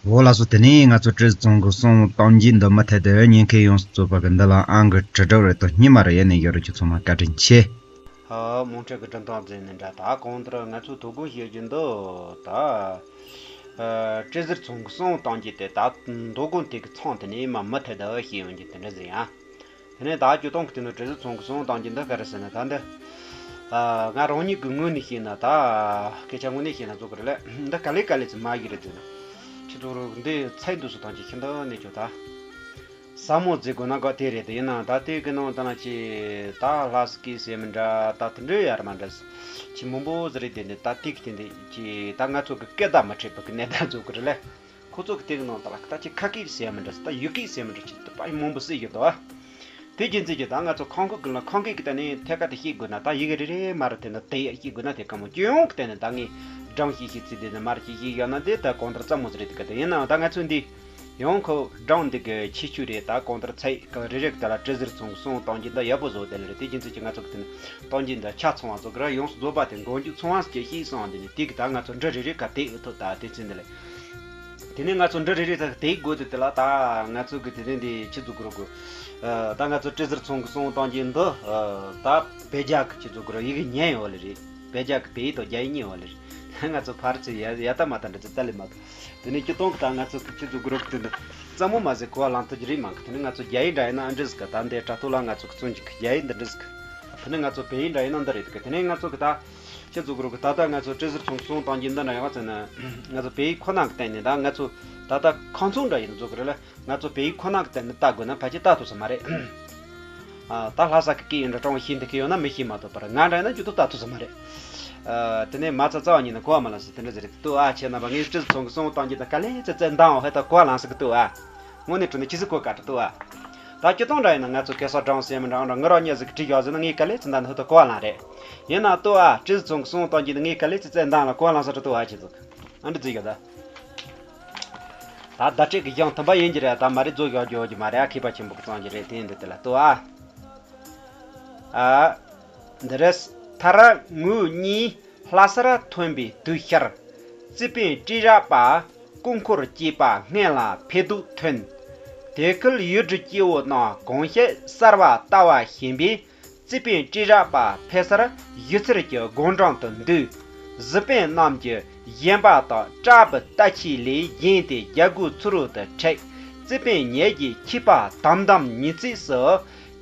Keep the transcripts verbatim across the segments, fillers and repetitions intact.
འོ་ལགས་སོ། དེ་ནས་ང་ཚོ་བཀྲས་མཐོང་གི་གསུང་གཏམ་རྒྱུད་འདི་མུ་མཐུད་དུ་ཉན་མཁན་ཡོངས་སུ་རྫོགས་པ་གི་འདི་ལ་ཨང་གི་དྲིལ་བསྒྲགས་རེ་དང་སྙེ་མ་རེ་ཡེ་ནས་ཡོད་རེད། ཁྱེད་ཚང་མ་བཀའ་དྲིན་ཆེ། ཨ། དམངས་ཁྲོད་ཀྱི་འགྲེམས་སྟོན་མཛད་ནས་འདྲ། ད་གང་ལྟར་ང་ཚོས་དོ་དགོང་བཤད་རྒྱུ་འདི་ད། ཨ། བཀྲས་མཐོང་གི་གསུང་གཏམ་རྒྱུད་དེ་ད་དོ་དགོང་དེ་གི་མཚམས་དེ་ནས་མ་མུ་མཐུད་དུ་བཤད་ཡོང་རྒྱུ་དེ་འདྲ་ཟིག་ཡིན། དེ་ནས་ད་ཁྱེད་རང་གི་དེ་ནས་བཀྲས་མཐོང་གི་གསུང་གཏམ་རྒྱུད་འདི་ག་རེ་ཟེར་ན། ད་འདི། ཨ། ང་རང་ཉིད་ཀྱི་ངོས་ནས་བཤད་ན། ད་སྐད་ཆ་དངོས་གནས་བཤད་ན་ཚོ་གི་རེད་ལ། འདི་ག་ལེ་ག་ལེ་ཚོ་མ་ཡིག་རེད་དེ་ན། ཁྱེད་ཚོ་རོགས་འདི་ཚད་འདུག་སུ་དང་ཅི་ཁྱེད་འདི་ནས་ཁྱོད་ད། ཟབ་མོ་བརྩི་དགོས་ན་ག་དེ་རེད། དེ་ཡིན་ན་ད་དེ་གི་ནང་ད་ན་ཅི་ད་ལྷ་སྐྱིད་ཟེར་མི་འདྲ། ད་དེ་འདྲ་ཡར་མ་འདྲ། ཁྱི་མང་པོ་ཟེར་རེད། དེ་འདི་ད་དེ་གི་དེ་འདི་ཅི་ད་ང་ཚོ་གི་སྐད་བརྡ་མི་འཕྲད་པ་གི་གནས་སྟངས་ཚོ་གི་རེད་ལ། ཁོ་ཚོ་གི་དེ་གི་ནང་ད་ལ་ད་ཅི་ཁ་སྐད་ཟེར་མི་འདྲ། ད་ཡུལ་སྐད་ཟེར་མི་འདྲ། ཅི་ད་པ་མང་པོ་ཟེར་ཡོད་དོ། དེ་རྒྱུ་མཚན་གྱིས་ད་ང་ཚོ་ཁམས་ཁུལ་གི་ལ་ཁམས་སྐད་གི་སྟེང་ནས་ཐད་ཀ་དེ་ཤེས་དགོས་ན། ད་ཡི་གེ་རེ་རེ་མར་དེ་ན་དེ་ཤེས་དགོས་ན་དེ་དཀའ་མོ། སྤྱི་ཡོངས་གི་སྟེང་ནས་ད་ངས་སྒྲུང་ཤེས་ཤེས་ཚིག་དེ་ནས་མར་ཤེས་ཤེས་ཡོད་ན་དེ་ད་གང་ལྟར་ཙམ་མོ་ཟེར་རེད། དེ་ག་དེ་ཡིན་ནའང་ད་ང་ཚོ་འདི་ཡང་ཁོ་སྒྲུང་འདི་གི་ཁྱད་ཆོས་རེད། ད་གང་ལྟར་ཚིག་གི་རེ་རེ་གི་ད་ལ་བཀྲས་མཐོང་གི་གསུང་གཏམ་རྒྱུད་འདི་ཡག་པོ་བཟོ་དེ་ལ་རེད། དེ་རྒྱུ་མཚན་གྱིས་ང་ཚོ་གི་དེ་ནས་གཏམ་རྒྱུད་འདི་ཆ་ཚང་བ་ཚོ་གི་ར་ཡོངས་སུ་རྫོགས་པ་དེ་མགོ་མཇུག་ཚང་བ་ཟེར་ཤེས་སོང་། དེ་ནས་དེ་གི་ད་ང་ཚོ་འབྲུ་རེ་རེ་ག་དེ་ཐོག་ད་དེ་ཚིག་འདི་ལ། དེ་ནས་ང་ཚོ་འབྲུ་རེ་རེ་ད་དེ་དགོས་དུས་དེ་ལ་ད་ང་ཚོ་གི་དེ་རིང་འདི་ཁྱེད་ཚོ་གི་རོགས་གི། ཨ། ད་ང་ཚོ་བཀྲས་མཐོང་གི་གསུང་གཏམ་རྒྱུད་འདི། ཨ། ད་བོད་རྒྱ་གི་ཁྱེད་ཚོ་གི་རོགས་ཡི་གེ་གཉིས་ཡོད་ལེ་རེད། བོད་རྒྱ་གི་བོད་ཡིག་དང་རྒྱ་ཡིག་གཉིས་ཡོད་ལེ་རེད། ང་ཚོ་ཕར་ཚུར་ཡ་ཡ་ད་མ་ད་འདྲ་ཚོ་ད་ལེ་མ་གི། དེ་ནས་སྤྱི་བཏང་གི་ད་ང་ཚོ་གི་ཁྱེད་ཚོ་གི་རོགས་གི་དེ་འདི་ཙམ་མོ་མ་ཟད་གོ་བ་ལེན་ཐུབ་ཀྱི་རེད་མ་གི། དེ་ནས་ང་ཚོ་རྒྱ་ཡིག་འདྲ་ཡིན་ན་ཨ་འདྲ་ཟིག་གི། ད་འདི་དྲ་ཐོག་ལ་ང་ཚོ་གི་བཙོན་འཇུག་གི་རྒྱ་ཡིག་འདི་འདྲ་ཟིག་གི། དེ་ནས་ང་ཚོ་བོད་ཡིག་འདྲ་ཡིན་ན་འདི་རེད་གི། དེ་ནས་ང་ཚོ་གི་ད་ཁྱེད་ཚོ་གི་རོགས་གི་ད་ལྟ་ང་ཚོ་བཀྲས་མཐོང་གི་གསུང་གཏམ་རྒྱུད་འདི་འདྲ་ཡོང་བ་ཚེ་ན། ང་ཚོ་བོད་ཡིག་ཁོ་ན་གི་སྟེང་ནས་ད་ང་ཚོ་ད་ལྟ་ཁ་མཚུངས་འདྲ་ཡིན་ཚོ་གི་རེད་ལ། ང་ཚོ་བོད་ཡིག་ཁོ་ན་གི་སྟེང་ནས་ལྟ་དགོས་ན་ཕལ་ཆེར་ལྟ་ཐུབ་ས་མ་རེད། ཨ། ད་ལྷ་ས་གི་སྐད་ཡིན་འདྲ་སྤྲང་བོ་ཤེས་འདི་གི་ཡོད་ན་མི་ཤེས་མ་གཏོགས་པར་ང་འདྲ་ཡིན་ན་ཇུས་གཏོགས་ལྟ་ཐུབ་ས་མ་རེད། ཨ། དེ་ནས་མ་རྩ་རྩ་བ་ཉིད་ནས་གོ་བ་མ་ལངས་ས་དེ་འདྲ་ཟེར་རེད་དོ། ཨ། ཁྱེད་རྣམ་པ་ངས་བཀྲས་མཐོང་གི་གསུང་གཏམ་རྒྱུད་དང་ག་ལེ་ཚེ་ཚེ་འདང་བ་ཧེ་ད་གོ་བ་ལངས་ས་གི་དོ། ཨ། དངོས་གནས་དྲང་གནས་ཁྱེད་ཚོས་གོ་ག་འདྲ་དོ། ཨ། ད་སྤྱི་བཏང་འདྲ་ཡིན་ན་ང་ཚོ་གེ་སར་སྒྲུང་ཟེར་མི་འདྲ་འདྲ་ངུ་རོགས་གཉིས་ཟིག་གི་བྲིས་ཡོད་ཟེར་ན་ངས་ག་ལེ་ཚེ་འདང་ནི་ཧེ་ད་གོ་བ་ལངས་རེད། ཡིན་ན་དོ། ཨ། བཀྲས་མཐོང་གི་གསུང་གཏམ་རྒྱུད་ངས་ག་ལེ་ཚེ་ཚེ་འདང་ལ་གོ་བ་ལངས་ས་འདྲ་དོ། ཨ། ཁྱེད་ཚོ་ཨ་འདྲ་ཟེར་ཡོད་ད། ད་བརྡ་སྤྲོད་ཀྱི་གཞུང་མཐུན་པ་ཡིན་གྱི་རེད། ད་མ་རེད་རྫོགས་ཡོད་རྒྱུ་ཡོད་ཀྱི་མ་རེད། ཨ། མཁས་པ་ཆེན་པོ་གི་གཙང་གི་རེད། དེ་ཡིན་དུས་དེ་ལ་ལྟོས་ཨ། ཨ། འདི་རེད། ཐ་ར་ངོས་གཉིས་ལྷ་སར་ཐོན་པའི་དུས་ཤར། རྩིས་དཔོན་སྤྲེལ་ར་པ་སྐུ་འཁོར་བཅས་པ་སྔོན་ལ་ཕེབས་འདུག་ཐོན། དེ་ཁུལ་ཡུལ་གྲུ་སྐྱེ་བོ་རྣམས་གང་བྱེད་གསར་བ་ལྟ་བ་བཞིན་པས། རྩིས་དཔོན་སྤྲེལ་ར་པ་ཕེབས་སར་ཞུ་ཚུལ་གྱི་དགོང་གྲངས་དུ་འདུས། གཟིགས་དཔོན་རྣམས་ཀྱིས་བཞེངས་པ་དང་སྐྲ་སྦུག་ལྟ་ཆས་ལས་བཞེངས་ཏེ་རྒྱལ་སྒོའི་ཚུ་རོལ་དུ་ཁྲིད། རྩིས་དཔོན་ཉིད་ཀྱིས་ཆིབས་པ་དམ་དམ་ཉིས་བརྩེགས་སུ་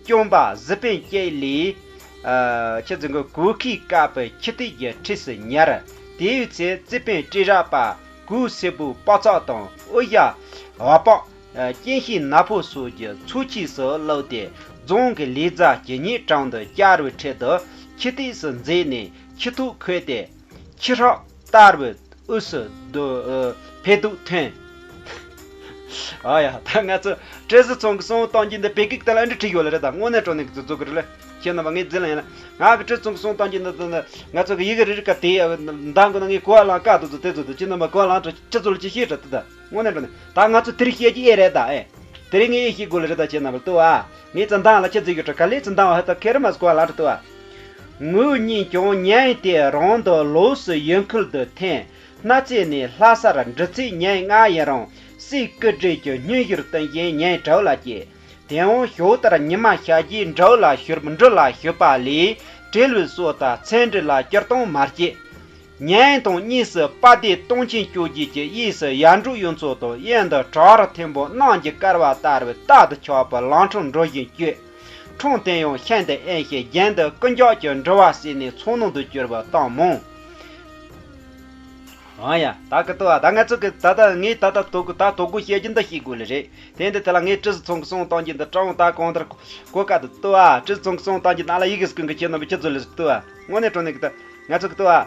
བསྐྱོན་པ། གཟིགས་དཔོན་གཅིག་ལས། ཨ། ཁྱེད་ཚོ་གི་གོས་ཁའི་དཀར་པོའི་ཁྱི་ཏིག་གི་འཁྲིས་སུ་ཉར། དེའི་ཚེ་རྩིས་དཔོན་སྤྲེལ་ར་པ་གོས་སེར་པོའི་པགས་ཚགས་དང་དབུ་ཞྭ་བ་པག་ཨ། སྐྱེམས་ཤིང་ནག་ཕོ་སོགས་ཀྱི་ཚོས་ཆས་སུ་བླུགས་ཏེ། རྫོང་གི་ལས་བྱ་ཇི་སྙེད་དྲང་དུ་བཅར་བའི་ཁྲིད་དུ་ཁྱི་ཏིག་སུ་འཛེགས་ནས་ཁྱི་ཐོག་ཁོད་དེ། ཁྱི་ཧྲག་ལྟ་བུའི་དབུས་སུ་སྡོད། ཨ། ཕེབས་འདུག་ཐོན། ཨ་ཡ། ད་ང་ཚོ་བཀྲས་མཐོང་གི་གསུང་གཏམ་རྒྱུད་འདི་བོད་སྐད་དེ་ལ་འདི་བྲིས་ཡོད་ལ་རེད། ད་དངོས་གནས་དྲང་གནས་ཀྱི་ཚོ་ཚོ་གི་རེད་ལ། ཁྱེད་རྣམ་པ་ངས་རྫི་ལ་ཡིན་ལ། ང་གི་བཀྲས་མཐོང་གི་གསུང་གཏམ་རྒྱུད་འདི་ཚོ་ནི་ང་ཚོ་གི་ཡི་གེ་རེ་རེ་ག་དེ་འདང་དགོས་ན་ངས་གོ་བ་ལངས་དཀའ་འདུག་ཚོ་དེ་ཚོ་དེ་ཁྱེད་རྣམ་པ་གོ་བ་ལངས་དྲ་ཁྱེད་ཚོ་ལ་ཅི་ཤེས་དྲ་དེ་ད་དངོས་གནས་དྲང་གནས་ད་ང་ཚོ་དེ་རིང་བཤད་རྒྱུ་ཨེ་རེད་ད། ཨེ། དེ་རིང་ངས་ཨེ་ཤེས་དགོས་ལ་རེད་ད། ཁྱེད་རྣམ་པ་ལྟོས་ཨ། ངས་ཙི་འདང་ལ་ཁྱེད་ཚོ་ཡོད་དྲ་ག་ལེ་ཙི་འདང་བ་ཧེ་ད་ཁེ་རི་མ་སི་གོ་བ་ལངས་དྲ་ལྟོས་ཨ། ངོས་གཉིས་ཀྱང་ཉིན་དེ་རང་དུ་ལོགས་སུ་ཡུལ་ཁུལ་དུ་འཐེན། གནའ་རྫས་ནས་ལྷ་སར་འགྲུལ་ཚེ་ཉིན་ལྔ་ཡིན་རུང་སྲས་སྐུ་བགྲེས་ཀྱི་སྙུན་གཞིར་བསྟུན་བཞིན་ཉིན་དྲུག་ལ་སྐྱེལ། དེའང་ཞོགས་ལྟར་ཉི་མ་ཤར་རྗེས་འབྲུ་ལ་ཞུར་འབྲུ་ལ་ཞུགས་པ་ལས་བྲེལ་བའི་སྲོག་དང་ཚེ་འབྲེལ་ལ་སྤྱིར་བཏང་མ་སྐྱེ། ཉིན་དང་གཉིས་སུ་དཔལ་ལྡན་སྟོང་ཆེན་སྐྱོབ་རྗེས་ཀྱི་གཡས་སུ་ཡར་འབྲོག་གཡུ་མཚོ་དང་གཡོན་དུ་བྲག་རི་མཐོན་པོ་གནམ་གྱི་སྐར་བ་ལྟ་བུའི་རྟག་ཏུ་ཆགས་པའི་ལམ་འཕྲང་འགྲོ་བཞིན་བསྐྱོད། འཕྲང་དེ་ཡང་ཤིན་ཏུ་དབེན་ཞིང་རྒྱུན་དུ་རྐུབ་བཀྱག་གི་འགྲུལ་བ་བསལ་ནས་མཚོ་ནང་དུ་བསྐྱུར་བ་སྟབས་མང་། ཨང་ཡ། ད་གི་ལྟོས་ཨ། ད་ང་ཚོ་གི་ད་ལྟ་ངས་ད་ལྟ་དོ་གུ་ད་དོ་གུ་བཤད་རྒྱུ་འདི་ཤེས་དགོས་ལེ་རེད། དེ་འདི་དེ་ལ་ངས་བཀྲས་མཐོང་གི་གསུང་གཏམ་རྒྱུད་འདི་དྲང་ད་གང་ལྟར་གོ་ག་འདི་ལྟོས་ཨ། བཀྲས་མཐོང་གི་གསུང་གཏམ་རྒྱུད་ནང་ལ་ཡི་གེ་སྐུ་འགི་ཁྱེད་རྣམ་པ་ཁྱེད་ཚོ་ལེ་ལྟོས་ཨ། དངོས་གནས་དྲང་གནས་གི་ད་ང་ཚོ་གི་ལྟོས་ཨ།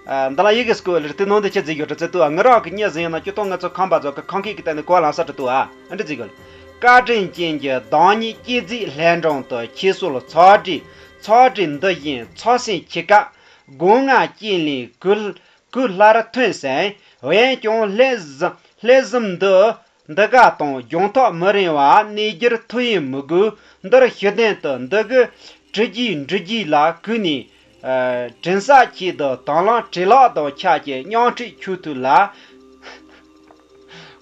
ཨ། འདི་ལ་ཡི་གེ་སྐུ་ལེ་དེ་ནང་དུ་ཁྱེད་ཚོ་ཡོད་དྲ་ཚེ་ལྟོས་ཨ། ངུ་རོགས་གི་གཉིས་ཟིན་ཡང་ན་སྤྱིར་བཏང་ང་ཚོ་ཁམས་པ་ཚོ་གི་ཁམས་སྐད་ཀྱི་སྟེང་ནས་གོ་ལ་ས་དྲི་ལྟོས་ཨ། ཨ་འདྲ་ཟིག་གོ་ལ། བཀའ་དྲིན་ཅན་གྱི་བདག་ཉིད་སྐྱེ་མཛད་ལྷ་འབྲིང་དུ། ཁྱེད་སོགས་ཚོགས་སྒྲིག་ཚོགས་སྒྲིག་འདི་བཞིན་ཚོགས་སེམས་ཆེ་ཀ་སྒོ་ང་ཅན་ལས་གུ་གུ་སླར་ཐོན་ཟིན། འོན་ཀྱང་ལྷས་བཟུམ་ལྷས་བཟུམ་འདི་འདི་ག་དང་སྦྱོང་ཐག་མི་རིང་བ་གནས་རྒྱུར་ཐུགས་ཡིད་མི་དགོས། འདིར་ཞུ་དོན་དུ་འདི་གི་གྲུ་རྒྱས་འབྲུ་རྒྱས་ལ་གུས་ནས། ཨ། དྲན་ས་ཆེད་དུ་དང་བླངས་བྲེལ་ལག་དང་ཆ་བཅས་མཉམ་ཁྲིད་ཆོས་ཐོས་ལ།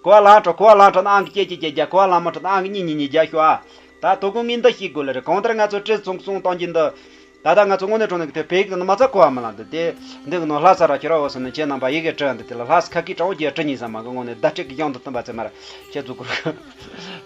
གོ་བ་ལེན་དྲ། གོ་བ་ལེན་དྲ་ན་ཨང་ཀི་གཅིག་གཅིག་བརྒྱབ་བརྒྱབ། གོ་བ་ལེན་མ་དྲ་ན་ཨང་ཀི་གཉིས་གཉིས་གཉིས་བརྒྱབ་ཤོག་ཨ། ད་དོ་དགོང་ངས་འདི་ཤེས་དགོས་ལེ་རེད། གང་ལྟར་ང་ཚོ་བཀྲས་མཐོང་གི་སོང་གཏོང་གི་འདི། ད་ལྟ་ང་ཚོ་དངོས་གནས་དྲང་གནས་ཀྱི་དེ་བོད་ཡིག་དེ་ནི་མ་ཚད་གོ་བ་མི་ལེན་འདུག་དེ། འདི་གི་ནང་ལྷ་ས་ར་ཁྱེར་བ་འོ་ཟེར་ནས་ཁྱེད་རྣམ་པ་ཡི་གེ་བྲིས་འདི། དེ་ལ་ལྷ་ས་ཁ་སྐད་དྲང་པོ་བརྗེ་བྲིས་ཉིན་ཟ་མ་གི་དངོས་གནས་བརྡ་སྤྲོད་ཀྱི་གཞུང་དུ་བསྟན་པ་ཚད་མར་ཁྱེད་ཚོ་གུ་རུ་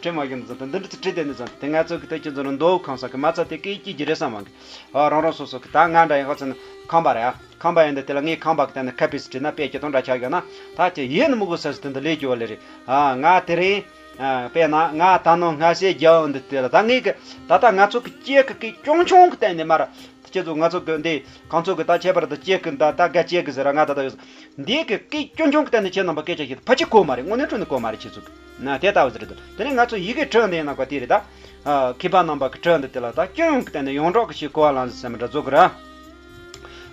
བྲིས་མ་གི་འདི་ཚོ་དེ་འདི་འདྲ་ཚོ་བྲིས་དེ་འདི་ཚོ་དེ། ང་ཚོ་གི་དེ་ཁྱེད་ཚོ་རང་མདོ་དབུས་ཁམས་ས་གི་མ་ཚད་དེ་སྐད་སྐྱིད་ཀྱི་རེད་བསམ་མ་གི། ཨ། རང་རང་སོ་སོ་གི་ད་ང་འདྲ་ཡིན་ཧ་ཚོད་ན་ཁམས་པ་རེད་ཨ། ཁམས་པ་ཡིན་འདི། དེ་ལ་ངས་ཁམས་པ་གི་སྟེང་ནས་ཁ་པིས་བྲིས་ན་དཔེ་ཁྱེད་དང་འདྲ་ཆགས་ཡོད་ན། ད་ཁྱེད་ཡིན་ནི་མི་དགོས་ཟེར་ཟེར་དེ་འདི་ལས་རྒྱུ་བ་ལེ་རེད་ཨ། ང་དེ་རིང་ཨ། དཔེར་ན་ང་ད་ནང་སྔ་ཤེས་རྒྱག་འདི། དེ་ལ་ད་ངས་གི་ད་ལྟ་ང་ཚོ་གི་སྐད་གི་སྐད་ཆུང་ཆུང་གི་སྟེང་ནས་མར། ཁྱེད་ཚོ་ང་ཚོ་གི་འདི་གང་ཚོ་གི་ད་ཁྱད་པར་དུ་སྐད་གི་ད་ད་ག་སྐད་གི་ཟེར་ར། ང་ད་ད་ཡོད་འདི་གི་སྐད་ཆུང་ཆུང་གི་སྟེང་ནས་ཁྱེད་རྣམ་པ་སྐད་ཆ་བཤད་ཕལ་ཆེར་གོ་མ་རེད། དངོས་གནས་དྲང་གནས་གོ་མ་རེད་ཁྱེད་ཚོ་གི། ན་དེ་ལྟ་བུ་ཟེར་དུ། དེ་ནས་ང་ཚོ་ཡི་གེ་བྲིས་འདི་ཡིན་ན་གོ་དེ་རེད་ད། ཨ། མཁས་པ་རྣམ་པ་གི་བྲིས་འདི། དེ་ལ་ད་སྐྱོན་ཡོང་གི་སྟེང་ནས་ཡོངས་གྲགས་ཀྱི་ཞིག་གོ་བ་ལེན་ཟེར་མི་འདྲ་བཟོ་གི་ར།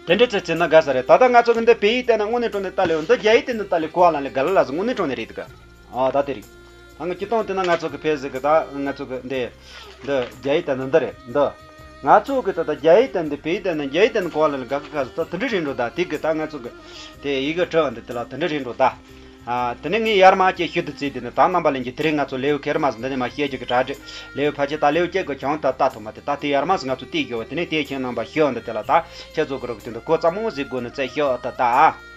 དེ་འདྲ་ཚེ་ཚེ་ན་དགའ་ས་རེད། ད་ལྟ་ང་ཚོ་གི་འདི་བོད་ཡིག་བལྟས་ན་དངོས་གནས་དྲང་གནས་ལྟ་ལེ་འདི། རྒྱ་ཡིག་དེ་འདི་ལྟ་ལེ་གོ་བ་ལེན་ལེ་ག་ལ་ལ་ཟེར། དངོས་གནས་དྲང་གནས་རེད་འདུག་ག། ཨ། ད་དེ་རེད། ད་ང་སྤྱི་བཏང་དེ་ན་ང་ཚོ་གི་ཕལ་ཟེར་གི་ད་ང་ཚོ་གི་འདི་འདི་རྒྱ་ཡིག་བལྟས་ན་འདི་རེད་འདི། ང་ཚོ་གི་ད་ལྟ་རྒྱ་ཡིག་བལྟས་འདི་བོད་ཡིག་བལྟས་ན་རྒྱ་ཡིག་བལྟས་ན་གོ་བ་ལེན་ལེ་ག་ག་ག་ཟེར། ད་དེ་འདྲ་རེད་འགྲོ་ད། དེ་གི་ད་ང་ཚོ་གི་དེ་ཡི་གེ་བྲིས་འདི་དེ་ལ་དེ་འདྲ་རེད་འགྲོ་ད། ཨ། དེ་ནས་ངས་ཡར་མར་ཅིག་ཞུ་དུ་བརྩིས། དེ་ནས་ད་རྣམ་པ་ལྷན་རྒྱས་དེ་རིང་ང་ཚོ་ལེའུ་ཁེར་མ་ཟིན་འདི་ནས་མ་བཤད་རྒྱུ་གི་གྲ་སྒྲིག་ལེའུ་ཕལ་ཆེར་ད་ལེའུ་བརྒྱད་གི་བྱང་ད་ལྟ་ཐོག་མ་དེ་ད་དེ་ཡར་མར་ཟིན་ང་ཚོ་བལྟས་ཡོད་པ། དེ་ནས་དེ་ཁྱེད་རྣམ་པ་ཞུ་འདི་དེ་ལ་ད་ཁྱེད་ཚོ་གི་རོགས་དེ་འདི་གོ་ཙམ་མོ་ཟིག་དགོས་ནི་བཙལ་ཞུ་ད་ད།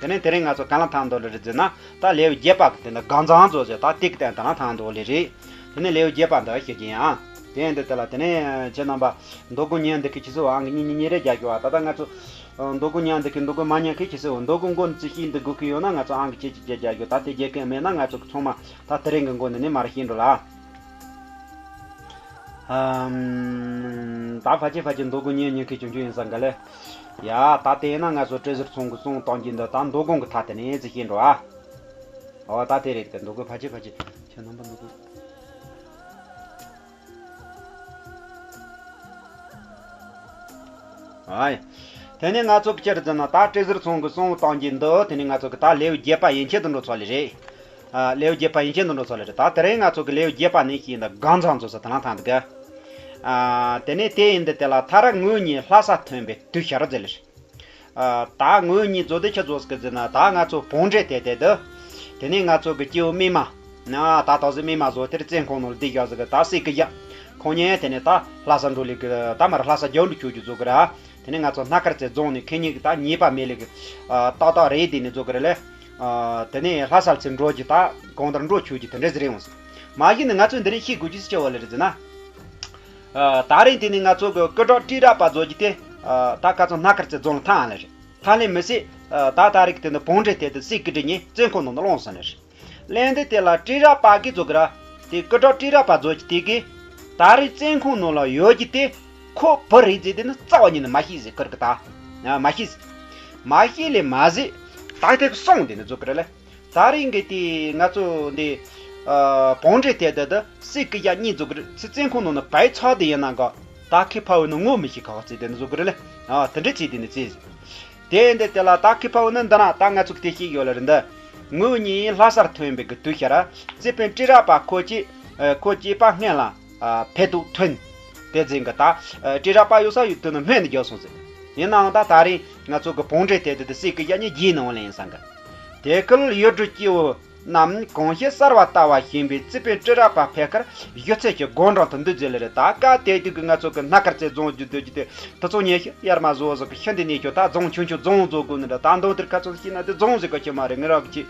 དེ་ནས་དེ་རིང་ང་ཚོ་གང་ལ་ཐང་འདོད་རེད་ཟེར་ན། ད་ལེའུ་བརྒྱད་པ་གི་དེ་འདི་དགང་ཚང་ཚོ་ཟེར་ད་དེ་གི་སྟེང་དེ་ལ་ཐང་འདོད་ལེ་རེད། དེ་ནས་ལེའུ་བརྒྱད་པ་འདི་ཞུ་རྒྱུ་ཡིན་ཨ། དེ་འདི་དེ་ལ་དེ་ནས་ཁྱེད་རྣམ་པ་མདོ་དགོང་ཉལ་འདི་གི་ཁྱི་སུ་ཨང་གི་གཉིས་གཉིས་གཉིས་རེ་རྒྱག་རྒྱུ་བ། ད་ལྟ་ང་ཚོ་མདོ་དགོང་ཉལ་འདི་གི་འདུག་གི་མ་ཉལ་གི་ཁྱི་སུ་མདོ་དགོང་མགོ་ནས་ཅི་ཤེས་འདི་དགོས་གི་ཡོད་ན་ང་ཚོ་ཨང་གི་ཁྱི་ཅི་རྒྱག་རྒྱག་རྒྱུ། ད་དེ་རྒྱག་གི་མེད་ན་ང་ཚོ་གི་ཚང་མ་ད་དེ་རིང་གི་མགོ་ནས་ནི་མར་ཤེས་འགྲོ་ལ། ཨ། ད་ཕ་ཆེ་ཕ་ཆེ་མདོ་དགོང་ཉལ་ཉལ་གི་ཆུང་ཆུང་ཡིན་ས་འགའ་ལེ། ཡ། ད་དེ་ན་ང་ཚོ་བཀྲས་ཟུར་ཚང་གི་གསུང་གཏོང་གི་འདི་ད་མདོ་དགོང་གི་ཐ་དེ་ནས་ཅི་ཤེས་འགྲོ་ཨ། ཨོ། ད་དེ་རེད་གི་མདོ་དགོང་ཕ་ཆེ་ཕ་ཆེ་ཁྱེད་རྣམ་པ་མདོ་དགོང་། ཨ་ཡ། དེ་ནས་ང་ཚོ་གི་ཅི་རེད་ཟེར་ན་ད་བཀྲས་ཟུར་ཚང་གི་གསུང་གཏོང་གི་འདི། དེ་ནས་ང་ཚོ་གི་ད་ལེའུ་བརྒྱད་པ་ཡན་ཆད་དུ་འགྲོ་ཚར་ལེ་རེད། ཨ། ལེའུ་བརྒྱད་པ་ཡན་ཆད་དུ་འགྲོ་ཚར་ལེ་རེད། ད་དེ་རིང་ང་ཚོ་གི་ལེའུ་བརྒྱད་པ་ནས་ཤེས་འདི་དགང་ཚང་ཚོ་ས་དེ་ལ་ཐང་འདི་གི། ཨ། དེ་ནས་དེ་ཡིན་འདི་དེ་ལ་མཐར་ངོ་གཉིས་ལྷ་ས་ཐོན་པའི་དུས་ཤར་ཟེར་ལེ་རེད། ཨ། ད་ངོ་གཉིས་ཚོ་དེ་ཆ་ཚོགས་ཀྱི་ཟེར་ན་ད་ང་ཚོ་བོང་འདྲེ་དེ་དེ་དུ། དེ་ནས་ང་ཚོ་གི་སྐྱེ་བོ་སྨིན་མ། ན་ད་ད་ཟི་སྨིན་མ་བཟོ་དེར་བཙོན་ཁང་ནང་ལ་བསྡད་བཞག་ཟིག་གི་ད་སྲིད་ཀི་ཡ། ཁོང་ཉན་དེ་ནས་ད་ལྷ་ས་འགྲོ་ལེ་གི་ད་མར་ལྷ་ས་རྒྱབ་འགྲོ་ཆོག་རྒྱུ་བཟོ་གི་ར། དེ་ནས་ང་ཚོ་སྣ་དཀར་རྩེ་རྫོང་ནས་ཁེ་ཉིན་གི་ད་ཉེས་པ་མེད་ལེ་གི། ཨ། ཏག་ཏག་རེད། དེ་ནས་བཟོ་གི་རེད་ལེ། ཨ། དེ་ནས་ལྷ་ས་ལ་ཚུར་འགྲོ་རྒྱུ་ད་གང་ལྟར་འགྲོ་ཆོག་རྒྱུ་དེ་འདྲ་ཟིག་རེད་འོང་ཟིག་མ་གཞི་ནས་ང་ཚོས་འདི་རིང་ཤེས་དགོས་རྒྱུ་ཟིག་ཆེ་བ་ལེ་རེད་ཟེར་ན། ཨ། ད་རིང་དེ་ནས་ང་ཚོ་གི་སྐུ་དྲག་སྤྲེལ་ར་པ་བཟོ་རྒྱུ་དེ། ཨ། ད་ཁ་ཚང་སྣ་དཀར་རྩེ་རྫོང་ལ་ཐང་ལེ་རེད། ཐང་ལེ་མི་སྲིད། ཨ། ད་ད་རིག་དེ་ནི་བོང་འདྲེ་དེ་དུ་སྲིད་ཀི་འདྲི་ཉིན་བཙོན་ཁང་ནང་ནས་སློང་སོང་ནི་རེད། ལན་དེ་དེ་ལ་སྤྲེལ་ར་པ་གི་བཟོ་གི་ར། དེ་སྐུ་དྲག་སྤྲེལ་ར་པ་བཟོ་རྒྱུ་དེ་གི། ད་རིང་བཙོན་ཁང་ནང་ལ་ཡོད་རྒྱུ་དེ་ཁོ་བུ་རེད་ཟེར་དེ་ནི་རྩ་བ་ཉིད་ནས་མ་ཤེས་ཟེར་ཁུར་གི་ད། ཨ། མ་ཤེས་ཟེར། མ་ཤེས་ལེ་མ་ཟེར། ད་དེ་གི་སོང་དེ་ནི་བཟོ་གི་ར་ལེ། ད་རིང་གི་དེ་ང་ཚོ་འདི། ཨ། བོང་འདྲེ་དེ་དེ་དུ་སྲིད་ཀི་ཡ་གཉིས་བཟོ་གི་རེད། ཚེ་བཙོན་ཁང་ནང་ནས་བའི་ཚར་དེ་ཡིན་ན་ག། ད་ཁི་ཕ་བུ་ནི་ངོ་མི་ཤེས་ཁ་བ་ཚེ་དེ་ནི་བཟོ་གི་རེད་ལེ། ཨ། དེ་འདྲ་ཚེ་དེ་ནི་ཚེ་ཟེར། དེ་འདི་དེ་ལ་ད་ཁི་ཕ་བུ་ནི་འདི་ན་ད་ང་ཚོ་གི་དེ་ཤེས་ཡོད་ལ་རེད་འདི། ངོ་གཉིས་ལྷ་སར་ཐོན་པའི་གི་དུས་ཤར། རྩེ་དཔོན་སྤྲེལ་ར་པ་ཁོ་ཅི། ཨ། ཁོ་སྐྱེས་པ་སྔོན་ལ། ཨ། ཕེབས་འདུག་ཐོན། དེ་ཚེ་གི་ད། ཨ། སྤྲེལ་ར་པ་ཡོད་ས་ཡོད་དུས་ནི་སྨན་དུ་རྒྱག་སོང་ཟེར། ཡིན་ནའང་ད་ད་རིང་ང་ཚོ་གི་བོང་འདྲེ་དེ་དེ་དེ་སྲིད་ཀི་ཡ་གཉིས་རྗེས་ནང་ལེན་ཡིན་ས་གི། དེ་ཁུལ་ཡུལ་གྲུ་སྐྱེ་བོ་རྣམས་གང་ཤེས་གསར་བ་ལྟ་བ་བཞིན་པའི་རྩེ་དཔོན་སྤྲེལ་ར་པ་ཕེབས་ཁར་གཞི་རྩའི་གི་དགོང་གྲངས་དུ་འདུག་ཟེར་ལེ་རེད། ད་སྐབས་དེ་དུས་ཀྱི་ང་ཚོ་གི་སྣ་དཀར་རྩེ་རྫོང་རྒྱུ་སྡོད་རྒྱུ་དེ་དུ་ཚོང་ཉེ་ཤོས་ཡར་མ་བཟོ་བཟོ་གི་ཤིན་ཏུ་ཉེ་ཤོས་ད་རྫོང་ཆུང་ཆུང་རྫོང་བཟོ་དགོས་ནི་འདྲ། ད་མདོ་དེར་ཁ་ཚོན་ཤེས་ན་དེ་རྫོང་ཟེར་གི་ཆོད་མ་རེད། ང་རང་གི་ཅི་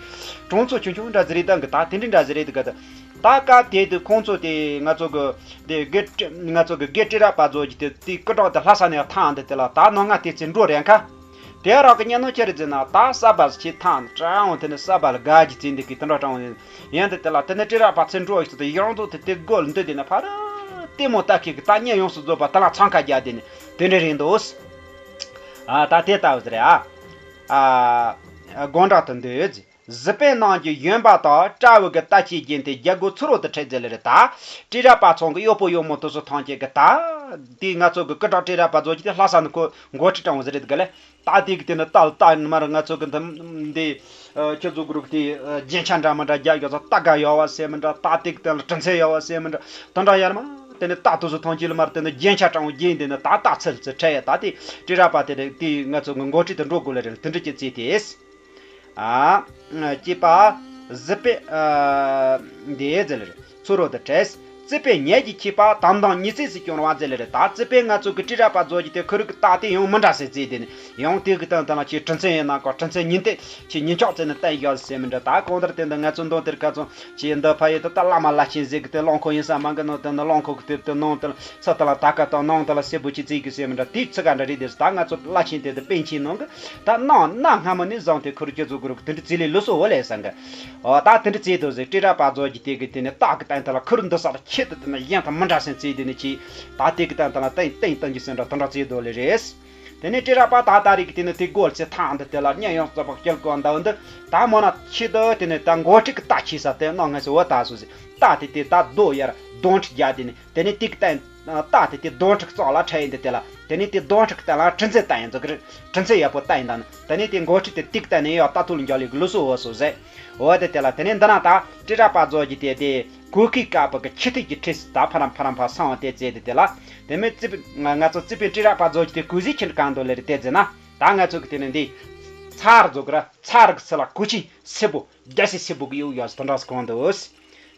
གྲོང་ཚོ་ཆུང་ཆུང་འདྲ་ཟེར་རེད། ད་གི་ད་དེ་འདྲ་འདྲ་ཟེར་རེད། ད་གི་ད་ད་སྐབས་དེ་དུས་ཁོང་ཚོ་དེ་ང་ཚོ་གི་དེ་དགེ་ང་ཚོ་གི་དགེ་སྤྲེལ་ར་པ་བཟོ་རྒྱུ་དེ་དེ་སྐུ་དྲག་དེ་ལྷ་ས་ནས་ཐང་དེ་དེ་ལ་ད་ནང་ང་དེ་ཚེ་འགྲོ་རན་ཁ། དེ་རག་གི་ཉན་ནོ་ཅི་རེད་ཟེར་ན། ད་ས་བལ་ཆེ་ཐང་དྲང་དེ་ནི་ས་བལ་དགའ་གི་ཚེ་འདི་གི་དེ་འདྲ་དྲང་ཡིན་དེ་ལ། དེ་ནི་སྤྲེལ་ར་པ་ཚེ་འགྲོ་ཞིག་ཏུ་ཡང་དུ་དེ་དེ་སྒོ་ལ་འདུས་དེ་ནི་ཕ་ར་ལྟད་མོ་ལྟ་ཁེ་གི་ད་ཉན་ཡོངས་སུ་རྫོགས་པ་དེ་ལ་འཚང་ཁ་རྒྱག་དེ་ནི་དེ་འདྲ་རེད་འདུག། ཨ། ད་དེ་ལྟ་བུ་ཟེར་ཨ། ཨ། དགོང་གྲངས་དུ་འདུས། གཟི་དཔོན་རྣམས་ཀྱི་བཞོན་པ་དག་སྤྲ་བོ་གི་རྟ་ཆས་བརྒྱན་ཏེ་རྒྱལ་སྒོ་ཚུ་རོལ་དུ་ཁྲིད་མཛད་ལེ་རེད། ད་སྤྲེལ་ར་པ་ཚང་གི་གཡོག་པོ་གཡོག་མོ་དེ་ཚོ་ཐམས་ཅད་ཀྱིས་ད་དེ་ང་ཚོ་གི་སྐུ་དྲག་སྤྲེལ་ར་པ་ཚོ་གིས་དེ་ལྷ་ས་ནས་ཁོ་མགོ་ཁྲིད་དྲངས་པ་ཟེར་རེད་ག་ལེ། ད་དེ་གི་དེ་ནི་རྟ་ལ་རྟ་མར་ང་ཚོ་གི་འདི་འདི་ཁྱེད་ཚོ་གི་རུག་དེ་རྒྱན་ཆ་འདྲ་མི་འདྲ་རྒྱག་ཡོད་ས། རྟ་སྒ་ཡོད་པ་ཟེར་མི་འདྲ། ད་དེ་གི་དེ་ལ་གྲི་མཚོན་ཡོད་པ་ཟེར་མི་འདྲ། དེ་འདྲ་ཡར་མར་དེ་ནི་རྟ་དེ་ཚོ་ཐམས་ཅད་ལ་མར་དེ་ནི་རྒྱན་ཆ་དྲང་པོ་བརྒྱན་དེ་ནི་ད་རྟ་ཚུར་ཚུར་ཁྲིད་ཡ། ད་དེ་སྤྲེལ་ར་པ་དེ་རེད། དེ་ང་ཚོ་གི་མགོ་ཁྲིད་དུ་འགྲོ་དགོས་ལེ་རེད། དེ་འདྲ་ཅིག་བརྩིས་ཏེ། ཨ། གཅིག་པ། བཟི་པའི་འདི་ཟེར་ལེ་རེད། ཚུ་རོལ་དུ་བྲེས། རྩིད་པའི་ཉེས་ཀྱིས་ཁྱིས་པ་དམ་དང་ཉི་ཚེ་སྲིད་སྐྱོང་བ་ཟེར་ལེ་རེད། ད་རྩིད་པའི་ང་ཚོ་གི་སྤྲེལ་ར་པ་རྫོགས་ཀྱི་དེ་ཁུ་རུ་གི་རྟགས་དེ་ཡང་མི་འདྲ་སེ་རྩིས་དེ་ནི་ཡང་དེ་གི་སྟེང་དུ་ལ་ཁྱི་གྲི་མཚོན་ཡིན་ན་ཀོ་གྲི་མཚོན་ཉིན་དེ་ཁྱི་ཉིན་ཆག་རྩེ་ནི་བསྟན་ཡོད་ཟེར་མི་འདྲ། ད་གང་ལྟར་དེ་འདི་ང་ཚོ་མདོ་དེར་ཁ་ཚོ་ཁྱི་འདི་ཕ་ཡི་དུ་ད་བླ་མ་བླ་ཆེན་ཟེར་གི་དེ་གླང་ཁོ་ཡིན་ས་མ་གི་ནོ་དེ་ནི་གླང་ཁོ་གི་དེ་དུ་ནང་དུ་ལ་ས་དུ་ལ་ད་ཀ་དང་ནང་དུ་ལ་སེ་བུ་ཁྱི་རྩིས་གི་ཟེར་མི་འདྲ། དེའི་ཚི་ག་འདྲ་རེད་དེ་ད་ང་ཚོ་བླ་ཆེན་དེ་དུ་པཎ་ཆེན་ནང་གི་ད་ནང་ན་སྔ་མོ་ནི་བཟང་དེ་ཁུ་རུ་ཁྱི་ཚོ་གི་རུ་གི་དེ་འདྲ་རྩིས་ལེ་ལུ་སོ་འོ་ལེ་སང་གི། འོ་ད་དེ་འདྲ་བྱེད་དོ་ཟེར། སྤྲེལ་ར་པ་རྫོགས་ཀྱི་དེ་གི་དེ་ནས་རྟགས་ཀྱི་སྟེང་དེ་ལ་ཁུ་རུ་འདི་ས་ལ་ཁྱེད་དུ་དེ་ནས་གཞན་དང་མི་འདྲ་སེམས་བྱེད་དེ་ནས་ཁྱེད་ད་དེ་གི་སྟེང་དེ་ལ་ཏེང་ཏེང་ཏེང་གི་སེམས་འདྲ་དེ་འདྲ་བྱེད་དོ་ལེ་རེད། དེ་ནས་སྤྲེལ་ར་པ་ད་ད་རེས་ཀྱི་དེ་ནས་དེ་སྒོ་ལ་ཚེ་ཐང་འདི་དེ་ལ་གཉན་ཡང་རྩ་བ་སྐྱེལ་གོ་འདའ་འདི་ད་མོ་ན་ཁྱེད་དུ་དེ་ནས་ད་མགོ་ཁྲིད་ཀྱི་རྟ་ཁྱེད་ས་དེ་གནང་ངེས་སུ་འོ་ད་སུ་ཟེར། རྟ་དེ་དེ་ད་རྡོ་ཡར་གདོན་ཁྲིད་རྒྱག་དེ་ནས་དེ་ནས་དེ་གི་སྟེང་རྟ་དེ་དེ་གདོན་ཁྲིད་གཙང་ལ་ཁྲ་ཡིན་དེ་དེ་ལ་དེ་ནས་དེ་གདོན་ཁྲིད་གི་སྟེང་ལ་གྲི་མཚོན་བསྟན་ཡིན་ཚོ་གི་རེད། གྲི་མཚོན་ཡག་པོ་བསྟན་ཡིན་དང་ནི་དེ་ནས་དེ་མགོ་ཁྲིད་དེ་ཏིག་བསྟན་ནས་ཡག་རྟ་ཐུག་ལ་འཇོག་ལེ་གི་ལུ་སུ་འོ་སོ་ཟེར། འོ་དེ་དེ་ལ་དེ་ནས་འདི་ན་ད་སྤྲེལ་ར་པ་རྫོགས་ཀྱི་དེ་དེ་གོ་ཁའི་དཀར་པོ་གི་ཁྱི་ཐིག་གི་ཁྲིད་ད་ཕ་རམ་ཕ་རམ་ཕ་སང་བ་དེ་བཙལ་དེ་དེ་ལ་དེ་མོས་རྩིས་པའི་ང་ང་ཚོ་རྩིས་པའི་སྤྲེལ་ར་པ་རྫོགས་ཀྱི་དེ་གོ་ཟིག་ཁྱི་འདྲ་གང་འདུག་ལེ་རེད་དེ་བཙལ་ན་ད་ང་ཚོ་གི་དེ་ནས་འདི་ཚར་རྫོགས་གི་ར་ཚར་གི་སི་ལ་གོ་ཆེན་སེར་པོ་རྒྱ་སེ་སེར་པོ་གི་ཡོ་ཡོ་སི་དོན་གྲངས་སུ་གང་འདུག་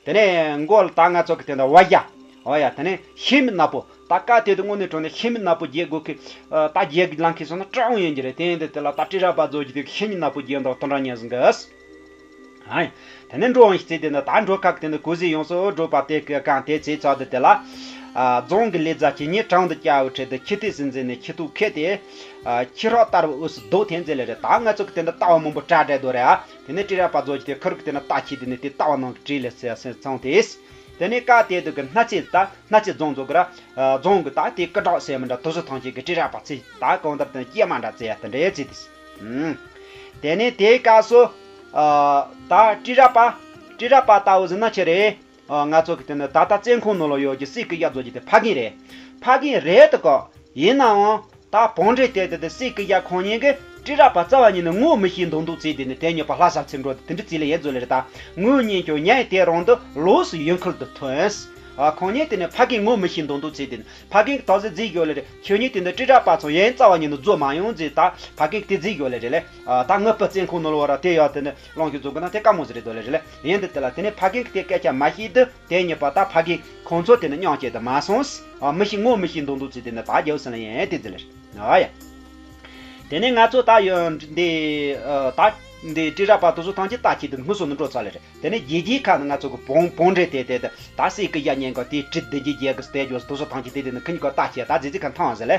དེ་ནས་མགོ་ལ་ད་ང་ཚོ་གི་དེ་འདྲ་བ་རྒྱ། འོ་ཡ་དེ་ནས་ཤེལ་མིག་ནག་པོ་ད་ཀ་དེ་དུ་དངོས་གནས་དྲང་ནས་ཤེལ་མིག་ནག་པོ་རྒྱས་དགོས་ཀི། ད་རྒྱས་ཀི་ལང་ཁི་སོང་ན་སྤྲང་ཡིན་གྱི་རེད། དེ་ཡིན་དུ་དེ་ལ་ད་སྤྲེལ་ར་པ་རྫོགས་ཀྱི་དེ་ཤེལ་མིག་ནག་པོ་རྒྱས་འདུག་དོན་གྲངས་ཉན་ཟིན་གི། ཧའི། དེ་ནས་འགྲོ་འོང་ཞིག་བརྩིས་དེ་ནི་ད་འགྲོ་ཁག་དེ་ནི་གོ་ཟིག་ཡོང་སོ་འགྲོ་པ་དེ་གི་གང་དེ་ཚེ་ཚོགས་དུ་དེ་ལ། རྫོང་གི་ལས་རྫ་ཁྱི་ཉིད་གྲང་དུ་བསྐྱལ་བའི་ཁྲོད་དུ་ཁྱི་ཐིག་སྲིད་འཛིན་ནས་ཁྱི་ཐུག་ཁད་དེ། ཁྱི་རོག་ལྟར་བུ་འུ་སུ་རྡོ་འཐེན་མཛད་ལེ་རེད། ད་ང་ཚོ་གི་དེ་འདི་ལྟ་བ་མང་པོ་གྲ་སྒྲིག་དོ་རེད་ཨ། དེ་ནས་སྤྲེལ་ར་པ་རྫོགས་ཀྱི་དེ་ཁུར་གི་དེ་ནི་ལྟ་ཁྱི་དེ་ནི་དེ་ལྟ་བ་ནང་གི་བྲིས་ལེ་ཟེར་ཟེར་ཚང་དེས། དེ་ནས་ཀ་དེ་དུ་གི་སྣ་ཚེ་ད་སྣ་ཚེ་རྫོང་རྫོགས་གི་ར། རྫོང་གི་ད་དེ་ཀི་དྲག་སེ་མི་འདྲ་དུ་སུ་ཐང་ཆེ་གི་སྤྲེལ་ར་པ་ཚེ་ད་གང་ལྟར་དེ་སྐྱེ་མ་འདྲ་ཚེ་ཡ་དེ་འདྲའི་ཚེ་དེས། དེ་ནས་དེའི་སྐབས་སུ། ད་སྤྲེལ་ར་པ། སྤྲེལ་ར་པ་ལྟ་བུ་ཟིན་ན་ཆི་རེད། ང་ཚོ་གི་དེ་ནི་ད་ལྟ་བཙོན་ཁང་ནང་ལ་ཡོད་ཀྱི་སྲས་ཀི་གཡག་རྫོགས་ཀྱི་དེ་ཕ་རྒན་རེད། ཕ་རྒན་རེད་དུ་གོ། ཡིན་ནའང་། ད་བང་འགྲོས་དེ་དེ་དེ་སྲས་ཀི་གཡག་ཁོང་གཉིས་ཀྱིས་སྤྲེལ་ར་པ་རྩ་བ་ཉིད་ནས་ངོ་མི་ཤེས་མདོག་མདོག་བྱས་དེ་ནི་དེ་ཉིད་པ་ལྷ་སར་ཚུར་འགྲོ་དེ་དེ་འདྲ་བྱས་ལ་ཡལ་རྫོགས་ལེ་རེད་ད། ངོ་གཉིས་ཀྱང་ཉལ་དེ་རང་དུ་ལོགས་སུ་ཡུལ་ཁུལ་དུ་ཐོན། ཁོང་གཉིས་དེ་ནི་ཕ་རྒན་ངོ་མི་ཤེས་མདོག་མདོག་བྱས་དེ་ནི། ཕ་རྒན་གྱིས་ད་གཟོད་རྫིག་ཡོད་ལེ་རེད། ཁྱོད་གཉིས་དེ་འདི་སྤྲེལ་ར་པ་ཚོ་ཡན་རྩ་བ་ཉིད་ནས་རྫོགས་མ་ཡོང་ཟེར་ད་ཕ་རྒན་གྱིས་དེ་རྫིག་ཡོད་ལེ་རེད་ལེ། ད་ངའི་བུ་བཙོན་ཁང་ནང་ལ་བ་ར་དེ་ཡོད་དེ་ནི་གླང་ཆེན་རྫོགས་གི་ན་དེ་དཀའ་མོ་ཟིག་རེད་དོ་ལེ་རེད་ལེ། ཡིན་དུ་དེ་ལ་དེ་ནས་ཕ་རྒན་གྱིས་དེ་སྐད་ཆ་མ་བཤད་དུ་དེ་ཉིད་པ་ད་ཕ་རྒན་ཁོང་ཚོ་དེ་ནི་མཉམ་བྱས་དུ་མ་སོང་། མི་ཤེས་ངོ་མི་ཤེས་མདོག་མདོག་བྱས་དེ་ནི་ད་རྒྱབ་ཟིན་ལ་ཡན་དེ་རྫི་ལེ་རེད། ཨ་ཡ། དེ་ནས་ང་ཚོ་ད་ཡོད་འདི་ད་འདི་སྤྲེལ་ར་པ་དུ་སུ་ཐང་ཆེ་ལྟ་ཁྱི་དེ་ངུ་སོ་ནི་འགྲོ་ཚར་ལེ་རེད། དེ་ནས་རྗེས་རྗེས་ཁ་ནས་ང་ཚོ་གི་བོང་བོང་འདྲེ་དེ་དེ་དེ་ད་སྲས་ཀྱི་གཡག་ཉན་ག་དེ་གྲི་བདུད་ཀྱི་རྒྱལ་གི་སྟེ་རྒྱུ་དུ་སུ་ཐང་ཆེ་དེ་དེ་ནི་ཁི་གཉིས་ཀ་ལྟ་ཁྱི་ད་རྗེས་རྗེས་ཁ་ཐང་ཟེར་ལེ།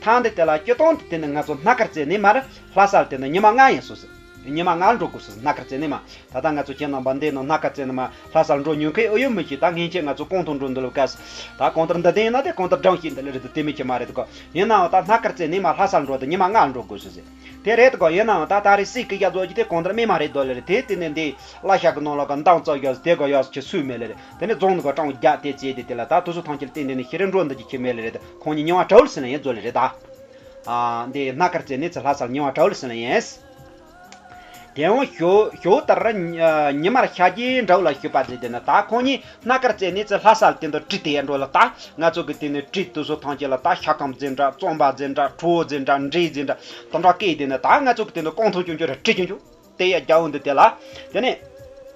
ཐང་དེ་དེ་ལ་སྐྱོ་སྟོང་དེ་དེ་ནི་ང་ཚོ་སྣ་དཀར་རྩེ་ནས་མར་ལྷ་ས་ལ་དེ་ནི་ཉི་མ་ལྔ་ཡིན་སོ་ཟེར། ཉི་མ་ལྔ་འགྲོ་དགོས་སོ་ཟེར། སྣ་དཀར་རྩེ་ནས་མར་ད་ལྟ་ང་ཚོ་ཁྱེད་རྣམ་པ་འདི་ནང་སྣ་དཀར་རྩེ་ནས་མར་ལྷ་ས་ལ་འགྲོ་ཉོན་མཁན་ཨེ་ཡོད་མི་ཤེས། ད་སྔན་ཆད་ང་ཚོ་གོང་མཐོ་འགྲོ་འདི་ལ་བཀལ་སོ། ད་གང་ལྟར་འདི་དེ་ཡིན་ན་དེ་གང་ལྟར་སྦྲང་ཤིང་འདི་ལ་རེད་དེ་དེ་མི་ཁྱི་མ་རེད་དེ་གོ། ཡིན་ནའང་ད་སྣ་དཀར་རྩེ་ནས་མར་ལྷ་ས་ལ་འགྲོ་དེ་ཉི་མ་ལྔ་འགྲོ་དགོས་སོ་ཟེར། དེ་རེད་དོ་གོ། ཡིན་ནའང་ད་ད་རེས་སྲས་ཀྱི་གཡག་རྫོགས་ཀྱི་དེ་གང་ལྟར་སྨན་མ་རེད་དོ་ལེ་རེད། དེ་དེ་ནས་འདི་བླ་ཤག་གི་ནང་ལོགས་ག་འདང་བཙོག་ཡོད་དེ་གོ་ཡོད་ཀྱི་སུས་མེད་ལེ་རེད། དེ་ནས་རྫོང་ནི་ག་སྤྲང་བོ་རྒྱག་དེ་བྱས་དེ་དེ་ལ་ད་དུ་སུ་ཐང་ཆེ་ལ་བརྟེན་ནས་ཤི་རེ་འགྲོ་འདི་ཀྱི་ཁྱི་མེད་ལེ་རེད། ཁོང་གཉིས་ཉི་མ་གྲོལ་ཟིན་ལ་ཡིན་རྫོགས་ལེ་རེད་ད། ཨ་འདི་སྣ་དཀར་རྩེ་ནས་ཚུར་ལྷ་སར་ཉི་མ་གྲོལ་ཟིན་ལ་ཡིན། དེ་ཡང་ཞོ་ཞོ་ལྟར་ཉི་མར་ཤར་གྱི་འདྲ་བོ་ལ་ཞུས་པ་ཟེར་དེ་ནི་ད་ཁོང་གཉིས་སྣ་དཀར་རྩེ་ནས་ཚུར་ལྷ་སར་དེ་འདྲ་གྲི་དེ་ཡར་འགྲོ་ལ་ད་ང་ཚོ་གི་དེ་ནི་གྲི་དུ་སུ་ཐང་ཆེ་ལ་ད་ཤ་སྐམ་ཟེར་འདྲ་རྩམ་པ་ཟེར་འདྲ་གྲོ་ཟེར་འདྲ་འབྲས་ཟེར་འདྲ་དུ་འདྲ་སྐད་དེ་ནི་ད་ང་ཚོ་གི་དེ་ནི་གོང་མཐོ་ཆུང་ཆུང་ར་གྲི་ཆུང་ཆུང་དེ་ཡ་རྒྱ་བོ་འདི་དེ་ལ། དེ་ནས་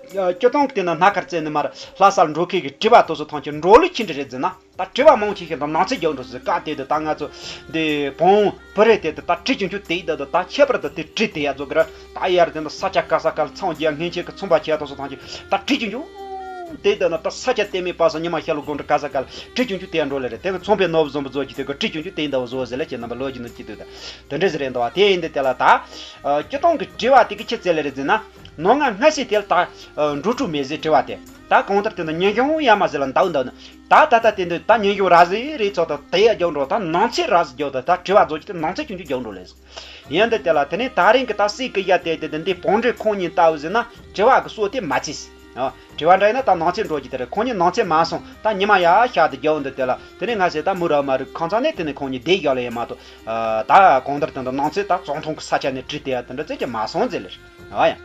སྤྱི་བཏང་གི་དེ་ནི་སྣ་དཀར་རྩེ་ནས་མར་ལྷ་སར་འགྲོ་མཁན་གྱི་གྲི་བ་དུ་སུ་ཐང་ཆེ་འགྲོ་ལུགས་ཅི་འདྲ་རེད་ཟེར་ན། ད་གྲི་བ་མང་ཆེ་ཤོས་དང་ནང་ཚེ་རྒྱག་འགྲོ་ཟེར་བཀའ་དེ་དུ་ད་ང་ཚོ་འདི་བོང་བུ་རེ་དེ་དུ་ད་གྲི་ཆུང་ཆུང་དེ་ཡི་ད་དུ་ད་ཁྱད་པར་དུ་དེ་གྲི་དེ་ཡ་ཚོ་གི་ར་ད་ཡར་དེ་འདི་ས་ཆ་ག་ས་ག་ལ་ཚང་རྒྱག་སྔན་ཆད་ཀྱི་ཚོང་པ་ཁྱེད་དང་སོ་ཐང་ཆེ་ད་གྲི་ཆུང་ཆུང་དེ་ཡི་ད་ན་ད་ས་ཆ་དེ་མེད་པ་སོ་ཉི་མ་ཤར་ལ་དགོང་དྲོ་ག་ས་ག་ལ་གྲི་ཆུང་ཆུང་དེ་ཡ་འགྲོ་ལེ་རེད། དེ་གི་ཚོང་པའི་ནོར་བུ་བཟང་པོ་བཟོ་གི་དེ་གི་གྲི་ཆུང་ཆུང་དེ་ཡི་ད་བ་བཟོ་ཟེར་ལེ་ཁྱེད་རྣམ་པ་ལོ་རྒྱུས་ནོར་གྱི་དུ་ད་དེ་འདྲ་ཟེར་རེད་འདུག་བ། དེ་ཡིན་དེ་དེ་ལ་ད་སྤྱི་བཏང་གི་གྲི་བ་དེ་གི་ཁྱི་རྩེ་ལེ་རེད་ཟེར་ན་ནོ་ང་སྔ་ཕྱི་དེ་ལ་ད་འགྲོ་དྲུག་མེད་ཟེར་གྲི་བ་དེ་ད་གང་ལྟར་དེ་ན་ཉིན་གུང་ཡ་མ་ཟེར་ལ་འདའ་འདའ་ན། ད་ད་ལྟ་དེ་འདི་ད་ཉིན་གུང་ར་བཟི་རེད་ཚོ་ད་དེ་ཡ་རྒྱག་འགྲོ་ད་ནང་ཚེ་ར་བཟི་རྒྱག་ད་ད་དྲི་བ་རྫོགས་ཀྱི་དེ་ནང་ཚེ་ཆུང་ཆུང་རྒྱག་འགྲོ་ལེ། ཡིན་འདི་དེ་ལ་དེ་ནས་ད་རིང་གི་ད་སྲས་ཀྱི་ཡ་དེ་དེ་དེ་འདི་བོང་འདྲེ་ཁོང་གཉིས་ལྟ་བུ་ཟེར་ན་དྲི་བ་གི་སྲོལ་དེ་མ་བརྩིས། ཨ་དྲི་བ་འདྲ་ཡིན་ན་ད་ནང་ཚེ་འགྲོ་གི་དེ་རེད། ཁོང་གཉིས་ནང་ཚེ་མ་སོང་ད་ཉི་མ་ཡ་ཤར་དུ་རྒྱག་འདི་དེ་ལ་དེ་ནས་ང་ཟེར་ད་མུ་ར་མ་རུ་ཁང་ཚང་ནས་དེ་ནས་ཁོང་གཉིས་བསྡད་རྒྱག་ལེ་ཡིན་མ་གཏོགས་ད་གང་ལྟར་དེ་འདི་ནང་ཚེ་ད་བཙོན་ཁང་གི་ས་ཆ་ནས་བྲིས་དེ་ཡ་དེ་འདྲ་ཙེ་ཀྱི་མ་སོང་ཟེར་ལེ། ཨ་ཡ།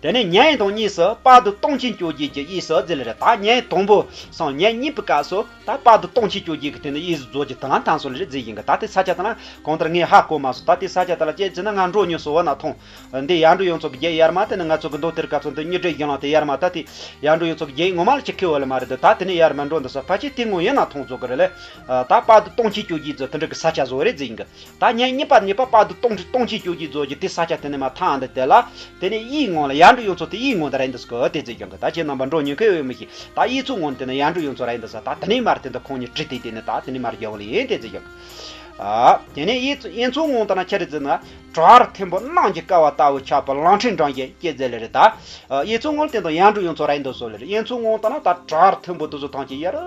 དེ་ནས་ཉན་དང་གཉིས་སུ་དཔལ་དུ་སྟོང་ཆེན་བཅོ་བརྒྱད་ཀྱི་དབྱིངས་སུ་ཟེར་ལེ་རེད། ད་ཉན་དང་པོ་སང་ཉན་གཉིས་པའི་སྐབས་སུ་ད་དཔལ་དུ་སྟོང་ཆེན་བཅོ་བརྒྱད་ཀྱི་སྟེང་དུ་དབྱིངས་སུ་རྫོགས་ཀྱི་དེ་ལ་ཐང་སོ་ལེ་རེད་ཟེར་ཡིན་གི། ད་དེ་ས་ཆ་དེ་ལ་གང་ལྟར་ངས་ཧ་གོ་མ་སོང་། ད་དེ་ས་ཆ་དེ་ལ་ཅེས་ཟེར་ན་ང་འགྲོ་མྱོང་སོང་བ་ན་མཐོང་། འདི་ཡར་འགྲོ་ཡོང་ཚོགས་ཀྱི་རྒྱ་ཡར་མ་དེ་ནི་ང་ཚོ་གི་མདོ་དེར་ག་ཚོད་འདི་ཉི་སྒྲོན་གཞན་ལ་དེ་ཡར་མ་ད་དེ་ཡར་འགྲོ་ཡོང་ཚོགས་ཀྱི་རྒྱ་ངོ་མ་ལ་ཅི་ཁེ་བ་ལ་མ་རེད། ད་དེ་ནི་ཡར་མ་འགྲོ་འདི་ས་ཕ་ཆེ་དེ་ངོ་ཡིན་ན་མཐོང་ཚོགས་ཀྱི་རེད་ལེ། ད་དཔལ་དུ་སྟོང་ཆེན་བཅོ་བརྒྱད་ཚོ་དེ་འདྲ་གི་ས་ཆ་བཟོ་རེད་ཟེར་ཡིན་གི། ད་ཉན་གཉིས་པ་གཉིས་པ་དཔལ་དུ་སྟོང་ཆེན་སྟོང་ཆེན་བཅོ་བརྒྱད་ཚོ་གི་དེ་ས་ཆ་དེ་ནི་མ་ཐང་འདི་དེ་ལ་དེ་ནི་དབྱིངས་ངོ་ལ་ཡར་འགྲོ་ཡོང་ཚོགས་དེ་དབྱིངས་ངོ་འདི་རེད་འདི་སྐོ་དེ་ཟེར་ཡོང་གི། ད་ཁྱེད་རྣམ་པ་འགྲོ་མྱོང་གི་ཡོད་མི་ཤེས། ད་དབྱིངས་ཚོ་ངོ་དེ་ནི་ཡར་འགྲོ་ཡོང་ཚོགས་རེད་འདི་ས། ད་དེ་ནི་མར་དེ་འདི་ཁོང་གཉིས་བྲིས་ཏེ་དེ་ནི་ད་དེ་ནི་མར་རྒྱབ་ལ་ཡིན་དེ་ཟེར་ཡོང་གི། ཨ། དེ་ནས་དབྱིངས་དབྱིངས་ཚོ་ངོ་ལྟ་ན་ཆ་རེ་ཟེར་ན་གྲགས་མཐོན་པོ་གནམ་གྱི་ཀ་བ་ལྟ་བུ་ཆགས་པ་ལང་ཁྲིན་འགྲམ་གྱི་སྐྱེ་མཛད་ལེ་རེད། ད་དབྱིངས་ཚོ་ངོ་ལ་དེ་དང་ཡར་འགྲོ་ཡོང་ཚོགས་ར་ཡིན་འདུག་སོ་ལེ་རེད། དབྱིངས་ཚོ་ངོ་ལྟ་ན་ད་གྲགས་མཐོན་པོ་དེ་ཚོ་ཐང་གི་ཡར་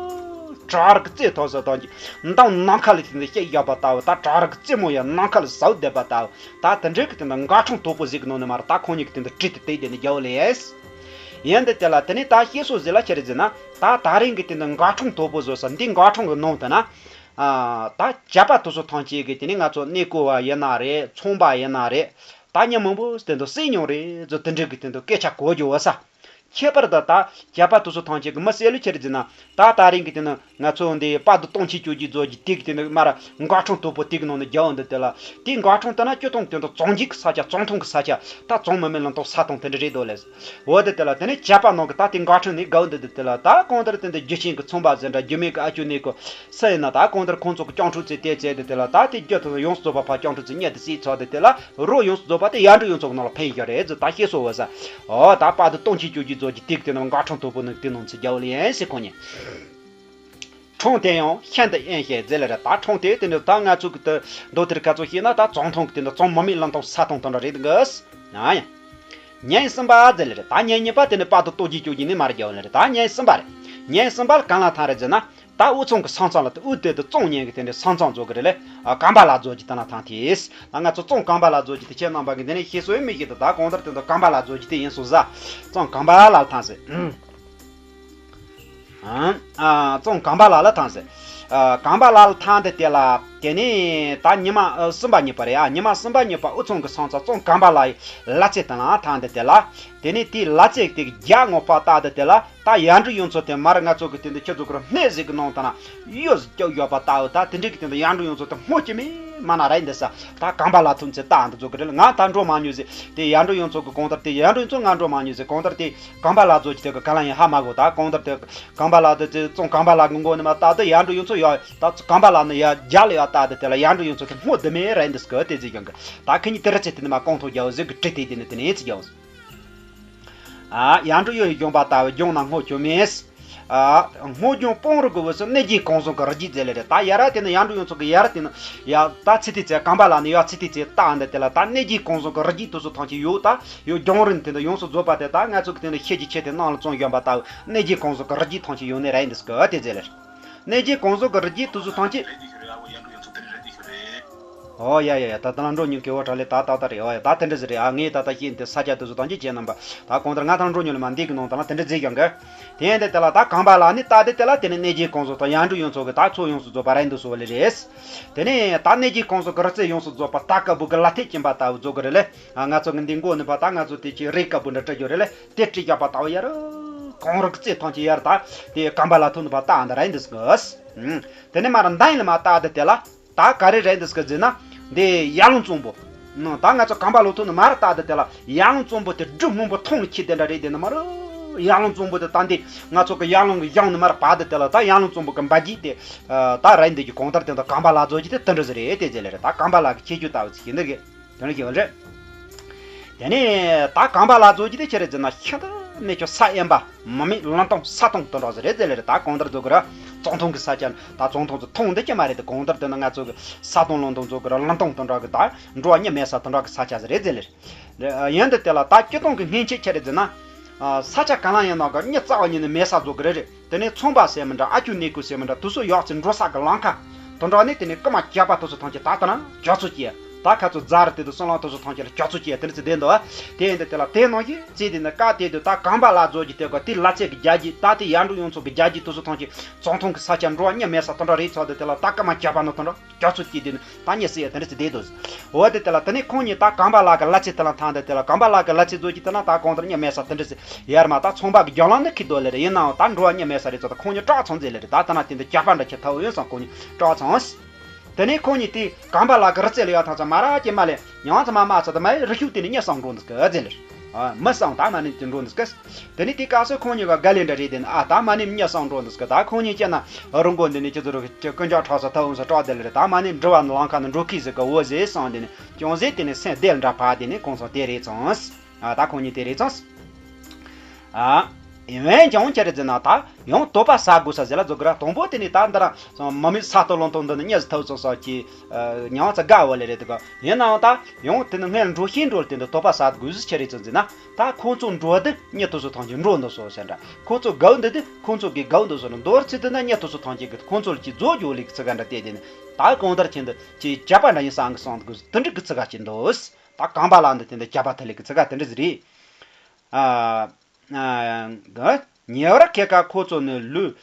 གྲགས་ཀྱི་རྩེ་ཐོག་ས་ཐང་གི་མདང་ནམ་མཁའ་ལ་དེ་འདི་སྐྱེ་བཞག་པ་ལྟ་བུ། ད་གྲགས་ཀྱི་རྩེ་མོ་ཡར་ནམ་མཁའ་ལ་ཟག་བསྡད་པ་ལྟ་བུ། ད་དེ་འདྲའི་གི་དེ་འདི་འགག་འཕྲང་དོག་པོ་ཟིག་གི་ནང་ནས་མར་ད་ཁོང་གཉིས་ཀྱི་དེ་འདི་བྲིས་ཏེ་བསྡད་ནས་རྒྱབ་ལེ་ཡིན། ཡིན་འདི་དེ་ལ་དེ་ནས་ད་ཤེས་སོ་ཟེར་ལ་ཆ་རེ་ཟེར་ན་ད་ད་རིང་གི་དེ་འདི་འགག་འཕྲང་དོག་པོ་བཟོ་ས་འདི་འགག་འཕྲང་གི་ནང་དུ་ན། ཨ། ད་བྱ་བ་དེ་ཚོ་ཐམས་ཅད་ཀྱི་དེ་ནི་ང་ཚོ་གནས་སྐོར་བ་ཡིན་ན་རེད། ཚོང་པ་ཡིན་ན་རེད། ད་མྱི་མང་པོ་དེ་ཚོ་བསད་མྱོང་རེད་ཚོ་དེ་འདྲ་གི་དེ་ཚོ་སྐད་ཆ་གོ་རྒྱུ་བ་ས། ཁྱད་པར་དུ་ད་བྱ་བ་དེ་ཚོ་ཐམས་ཅད་ཀྱི་མི་བསད་ལུགས་ཆེ་རེད་ཟེར་ན། ད་ད་རིང་གི་དེ་ནི་ང་ཚོ་འདི་དཔལ་དུ་སྟོང་ཆེན་བཅོ་བརྒྱད་རྫོགས་ཀྱི་དེ་གི་དེ་ནི་མར་འགག་འཕྲང་དོག་པོ་དེ་གི་ནང་ནས་རྒྱབ་འོང་འདི་དེ་ལ། དེ་འགག་འཕྲང་དེ་ན་སྤྱིར་བཏང་དེ་ཚོ་གཙང་འཇིག་གི་ས་ཆ། གཙང་ཐང་གི་ས་ཆ། ད་གཙང་མ་མེད་ལམ་སྟོང་ས་སྟོང་དེ་འདྲ་རེད་འདུག་ལས། འོ་དེ་དེ་ལ་དེ་ནས་བྱ་བ་ནང་གི་ད་དེ་འགག་འཕྲང་ནས་དགའ་བོ་འདི་དེ་དེ་ལ་ད་གང་ལྟར་དེ་འདི་རྒྱུ་ཆེན་གི་ཚོང་པ་ཟེར་འདྲ་རྒྱུ་མེད་གི་ཨ་ཅོ་ནས་གི་སུ་ཡིན་ན་ད་གང་ལྟར་ཁོང་ཚོ་གི་སྤྱང་གྲུང་ཚེ་དེ་བྱས་དེ་དེ་ལ་ད་དེ་རྒྱུ་དེ་ཚོ་ཡོངས་སུ་རྫོགས་པ་སྤྱང་གྲུང་ཚེ་གཉིད་དེ་སྲིད་ཚོགས་དེ་དེ་ལ་རོ་ཡོངས་སུ་རྫོགས་པ་དེ་ཡར་འགྲོ་ཡོང་ཚོགས་ནང་ལ་ཕན་ཡོད་རེད་ཟེར་ད་ཤེས་སོ་བ་ས། ཨོ་ད་དཔལ་དུ་སྟོང་ཆེན་བཅོ་བརྒྱད་རྫོགས་ཀྱི་དེ་གི་དེ་ནང་འགག་འཕྲང་དོག་པོ་ནི་དེ་ནང་ཚེ་རྒྱ་བོ་ལ་ཡིན་ཟེར་ཁོ་ཉིད། འཕྲང་དེ་ཡང་ཤིན་ཏུ་གཡེང་ཞིང་མཛེས་ལེ་རེད། ད་འཕྲང་དེ་དེ་འདྲ་ད་ང་ཚོ་གི་དེ་མདོ་དེར་ག་ཚོད་ཤེས་ན་ད་གཙང་ཐང་གི་དེ་འདྲ་གཙང་མ་མེད་ལམ་སྟོང་ས་སྟོང་དེ་འདྲ་རེད་འདུག་གི། ཨ་ཡ། ཉིན་གསུམ་པ་མཛེས་ལེ་རེད། ད་ཉིན་གཉིས་པ་དེ་ནི་དཔལ་དུ་སྟོང་ཆེན་བཅོ་བརྒྱད་ནི་མར་རྒྱབ་ལེ་རེད། ད་ཉིན་གསུམ་པ་རེད། ཉིན་གསུམ་པ་ལ་གང་ལ་ཐང་རེད་ཟེར་ན། ད་དབུས་གཙང་གི་ས་མཚམས་ལ་དེ་དབུས་དེ་དུ་གཙང་ཉིན་གི་དེ་འདྲ་ས་མཚམས་རྫོགས་གི་རེད་ལེ། ཨ། གམ་པ་ལ་རྫོགས་ཀྱི་དེ་ན་ཐང་དེས། ད་ང་ཚོ་གཙང་གམ་པ་ལ་རྫོགས་ཀྱི་དེ་ཁྱེད་རྣམ་པ་གི་འདི་ནས་ཤེས་སོ་ཡོད་མི་ཤེས་ད། ད་གང་ལྟར་དེ་འདྲ་གམ་པ་ལ་རྫོགས་ཀྱི་དེ་ཡིན་སོང་ཟ། གཙང་གམ་པ་ལ་ཐང་ཟེར། ཨ། གཙང་གམ་པ་ལ་ལ་ཐང་ཟེར། ཨ། གམ་པ་ལ་ལ་ཐང་དེ་དེ་ལ་དེ་ནས་ད་ཉི་མ་ཨ་གསུམ་པ་གཉིས་པ་རེད། ཨ། ཉི་མ་གསུམ་པ་གཉིས་པ་དབུས་གཙང་གི་ས་མཚམས་གཙང་གམ་པ་ལ་ལ་ཚེ་དེ་ན་ཐང་དེ་དེ་ལ། དེ་ནས་དེའི་ལ་ཚེ་དེ་རྒྱ་ངོ་པ་ལྟ་དེ་དེ་ལ། ད་ཡར་འགྲོ་ཡོང་ཚོ་དེ་མར་ང་ཚོ་གི་དེ་འདི་ཁྱེད་ཚོ་གི་རུ་སྣེ་ཟིག་གི་ནང་དང་ན་གཡོ་ཟིག་སྐྱོ་ཡོད་པ་ལྟ་བུ། ད་དེ་འདྲའི་གི་དེ་འདི་ཡར་འགྲོ་ཡོང་ཚོ་དེ་སྔོ་སྐྱེ་མེད་མ་ན་ར་འདི་ས། ད་གམ་པ་ལ་ཐུག་ཚེ་ད་འདི་ཚོ་གི་རེད། ང་ད་འགྲོ་མ་མྱོང་ཟེར། དེ་ཡར་འགྲོ་ཡོང་ཚོ་གི་གང་ལྟར་དེ་ཡར་འགྲོ་ཡོང་ཚོ་ང་འགྲོ་མ་མྱོང་ཟེར། གང་ལྟར་དེ་གམ་པ་ལ་ཚོ་གི་དེ་གི་ག་ལ་ཡིན་ཧ་མ་གོ། ད་གང་ལྟར་དེ་གམ་པ་ལ་དེ་དེ་གཙང་གམ་པ་ལ་གི་མགོ་ནས་མ་ལྟ་དེ་ཡར་འགྲོ་ཡོང་ཚོ་ཡོད། ད་གམ་པ་ལ་ནི་ཡར་རྒྱ་ལ་ཡོད་ལྟ་དེ་དེ་ལ་ཡར་འགྲོ་ཡོང་ཚོ་དེ་སྔོ་འདི་མེད་ར་འདི་སྐོ་དེ་ཟིག་ཡོང་གི། ད་ཁི་གཉིས་དེ་ར་ཚེ་དེ་ནི་མ་གང་ཐོག་རྒྱ་བོ་ཟིག་གི་བྲིས་དེ་དེ་ནི་དེ་ནས་ཚེ་རྒྱ་བོ། ཨ། ཡར་འགྲོ་གཡོ་ཡི་ལྗོངས་པ་ལྟ་བུ་ལྗོངས་ན་སྔོ་སྐྱེ་མེད། ཨ། སྔོ་ལྗང་སྤང་རི་གི་དབུས་སུ་གནས་རྒྱའི་གངས་བཟང་གི་རི་རྒྱུད་མཛེས་ལེ་རེད། ད་ཡར་ར་དེ་ནི་ཡར་འགྲོ་ཡོང་ཚོ་གི་ཡར་ར་དེ་ནི་ཡ་ད་ཚེ་དེ་ཚེ་གམ་པ་ལ་ནི་ཡ་ཚེ་དེ་ཚེ་ལྟ་འདི་དེ་ལ་ད་གནས་རྒྱའི་གངས་བཟང་གི་རི་རྒྱུད་དེ་ཚོ་ཐམས་ཅད་ཡོད། ད་ཡོད་ལྗང་རི་དེ་འདི་ཡོངས་སུ་རྫོགས་པ་དེ་ད་ང་ཚོ་གི་དེ་ནི་ཤེལ་གྱི་ཆས་དེ་ནང་ལ་བཙོང་བཞིན་པ་ལྟ་བུ་གནས་རྒྱའི་གངས་བཟང་གི་རི་རྒྱུད་ཐམས་ཅད་ཡོད་ནི་ར་འདི་སྐོ་དེ་མཛེས་ལེ་རེད། གནས་རྒྱའི་གངས་བཟང་གི་རི་རྒྱུད་དེ་ཚོ་ཐམས་ཅད། ཨོ་ཡ་ཡ་ཡ། ད་ད་ལ་འགྲོ་མྱོང་གི་འོ་དྲ་ལེ། ད་ད་ད་རེད། ཨོ་ཡ། ད་དེ་འདྲ་ཟིག་རེད། ཨ། ངས་ད་ད་ཤེས་འདི་ས་ཆ་དེ་ཚོ་ཐམས་ཅད་ཁྱེད་རྣམ་པ་ད་གང་ལྟར་ང་ད་ལ་འགྲོ་མྱོང་ལེ་མ་འདི་གི་ནང་ད་ལ་དེ་འདྲ་ཟིག་ཡོང་གི། དེ་ཡིན་དེ་དེ་ལ་ད་གམ་པ་ལ་ནི་ད་དེ་དེ་ལ་དེ་ནི་གནས་རྒྱའི་གངས་བཟང་དང་ཡར་འགྲོ་ཡོང་ཚོ་གི་ད་ཚོ་ཡོངས་སུ་རྫོགས་པ་ར་འདི་སོ་བ་ལེ་རེད། དེ་ནས་ད་གནས་རྒྱའི་གངས་བཟང་གི་རི་རྩེ་ཡོངས་སུ་རྫོགས་པ་ད་དཀར་པོ་གི་ལ་ཐེ་ཅན་པ་ལྟ་བུ་རྫོགས་གི་རེད་ལེ། ཨ། ང་ཚོ་གི་འདི་མགོ་ནི་པ་ད་ང་ཚོ་དེ་ཅི་རེད་དཀར་པོ་འདྲ་སྤྲད་རྒྱུ་རེད་ལེ། དེ་སྤྲད་རྒྱག་པ་ལྟ་བུ་ཡར་གངས་རི་གི་རྩེ་ཐམས་ཅད་ཡར་ད་དེ་གམ་པ་ལ་ཐུག་ནི་པ་ད་འདི་ར་འདི་སོ་གི། དེ་ནས་མར་མདའ་ཡིན་ལ་མ་བཏགས་ཏེ་དེ་ལ་ད་ག་རེ་རེད་འདི་སྐད་ཟེར་ན། འདི་ཡར་ཀླུང་གཙང་པོ། ནང་ད་ང་ཚོ་གམ་པ་ལོ་ཐོག་ནས་མར་བཏགས་ཏེ་དེ་ལ་ཡར་ཀླུང་གཙང་པོ་དེ་སྦྲུལ་སྔོན་པོ་ཐང་ལ་ཁྱེར་དེ་འདྲ་རེད་དེ་ནི་མར། ཡར་ཀླུང་གཙང་པོ་དེ་ད་འདི་ང་ཚོ་གི་ཡར་ཀླུང་གི་གཞང་ནས་མར་བབས་ཏེ་དེ་ལ་ད་ཡར་ཀླུང་གཙང་པོ་གི་འབབ་རྒྱུད་དེ། ད་རེད་འདི་གི་གང་ལྟར་དེ་ད་གམ་པ་ལ་རྫོགས་རྒྱུ་དེ་དེ་འདྲ་ཟིག་རེད་དེ་ཟེར་ལེ་རེད། ད་གམ་པ་ལ་གི་ཁྱེར་རྒྱུ་ལྟ་བུ་ཅིག་ཡིན་འདི་གི། དོན་གྱི་འོན་རེད། དེ་ནས་ད་གམ་པ་ལ་རྫོགས་རྒྱུ་དེ་ཆི་རེད་ཟེར་ན་ཤིན་ཏུ་གནས་ཆུང་ས་དབེན་པ་མི་མེད་ལམ་སྟོང་ས་སྟོང་དུ་འགྲོ་ཟེར་རེད་ཟེར་ལེ་རེད། ད་གང་ལྟར་རྫོགས་གི་ར་གཙང་ཐང་གི་ས་ཆ་ད་གཙང་ཐང་ཚོ་ཐང་འདི་ཅི་མ་རེད། ད་གང་ལྟར་དེ་ན་ང་ཚོ་གི་ས་སྟོང་ལམ་སྟོང་རྫོགས་གི་ར་ལམ་སྟོང་དུ་འགྲོ་གི་ད་འགྲོ་བ་མྱི་མེད་ས་དུ་འགྲོ་གི་ས་ཆ་ཟེར་རེད་ཟེར་ལེ་རེད། ཡིན་དུ་དེ་ལ་ད་སྤྱིར་བཏང་གི་སྔན་ཆད་ཆི་རེད་ཟེར་ན། ས་ཆ་གང་ལ་ཡིན་ན་གི་མྱི་རྩ་བ་ཉིད་ནས་མེད་ས་རྫོགས་གི་རེད་རེད། དེ་ནས་ཚོང་པ་ཟེར་མི་འདྲ་ཨ་ཅུ་གནས་སྐོར་ཟེར་མི་འདྲ་དེ་ཚོ་ཡོད་ཚེ་འགྲོ་ས་གི་ལམ་ཁ་དེ་འདྲ་ནས་དེ་ནས་རྐུ་མ་རྒྱག་པ་དེ་ཚོ་ཐམས་ཅད་ད་ལྟ་ན་རྒྱ་མཚོ་སྐྱེ། ད་ཁ་ཚོ་རྫ་རི་དེ་དུ་སྲང་ལམ་དུ་སུ་ཐང་ཆེ་ལ་སྐྱོ་ཚོ་ཅེས་དེ་འདྲ་ཚེ་བསྡད་འདུག་དེ་ཡིན་དུ་དེ་ལ་དེ་ནང་བཞིན་ཚེ་དེ་ནི་ཀ་དེ་དུ་ད་གམ་པ་ལ་རྫོགས་ཀྱི་དེ་ག་དེ་ལ་ཚེ་གི་རྒྱ་རྒྱུད་ད་དེ་ཡར་འགྲོ་ཡོང་ཚོ་གི་རྒྱ་རྒྱུད་དུ་སུ་ཐང་ཆེ་ཚོང་ཐུང་གི་ས་ཆ་འགྲོ་བ་གཉིས་མེད་ས་དུ་འདྲ་རེད་ཚོ་དེ་དེ་ལ་ད་ཀ་མ་རྒྱ་པ་ནོ་དུ་འདྲ་སྐྱོ་ཚོ་ཅེས་དེ་ནི་ད་གཉིས་སེ་ཡ་དེ་འདྲ་ཚེ་བསྡད་འདུག་འོ་དེ་དེ་ལ་དེ་ནི་ཁོང་གཉིས་ད་གམ་པ་ལ་གི་ལ་ཚེ་དེ་ལ་ཐང་དེ་དེ་ལ་གམ་པ་ལ་གི་ལ་ཚེ་རྫོགས་ཀྱི་དེ་ན་ད་གང་ལྟར་གཉིས་མེད་ས་དེ་འདྲ་ཚེ་ཡར་མ་ད་ཚོང་པ་གི་རྒྱང་ལམ་ནི་ཁི་དོ་ལེ་རེད། ཡིན་ནའང་ད་འགྲོ་བ་གཉིས་མེད་ས་རེད་ཚོ་ད་ཁོང་གཉིས་སྐྲག་ཚང་ཚེ་ལེ་རེད། ད་དེ་ན་དེ་འདི་རྒྱ་པ་འདྲ་ཁྱེད་ཐའོ་ཡོད་སང་ཁོང་གཉིས་སྐྲག་ཚང་། དེ་ནས་ཁོང་གཉིས་དེ་གམ་པ་ལ་གི་རི་རྩེ་ལ་ཡོད་ཐང་ཚ་མ་ར་ཅེ་མ་ལེ་ཉང་ཚ་མ་མ་ཚ་དེ་མ་རི་ཤུག་དེ་ནས་གཉིད་སང་འགྲོ་འདུག་གི་ཟེར་ལེ། ཨ་མི་སང་ད་མ་ནི་དེ་འགྲོ་འདུག་གི། དེ་ནས་དེ་སྐབས་སུ་ཁོང་གཉིས་ཀ་ག་ལེ་འདྲ་རེད་དེ་ནི་ཨ་ད་མ་ནི་གཉིད་སང་འགྲོ་འདུག་གི། ད་ཁོང་གཉིས་ཅེ་ན་རི་མགོ་འདི་ནས་ཅི་ཚོ་རུ་ཀུན་ཀྱང་ཁྲག་ས་ཐབ་འོང་ས་སྐྲག་དེ་ལེ་རེད། ད་མ་ནི་འགྲུལ་བ་ནི་ལང་ཁ་ནི་འགྲོ་ཁི་ཟིག་གི་འོ་ཟེ་སང་དེ་ནི་ཅུང་ཟེ་དེ་ནི་སེམས་བདེ་འདྲ་བ་དེ་ནི་ཁོང་ཚོ་དེ་རེད་ཚང་། ཨ་ད་ཁོང་གཉིས་དེ་རེད་ཚང་། ཨ། ཡིན་ཀྱང་ཁྱེད་རེ་ཟེར་ན་ད་ཡང་དོགས་པ་ཟ་དགོས་ས་ཟེར་ལ་བཟོ་གི་ར། དང་པོ་དེ་ནི་ད་འདི་ར་མ་མི་ས་ཐོ་ལོང་ཐོང་འདི་ནི་གཉིས་སུ་ཐོག་ཚོ་སོགས་ཀྱི་ཉང་ཚ་དགའ་བ་ལེ་རེད་དུ་ག། ཡིན་ནའང་ད་ཡང་དེ་ནི་སྔར་འགྲོ་ཤེས་འགྲོ་ལ་དེ་འདི་དོགས་པ་ཟ་དགོས་ཟེར་ཁྱེད་རེ་ཚོ་ཟེར་ན་ད་ཁོང་ཚོ་འགྲོ་དུ་གཉིད་ཐོག་སུ་ཐང་གྱི་འགྲོ་འདུག་སོ་ཟེར་འདྲ། ཁོང་ཚོ་དགའ་འདི་དུ་ཁོང་ཚོ་གི་དགའ་འདུག་སོ་ནི་མདོར་ཚིག་དུ་ན་གཉིད་ཐོག་སུ་ཐང་གྱི་གི་ཁོང་ཚོ་ལ་ཅི་རྫོགས་རྒྱུ་ལེ་གི་ཚིག་ག་འདྲ་དེ་དེ་ནི་ད་གང་ལྟར་ཁྱེད་འདི་ཅི་བྱ་པ་འདྲ་ཡིན་སང་གི་སང་དུ་གི་དུ་འགྲིག་གི་ཚིག་ག་ཅི་འདུག་ད་གང་པ་ལ་འདི་དེ་འདི་བྱ་པ་ཐ་ལེ་གི་ཚིག་ག་དེ་འདྲ་ཟིག་རེད། ཨ། ཉེ་བར་ཁེ་ཀ་ཁོ་ཚོ་ནི་ལུས།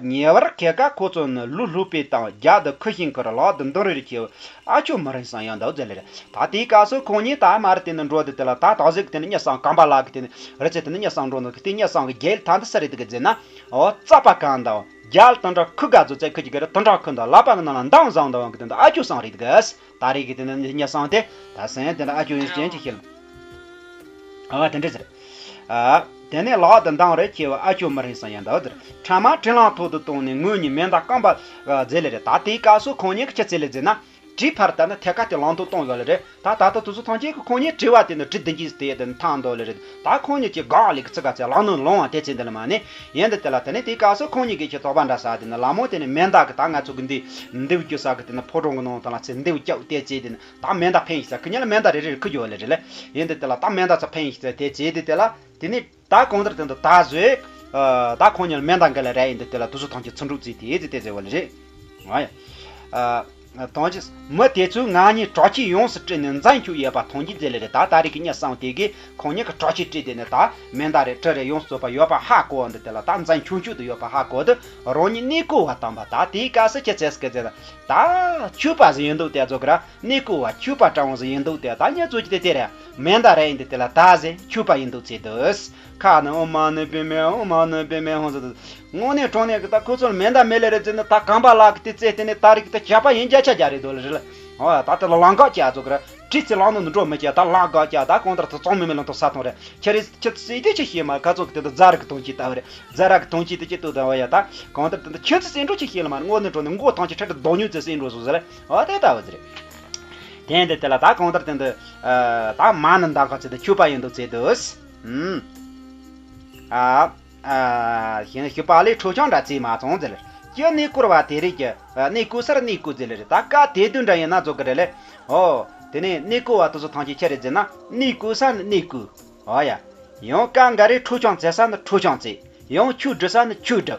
ཉེ་བར་ཁེ་ཀ་ཁོ་ཚོ་ནི་ལུས་ལྷུག་པའི་དང་རྒྱ་དུ་ཁུ་ཤིང་ཁུར་ལག་ཏུ་འདོན་རེར་ཁྱེའུ་ཨ་ཅོ་མི་རིང་སང་ཡང་འདའོ་ཟེར་ལེ་རེད། ད་དེའི་སྐབས་སུ་ཁོང་གཉིས་ད་མར་དེ་ནི་འགྲོ་དུ་དེ་ལ་ད་དག་ཟིག་དེ་ནི་གཉིད་སང་གམ་པ་ལ་གི་དེ་ནི་རི་ཚེ་དེ་ནི་གཉིད་སང་འགྲོ་ནི་གི་དེ་གཉིད་སང་གི་རྒྱལ་ཐང་དུ་ས་རེད་དུ་གི་ཟེར་ན། ཨོ་རྩ་པ་གང་དང་རྒྱལ་དང་འདྲ་ཁུ་ག་ཚོ་ཚེ་ཁུ་གི་གི་རི་དང་འདྲ་ཁུ་འདུག་ལག་པ་གི་ནང་ལ་འདང་བཟང་འདུག་གི་དེ་འདི་ཨ་ཅོ་སང་རེད་དུ་གི། ད་རེས་ཀྱི་དེ་ནི་གཉིད་སང་དེ་ད་སེམས་དེ་འདྲ་ཨ་ཅོ་ཡིན་ཅན་གྱི་ཤེས། ཨ་དེ་འདྲ་ཟེར། ཨ་དེ་ནས་ལག་ཏུ་འདང་རེ་ཁྱེའུ་ཨ་ཅོ་མི་རིང་སང་ཡང་འདའོ་ཟེར། ཕྲ་མ་དྲིན་ལན་ཐོག་ཏུ་བཏང་ནས་ངོས་གཉིས་མེ་མདའ་རྐང་པ་ཟེར་ལེ་རེད། ད་དེའི་སྐབས་སུ་ཁོང་གཉིས་ཀྱི་ཆི་ཟེར་ལེ་ཟེར་ན། གྲི་ཕར་ལྟ་ན་ཐད་ཀ་དེ་ལང་དུ་གཏོང་ཡོད་ལེ་རེད། ད་ད་ལྟ་དུ་སུ་ཐང་ཆེན་གྱི་ཁོང་གཉིས་དྲི་བ་དེ་ནི་གྲི་བདུན་གྱིས་དེ་དེ་ཐང་འདོ་ལེ་རེད། ད་ཁོང་གཉིས་ཀྱི་གང་ལེ་གི་ཚིག་ག་ཚེ་ལང་ནུ་ལོང་བ་དེ་ཚེ་འདི་ལ་མ་ནི་ཡིན་འདི་དེ་ལ་དེ་ནས་དེའི་སྐབས་སུ་ཁོང་གཉིས་ཀྱི་ཆི་དོགས་པ་འདྲ་ས་དེ་ནི་ལ་མོ་དེ་ནི་མེ་མདའ་གི་ད་ང་ཚོ་གི་འདི་འདེབས་རྒྱུ་ས་གི་དེ་ནི་ཕོ་བྲང་གི་ནང་དང་ལ་ཚེ་འདེབས་རྒྱབ་དེ་ཚེ་དེ་ནི། ད་མེ་མདའ་འཕེན་ཞིག་ཚ་ཁི་ཉལ་མེ་མདའ་རེ་རེ་ཁུ་རྒྱུ་ལེ་རེ་ལེ། ཡིན་དེ་དེ་ལ་ད་མེ་མདའ་ཚ་འཕེན་ཞིག་ཚ་དེ་བྱེད་དེ་དེ་ལ་དེ་ནི་ད་གང་ལྟར་དེ་འདུག་ད་བཟོས། ད་ཁོང་ཉལ་མེ་མདའ་འགའ་ལ་རེ་ཡིན་དེ་དེ་ལ་དུ་སུ་ཐང་ཆེ་ཚུ་འགྲུག་ཚེ་དེ་དེ་དེ་ཟེར་བ་ལེ་རེ། ང་ཡ། དང་ཅི་མི་དེ་ཚོས་ང་གཉིས་དྲག་ཆས་ཡོངས་སུ་སྤྲས་ནས་འཛིང་ཁྱུག་ཡོད་པ་མཐོང་རྒྱུ་མཛད་ལེ་རེ། ད་ད་རེས་ཀྱི་གཉིད་སང་དེ་གིས་ཁོང་གཉིས་ཀྱི་དྲག་ཆས་སྤྲས་དེ་ནི་ད་མེ་མདའ་རེ་གྲི་རེ་ཡོངས་སུ་རྫོགས་པ་ཡོད་པ་ཧ་གོ་འདི་དེ་ལ་ད་འཛིང་ཁྱུག་ཁྱུག་དུ་ཡོད་པ་ཧ་གོ་དུ་རང་ཉིད་གནས་སྐོ་བ་བཏང་པ། ད་དེའི་སྐབས་སུ་ཁྱེད་ཚེ་སྐད་ཚེ་ད་ད་ཁྱུག་པ་ཟིག་ཡིན་འདུག་དེ་ཚོ་གི་ར། གནས་སྐོ་བ་ཁྱུག་པ་སྤྲང་བོ་ཟིག་ཡིན་འདུག་དེ་ད་ཉེ་ཚོ་ཅི་དེ་དེ་རེད། མེ་མདའ་རེ་ཡིན་དེ་དེ་ལ་ད་ཟེ་ཁྱུག་པ་ཡིན་འདུག་ཚེ་དུས། ཁ་ནི་ཨོ་མ་ནི་པེ་མེ་ཨོ་མ་ནི་པེ་མེ་ཧོན་ཟེར་དུས། དངོས་གནས་དྲང་གནས་ཀྱི་ད་ཁོ་ཚོ་ལ་མེ་མདའ་མེད་ལེ་རེད་ཟེར་ནི་ད་གང་པ་ལག་གི་དེ་རྩེ་དེ་ནི་ད་རིག་ད་ཇག་པ་ཡིན་རྒྱ་ཆ་རྒྱ་རེད་དོ་ལེ་རེད་ལ། ཨོ་ད་དེ་ལ་ལང་གག་ཅག་ཚོ་གི་ར་དྲི་ཚེ་ལང་ནོ་འགྲོ་མི་ཅག་ད་ལང་གག་ཅག་ད་གང་ལྟར་ད་གཙང་མི་མི་ལང་དུ་ས་ཐོང་རེད། ཁྱེད་རེ་ཁྱེད་ཚོ་སྲིད་དེ་ཆི་ཤེས་མ་ཁ་ཚོ་གི་དེ་ད་རྫ་ར་གི་དོང་ཅི་ལྟ་བ་རེད། རྫ་ར་གི་དོང་ཅི་དེ་ཅི་ལྟོས་ད་བ་ཡ་ད་གང་ལྟར་དེ་ད་ཁྱེད་ཚོ་སྲིད་འགྲོ་ཆི་ཤེས་ལ་མ་དངོས་གནས་དྲང་གནས་མགོ་ཐང་ཆེ་ཁྲ་ཁྲ་རྡོ་ཉུལ་ཚེ་སྲིད་འགྲོ་སོང་ཟེར་ལ། ཨོ་དེ་ལྟ་བ་ཟེར། དེ་འདི་དེ་ལ་ད་གང་ལྟར་དེ་འདི། ད་མ་ནི་འདང་ག་ཚེ་འདི་ཁྱུག་པ་ཡིན་འདུག་ཚེ་འདི། ཨ། ཨ། ཞིང་ཞི་པ་ལས་ཁྲོ་ཆང་འདྲ་ཚེ་མ་ཚོང་ཟེར། ཀྱི་གནས་སྐོར་བ་དེ་རིགས་ཀྱི་གནས་སྐོར་སར་གནས་སྐོར་ཟེར་ལེ་རེད། ད་ཀ་དེ་དུས་འདྲ་ཡིན་ན་ཚོ་གི་རེད་ལེ། ཨོ། དེ་ནས་གནས་སྐོར་བ་དེ་ཚོ་ཐང་ཆེ་ཁྱེད་རེད་ཟེར་ན་གནས་སྐོར་ས་ནི་གནས་སྐོར། ཨོ་ཡ། ཡང་ཀ་འགའ་རེ་ཁྲོ་ཆང་ཚེ་ས་ནི་ཁྲོ་ཆང་ཚེ། ཡང་ཁྱུག་འབྲི་ས་ནི་ཁྱུག་འབྲི།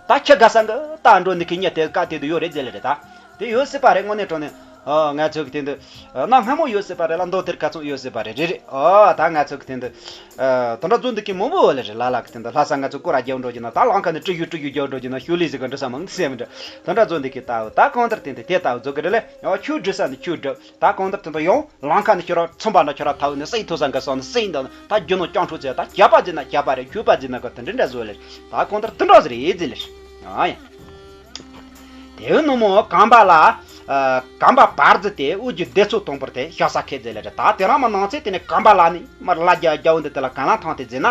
ད་ཁྱི་དགའ་ས་འགའ་ད་འགྲོ་འདི་ཁི་ཉ་དེ་ཀ་དེ་དུ་ཡོད་རེད་ཟེར་ལེ་རེད་ད། དེ་ཡོད་སྲིད་པ་རེད་དངོས་གནས་དྲང་གནས། ཨ་ང་ཚོ་གི་དེ་འདི། གནའ་སྔ་མོ་ཡོད་སྲིད་པ་རེད་ལ་མདོ་དེར་ཁ་ཚོན་ཡོད་སྲིད་པ་རེད་རེད་རེད། ཨོ་ད་ང་ཚོ་གི་དེ་འདི། དོན་དག་ཚོ་འདི་གི་མང་པོ་ཡོད་ལེ་རེད་ལ་ལ་གི་དེ་འདི་ལྷ་ས་ང་ཚོ་སྐོར་ར་རྒྱབ་འགྲོ་རྒྱུ་ན་ད་ལང་ཁ་ནས་ཀྲི་ཡུ་ཀྲི་ཡུ་རྒྱབ་འགྲོ་རྒྱུ་ན་ཤུ་ལི་ཟིག་ག་འགྲོ་ས་མང་དེ་སེམས་འདྲ། དོན་དག་ཚོ་འདི་གི་ལྟ་བུ་ད་གང་ལྟར་དེ་འདི་དེ་ལྟ་བུ་ཚོ་གི་རེད་ལེ། ཨོ་ཁྱུག་འབྲི་ས་འདི་ཁྱུག་འབྲི། ད་གང་ལྟར་དེ་འདི་ཡང་ལང་ཁ་ནས་ཁྱོད་ར་ཚོང་པ་འདྲ་ཁྱོད་ར་ཐའུ་ནས་སེང་ཐོ་ས་འགའ་སོང་ནས་སེང་འདི་ད་རྒྱུ་ནོ་སྤྱང་ཕྲུག་ཚེ་ད་རྒྱ་པ་ཟེར་ན་རྒྱ་པ་རེད། ཁྱུག་པ་ཟེར་ན་ག་དེ་འདྲ་འདྲ་བཟོ་ལེ། ད་གང་ལྟར་དེ་འདྲ་ཟེར་རེད་ཟེར་ལེ། ཨ་ཡ། དེའི་ནུབ་མོ་གམ་པ་ལ། གམ་པ་བར་ཟེར་དེ་དབུ་རྒྱུད་སྡེ་ཚོ་དང་པོར་དེ་ཤ་ས་ཁེ་ཟེར་ལེ་རེད། ད་དེ་རང་མ་ནང་ཚེ་དེ་ནས་གམ་པ་ལ་ནི་མར་ལ་རྒྱ་རྒྱ་བོ་འདི་དེ་ལ་གང་ལ་ཐང་དེ་ཟེར་ན།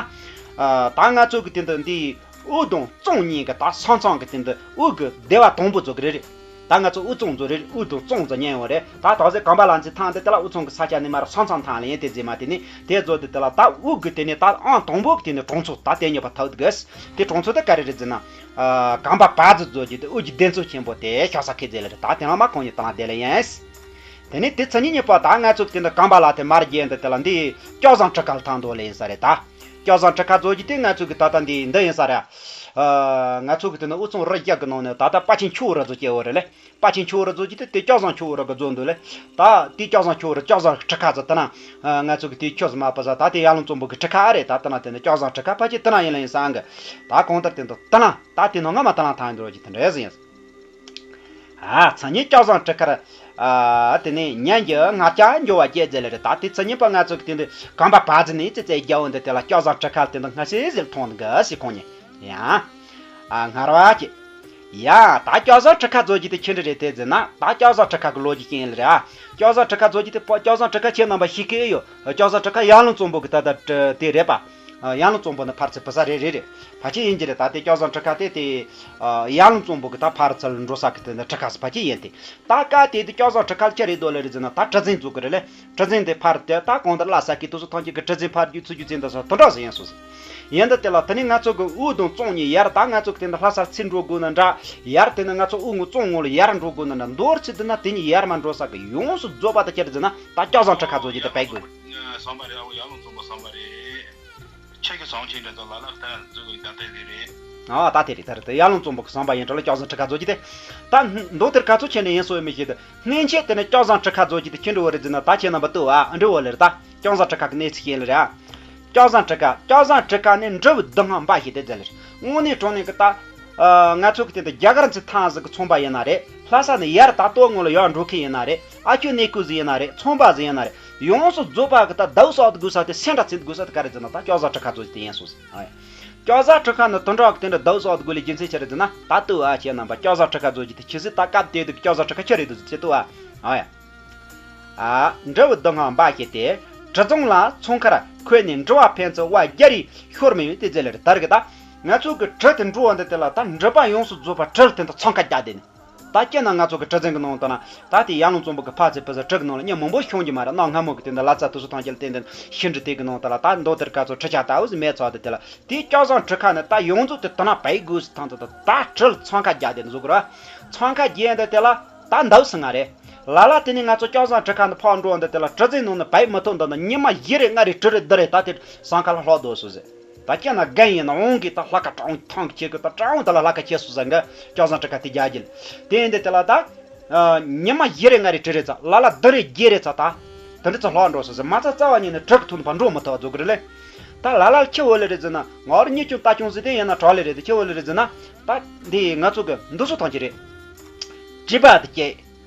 ད་ང་ཚོ་གི་དེ་འདི་འདི། དབུ་དང་གཙང་གཉིས་ཀྱི་ད་ས་མཚམས་ཀྱི་སྟེང་དུ་དབུ་གི་སྡེ་བ་དང་པོ་ཚོ་གི་རེད་རེད། ད་ང་ཚོ་དབུ་གཙང་ཚོ་རེད་རེད། དབུ་དང་གཙང་ཚོ་ཉན་ཡོང་རེད། ད་དག་ས་གམ་པ་ལ་འཛི་ཐང་དུ་དེ་ལ་དབུ་གཙང་གི་ས་ཆ་ནས་མར་ས་མཚམས་ཐང་ལ་ཡན་དེ་འཛི་མ་དེ་ནི་དེ་ཚོ་དེ་དེ་ལ་ད་དབུ་གི་དེ་ནི་ད་ཨང་དང་པོ་གི་དེ་ནི་གྲོང་ཚོ་ད་དེ་ཉོ་པ་ཐག་དགོས། དེ་གྲོང་ཚོ་དེ་ག་རེ་རེད་ཟེར་ན། གམ་པ་བ་ཙི་ཚོ་གི་དེ་དབུ་གི་གདན་ཚོ་ཆེན་པོ་དེ་ཤ་ས་ཁེ་ཛེ་ལ་རེད། ད་དེ་ལ་མ་ཁོང་ཉི་ད་ལ་དེ་ལ་ཡན། དེ་ནི་དེ་ཚ་ཉི་ཉི་པ་ད་ང་ཚོ་གི་དེ་འདི་གམ་པ་ལ་དེ་མར་རྒྱན་དེ་དེ་ལ་འདི་སྐྱོ་བཟང་ཁྲི་ཁ་ལ་ཐང་དོ་ལེ་ཡིན་ས་རེད་ད། སྐྱོ་བཟང་ཁྲི་ཁ་ཚོ་གི་དེ་ང་ཚོ་གི་ད་ལྟ་འདི་འདི་ཡིན་ས་རེད། ཨ། ང་ཚོ་གི་དེ་ནི་དབུས་གཙང་རུ་བརྒྱ་གི་ནང་ནས་ད་ལྟ་དཔའ་ཆེན་ཆུ་བོ་རུ་ཚོ་སྐྱེ་བོ་རེད་ལེ། དཔའ་ཆེན་ཆུ་བོ་རུ་ཚོ་གྱི་དེ་དེ་སྐལ་བཟང་ཆུ་བོ་རུ་གི་རྫོང་འདུག་ལེ། ད་དེ་སྐལ་བཟང་ཆུ་བོ་རུ་སྐལ་བཟང་ཁྲི་ཁ་ཚོ་དེ་ན། ཨ། ང་ཚོ་གི་དེ་ཁྱོད་ཟི་མ་པ་ས་ད་དེ་ཡར་ལུང་གཙང་པོ་གི་ཁྲི་ཁ་ཨ་རེད། ད་དེ་ན་དེ་ནི་སྐལ་བཟང་ཁྲི་ཁ་ཕལ་ཆེར་དེ་ན་ཡིན་ལ་ཡིན་སང་གི། ད་གང་ལྟར་དེ་འདུག་དེ་ན་ད་དེ་ནང་ང་མ་དེ་ན་ཐང་འགྲོ་གི་དེ་འདྲ་ཟིན་ཡིན། ཨ། མཚན་ཉིད་སྐལ་བཟང་ཁྲི་ཁར། ཨ། དེ་ནས་ཉན་གྱི་ངར་སྐྱ་འགྱོ་བ་སྐྱེས་ཟེར་ལེ་རེད། ད་དེ་མཚན་ཉིད་པ་ང་ཚོ་གི་དེ་འདི་གམ་པ་བ་ཟི་ནས་ཙེ་ཙེ་རྒྱ་བོ་འདི་དེ་ལ་སྐལ་བཟང་ཁྲི་ཁར་དེ་འདི་སྔ་ཤེས་ཟིག་མཐོང་གི་སི་ཁོང་ཉིད་ཡང་། ཨ། ངར་བ་སྐྱེས། ཡ། ད་སྐལ་བཟང་ཁྲི་ཁ་རྫོགས་ཀྱི་དེ་ཁྱེད་འདྲ་རེད་དེ་ཟེར་ན། ད་སྐལ་བཟང་ཁྲི་ཁ་གི་ལོ་རྒྱུས་ཀྱི་ཡིན་ལེ་རེད། ཨ། སྐལ་བཟང་ཁྲི་ཁ་རྫོགས་ཀྱི་དེ་པོ་སྐལ་བཟང་ཁྲི་ཁ་ཁྱེད་རྣམ་པ་ཤེས་ཀྱི་ཡོད། སྐལ་བཟང་ཁྲི་ཁ་ཡར་ལུང་གཙང་པོ་གི་ད་ད་དེ་རེད་པ། ཡར་ལུང་གཙང་པོ་ནི་ཕར་ཚུར་བུ་ས་རེ་རེ་རེད། ཕལ་ཆེར་ཡིན་གྱི་རེད། ད་དེ་སྐལ་བཟང་ཁྲི་ཁ་དེ་དེ། ཡར་ལུང་གཙང་པོ་གི་ད་ཕར་ཚུར་འགྲོ་ས་གི་དེ་ནི་ཁྲི་ཁ་སུ་ཕལ་ཆེར་ཡིན་ཏེ། ད་ཀ་དེ་དེ་སྐལ་བཟང་ཁྲི་ཁ་ལ་ཁྱེད་རེད་དོ་ལེ་རེད་ཟེར་ན། ད་གྲུ་གཟིངས་འཛུགས་གི་རེད་ལེ། གྲུ་གཟིངས་དེ་ཕར་དེ་ད་གང་ལྟར་བླ་ས་གི་དུ་སུ་ཐང་གི་གི་གྲུ་གཟིངས་ཕར་རྒྱུ་ཚུར་རྒྱུ་ཚིག་འདི་སོ་དོན་གྲོགས་སུ་ཡིན་སོ་སོ། ཡིན་འདི་དེ་ལ་དེ་ནི་ང་ཚོ་གི་དབུས་དང་གཙང་གཉིས་ཡར། ད་ང་ཚོ་གི་དེ་འདི་ལྷ་སར་ཚུར་འགྲོ་དགོས་ན་འདྲ། ཡར་དེ་ནི་ང་ཚོ་དབུས་ངོས་གཙང་ངོས་ལ་ཡར་འགྲོ་དགོས་ན་འདྲ། མདོར་ཚིག་དེ་ན་དེ་གཉིས་ཡར་མ་འགྲོ་ས་གི་ཡོངས་སུ་རྫོགས་པ་དེ་ཁྱེད་རེད་ཟེར་ན། ད་སྐལ་བཟང་ཁྲི་ཁ་རྫོགས་ཀྱི་དེ་བས་དགོས། བསམ་པ་རེད། ཨ། འོ་ཡར་ལུང་གཙང་པོ་བསམ་པ་རེད། ཁྱེད་ཀྱི་བཟང་ཆེན་འདྲ་ཚོ་ལ་ལག་བསྟར་འཛུགས་ཡིན་ད་ལྟ་དེ་རེད། ཨ། ད་དེ་རེད། ད་རེད། ད་ཡར་ལུང་གཙང་པོ་གི་བསམ་པ་ཡིན་འགྲོ་ལ་སྐལ་བཟང་ཁྲི་ཁ་རྫོགས་ཀྱི་དེ། ད་མདོ་དེར་ག་ཚོད་ཆེ་ནས་ཡིན་སོ་མི་ཤེས་ཏེ། སྔན་ཆད་དེ་ནས་སྐལ་བཟང་ཁྲི་ཁ་རྫོགས་ཀྱི་དེ་ཁྱེད་འགྲོ་བ་རེད་ཟེར་ན། ད་ཁྱེད་རྣམ་པ་ལྟོས་ཨ། འགྲོ་བ་ལེ་རེད། ད་སྐལ་བཟང་ཁྲི་ཁ་གི་གནས་ཚུལ་ཤེས་ལེ་རེད། ཨ། སྐལ་བཟང་ཁྲི་ཁ། སྐལ་བཟང་ཁྲི་ཁ་ནི་འབྲི་བའི་གདུང་ལྷ་འབའ་ཞིག་སྟེ་ཟེར་ལེ་རེད། དངོས་གནས་དྲང་གནས་ཀྱི་ད། ཨ། ང་ཚོ་གི་དེ་འདི་རྒྱ་གར་ཚོའི་ཐང་ཟིག་གི་ཚོང་པ་ཡིན་ན་རེད། ལྷ་ས་ནས་ཡར་ད་ལྟོ་སྔོན་ལ་ཡར་འགྲོ་མཁན་ཡིན་ན་རེད། ཨ་སྐྱོ་གནས་སྐོར་ཟིག་ཡིན་ན་རེད། ཚོང་པ་ཟིག་ཡིན་ན་རེད། ཡོངས་སུ་རྫོགས་པ་གི་ད་ཟླ་བ་གསོག་ཏུ་དགོས་ས་དེ་སེམས་ཁྲལ་བྱེད་དགོས་ས་དེ་ག་རེ་ཟེར་ན། ད་སྐལ་བཟང་ཁྲི་ཁ་རྫོགས་ཀྱི་དེ་ཡིན་སོང་ཟིག། ཨ་ཡ། སྐལ་བཟང་ཁྲི་ཁ་ནི་དོན་དག་གི་དེ་འདྲ་ཟླ་བ་གསོག་ཏུ་དགོས་ལས་རྒྱུ་མཚན་ཆི་རེད་ཟེར་ན། ད་ལྟོས་ཨ་ཁྱེད་རྣམ་པ་སྐལ་བཟང་ཁྲི་ཁ་རྫོགས་ཀྱི་དེ་ཆི་ཟིག། ད་སྐབས་དེ་དུས་སྐལ་བཟང་ཁྲི་ཁ་ཆི་རེད་འདུག་ཟེར་ལྟོས་ཨ། ཨ་ཡ། ཨ། འབྲི་བའི་གདུང་ལྷ་འབའ་ཞིག་སྟེ། གྲུ་གཟིངས་ལ་ཚོང་ཁར་འཁོད་ནས། འབྲི་བ་ཕན་ཚུན་དབའ་རྒྱལ་རིགས་ཤོར་མི་ཡོད་དེ་ཟེར་ལེ་རེད། ད་རེད་གི་ད། ང་ཚོ་གི་གྲུ་དེ་འགྲོ་བ་འདི་དེ་ལ་ད་འབྲི་པ་ཡོངས་སུ་རྫོགས་པ་གྲུ་ལ་དེ་འདྲ་འཚང་ཁ་རྒྱག་བསྡད་ནས། ད་སྤྱིར་ན་ང་ཚོ་གི་གྲུ་གཟིངས་གི་ནང་དུ་ན། ད་དེ་ཡར་ལུང་གཙང་པོ་གི་ཕར་ཚུར་ཕུད་ས་གྲུ་གི་ནང་ལ་མི་མང་པོ་ཤོང་གི་མ་རེད། གནའ་སྔ་མོ་གི་དེ་འདྲ་ལ་རྩྭ་དུ་སུ་ཐང་ཆེ་ལ་བརྟེན་ཏེ་ཤིང་འབྲུ་དེ་གི་ནང་དུ་ལ་ད་མདོ་དེར་ག་ཚོད་གྲུ་ཆ་ལྟ་བུ་ཟིག་མེད་ཚོད་དེ་དེ་ལ། དེ་སྐལ་བཟང་ཁྲི་ཁ་ནི་ད་ཡོངས་རྫོགས་དེ་དུ་ན་བས་དགོས་སུ་ཐང་དུ་ད་ད་གྲུ་ལ་འཚང་ཁ་རྒྱག་བསྡད་ནས་བཟོ་གི་རེད། འཚང་ཁ་རྒྱག་འདི་དེ་ལ་ད་འདབས་སུ་ང་རེད། ལ་ལ་དེ་ནས་ང་ཚོ་སྐལ་བཟང་ཁྲི་ཁ་ནས་ཕར་འགྲོ་འདི་དེ་ལ་གྲུ་གཟིངས་ནང་ནས་བས་མི་ཐུབ་འདི་ན། ཉི་མ་བཞི་རེ་ལྔ་རེ་དྲུག་རེ་བདུན་རེ་ད་དེ་ཟངས་དཀར་ལ་ལྷག་འདུག་སོ་ཟེར། ད་ཁྱེད་ན་རྒན་ཡིན་ན་འོང་གི་ད་ལྷ་ཁ་གྲང་ཐང་ཁྱེད་ཀྱི་ད་གྲང་འོང་ད་ལ་ལྷ་ཁ་ཁྱེད་སོ་ཟེར་གི་སྐལ་བཟང་ཁྲི་ཁ་དེ་རྒྱག་གི་ལ། དེ་ཡིན་དེ་དེ་ལ་ད། ཨ། ཉི་མ་བཞི་རེ་ལྔ་རེ་དྲུག་རེ་ཙམ། ལ་ལ་བདུན་རེ་བརྒྱད་རེ་ཙམ་ད། དེ་འདྲ་ཙམ་ལྷག་འགྲོ་སོ་ཟེར། མ་ཚད་རྩ་བ་ཉིད་ནས་གྲུ་གི་ཐུག་ནས་ཕར་འགྲོ་མི་ཐུབ་བཟོ་གི་རེད་ལེ། ད་ལ་ལ་ཁྱེད་འོ་ལེ་རེད་ཟེར་ན། ང་རང་གཉིས་ཀྱང་ལྟ་སྐྱོང་ཟེར་དེ་ཡིན་ན་གྲགས་ལེ་རེད་དེ། ཁྱེད་འོ་ལེ་རེད་ཟེར་ན། ད་འདི་ང་ཚོ་གི་འདི་སུ་ཐང་ཆེ་རེད། དྲི་བ་དེ་སྐྱེས།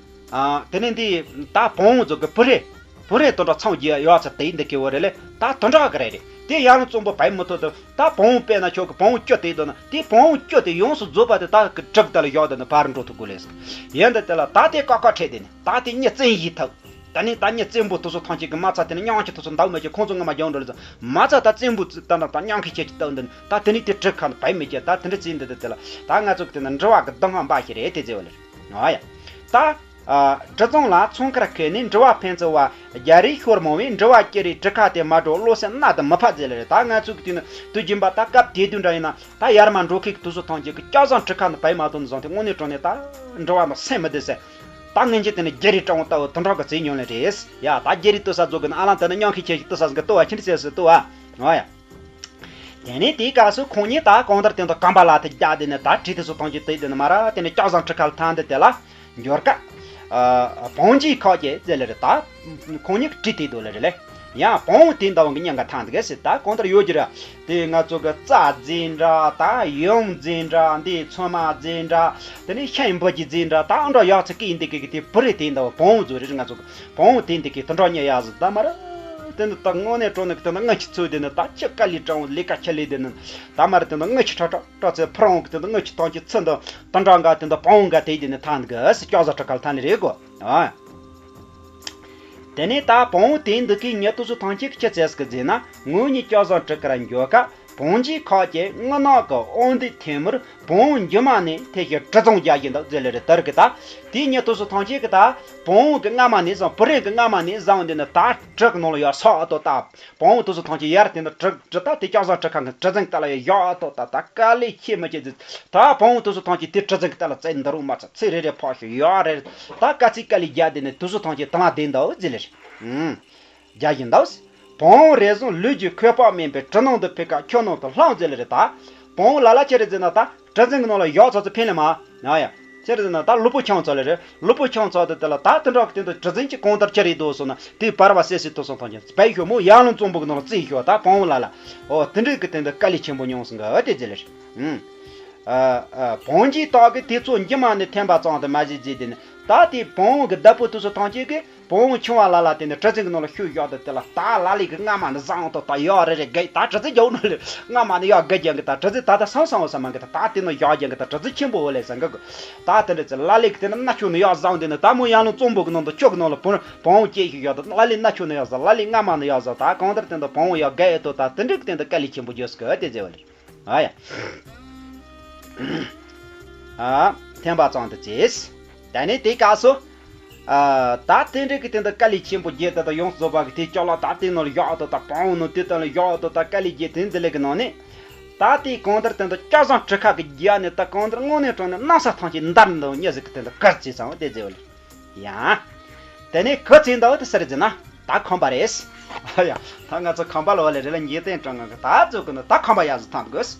ཨ། དེ་ནས་འདི་ད་བོང་བུ་ཚོ་གི་བུ་རེ། བུ་རེ་དོན་དག་ཚང་རྒྱུ་ཡོད་ཚད་དེ་འདི་གི་བོ་རེ་ལེ། ད་དོན་དག་གི་རེ་རེ་དེ་ཡར་ལུང་གཙང་པོ་བས་མི་ཐུབ་དུ། ད་བོང་བུ་དཔེར་ན་ཁྱོད་ཀྱི་བོང་བུ་བཅུ་དེ་འདུག་ན། དེ་བོང་བུ་བཅུ་དེ་ཡོངས་སུ་རྫོགས་པ་དེ་ད་གི་གྲུ་གི་ད་ལ་བཞག་དེ་ནི་ཕར་འགྲོ་ཐུབ་དགོས་ལེ་ཟེར། ཡིན་དེ་དེ་ལ་ད་དེ་ཀ་ཀ་ཁྲེལ་དེ་ནི་ད་དེ་མྱི་བཙན་ཞིག་ཐུབ། ད་ནི་ད་མྱི་བཙན་པོ་དེ་ཚོ་ཐང་ཆེ་གི་མ་ཚད་དེ་ནི་སྙིང་རྗེ་དེ་ཚོ་འདུག་མི་ཆེ། ཁོང་ཚོ་ངོ་མ་སྦྱང་འགྲོ་ལེ་ཟེར། མ་ཚད་ད་བཙན་པོ་ད་ད་སྙིང་ཁའི་ཆེ་ཅིག་ལྟ་འདི་ནི་ད་དེ་ནི་དེ་གྲུ་ཁ་ནི་བས་མི་ཆེ། ད་དེ་འདྲ་བཙན་འདི་དེ་དེ་ལ་ད་ང་ཚོ་གི་དེ་ནི་འབྲི་བ་གི་གདུང་ལྷ་འབའ་ཞིག་རེད་དེ་ཟེར་བ་ལེ། ཨ་ཡ། ད། ཨ། གྲུ་གཟིངས་ལ་ཚོང་ཁར་འཁོད་ནས། འབྲི་བ་ཕན་ཚུན་དབའ་རྒྱལ་རིགས་ཤོར་མང་བས། འབྲི་བ་སྐྱེ་རིགས་གྲུ་ཁ་དེ་མ་འགྲོ། བློ་སེམས་གནའ་དང་མི་ཕབ་ཟེར་ལེ་རེད། ད་ང་ཚོ་གི་དུས་ནི་དུས་རྒྱུན་པ་ད་སྐབས་དེ་དུས་འདྲ་ཡིན་ན། ད་ཡར་མར་འགྲོ་མཁན་གི་དུས་སུ་ཐང་ཆེ་གི་སྐལ་བཟང་ཁྲི་ཁ་ནི་བས་མ་ཐུབ་ནི་བཟུང་སྟེ་དངོས་གནས་དྲང་གནས་ད་འབྲི་བ་ནི་སེམས་མི་བདེ་ཟེར། ད་ངན་གྱི་དེ་ནི་རྒྱལ་རིགས་སྤྲང་བོ་ལྟ་བུ་དུད་འགྲོ་གི་རྩིས་ཉོན་ལེ་རེད། ཡ། ད་རྒྱལ་རིགས་ལྟོས་ས་རྫོགས་གི་ནི་ཨ་ལང་དེ་ནི་སྙིང་ཁའི་ཆེ་ཞིག་ལྟོས་ས་ཟིན་གི་ལྟོས་བ་ཆི་འདྲ་ཟེར་སི་ལྟོས་བ། ཨ་ཡ། དེ་ནས་དེའི་སྐབས་སུ་ཁོང་གཉིས་ད་གང་ལྟར་དེ་འདྲ་གམ་པ་ལ་དེ་རྒྱག་དེ་ནས་ད་གྲི་དེ་ཚོ་ཐང་ཆེ་དེ་དེ་ནས་མ་ར་དེ་ནས་སྐལ་བཟང་ཁྲི་ཁ་ལ་ཐང་དེ་དེ་ལ་འབྱོར་ཀ། ཨ། བོང་རྗེ་ཁོག་ཅེས་ཟེར་ལེ་རེད། ད་ཁོང་གཉིས་ཀྱི་གྲི་དེ་དོ་ལེ་རེད་ལེ། ཡང་བོང་བུ་དེ་འདྲ་བོ་གི་སྙིང་ག་ཐང་དེ་ག་ཟེར། ད་གང་ལྟར་ཡོད་ཀྱི་ར། དེ་ང་ཚོ་གི་རྩྭ་རྫས་འདྲ། ད་ཡུམ་རྫས་འདྲ། འདི་ཚོད་མ་རྫས་འདྲ། དེ་ནས་ཤིང་འབུ་གི་རྫས་འདྲ། ད་འདྲ་ཡག་ཚད་ཀི་ཡིན་དེ་གི་གི་དེ་བུ་རེ་དེ་འདྲ་བོ་བོང་བུ་ཚོ་རེད། ང་ཚོ་གི་བོང་བུ་དེ་འདི་གི་དུད་འགྲོ་ཉེ་ཡག་ཟིག་ད་མ་ར། དེ་འདི་ད་དངོས་གནས་དྲང་གནས་གི་དེ་ན་ང་ཆི་ཚོད་དེ་ནི་ད་ཅི་དཀའ་ལས་དྲང་བོ་ལས་ཀ་ཆི་ལས་དེ་ནི་ད་མ་ར། དེ་ན་ང་ཆི་ཁྲ་ཁྲ་ཁྲ་ཚེ་ཕུ་རང་གི་དེ་ན་ང་ཆི་ཐང་ཆེ་ཚི་འདི་དུད་འགྲོ་འགའ་དེ་འདི་བོང་བུ་འགའ་དེ་དེ་ནི་ཐང་གི་སི་སྐལ་བཟང་ཁྲི་ཁ་ལ་ཐང་ལེ་རེད་གོ། ཨ། དེ་ནས་ད་བོང་བུ་དེ་འདི་གི་ཉེ་དུ་སུ་ཐང་ཆེ་གི་ཆི་ཚེ་སི་གི་རྫས་ན། ངོ་གཉིས་སྐལ་བཟང་ཁྲི་ཁ་ར་འགྱོ་ཀ། བོང་རྗེ་ཁོག་ཅེས་དངུལ་ནག་གི་དབང་འདུས་ཐལ་མོར་བོང་བུ་མཇུག་མ་ནས་ཐེ་ཞིང་གྲུ་གཟིངས་རྒྱག་བཞིན་འདུག་ཟེར་ལེ་རེད། དེར་གི་ད་དེའི་ཉེ་དུ་སུ་ཐང་ཆེ་གི་ད་བོང་བུ་གི་རྔ་མ་ནས་བཟུང་། བུ་རེ་གི་རྔ་མ་ནས་བཟུང་འདི་ནི་ད་གྲུ་གི་ནང་ལ་ཡར་སོག་ཨ་ཏོ་ད། བོང་བུ་དུ་སུ་ཐང་ཆེ་ཡར་དེ་ནི་གྲུ་གྲུ་ད་དེ་སྐལ་བཟང་ཁྲི་ཁ་གི་གྲུ་གཟིངས་ལྟ་ལ་ཡར་ཡོག་ཨ་ཏོ་ད། ད་དཀའ་ལས་ཁྱེད་མི་ཁྱེད་ཟིག་ད་བོང་བུ་དུ་སུ་ཐང་ཆེ་དེ་གྲུ་གཟིངས་ལྟ་ལ་རྩེ་འདི་རུ་མ་ཚ་ཚེ་རེ་རེ་ཕོག་ཞིག་ཡོག་རེ་རེ་ད་དཀའ་ཚེགས་དཀའ་ལས་རྒྱག་དེ་ནི་དུ་སུ་ཐང་ཆེ་དང་ལ་དེ་འདུག་ཟེར་ལེ་རེད། ཨུམ། རྒྱག་བཞིན་འདུག། བོང་བུ་རེ་ཟུང་ལུས་ཀྱི་ཁོག་པ་དམན་པས་གྲུ་ནང་དུ་ཕུད་ཀ་ཁྱོད་ནང་དུ་ལྷུང་ཟེར་ལེ་རེད་ད། བོང་བུ་ལ་ལ་ཅི་རེད་ཟེར་ན་ད་གྲུ་གཟིངས་གི་ནང་ལ་བཞག་ཚར་ཚེ་ཕན་ལེ་མ། ཨ་ཡ། ཅི་རེད་ཟེར་ན་ད་ལུས་པོ་འཆང་ཚར་ལེ་རེད། ལུས་པོ་འཆང་ཚར་དུས་དེ་ལ་ད་དེ་འདྲ་གི་སྟེང་དུ་གྲུ་གཟིངས་ཀྱི་གང་ལྟར་ཅི་རེད་འདུག་སོང་ན་དེ་བར་བ་སད་སེ་ཐུབ་སོང་ཐང་ཆེན་བལ་ཤོག་མོ་ཡར་ལུང་གཙང་པོ་གི་ནང་ལ་རྩིས་ཤོག་ད་བོང་བུ་ལ་ལ། ཨོ་དེ་འདྲ་གི་སྟེང་དུ་དཀའ་ལས་ཆེན་པོ་མྱོང་སོང་གི་ཨ་དེ་ཟེར་ལེ་རེད། ཨུམ། ཨ་ཨ་བོང་གི་སྟག་གིས་དེ་ཚོ་འཇིགས་མ་ནས་འཐེན་པ་ཙམ་དུ་མ་བྱས་རྗེས་དེ་ནི་ད་དེ་བོང་བུ་གི་བདག་པོ་དུས་སུ་ཐང་ཆེན་གི་བོང་བུ་ཆུང་བ་ལ་ལ་དེ་ནི་གྲུ་གཟིངས་གི་ནང་ལ་ཤུགས་བཞག་དུས་དེ་ལ་ད་ལ་ལི་གི་རྔ་མ་ནི་བཟང་དུ་ད་ཡག་རེ་རེ་བརྒལ་ད་གྲུ་གཟིངས་རྒྱག་ནོ་ལེ། རྔ་མ་ནི་ཡག་བརྒལ་རྒྱག་གི་ད་གྲུ་གཟིངས་ད་ད་སང་སང་བ་ས་མ་གི་ད་ད་དེ་ནི་ཡག་རྒྱག་གི་ད་གྲུ་གཟིངས་ཆེན་པོ་བོ་ལེ་ཟེར་གི་གི་ད་དེ་འདྲ་ཚེ་ལ་ལི་གི་དེ་ནི་སྣ་ཆུ་ནི་ཡག་བཟང་དེ་ནི་ད་མོ་ཡར་ལུང་གཙང་པོ་གི་ནང་དུ་ཆུ་གི་ནང་ལ་བོང་བོང་བུ་སྐྱེས་ཤིག་ཡག་ད་ལ་ལི་སྣ་ཆུ་ནི་ཡག་བཟང་ལ་ལི་རྔ་མ་ནི་ཡག་བཟང་ད་གང་ལྟར་དེ་འདྲ་བོང་བུ་ཡག་བརྒལ་ཡོད་དོ་ད་དེ་འདྲ་གི་དེ་འདྲ་དཀའ་ལས་ཆེན་པོ་བརྒྱབ་སོང་གི་དེ་ཟེར་བ་ལེ། ཨ་ཡ། ཨ། འཐེན་པ་ཙམ་དུ་བྱས། ད་ནི་དེའི་སྐབས་སུ། ཨ། ད་དེ་འདྲ་གི་དེ་འདྲ་དཀའ་ལས་ཆེན་པོ་བརྒྱབ་ད་ད་ཡོངས་སུ་རྫོགས་པ་གི་དེ་ཅ་ལག་ད་དེ་ནོར་ཡག་ཏུ་ད་བོང་བུ་ནོར་དེ་ལྟ་ལ་ཡག་ཏུ་ད་དཀའ་ལས་བརྒྱབ་དེ་འདི་ལས་གི་ནང་ནས། ད་དེ་གང་ལྟར་དེ་འདྲ་སྐལ་བཟང་གྲུ་ཁ་གི་རྒྱབ་ནས་ད་གང་ལྟར་དངོས་གནས་དྲང་ནས་གནམ་ས་ཐང་ཆེན་འདར་འདུག་མྱི་ཟིག་གི་དེ་འདྲ་གར་བྱས་ཙང་བ་དེ་ཟེར་བ་ལེ། ཡང་། དེ་ནས་ག་ཚོད་འདུག་དེ་ཟེར་ཟེར་ན་ད་ཁང་པ་རེད། ཨ་ཡ། ད་ང་ཚོ་ཁང་པ་ལ་བ་ལས་རེ་ལ་ཉེ་བསྟན་དྲང་ང་གི་ད་ཚོད་གི་ནི་ད་ཁང་པ་ཡག་ཟིག་ཐང་དགོས།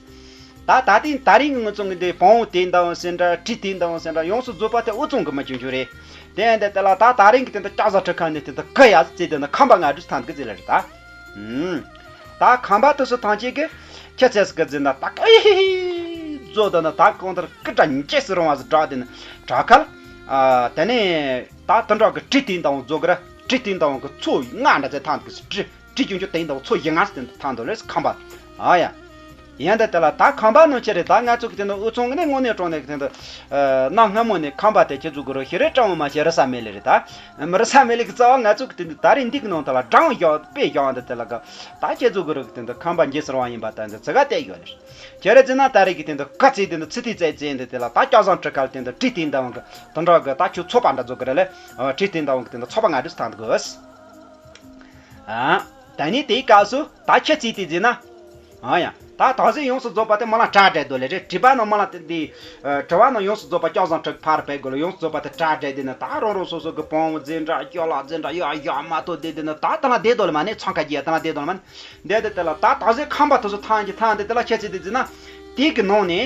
ད་ད་ཐེངས་ད་རིང་གི་ངུ་ཚོ་གི་འདི་བོང་བུ་དེ་འདའ་འོང་ཟེར་འདྲ་གྲི་དེ་འདའ་འོང་ཟེར་འདྲ་ཡོངས་སུ་རྫོགས་པ་དེ་འུ་ཚང་གི་མ་བྱུང་རྒྱུ་རེད། དེ་ཡང་དེ་དེ་ལ་ད་ད་རིང་གི་དེ་འདི་ལྕགས་ཟ་ཁྲི་ཁང་ནས་དེ་འདི་གི་ཡག་ཟིག་ཟེར་དེ་ནི་ཁང་པ་ང་འདྲུས་ཐང་གི་ཟེར་ལ་རེད་ད། ཨུམ། ད་ཁང་པ་དེ་ཚོ་ཐང་ཆེན་གི་ཁྱེད་ཚེ་སི་གི་ཟེར་ན་ད་ཀ་ཧི་ཧི་ཟོ་དེ་ནི་ད་གང་ལྟར་ཀི་དྲ་འཇེ་སི་རོང་བ་ཟིག་དྲག་དེ་ནི་དྲག་ཁལ། ཨ། དེ་ནས་ད་དེ་འདྲ་གི་གྲི་དེ་འདའ་འོང་ཟོ་གི་ར་གྲི་དེ་འདའ་འོང་གི་ཚོ་ལྔ་འདྲ་ཟེར་ཐང་གི་གྲི། གྲི་ཆུང་ཆུང་དེ་འདའ་འོང་ཚོ་བཞི་ལྔ་ཟེར་དེ་ཐང་དུ་ལས་ཁང་པ། ཨ་ཡ། ཡང་དེ་དེ་ལ་ད་ཁང་པ་ནང་ཆེ་རེད་ད་ང་ཚོ་གི་དེ་འདི་འུ་ཚང་གི་ནི་དངོས་གནས་དྲང་གནས་གི་དེ་འདི། ཨ། གནའ་སྔ་མོ་ནས་ཁང་པ་དེ་ཁྱེད་ཚོ་གི་རོ་ཤི་རེ་སྤྲང་བོ་མ་བྱེད་རི་ས་མེད་ལེ་རེད་ད། མི་རི་ས་མེད་ལེ་གི་རྩ་བ་ང་ཚོ་གི་དེ་འདི་ད་རེས་འདི་གི་ནང་དུ་ལ་སྦྲང་བཞག་དཔེ་བཞག་འདི་དེ་ལ་གི། ད་ཁྱེད་ཚོ་གི་རོ་གི་དེ་འདི་ཁང་པ་འཇེ་སི་རོང་བ་ཡིན་པ་ད་འདི་ཚི་ག་བལྟས་ཡོད་ལེ། ཁྱེད་རེ་ཚི་ན་ད་རེས་གི་དེ་འདི་ག་ཚི་དེ་འདི་ཚི་ཐི་ཙེ་ཙེ་འདི་དེ་ལ་ད་སྐལ་བཟང་གྲུ་ཁ་ལ་དེ་འདི་གྲི་དེ་འདའ་འོང་གི་དེ་འདྲ་གི་ད་ཁྱོད་ཚོགས་པ་འདྲ་ཚོ་གི་རེད་ལེ། ཨ། གྲི་དེ་འདའ་འོང་གི་དེ་འདི་ཚོགས་པ་ང་འདྲ་ཐང་དགོས། ཨ། ད་ནི་དེའི་སྐབས་སུ་ད་ཁྱེད་ཚིག་དེ་ཟེར་ན། ཨ་ཡ། ད་ད་གཟོད་ཡོངས་སུ་རྫོགས་པ་དེ་མ་ལ་གྲ་སྒྲིག་དོ་ལེ་རེད་དྲི་བ་ནང་མ་ལ་དེ་འདི། ཨ། དྲི་བ་ནང་ཡོངས་སུ་རྫོགས་པ་སྐལ་བཟང་གྲུ་ཁ་ཕར་ཕེབས་དགོས་ལ་ཡོངས་སུ་རྫོགས་པ་དེ་གྲ་སྒྲིག་དེ་ནི་ད་རང་རང་སོ་སོ་གི་བོང་བུ་འཛིན་གྲྭ་སྐྱོ་ལ་འཛིན་གྲྭ་ཡོ་ཡོ་མ་གཏོགས་དེ་དེ་ནི་ད་ད་ལ་བསྡད་དོ་ལེ་མ་ནི་འཚང་ཁ་རྒྱས་ད་ལ་བསྡད་དོ་ལེ་མ་ནི་བསྡད་དེ་དེ་ལ་ད་ད་གཟོད་ཁང་པ་དེ་ཚོ་ཐང་གི་ཐང་དེ་དེ་ལ་ཁྱེད་ཚིག་དེ་ཟེར་ན། དེ་གི་ནང་ནས།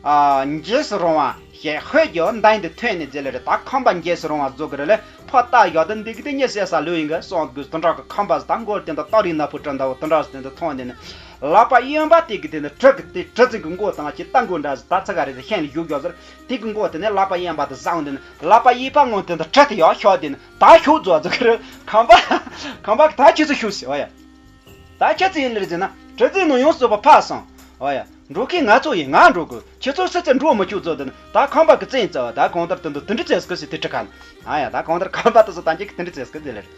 ཨ། འཇིགས་སུ་རུང་བ་ཞེས་ཧོད་ཀྱི་མདའ་འདི་ཐོན་ནས་མཛད་ལེ་རེད་ད་ཁང་པ་འཇིགས་སུ་རུང་བ་བཟོ་གི་རེད་ལེ་ཕོ་རྟ་ཡག་ཏུ་འདི་གི་དེ་ཉེ་སེ་ས་ལོས་ཡིན་གི་སོང་དགོས་དོན་དྲག་གི་ཁང་པ་ཟིག་ད་མགོ་དེ་འདི་སྟག་རིང་ནག་པོ་བྲི་འདྲ་བོ་དོན་དྲག་ཟིག་དེ་འདི་མཐོང་དེ་ནི་ལག་པ་གཡོན་པ་དེ་གི་དེ་ནི་གྲི་གི་དེ་གྲི་ཟིག་གི་མགོ་དང་ཅི་རྟ་མགོ་འདྲ་ཟིག་ད་ཚ་ག་རེ་ཟིག་ཤན་ལ་བཞུགས་ཡོད་ཟེར་དེ་གི་མགོ་དེ་ནི་ལག་པ་གཡོན་པ་དེ་བཟང་དེ་ནི་ལག་པ་གཡས་པ་ངོ་དེ་འདི་གྲི་དེ་ཡག་ཤོག་དེ་ནི་ད་ཤུགས་རྫོགས་ཟིག་གི་རེད་ཁང་པ་ཁང་པ་གི་ད་ཁྱེད་ཚོ་ཤུགས་ཟེར་བ་ཡ། ད་ཁྱེད་ཚོ་ཡིན་ལེ་རེད་ཟེར་ན་གྲི་རྫས་ནང་ཡོངས་སུ་རྫོགས་པ་ཕར་སོང་། ཨོ་ཡ། འགྲོ་མཁན་ང་ཚོ་ཡིན་ང་འགྲོ་དགོས་ཁྱེད་ཚོ་སུ་ཚོ་འགྲོ་མི་ཆོག་ཚོ་དེ་ནི་ད་ཁང་པ་གི་བཙན་རྩ་བ་ད་གང་ལྟར་དུ་འདུག་དེ་འདྲ་བྱས་སྐུ་སི་དེ་ཁྲི་ཁ་ན། ཨ་ཡ་ད་གང་ལྟར་ཁང་པ་དེ་ཚོ་ད་འཇིག་གི་དེ་འདྲ་བྱས་སྐུ་དེ་ལེ་རེད།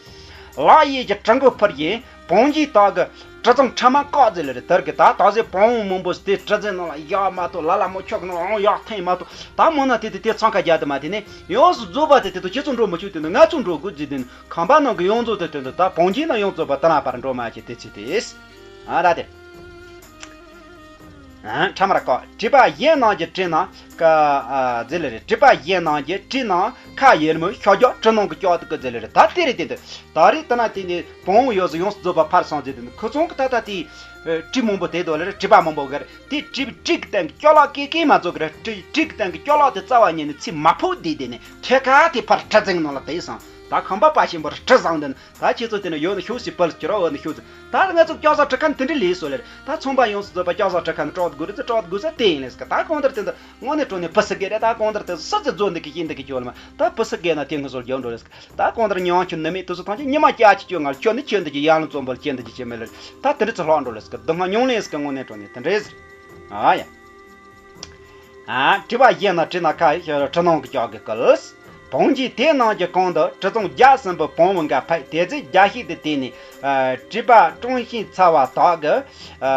ལག་གཡས་ཀྱི་གྲི་མགོ་ཕུར་གྱིས་བོང་གི་སྟག་གི་གྲི་བཙོང་ཁྲ་མ་བཀག་ཟེར་ལེ་རེད་དར་གི་ད་ད་ཟེར་བོང་བུ་མང་པོ་དེ་གྲི་རྫས་ནང་ལ་ཡག་མ་གཏོགས་ལ་ལ་མོ་ཆོག་གི་ནང་ཡག་འཐེན་མ་གཏོགས་ད་མོ་ན་དེ་དེ་དེ་འཚང་ཁ་རྒྱག་དུ་མ་དེ་ནི་ཡོངས་སུ་རྫོགས་པ་དེ་དེ་དུ་ཁྱེད་ཚོ་འགྲོ་མི་ཆོག་དེ་ནི་ང་ཚོ་འགྲོ་དགོས་ཟེར་དེ་ནི། ཁང་པ་ནང་གི་ཡོངས་རྫོགས་དེ་དོན་དུ་ད་བོང་གི་ནང་ཡོངས་རྫོགས་པ་དེ་ན་པར་འགྲོ་མ་བྱེད་དེ་ཚེ་དེས། ཨ་ད་དེ། ཨ་ཁྲ་མར་ཀོ་དྲི་བ་གཞན་རྣམས་ཀྱི་དྲི་ནང་ཀ་ཨ་ཟེར་ལེ་རེད་དྲི་བ་གཞན་རྣམས་ཀྱི་དྲི་ནང་ཁ་ཡེར་མོ་ཤོག་རྒྱག་དྲི་ནང་གི་ཀྱོག་ཏུ་ཀི་ཟེར་ལེ་རེད་ད་དེ་རེད་དེ་དེ་ད་རེད་ད་ན་དེ་ནི་བོང་བུ་ཡོངས་སུ་ཡོངས་སུ་རྫོགས་པ་ཕར་སོང་ཟེར་དེ་ནི་ཁོ་ཚོང་གི་ད་ད་དེ། དྲི་མང་པོ་དེ་དོ་ལེ་རེད་དྲི་བ་མང་པོ་གར་དེ་དྲི་དྲི་གི་སྟེང་གི་ཀྱོག་ལག་ཀི་ཀི་མ་ཚོ་གི་རེད་དྲི་དྲི་གི་སྟེང་གི་ཀྱོག་ལག་དེ་རྩ་བ་ཉིད་ནས་ཚི་མ་ཕུག་དེ་དེ་ནི་ཐད་ཀ་དེ་ཕར་གྲི་བཙན་ནང་ལ་དེ་སང་ད་ཁང་པ་པ་ཞིམ་པོར་གྲི་བཟང་དེ་ནི། ད་ཁྱེད་ཚོ་དེ་ནས་ཡོད་ནི་ཤུགས་སི་པལ་ཀྱི་རོ་འོ་ནི་ཤུགས་སི། ད་ང་ཚོ་ལྕགས་ཟ་ཁྲི་ཁ་ནི་དེ་འདྲ་ལས་སོ་ལེར། ད་ཚོང་པ་ཡོངས་སུ་རྫོགས་པ་ལྕགས་ཟ་ཁྲི་ཁ་ནི་སྤྲོད་དགོས་རེད་ཟེར་སྤྲོད་དགོས་ཟེར་དེ་ཡིན་ལེ་ཟེར་གི་ད་གང་ལྟར་དེ་ཚོ་དངོས་གནས་དྲང་གནས་ཕུ་སི་གེ་རེད་ད་གང་ལྟར་དེ་ཚོ་སུ་ཚོད་རྫོགས་འདི་གི་ཤེས་འདི་གི་ཁྱོད་ལ་མ་ད་ཕུ་སི་གེ་ན་དེ་ངུ་སོར་རྒྱབ་འགྲོ་ལེ་ཟེར་གི་ད་གང་ལྟར་ཉང་ཆུ་ནུ་མེད་དུ་སུ་ཐང་ཆུ་ཉི་མ་བརྒྱ་ཆུ་ཁྱོད་ང་ཁྱོད་ནི་ཁྱོད་འདི་གི་ཡར་ལུང་རྩོམ་པོ་ལ་ཁྱེད་འདི་གི་ཁྱེད་མེད་ལེ་ད་དེ་འདྲ་ཚོ་ལྷག་འགྲོ་ལེ་ཟེར་གི་སྡུག་བསྔལ་མྱོང་ལེ་ཟེར་གི་དངོས་གནས་དྲང་གནས་དེ་འདྲ་ཟེར། ཨ་ཡ། ཨ། དྲི་བ་བཞི་ན་དྲི་ན་ཁ་ཁྲི་ནང་གི་ཀྱག་གི་སྐུལ། བོང་གིས་དེ་ནང་གི་གང་དུ་དྲི་བཙོང་བརྒྱ་གསུམ་པོ་བོང་བུ་འགའ་ཕབ་དེ་ཚེ་རྒྱ་ཤིག་ཏུ་དེ་ནས། ཨ། དྲི་བ་ཀྲོང་ཤིང་ཚ་བ་དག་གི། ཨ།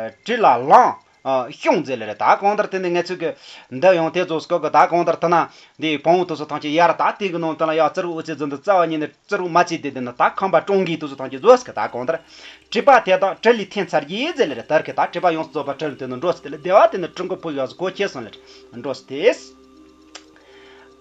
ཨ། དྲི་ལ་ལངས། ཨ། ཤོང་ཟེར་ལེ་རེད་ད་གང་ལྟར་དེ་ནས་ངེད་ཚོས་གི་འདི་ཡང་དེ་ཚོ་སྐོར་གི་ད་གང་ལྟར་དེ་ན་འདི་བོང་བུ་དུ་སུ་ཐང་ཆེ་ཡར་ད་དེ་གི་ནང་དེ་ལ་ཡ་ཙི་རུ་འུ་ཚེ་འཛིན་དུ་རྩ་བ་ཉིད་ནས། རྩི་རུ་མ་བྱས་ཏེ་དེ་ནི་ད་ཁང་པ་ཀྲོང་གིས་དུ་སུ་ཐང་གིས་བཟོས་ཀི་ད་གང་ལྟར། དྲི་བ་དེ་དག་དྲི་ལས་འཐེན་ཚར་གྱིས་ཟེར་ལེ་རེད་དར་གི་ད་དྲི་བ་ཡོངས་སུ་རྫོགས་པ་དྲི་ལས་དེ་ནི་འགྲོ་སི་དེ་ལ་བདེ་བ་དེ་ནི་དྲི་མགོ་ཕུ་ཡོངས་སུ་གོ་ཁྱེར་སོང་ལེ་འགྲོ་སི་དེས།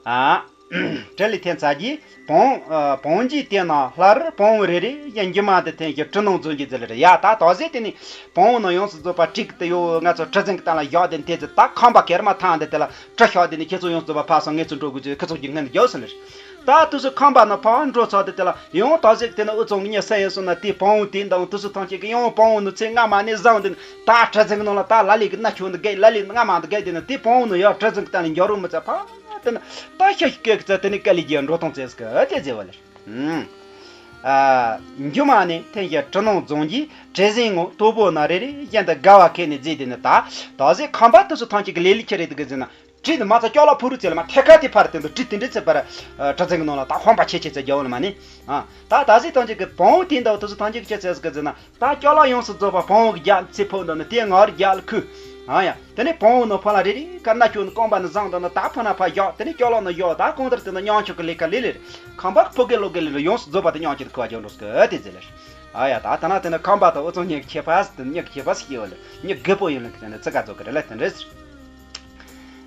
ཨ། བྲེ་ལི་འཐེན་ཚར་གྱིས། བོང་ཨ་བོང་རྒྱུད་དེ་ནང་སླར་བོང་བུ་རེ་རེ་ཡང་རྒྱུ་མ་དེ་འཐེན་གྱི་གྲུ་ནང་འཛུལ་གྱི་ཟེར་ལེ་རེད་ཡ། ད་དོགས་ཟས་དེ་ནི་བོང་བུ་ནང་ཡོངས་སུ་རྫོགས་པ་དྲུག་དེ་ཡོད། ང་ཚོ་གྲུ་གཟིངས་ཀྱི་སྟེང་ལ་བཞག་དེ་ནི་དེ་ཚོ་ད་ཁང་པ་གེར་མ་ཐང་དེ་དེ་ལ་གྲུ་བཞག་དེ་ནི་ཁྱེད་ཚོ་ཡོངས་སུ་རྫོགས་པ་ཕར་སོང་། ངེད་ཚོ་འགྲོ་དགོས་ཚོད་ཁྱེད་ཚོ་གྱི་ངན་དུ་རྒྱག་ཟེར་ལེ་རེད། ད་དུས་སུ་ཁང་པ་ནང་ཕར་འགྲོ་ཚར་དེ་དེ་ལ་ཡང་དོགས་ཟས་དེ་ནི་ཨུ་ཚོ་ངེད་སེམས་ཡོད་སོང་ན་དེ་བོང་བུ་དེ་འདང་དུས་སུ་ཐང་ཅིག་གི་ཡང་བོང་བུ་ནི་ཚེ་སྔ་མ་ནས་བཟུང་དེ་ནི་ད་གྲུ་གཟིངས་ནང་ལ་ད་ལ་ལི་གི་སྣ་ཆུང་དུ་བརྒལ། ལ་ལི་སྔ་མ་དུ་བརྒལ་དེ་ནི་དེ་བོང་བུ་ནི་ཡང་གྲུ་གཟིངས་ཀྱི་སྟེང་ལ་འགྱོ་རུང་མི་ཚར། ཕ་དེ་ནི་ད་ཤ་ཤི་སྐད་ཀྱི་ཚ་དེ་ནི་ཀ་ལི་རྒྱལ་འགྲོ་སྟངས་ཚེ་སྐད་དེ་ཟེར་བ་ལེར། ཨ་འཇུ་མ་ནི་འཐེན་ཞིང་གྲུ་ནང་འཛུལ་གྱིས། གྲུ་གཟིངས་ངོ་སྟུག་པོ་ན་རེ་རེ་བཞིན་དུ་དགའ་བ་ཁེལ་ནས་བརྫིས་དེ་ནི་ད། དོགས་ཟས་ཁང་པ་དུས་སུ་ཐང་ཅིག་གི་ལེ་ལི་ཁྱེར་རེ་དུ་གི་ཟེར་ན། གྲི་ནི་མ་ཚ་ཅོག་ལ་ཕུ་རུ་ཚེ་ལ་མ་ཐད་ཀ་དེ་ཕར་དེ་འདུག་གྲི་དེ་འདྲ་ཚེ་པར་གྲུ་གཟིངས་ནང་ལ་ད་ཁང་པ་ཆེ་ཆེ་ཚེ་རྒྱ་བོ་ལ་མ་ནི། ཨ་ད་ད་ཟིག་ཐང་ཅིག་གི་བོང་བུ་དེ་འདུག་དུས་སུ་ཐང་ཅིག་ཁྱེད་ཚེ་སྐད་ཟེར་ན། ད་ཅོག་ལ་ཡོངས་སུ་རྫོགས་པ་བོང་བུ་གི་རྒྱ་ཚེ་ཕོ་འདུག་ནི་དེ་ངར་རྒྱ་ལ་ཁུ། ཨ་ཡ་དེ་ནི་བོང་བུ་ནི་ཕོ་ལ་རེ་རེ་ཀ་སྣ་ཆུང་ནི་རྐང་པ་ནི་བཟང་འདུག་ནི་ད་ཕ་ན་ཕ་བཞག་དེ་ནི་ཅོག་ལ་ནི་བཞག་ད་གང་ལྟར་དེ་ནི་མྱང་ཆུ་གི་ལས་ཀ་ལས་ལས་རེད། ཁང་པ་ཕོ་གི་ལོ་གི་ལས་རེད། ཡོངས་སུ་རྫོགས་པ་དེ་མྱང་ཆུ་དེ་ཁུ་བ་རྒྱ་འགྲོ་སྐད་དེ་ཟེར་ལས། ཨ་ཡ་ད་ད་ན་དེ་ནི་ཁང་པ་དང་ཨུ་ཚང་གཉིས་ཀྱི་ཁྱད་པར་ཟེར་དེ་གཉིས་ཀྱི་ཁྱད་པར་ཟེར་གྱི་ཡོད་ལ་གཉིས་དགུ་པོ་ཡིན་ལ་གི་དེ་ནི་ཙི་ག་ཚོ་གི་རེད་ལ་དེ་འདྲ་ཟེར།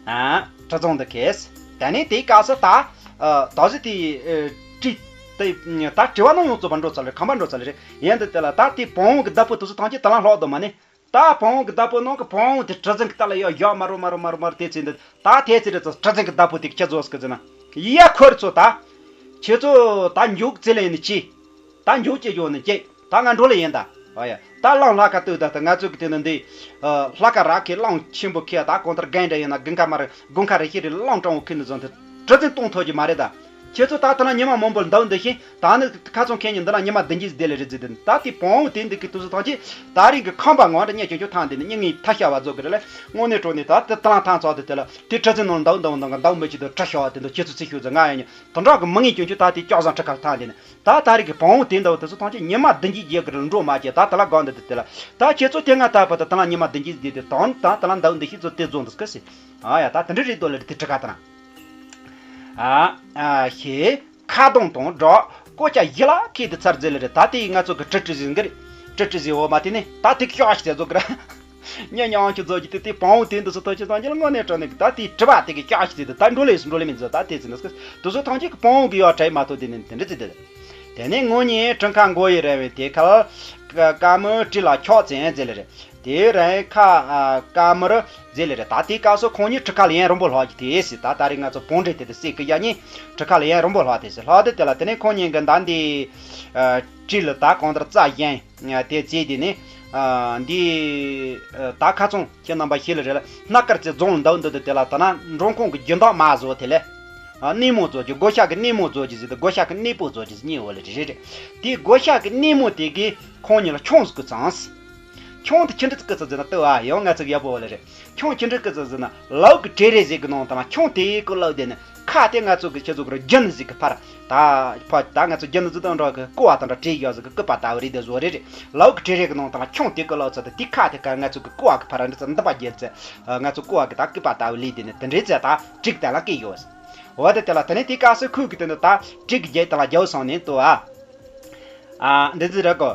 ཨ་གྲུ་གཟིངས་འདི་ཁེས། དེ་ནས་དེའི་སྐབས་སུ་ད་ཨ་དོགས་ཟས་དེ་ཨ་དྲི་དེ་ད་དྲི་བ་ནང་ཡོངས་རྫོགས་པ་འགྲོ་ཚར་ལེ། ཁང་པ་འགྲོ་ཚར་ལེ་རེད། ཡིན་དུ་དེ་ལ་ད་དེ་བོང་བུ་གི་བདག་པོ་དུས་སུ་ཐང་ཅིག་དེ་ལ་ལྷོག་དུ་མ་ནི། ད་བོང་བུ་གི་བདག་པོ་ནང་གི་བོང་བུ་དེ་གྲུ་གཟིངས་གི་ལྟ་ལ་ཡོད་ཡོད་མ་རུ་མ་རུ་མ་རུ་མ་རུ་དེ་ཚེ་འདི་ད་དེ་ཚེ་རེད་ཚོ་གྲུ་གཟིངས་གི་བདག་པོ་དེ་ཁྱེད་ཚོ་སྐད་ཟེར་ན། ཡ་ཁོར་ཚོ་ད། ཁྱེད་ཚོ་ད་མཇུག་ཚེ་ལ་ཡིན་ནི་ཅི། ད་མཇུག་ཅི་ཡོད་ནི་ཅི། ད་ང་འགྲོ་ལ་ཡིན་ད། ཨ་ཡ། ད་གླང་ལྷ་ཁ་སྟོད་ད་ད་ང་ཚོ་གི་དེ་ནི་འདི། ལྷ་ཁ་ར་ཁའི་གླང་ཆེན་པོ་ཁེ་ད་གང་ལྟར་རྒན་འདྲ་ཡིན་ན་དགུན་ཁ་མར་དགུན་ཁ་རེ་ཤི་རེ་གླང་སྤྲང་བོ་ཁེ་ནི་བཟོ་འདི་གྲུ་གཟིངས་གཏོང་ཐུབ་ཀྱི་མ་རེད་ད། ཁྱེད་ཚོ་ད་ལྟ་ན་ཉི་མ་མང་པོ་འདུག་འདི་ཤིང་ད་ནི་ཁ་ཚོང་ཁེ་ཉིན་འདི་ན་ཉི་མ་བདུན་གྱིས་བསྡད་ལེ་རེད་ཟེར་དེ་ད་དེ་བོང་བུ་དེ་འདི་གི་དུས་སུ་ཐང་ཅིག་ད་རིང་གི་ཁང་པ་ངོ་འདྲ་ཉེ་ཆུང་ཆུང་ཐང་དེ་ནི་སྙིང་ངི་ཐ་ཤ་བ་བཟོ་གི་རེད་ལ་དངོས་གནས་དྲང་གནས་ད་དེ་ད་ལང་ཐང་ཚོགས་དེ་དེ་ལ་དེ་གྲུ་གཟིངས་ནང་འདུག་འདུག་འདུག་འདུག་མི་ཅི་དུ་གྲུ་ཤ་བ་དེ་འདུག་ཁྱེད་ཚོ་ཚིག་ཤུགས་ཟེར་ང་ཡ་ཉི་དོན་དག་གི་མི་ངེས་ཀྱང་ཆུ་ད་དེ་ལྕགས་བཟང་ཁྲི་ཁར་ཐང་དེ་ནི། ད་ད་རེས་ཀྱི་བོང་བུ་དེ་འདྲ་བོ་དེ་ཚོ་ཐམས་ཅད་ཉི་མ་བདུན་གྱིས་རྒྱལ་གྱི་རེད་འགྲོ་མ་བྱེད་ད་དེ་ལ་དགའ་འདི་དེ་དེ་ལ་ད་ཁྱེད་ཚོ་དེ་སྔ་ད་བར་དུ་དེ་ལ་ཉི་མ་བདུན་གྱིས་བསྡད་དེ་དང་ད་དེ་ལ་འདའ་འདི་ཤི་ཚོ་དེ་བཟོ་འདི་སྐད་སི། ཨ་ཡ་ད་དེ་འདྲ་རེད་དོ་ལ་རེད་དེ་ཁྲི་ཁ་ད་ན། ཨ་ཨ་ཤེ་ཁ་གདོང་དང་འགྲོ་ཀོ་ཅ་ཡི་ལ་ཁེ་དེ་ཚར་རྫེ་ལ་རེད། ད་དེ་ང་ཚོ་གི་ཀྲི་ཀྲི་ཟིན་གི་རེད། ཀྲི་ཀྲི་ཟིན་འོ་མ་དེ་ནི་ད་དེ་ཤོག་ཤི་དེ་བཟོ་གི་ར། ཉེ་ཉང་ཁྱི་ཚོ་གི་དེ་དེ་བང་བུ་དེ་འདི་ཚོ་ཐོ་ཆེ་ཚང་གི་ལ་དངོས་གནས་དྲང་གནས་ཀྱི་ད་དེ་གྲི་བ་དེ་གི་ཀྱག་ཤི་དེ་དེ་ད་འགྲོ་ལེ་སུ་འགྲོ་ལེ་མི་འཛོ་ད་དེ་ཚེ་ནི་སྐུ་དུ་ཚོ་ཐང་ཅིག་གི་བང་བུ་གི་ཡོ་བྲལ་མ་ཐོ་དེ་ནི་དེ་འདྲ་ཚེ་དེ་དེ་ནི་ངོ་ཉེ་ཁྲིན་ཁ་མགོ་ཡི་རེ་བའི་དེ་ཁ་ཀ་མོ་ཀྲི་ལ་ཁྱོག་ཙེ་ཟེ་ལེ་རེ་དེ་རེ་ཁ་ཀ་མོ་རུ་ཟེ་ལེ་རེ་ད་དེ་སྐབས་སུ་ཁོང་གཉིས་ཁྲི་ཁ་ལ་ཡན་རིང་པོ་ལྷག་གི་དེ་སི་ད་ད་རེས་ང་ཚོ་བང་བྲེ་དེ་དེ་སི་ཀི་ཡ་གཉིས་ཁྲི་ཁ་ལ་ཡན་རིང་པོ་ལྷག་དེ་སི་ལྷག་དེ་དེ་ལ་དེ་ནི་ཁོང་གཉིས་གི་མདའ་འདི་ཀྲི་ལ་ད་གང་ལྟར་རྩ་གཞན། དེ་རྗེས་དེ་ནི། འདི། ད་ཁ་ཚོང་ཁྱེད་རྣམ་པ་ཤེས་ལ་རེད་ལ་སྣ་དཀར་རྩེ་རྫོང་ལ་འདུག་འདུག་དེ་ལ་ད་ན་འབྲོང་ཁུང་གི་རྒྱུན་ཐག་མ་བཟོ་དེ་ལས། སྣེ་མོ་བཟོ་རྒྱུ་སྒོ་ཤག་གི་སྣེ་མོ་བཟོ་རྒྱུ་ཟེར་ཏེ་སྒོ་ཤག་གི་སྣེ་པོ་བཟོ་རྒྱུ་ཟེར་གཉིས་འོ་ལ་རེད་རེད་རེད། དེ་སྒོ་ཤག་གི་སྣེ་མོ་དེ་གིས་ཁོང་གཉིས་ལ་ཆུང་ཟིག་གི་ཚང་། ཆུང་དེ་ཁྱི་འདྲ་ཟིག་གི་ཚང་ཟེར་ན་ལྟོས་ཨ་ཡང་ང་ཚོ་གི་ཡག་པོ་འོ་ལ་རེད། ཁྱུང་ཅི་འདྲ་སྐུ་ཚོ་ཟེར་ན་ལའུ་གི་བྲེ་རེ་ཟིག་གི་ནང་དང་ཁྱུང་དེའི་སྐུ་ལའུ་དེ་ནི་ཁ་དེ་ང་ཚོ་གི་ཁྱེད་ཚོ་གི་རྒྱུན་ཟིག་གི་ཕར་ད་ཕ་ད་ང་ཚོ་རྒྱུན་ཟིག་དང་འདྲ་གི་ཀུ་བ་དང་འདྲ་བྲེ་ཡོད་ཟིག་གི་སྐུ་པ་ལྟ་བུ་རེད་དེ་བཟོ་རེ་རེད། ལའུ་གི་བྲེ་རེ་གི་ནང་དང་ཁྱུང་དེ་སྐུ་ལའུ་ཚོ་དེ་དེ་ཁ་དེ་ཀ་ང་ཚོ་གི་ཀུ་བ་གི་ཕར་འདྲ་ཚོ་འདི་པ་རྒྱལ་ཚེ་ང་ཚོ་ཀུ་བ་གི་ད་སྐུ་པ་ལྟ་བུ་ལི་དེ་ནི་དེ་འདྲའི་ཚེ་ད་ཀྲིག་དེ་ལ་སྐུ་ཡོད་ཟིག་འོ་དེ་དེ་ལ་དེ་ནི་དེ་སྐབས་སུ་ཁོས་གི་དེ་ནི་ད་ཀྲིག་རྒྱལ་དེ་ལ་རྒྱལ་སོང་ནས་ལྟོས་ཨ། ཨ་འདི་ཚོ་རེད་གོ།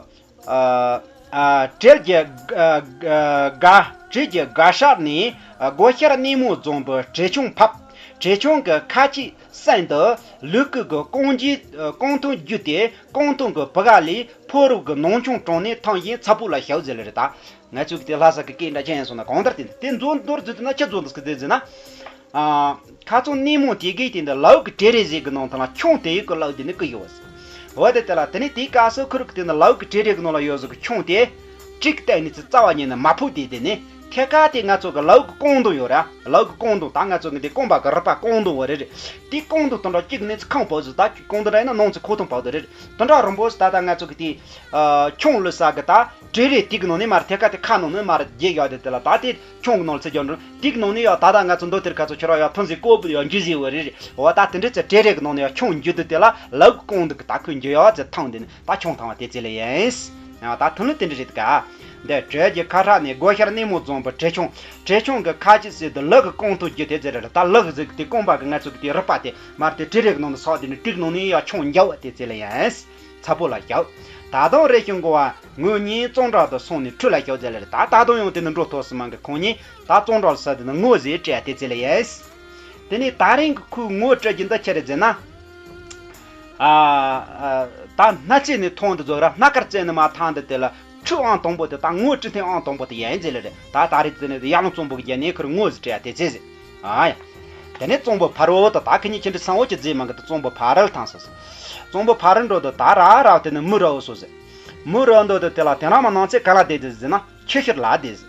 ཨ་ཨ་བྲེལ་གྱི་ཨ་ཨ་དགའ་བྲེལ་གྱི་དགའ་ཤར་ནས་སྒོ་ཤར་སྣེ་མོ་རྫོང་བུ་བྲེ་ཆུང་ཕབ། བྲེ་ཆུང་གི་ཁ་ཆེའི་གསེང་དུ་ལུག་གུ་གི་རྐང་རྗེས་རྐང་ཐུང་བརྒྱུད་དེ་རྐང་ཐུང་གི་བུ་ག་ལས་ཕོ་རུ་གི་ནང་ཆུང་དྲངས་ནས་ཐང་ཡིན་ཚ་པོ་ལ་ཞའོ་ཟེར་ལེ་རེད་ད། ང་ཚོས་དེ་ལྷ་ས་གི་སྐད་འདྲ་ཅན་ཡིན་སོང་ན་གང་ལྟར་དེ་དེ་མཛོ་མདོར་བསྡུས་ན་ཁྱི་མཛོ་འདུག་གི་དེ་ཟེར་ན། ཨ། ཁ་ཚོང་སྣེ་མོ་དེ་གའི་སྟེང་དུ་ལའུ་གི་བྲེ་རེ་ཟིག་གི་ནང་དང་ལ་ཁྱུང་དེ་ཡི་གི་ལའུ་དེ་ནི་ཀི་ཡོད། འོ་དེ་དེ་ལ་དེ་ནི་དེའི་སྐབས་སུ་ཁུ་རུ་གི་སྟེང་དུ་ལའུ་གི་བྲེ་རེ་གི་ནང་ལ་ཡོད་ཟིག་གི་ཁྱུང་དེ། ཀྲིག་བལྟས་ནས་ཚི་རྩ་བ་ཉིད་ནས་མ་ཕུག་དེ་དེ་ནི་ཐད་ཀ་དེ་ང་ཚོ་གི་ལའུ་གི་རྐང་དུང་ཡོད་ར། ལའུ་གི་རྐང་དུང་ད་ང་ཚོ་གི་འདི་རྐང་པ་གི་རུས་པ་རྐང་དུང་བ་རེ་རེ། དེའི་རྐང་དུང་དང་འདྲ་གཅིག་ནི་ཚི་ཁང་བབས་ཟིག་ད་རྐང་དུང་འདྲ་ཡིན་ན་ནང་ཚི་ཁོག་ཐུང་བབས་དེ་རེ་རེ། དེ་འདྲ་རིང་པོ་ཟིག་ད་ད་ང་ཚོ་གི་དེ། ཁྱུང་ལུས་ས་གི་ད་བྲེ་རེ་དེ་གི་ནང་ནས་མར་ཐད་ཀ་དེ་ཁ་ནང་ནས་མར་རྒྱས་ཡོད་དེ་དེ་ལ་ད་དེ་ཁྱུང་གི་ནང་ལ་ཚེ་རྒྱག་འགྲོ་དེ་གི་ནང་ནས་ཡོད་ད་ད་ང་ཚོ་མདོ་དེར་ཁ་ཚོ་ཁྱོད་ར་ཡོད་ཐུན་ཟིག་ཀོ་བུ་ཡོད་འཇུ་ཟིག་བ་རེ་རེ་འོ་ད་དེ་འདྲ་ཚེ་བྲེ་རེ་གི་ནང་ནས་ཡོད་ཁྱུང་འཇུ་དུ་དེ་ལ་ལའུ་གི་རྐང་དུ་གི་ད་ཁོས་འཇུ་ཡོད་ཚེ་ཐང་དེ་ནི་ད་ཁྱུང་ཐང་བ་དེ་ཚེ་ལ་ཡིན། ཡང་ད་ཐུན་ལ་དེ་འདྲ་རེད་ག་འདི་བྲེ་རྒྱུ་ཁ་ཧྲ་ནས་སྒོ་ཤར་སྣེ་མོ་རྫོང་བུ་བྲེ་ཆུང་བྲེ་ཆུང་གི་ཁ་ཆེ་ཟེར་དུ་ལུག་གི་རྐང་དུང་འཇུ་དེ་ཚེ་རེ་རེ་ད་ལུག་ཟིག་དེ་རྐང་པ་གི་ང་ཚོ་གི་དེ་རུས་པ་དེ་མར་དེ་བྲེ་རེ་གི་ནང་ནས་སོག་དེ་ནི་ཀྲིག་ནང་ནས་ཡོད་ཁྱུང་འཇུ་བ་དེ་ཚེ་ལ་ཡིན། ཚ་པོ་ལ་བཞག་ད་དུང་རེ་ཞིང་གོ་བ་ངོས་གཉིས་གཙང་སྦྲ་དུ་སོང་ནས་ཁྲུས་ལ་བཞག་ཟེར་ལེ་རེད། ད་ད་དུང་ཡང་དེ་ནི་འགྲོ་ཐོག་སི་མང་གི་ཁོང་གཉིས་ད་གཙང་སྦྲ་ལ་ས་དེ་ནི་ངོ་ཟེར་སྤྲད་དེ་ཚེ་ལ་ཡིན། དེ་ནས་ད་རིང་གི་ཁོའི་ངོ་སྤྲད་རྒྱུ་འདི་ཆི་རེད་ཟེར་ན། ཨ་ཨ་ད་སྣ་རྩེ་ནས་ཐོན་འདི་ཚོ་ར་སྣ་དཀར་རྩེ་ནས་མར་ཐོན་འདི་དེ་ལ་ཁྲུ་ཨང་དང་པོ་དེ་ད་ངོ་སྤྲད་ཐེངས་ཨང་དང་པོ་དེ་ཡིན་ཟེར་ལེ་རེད། ད་ད་རེས་དེ་ནས་ཡར་ལུང་གཙང་པོ་གི་རྒྱལ་ནས་ཁིར་ངོ་ཟིག་སྤྲད་དེ་ཚེ་ཟེར། ཨ་ཡ། དེ་ནས་གཙང་པོ་ཕ་རོལ་དུ་ད་ཁི་གཉིས་ཁྱེད་འདྲི་སང་བོ་ཅི་རྫས་མང་གི་དུ་གཙང་པོ་ཕ་རོལ་ཐང་སོ་སོ། གཙང་པོ་ཕ་རོལ་འགྲོ་དུ་ད་ར་ར་དེ་ནས་མུ་ར་འོ་སོ་ཟེར། མུ་ར་འདོ་དུ་དེ་ལ་དེ་རང་མ་ནང་ཚེ་ག་ལ་བསྡད་དེ་ཟེར་ན་ཆུ་ཤུར་ལ་བསྡད་ཟེར།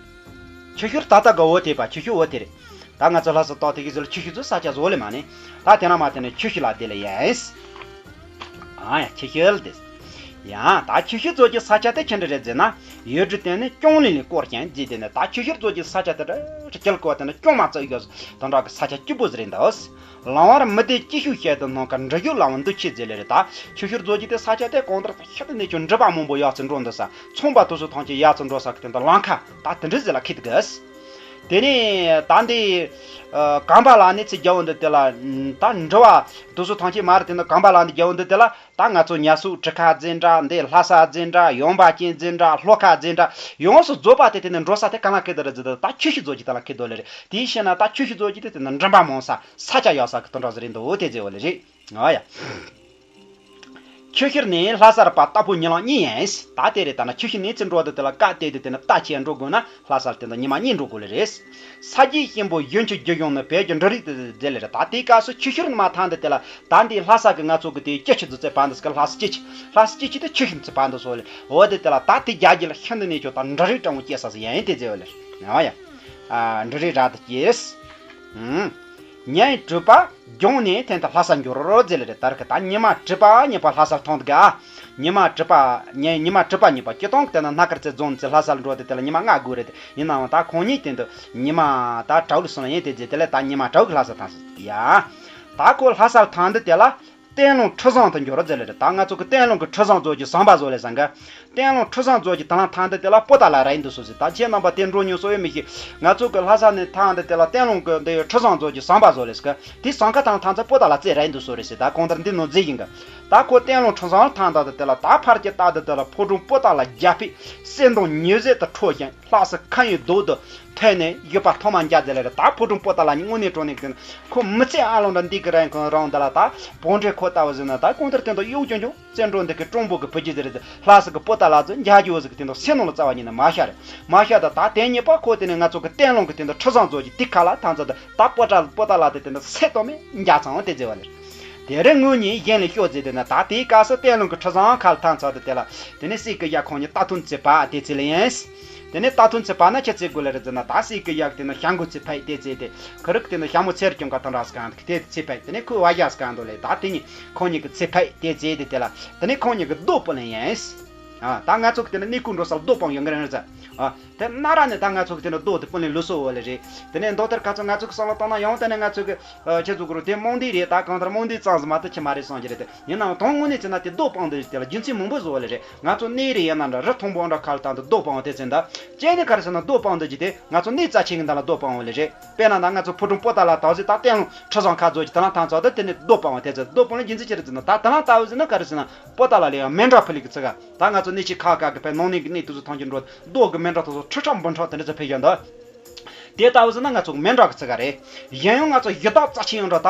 ཆུ་ཤུར་ད་ལྟ་ག་འོ་དེ་པ་ཆུ་ཤུར་འོ་དེ་རེད། ད་ང་ཚོ་ལྷ་ས་ཏོག་དེ་གི་ཟེར་ལ་ཆུ་ཤུར་ཚོ་ས་ཆ་བཟོ་ལེ་མ་ནི། ད་དེ་རང་མ་དེ་ནས་ཆུ་ཤུར་ལ་བསྡད་ལེ་ཡིན། ཨ་ཡ་ཆུ་ཤུར་ལ་བསྡད། ཡང་ད་ཆུ་ཤུར་ཚོ་གི་ས་ཆ་དེ་ཁྱེད་འདྲི་རེད་ཟེར་ན་ཡུལ་གྲུ་དེ་ནི་ཅུང་ལིང་ལིང་སྐོར་ཞིང་རྫས་དེ་ནི་ད་ཆུ་ཤུར་ཚོ་གི་ས་ཆ་དེ་ར་ཁྱེད་ཀོ་དེ་ནི་ཅུང་མ་བརྩི་ཡོད་དོན་འདྲ་གི་ས་ཆ་སྐྱིད་པོ་ཟེར་རེད་འདུག་ལང་བར་མི་བདེ་སྐྱིད་ཤོས་བཤད་དུ་སྣང་ག་འབྲི་རྒྱུ་ལང་བ་འདུ་ཆེ་ཟེར་ལེ་རེད། ད་ཆུ་ཤུར་རྫོགས་ཀྱི་དེ་ས་ཆ་དེ་གང་ལྟར་ཤི་ཏུ་ནས་ཀྱང་འགྲུལ་པ་མང་པོ་ཡར་ཚུར་འགྲོ་འདུག་ས་ཚོང་པ་དུ་སུ་ཐང་ཆེ་ཡར་ཚུར་འགྲོ་ས་གི་དེ་འདྲ་ལང་ཁ་ད་དེ་འདྲ་ཟེར་ལ་ཁེལ་དུ་གི་ཟེར། དེ་ནས་ད་འདི་གམ་པ་ལ་ནི་ཚེ་རྒྱལ་བོ་འདི་དེ་ལ་ད་འགྲུལ་པ་དུ་སུ་ཐང་ཆེ་མ་རེད། དེ་འདྲ་གམ་པ་ལ་ནི་རྒྱལ་བོ་འདི་དེ་ལ་ད་ང་ཚོ་ཉ་སུ་གྲི་ཁ་རྫས་འདྲ་འདི་ལྷ་ས་རྫས་འདྲ་ཡོང་པ་ཅན་རྫས་འདྲ་ལྷོ་ཁ་རྫས་འདྲ་ཡོངས་སུ་རྫོགས་པ་དེ་དེ་ནི་འགྲོ་ས་དེ་ག་ལ་ཁེལ་དུ་རེད་ཟེར་དུ་ད་ཆུ་ཤུར་རྫོགས་ཀྱི་དེ་ལ་ཁེལ་དུ་ལེ་རེད། དེའི་ཕྱིར་ན་ད་ཆུ་ཤུར་རྫོགས་ཀྱི་དེ་དེ་ནི་འགྲིམ་པ་མང་ས་ས་ཆ་ཡག་ས་གི་དོན་འགྲོ་ཟེར་རེད་འདུག་དེ་ཟེར་བ་ལེ་རེད། ཨ་ཡ། ཆུ་ཤུར་ནས་ལྷ་སར་པ་རྟ་ཕོ་ཉི་ལང་གཉིས་ཡིན། ད་དེ་རེད། ད་ན་ཆུ་ཤུར་ནས་ཚུར་འགྲོ་དུ་དེ་ལ་བཀའ་གཏད་དུ་དེ་ན་རྟ་ཆས་འགྲོ་དགོས་ན་ལྷ་སར་དེ་འདྲ་ཉི་མ་གཉིས་འགྲོ་དགོས་ལེ་རེད། ས་རྒྱས་ཤིང་པོ་ཡོན་ཆུ་རྒྱུ་ཡོང་ནི་བོད་ཀྱི་འབྲུ་རིགས་དེ་དེ་ལེ་རེད། ད་དེའི་སྐབས་སུ་ཆུ་ཤུར་ནས་མ་ཐང་དུ་དེ་ལ་ད་འདི་ལྷ་ས་གི་ང་ཚོ་གི་དེ་སྐྱེ་ཆུ་དུ་ཚེ་བར་འདུག་སྐབས་ལྷ་ས་སྐྱེ་ཆུ་ལྷ་ས་སྐྱེ་ཆུ་དེ་ཆུ་ཤུར་ཚེ་བར་འདུག་སོ་ལེ། འོ་དེ་དེ་ལ་ད་དེ་རྒྱ་རྒྱུད་ལ་ཤིན་ཏུ་ནས་ཆོག་ད་འབྲུ་རིགས་སྤྲང་བོ་སྐྱེ་ས་སུ་ཡིན་དེ་ཟེར་བ་ལེ། ཨ་ཡ། ཨ་འབྲུ་རིགས་ར་དུ་སྐྱེས། ཨུམ། ཉིན་དྲུག་པ་རྒྱུང་ནས་ཐེན་ད་ལྷ་ས་འགྱུར་རོ་ཟེར་ལེ་རེད། ད་ར་གི་ད་ཉི་མ་དྲུག་པ་ཉི་པ་ལྷ་སར་ཐོན་འདུག་ག་ཉི་མ་དྲུག་པ་ཉི་ཉི་མ་དྲུག་པ་ཉི་པ་སྤྱི་བཏང་གི་དེ་ན་སྣ་དཀར་རྩེ་རྫོང་ཚེ་ལྷ་སར་འགྲོ་དེ་དེ་ལ་ཉི་མ་ལྔ་དགོས་རེད། དེ་ཡིན་ནའང་ད་ཁོང་གཉིས་དེ་འདུག་ཉི་མ་ད་དྲ་བོ་ལ་སོང་ཡིན་དེ་རྗེས་དེ་ལས་ད་ཉི་མ་དྲ་བོ་གི་ལྷ་སར་ཐང་སོང་ཡ། ད་ཁོ་ལྷ་སར་ཐང་འདི་དེ་ལ་བསྟན་ལུང་ཁྲི་བཟང་དུ་འགྱུར་རོ་ཟེར་ལེ་རེད། ད་ང་ཚོ་གི་བསྟན་ལུང་གི་ཁྲི་བཟང་རྫོགས་ཀྱི་ཟམ་པ་བཟོ་ལེ་བཟང་གི་བསྟན་ལུང་ཁྲི་བཟང་རྫོགས་ཀྱི་དང་ཐང་དུ་དེ་ལ་པོ་ཏ་ལ་ར་ཡིན་དུ་སོ་ཟེར། ད་ཁྱེད་རྣམ་པ་དེ་འགྲོ་མྱོང་སོ་ཡོད་མི་ཤེས། ང་ཚོ་གི་ལྷ་ས་ནས་ཐང་དུ་དེ་ལ་བསྟན་ལུང་གི་འདི་ཁྲི་བཟང་རྫོགས་ཀྱི་ཟམ་པ་བཟོ་ལེ་ཟེར་གི་དེ་ཟམ་ཁ་དང་ཐང་ཚ་པོ་ཏ་ལ་རྩེ་ར་ཡིན་དུ་སོ་རེད་ཟེར། ད་གང་ལྟར་འདི་ནོར་རྫས་ཡིན་གི་ད་ཁོ་བསྟན་ལུང་ཁྲི་བཟང་ཐང་དུ་དེ་ལ་ད་ཕར་གྱི་ལྟ་དུ་དེ་ལ་ཕོ་བྲང་པོ་ཏ་ལ་རྒྱ་ཕིག་སེ་འདོང་ཉི་ཟེར་དུ་འཕྲོ་ཞིང་། ལྷ་ས་ཁ་ཡི་རྡོ་དུ་ཐོན་ནས་ཡུལ་པ་ཐོག་མ་འཇའ་ཟེར་ལེ་རེད། ད་ཕོ་བྲང་པོ་ཏ་ལ་ནི་དངོས་གནས་དྲང་གནས་ཀྱི་ཁོ་མི་ཚེ་ཨ་ལོང་འདྲ་འདི་གི་རང་གི་རང་འདི་ལ་ད་བོང་འདྲེ་ཁོ་ལྟ་བུ་ཟེར་ན་ད་གང་ལྟར་དེ་འདྲ་གཡོག་ཀྱང་ཀྱང་བཙན་འགྲོ་འདི་གི་སྤྲང་པོ་གི་བུ་རྒྱུད་ཟེར་རེད། ལྷ་ས་གི་པོ་ཏ་ལ་ཚོ་འཇའ་རྒྱུ་བོ་ཟིག་གི་དེ་འདྲ་སེམས་ནང་ལ་རྩ་བ་ཉིད་ནས་མ་ཤར་རེད། མ་ཤར་ད་ད་དེ་ཉིད་པ་ཁོ་དེ་ནས་ང་ཚོ་གི་བསྟན་ལུང་གི་དེ་འདྲ་ཁྲི་བཟང་རྫོགས་ཀྱི་དེ་ཁ་ལ་ཐང་ཚ་ད་ད་པོ་ཏ་པོ་ཏ་ལ་དེ་དེ་འདྲ་སེ་ཏོ་མེ་འཇའ་ཚང་བ་དེ་ཟེར་བ་ལེ། དེ་རིང་ངོས་ནས་གཞན་ལས་ཤོག་ཟེར་དེ་ན་ད་དེའི་སྐབས་སུ་བསྟན་ལུང་གི་ཁྲི་བཟང་ཁ་ལ་ཐང་ཚ་དུ་དེ་ལ་དེ་ནས་སྲས་ཀྱི་ཡབ་ཁོང་ཉིད་རྟ་ཐུང་ཚེ་ཕ་དེ་ཚེ་ལ་ཡིན། དེ་ནས་རྟ་ཐུང་ཚེ་ཕ་ན་ཁྱེད་ཚེ་དགོས་ལ་རེད་ཟེར་ན་ད་སྲས་ཀྱི་ཡབ་དེ་ན་ཞང་གོ་ཚེ་ཕ་དེ་ཚེ་དེ་ཁ་རུག་དེ་ན་ཞང་མོ་ཚེར་ཀྱང་ག་དང་འདྲ་སྐང་དེ་ཚེ་ཕ་དེ་ནས་ཁོའི་བ་ཡ་སྐང་དོ་ལས་ད་དེ་ཉིད་ཁོང་ཉིད་ཀྱི་ཚེ་ཕ་དེ་ཚེ་དེ་དེ་ལ་དེ་ནས་ཁོང་ཉིད་ཀྱི་རྡོ་སྤུ་ལེན་ཡིན། ཨ་ད་ང་ཚོ་གི་དེ་ན་གནས་སྐོར་འགྲོ་ས་རྡོ་སྤང་ཡོང་གི་རེད་ཟེར། ཨ་དེ་ན་ར་ནས་ད་ང་ཚོ་གི་དེ་ན་རྡོ་དེ་སྤུ་ལེན་ལུགས་སྲོལ་བོ་ལེ་རེད། དེ་ནས་མདོ་དེར་ཁ་ཚོ་ང་ཚོ་གི་བསམ་བློ་བཏང་ན་ཡང་དེ་ནས་ང་ཚོ་གི་ཁྱེད་ཚོ་གི་རུ་དེ་རྨོངས་དད་རེད། ད་གང་ལྟར་རྨོངས་དད་གཙང་ཟིག་མ་གཏོགས་ཁྱད་མ་རེད་བསམ་གྱི་རེད། དེ་ཡིན་ནའང་དོན་དངོས་གནས་བྱས་ན་དེ་རྡོ་སྤང་དེ་དེ་ལ་རྒྱུ་མཚན་མང་པོ་བཟོ་བ་ལེ་རེད། ང་ཚོ་གནས་རེ་ཡིན་ན་འདྲ་རི་མཐོན་པོ་འདྲ་ཁ་ལ་བཏང་དེ་རྡོ་སྤང་བ་དེ་ཚེ་འདྲ་ཅན་ནི་ག་རེ་ཟེར་ན་རྡོ་སྤང་དེ་ཅི་དེ་ང་ཚོ་གནས་རྩ་ཆེན་གི་འདྲ་ལ་རྡོ་སྤང་བ་ལེ་རེད། དཔེར་ན་ད་ང་ཚོ་ཕོ་བྲང་པོ་ཏ་ལ་དག་ཟིག་ད་བསྟན་ལུང་ཁྲི་བཟང་ཁ་རྫོགས་ཀྱི་དེ་ལ་ཐང་ཚ་དེ་དེ་ནས་རྡོ་སྤང་བ་དེ་ཚེ་རྡོ་སྤང་ལ་རྒྱུ་མཚན་ཅི་རེད་ཟེར་ན་ད་དེ་ལ་ལྟ་བུ་ཟེར་ན་ག་རེ་ཟེར་ན་པོ་ཏ་ལ་ལེ་ཡང་མེ་འདྲ་ཕུ་ལི་གི་ཚིག་ག་ད་ང་ཚོ་གནས་ཆེན་ཁག་ཁག་གི་བས་ནང་གནས་ཀྱི་གནས་དུས་སུ་ཐང་ཆེན་འགྲོ་རྡོ་གི་མེ་འདྲ་དུ་སོ་ཁྲི་ཕྲག་འབུམ་ཕྲག་དེ་འདྲ་ཚོ་ཕེབས་ཀྱང་འདུག་དེ་ལྟ་བུ་ཟེར་ན་ང་ཚོ་མེ་འདྲ་གི་ཚིག་ག་རེད། གཞན་ཡང་ང་ཚོ་ཡི་དྭགས་རྩ་ཆེན་ཡང་འདྲ་ད་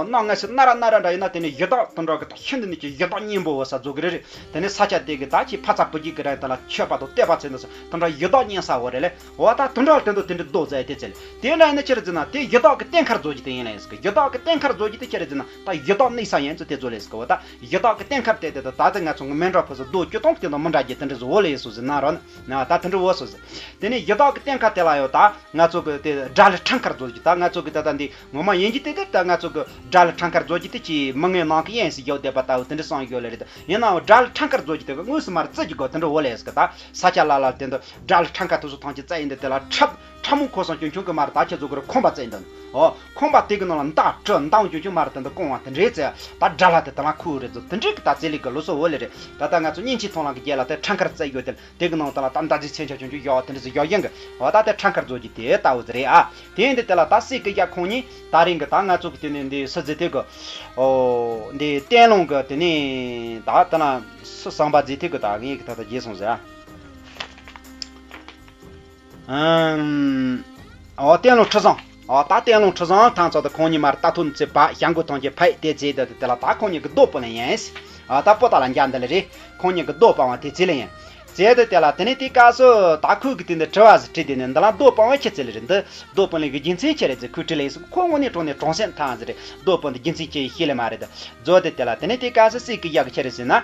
གནའ་སྔ་ཕྱི་ན་ར་ན་ར་འདྲ་ཡིན་ན་དེ་ནས་ཡི་དྭགས་དུ་འདྲ་གི་ད་ཤིན་ཏུ་ནས་ཀྱི་ཡི་དྭགས་གཉན་པོ་བ་ས་རྫོགས་གི་རེད་རེད། དེ་ནས་ས་ཆ་དེ་གི་ད་ཅི་ཕ་ཚ་བུ་རྒྱུད་གི་ར་ཡིན་ད་ལ་ཆོས་པ་དང་བསྟན་པ་ཚེ་འདི་སོ་དུ་འདྲ་ཡི་དྭགས་གཉན་ས་བོ་རེད་ལེ། འོ་ད་དུ་འདྲ་དེ་འདུག་དེ་འདྲ་རྡོ་ཟེར་དེ་ཚེ་ལེ། དེ་འདྲ་ཡིན་ན་ཅི་རེད་ཟེར་ན་དེ་ཡི་དྭགས་གི་བསྟན་མཁར་རྫོགས་ཀྱི་དེ་ཡིན་ལ་ཡིན་ཟེར་གི་ཡི་དྭགས་གི་བསྟན་མཁར་རྫོགས་ཀྱི་དེ་ཅི་རེད་ཟེར་ན་ད་ཡི་དྭགས་གནས་ས་ཡིན་ཚུལ་དེ་རྫོགས་ལ་ཡིན་ཟེར་གི་འོ་ད། ཡི་དྭགས་ཀྱི་བསྟན་མཁར་དེ་དེ་དང་ད་ལྟ་ང་ཚོ་ངི་མེ་འདྲ་ཕུ་སུ་རྡོ་བཅུ་སྟོང་གི་དེ་དང་མི་འདྲ་རྒྱུ་དེ་འདྲ་བཟོ་བོ་ལ་ཡིན་སོ་ཟེར་ན་རོ་ན་ད་དེ་འདྲ་བོ་སོ་ཟེར། དེ་ནས་ཡི་དྭགས་ཀྱི་བསྟན་མཁར་དེ་ལ་ཡོད་ད་ང་ཚོ་གི་དེ་དགྲ་ལྷ་ཁྲམ་མཁར་རྫོགས་ཀྱི་ད་ང་ཚོ་གི་ད་ལྟ་འདི་ངོ་མ་ཡིན་གྱི་དེ་དེ་ད་ང་ཚོ་གི་དགྲ་ལྷ་ཁྲམ་མཁར་རྫོགས་ཀྱི་དེ་ཅི་མི་ངན་ནང་གི་ཡིན་ཟེར་རྒྱུ་བསྡད་པ་ལྟ་བུ་དེ་འདྲ་བསམ་ཡོད་ལ་རེད། ད་ཡིན་ནའང་དགྲ་ལྷ་ཁྲམ་མཁར་རྫོགས་ཀྱི་དེ་གི་དངོས་སུ་མར་བརྩི་གི་དགོས་དེ་འདྲ་བོ་ལ་ཡིན་ཟེར་གི་ད་ས་ཆ་ལ་ལ་དེ་འདྲ་དགྲ་ལྷ་ཁྲམ་མཁར་དུ་སུ་ཐང་ཆེ་བཙལ་ཡིན་དེ་དེ་ལ་ཁྲབ། ཁྲ་མོ་ཁོ་སང་ཆུང་ཆུང་གི་མར་ད་ཁྱེད་ཚོ་གི་རུ་ཁང་པ་བཙལ་འདུག་ཨོ་ཁང་པ་དེ་གི་ནང་ལ་མདའ་གྲི་མདའ་ཆུང་ཆུང་མར་དེ་འདུག་རྐང་བ་དེ་འདྲའི་བཙལ་ད་དགྲ་ལྷ་དེ་དེ་ལ་ཁུ་རེད་ཚོ་དེ་འདྲའི་གི་ད་བཙལ་ལི་གི་ལོ་སོ་བོ་ལེ་རེད། ད་ལྟ་ང་ཚོ་གཉིས་ཆེན་ཐོང་ལང་གི་རྒྱལ་ལ་དེ་ཁྲམ་མཁར་བཙལ་ཡོད་དེ་དེ་གི་ནང་ད་ལ་ད་མདའ་རྫི་མཚོན་ཆ་ཆུང་ཆུང་ཡོད་དེ་འདྲ་ཟིག་ཡོད་ཡིན་གི་ཨོ་ད་དེ་ཁྲམ་མཁར་རྫོགས་ཀྱི་དེ་ལྟ་བུ་ཟིག་རེད་ཨ། དེ་ཡིན་དེ་དེ་ལ་ད་སྲས་ཀྱི་ཡབ་ཁོང་གཉིས་ད་རིང་གི་ད་ང་ཚོ་གི་དེ་ནས་འདི་སི་ཛི་དེ་གི་ཨོ་འདི་བསྟན་ལུང་གི་དེ་ནས་ད་དེ་ན་སུ་བསམ་པ་ཛི་དེ་གི་ད་ངས་གི་ད་ད་རྗེས་སོང་ཟེར་ཨ། ཨོ་བསྟན་ལུང་ཁྲི་བཟང་ ཨ་ད་བསྟན་ལུང་ཁྲི་བཟང་ཐང་ཚོ་དང་ཁོང་གཉིས་མར་རྟ་ཐོག་ནས་ཚེ་བ་ཞང་གོ་ཐང་གི་ཕའི་དེ་ཚེ་དེ་དེ་ལ་ད་ཁོང་གཉིས་ཀྱི་རྡོ་སྤུངས་ལ་ཡིན། ཨ་ད་པོ་ཏ་ལ་འཇག་འདི་ལ་རེད། ཁོང་གཉིས་ཀྱི་རྡོ་སྤུངས་པ་དེ་ཚེ་ལ་ཡིན། ཚེ་དེ་དེ་ལ་དེ་ནས་དེ་སྐབས་སུ་ད་ཁོས་གི་དེ་འདི་དྲི་བ་ཟིག་དྲིས། དེ་ནས་འདི་ལ་རྡོ་སྤུངས་པ་ཁྱི་ཚེ་ལ་རེད། འདི་རྡོ་སྤུངས་ལ་གི་རྒྱུ་མཚན་ཆི་རེད་ཟེར། ཁོས་དྲིས་ལ་ཡིན་ཟེར། ཁོ་དངོས་གནས་དྲང་གནས་དྲང་སེམས་ཐང་ཟིག་རེད། རྡོ་སྤུངས་འདི་རྒྱུ་མཚན་ཆི་ཡིན་ཤེས་ལེ་མ་རེད། རྫོགས་དེ་དེ་ལ་དེ་ནས་དེ་སྐབས་སུ་སྲས་ཀྱི་ཡག་ཆི་རེད་ཟེར་ན།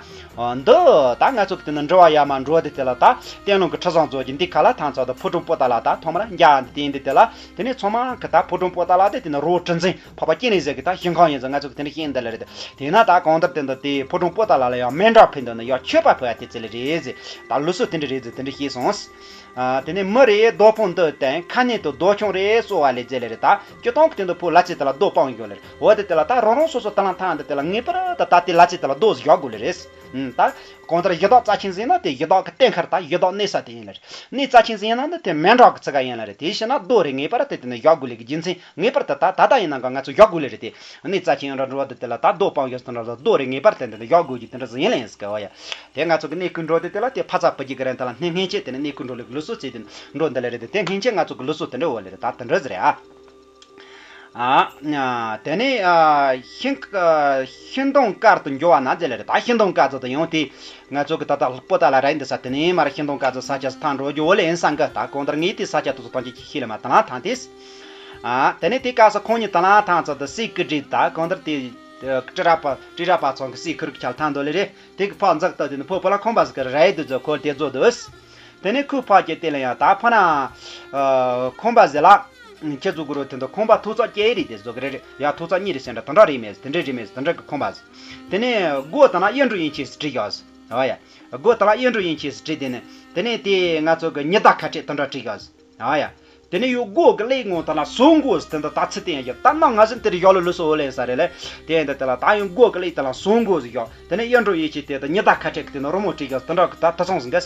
འདི་ད་ང་ཚོ་གི་དེ་ནི་འགྲོ་བ་ཡར་མར་འགྲོ་དེ་དེ་ལ་ད་བསྟན་ལུང་གི་ཁྲི་བཟང་རྫོགས་ཀྱི་འདི་ཁ་ལ་ཐང་ཚོ་དང་ཕོ་བྲང་པོ་ཏ་ལ་ད་ཐོག་མར་འཇག་འདི་དེ་འདི་དེ་ལ་དེ་ནས་ཚང་མ་གི་ད་ཕོ་བྲང་པོ་ཏ་ལ་དེ་དེ་ནི་རོ་གྲུ་འཛིན་ཕ་པ་སྐྱེ་ནས་ཟེར་གི་ད་ཞིང་ཁང་ཡིན་ཟེར། ང་ཚོ་གི་དེ་འདྲ་ཤེས་འདི་ལ་རེད། དེ་ན་ད་གང་ལྟར་དེ་འདི་དེ་ཕོ་བྲང་པོ་ཏ་ལ་ལ་ཡང་མཎྜལ་ཕུལ་འདི་ནི་ཡང་མཆོད་པ་ཕུལ་ཡ་དེ་ཚེ་ལ་རེད་ཟེར། ད་ལུགས་སྲོལ་དེ་འདྲ་རེད་ཟེར་དེ་འདྲ་ཤེས་སོང་། ཨ་དེ་ནས་མི་རེ་རྡོ་སྤུངས་འདི་བསྟན་ཁ་ནས་དུ་རྡོ་ཆུང་རེ་གསོ་བ་ལས་མཛད་ལེ་རེད། ད་སྤྱི་བཏང་གི་དེ་འདི་ཕོ་ལ་ཚེ་དེ་ལ་རྡོ་སྤུངས་ཡོད་ལེ་རེད། འོ་དེ་དེ་ལ་ད་རང་རང་སོ་སོ་ད་ལང་ཐང་འདི་དེ་ལ་ངེས་པར་དུ་ད་དེ་ལ་ཚེ་དེ་ལ་རྡོ་ཟིག་བཞག་དགོས་ལེ་རེད། ཨུམ་ད་གང་ལྟར་གཞི་བདག་རྩ་ཆེན་ཟིན་ན་དེ་གཞི་བདག་གི་རྟེན་ཁར་ད་གཞི་བདག་གནས་ས་དེ་ཡིན་ལེ་རེད། གནས་རྩ་ཆེན་ཟིན་ན་འདི་དེ་མཎྜལ་གི་ཚིག་ག་ཡིན་ལེ་རེད། དེ་ཕྱིར་ན་རྡོ་རེ་ངེས་པར་དུ་དེ་ནི་བཞག་དགོས་ལེ་གི་རྒྱུ་མཚན་ངེས་པར་དུ་ད་ད་ལྟ་ཡིན་ན་ག་ང་ཚོ་བཞག་དགོས་ལེ་རེད། དེ་གནས་རྩ་ཆེན་ཡང་འདྲ་འགྲོ་བ་འདི་དེ་ལ་ད་རྡོ་སྤུངས་ཡོད་དེ་འདྲ་རྡོ་རེ་ངེས་པར་དུ་འདི་བཞག་དགོས་ཀྱི་དེ་འདྲ་ཟིག་ཡིན་ལེ་ཡིན་ཟེར་གི་བ་ཡ། དེ་ང་ཚོ་གི་གནས་སྐུ་འགྲོ་དེ་དེ་ལ་དེ་ཕ་ཚ་བུ་རྒྱུད་ཀྱི་རིང་དེ་ལ་སྔན་ཆད་དེ་ནི་གནས་སྐུ་འགྲོ་ལུགས་ལུགས་སྲོལ་བྱས་ཏེ་འགྲོ་འདི་ལ་རེད། དེ་སྔན་ཆད་ང་ཚོ་གི་ལུགས་སྲོལ་དེ་འདྲ་འོ་ལེ་རེད། ད་དེ་འདྲ་ཟིག་རེད་ཨ། ཨ་དེ་ནས་ཨ་ཤིང་ཨ་ཤིང་སྡོང་དཀར་དུ་འགྱུར་བ་ན་ཟེར་ལེ་རེད། ད་ཤིང་སྡོང་དཀར་ཚོ་དང་ཡང་དེ་ང་ཚོ་གི་ད་ལྟ་པོ་ཏ་ལ་ར་ཡིན་འདི་ས་དེ་ནས་མར་ཤིང་སྡོང་དཀར་ཚོ་ས་ཆ་སུ་ཐང་འགྲོ་རྒྱུ་འོ་ལེ་ཡིན་ས་འགའ། ད་གང་ལྟར་ངས་དེ་ས་ཆ་དེ་ཚོ་ཐང་ཅིག་ཤེས་ལེ་མ་ད་ལ་ཐང་དེས། ཨ་དེ་ནས་དེ་སྐབས་སུ་ཁོང་གཉིས་ད་ལ་ཐང་ཚོ་དུ་སྲས་ཀི་སྒྲིག་ད་གང་ལྟར་དེ་ཀྲི་ར་པ་ཀྲི་ར་པ་ཚང་གི་སྲས་ཁུ་རུ་ཁྱལ་ཐང་འདོད་ལེ་རེད། དེ་གི་ཕ་འཛག་ཏོ་དེ་ནི་ཕོ་བོ་ལ་ཁོང་པ་ཟིག་གི་ར་ཡི་དུ་ཚོ་ཁོར་དེ་ཚོ་དུས། དེ་ནས་ཁོའི་ཕ་སྐྱེ་དེ་ལ་ཡང་ད་ཕ་ན་ཨ་ཁོང་པ་ཟེར་ལ་ཁྱེད་ཚོ་གུ་རུ་དེ་འདུག་ཁོང་པ་ཐུག་ཚོགས་སྐྱེ་རེད་དེ་ཟོ་གི་རེད། ཡ་ཐུག་ཚོགས་གཉིས་རེད་ཟེར་འདྲ་དེ་འདྲ་རེད་མེད་དེ་འདྲ་རེད་མེད་དེ་འདྲ་གི་ཁོང་པ་ཟེར། དེ་ནས་སྒོ་དང་ན་གཡུ་འབྲུག་ཡིན་ཆེས་སུ་བྲིས་ཡོད་ཟེར། ཨ་ཡ། སྒོ་དང་ན་གཡུ་འབྲུག་ཡིན་ཆེས་སུ་བྲིས། དེ་ནས་དེ་ནས་དེ་ང་ཚོ་གི་ཉི་ཟླ་ཁ་བྲལ་དེ་འདྲ་བྲིས་ཡོད་ཟེར། ཨ་ཡ། དེ་ནས་ཡོད་སྒོ་གི་གླེགས་ངོ་དང་ན་ཟོ་མགོ་ཟེར་དེ་འདྲ་ད་ཚིག་དེ་ཡང་ཡོད། ད་ནང་ང་ཟིན་དེ་རེད་ཡོད་ལོ་ལོ་སོ་འོ་ལེ་ས་རེད་ལེ། དེ་ཡིན་ད་དེ་ལ་ད་ཡོད་སྒོ་གི་གླེགས་དེ་ལ་ཟོ་མགོ་ཟེར་ཡོད། དེ་ནས་གཡུ་འབྲུག་ཡིན་ཆེས་དེ་དང་ཉི་ཟླ་ཁ་བྲལ་གི་དེ་ནས་རི་མོ་བྲིས་ཡོད་དེ་འདྲ་གི་ད་ད་སོང་ཟིན་གི།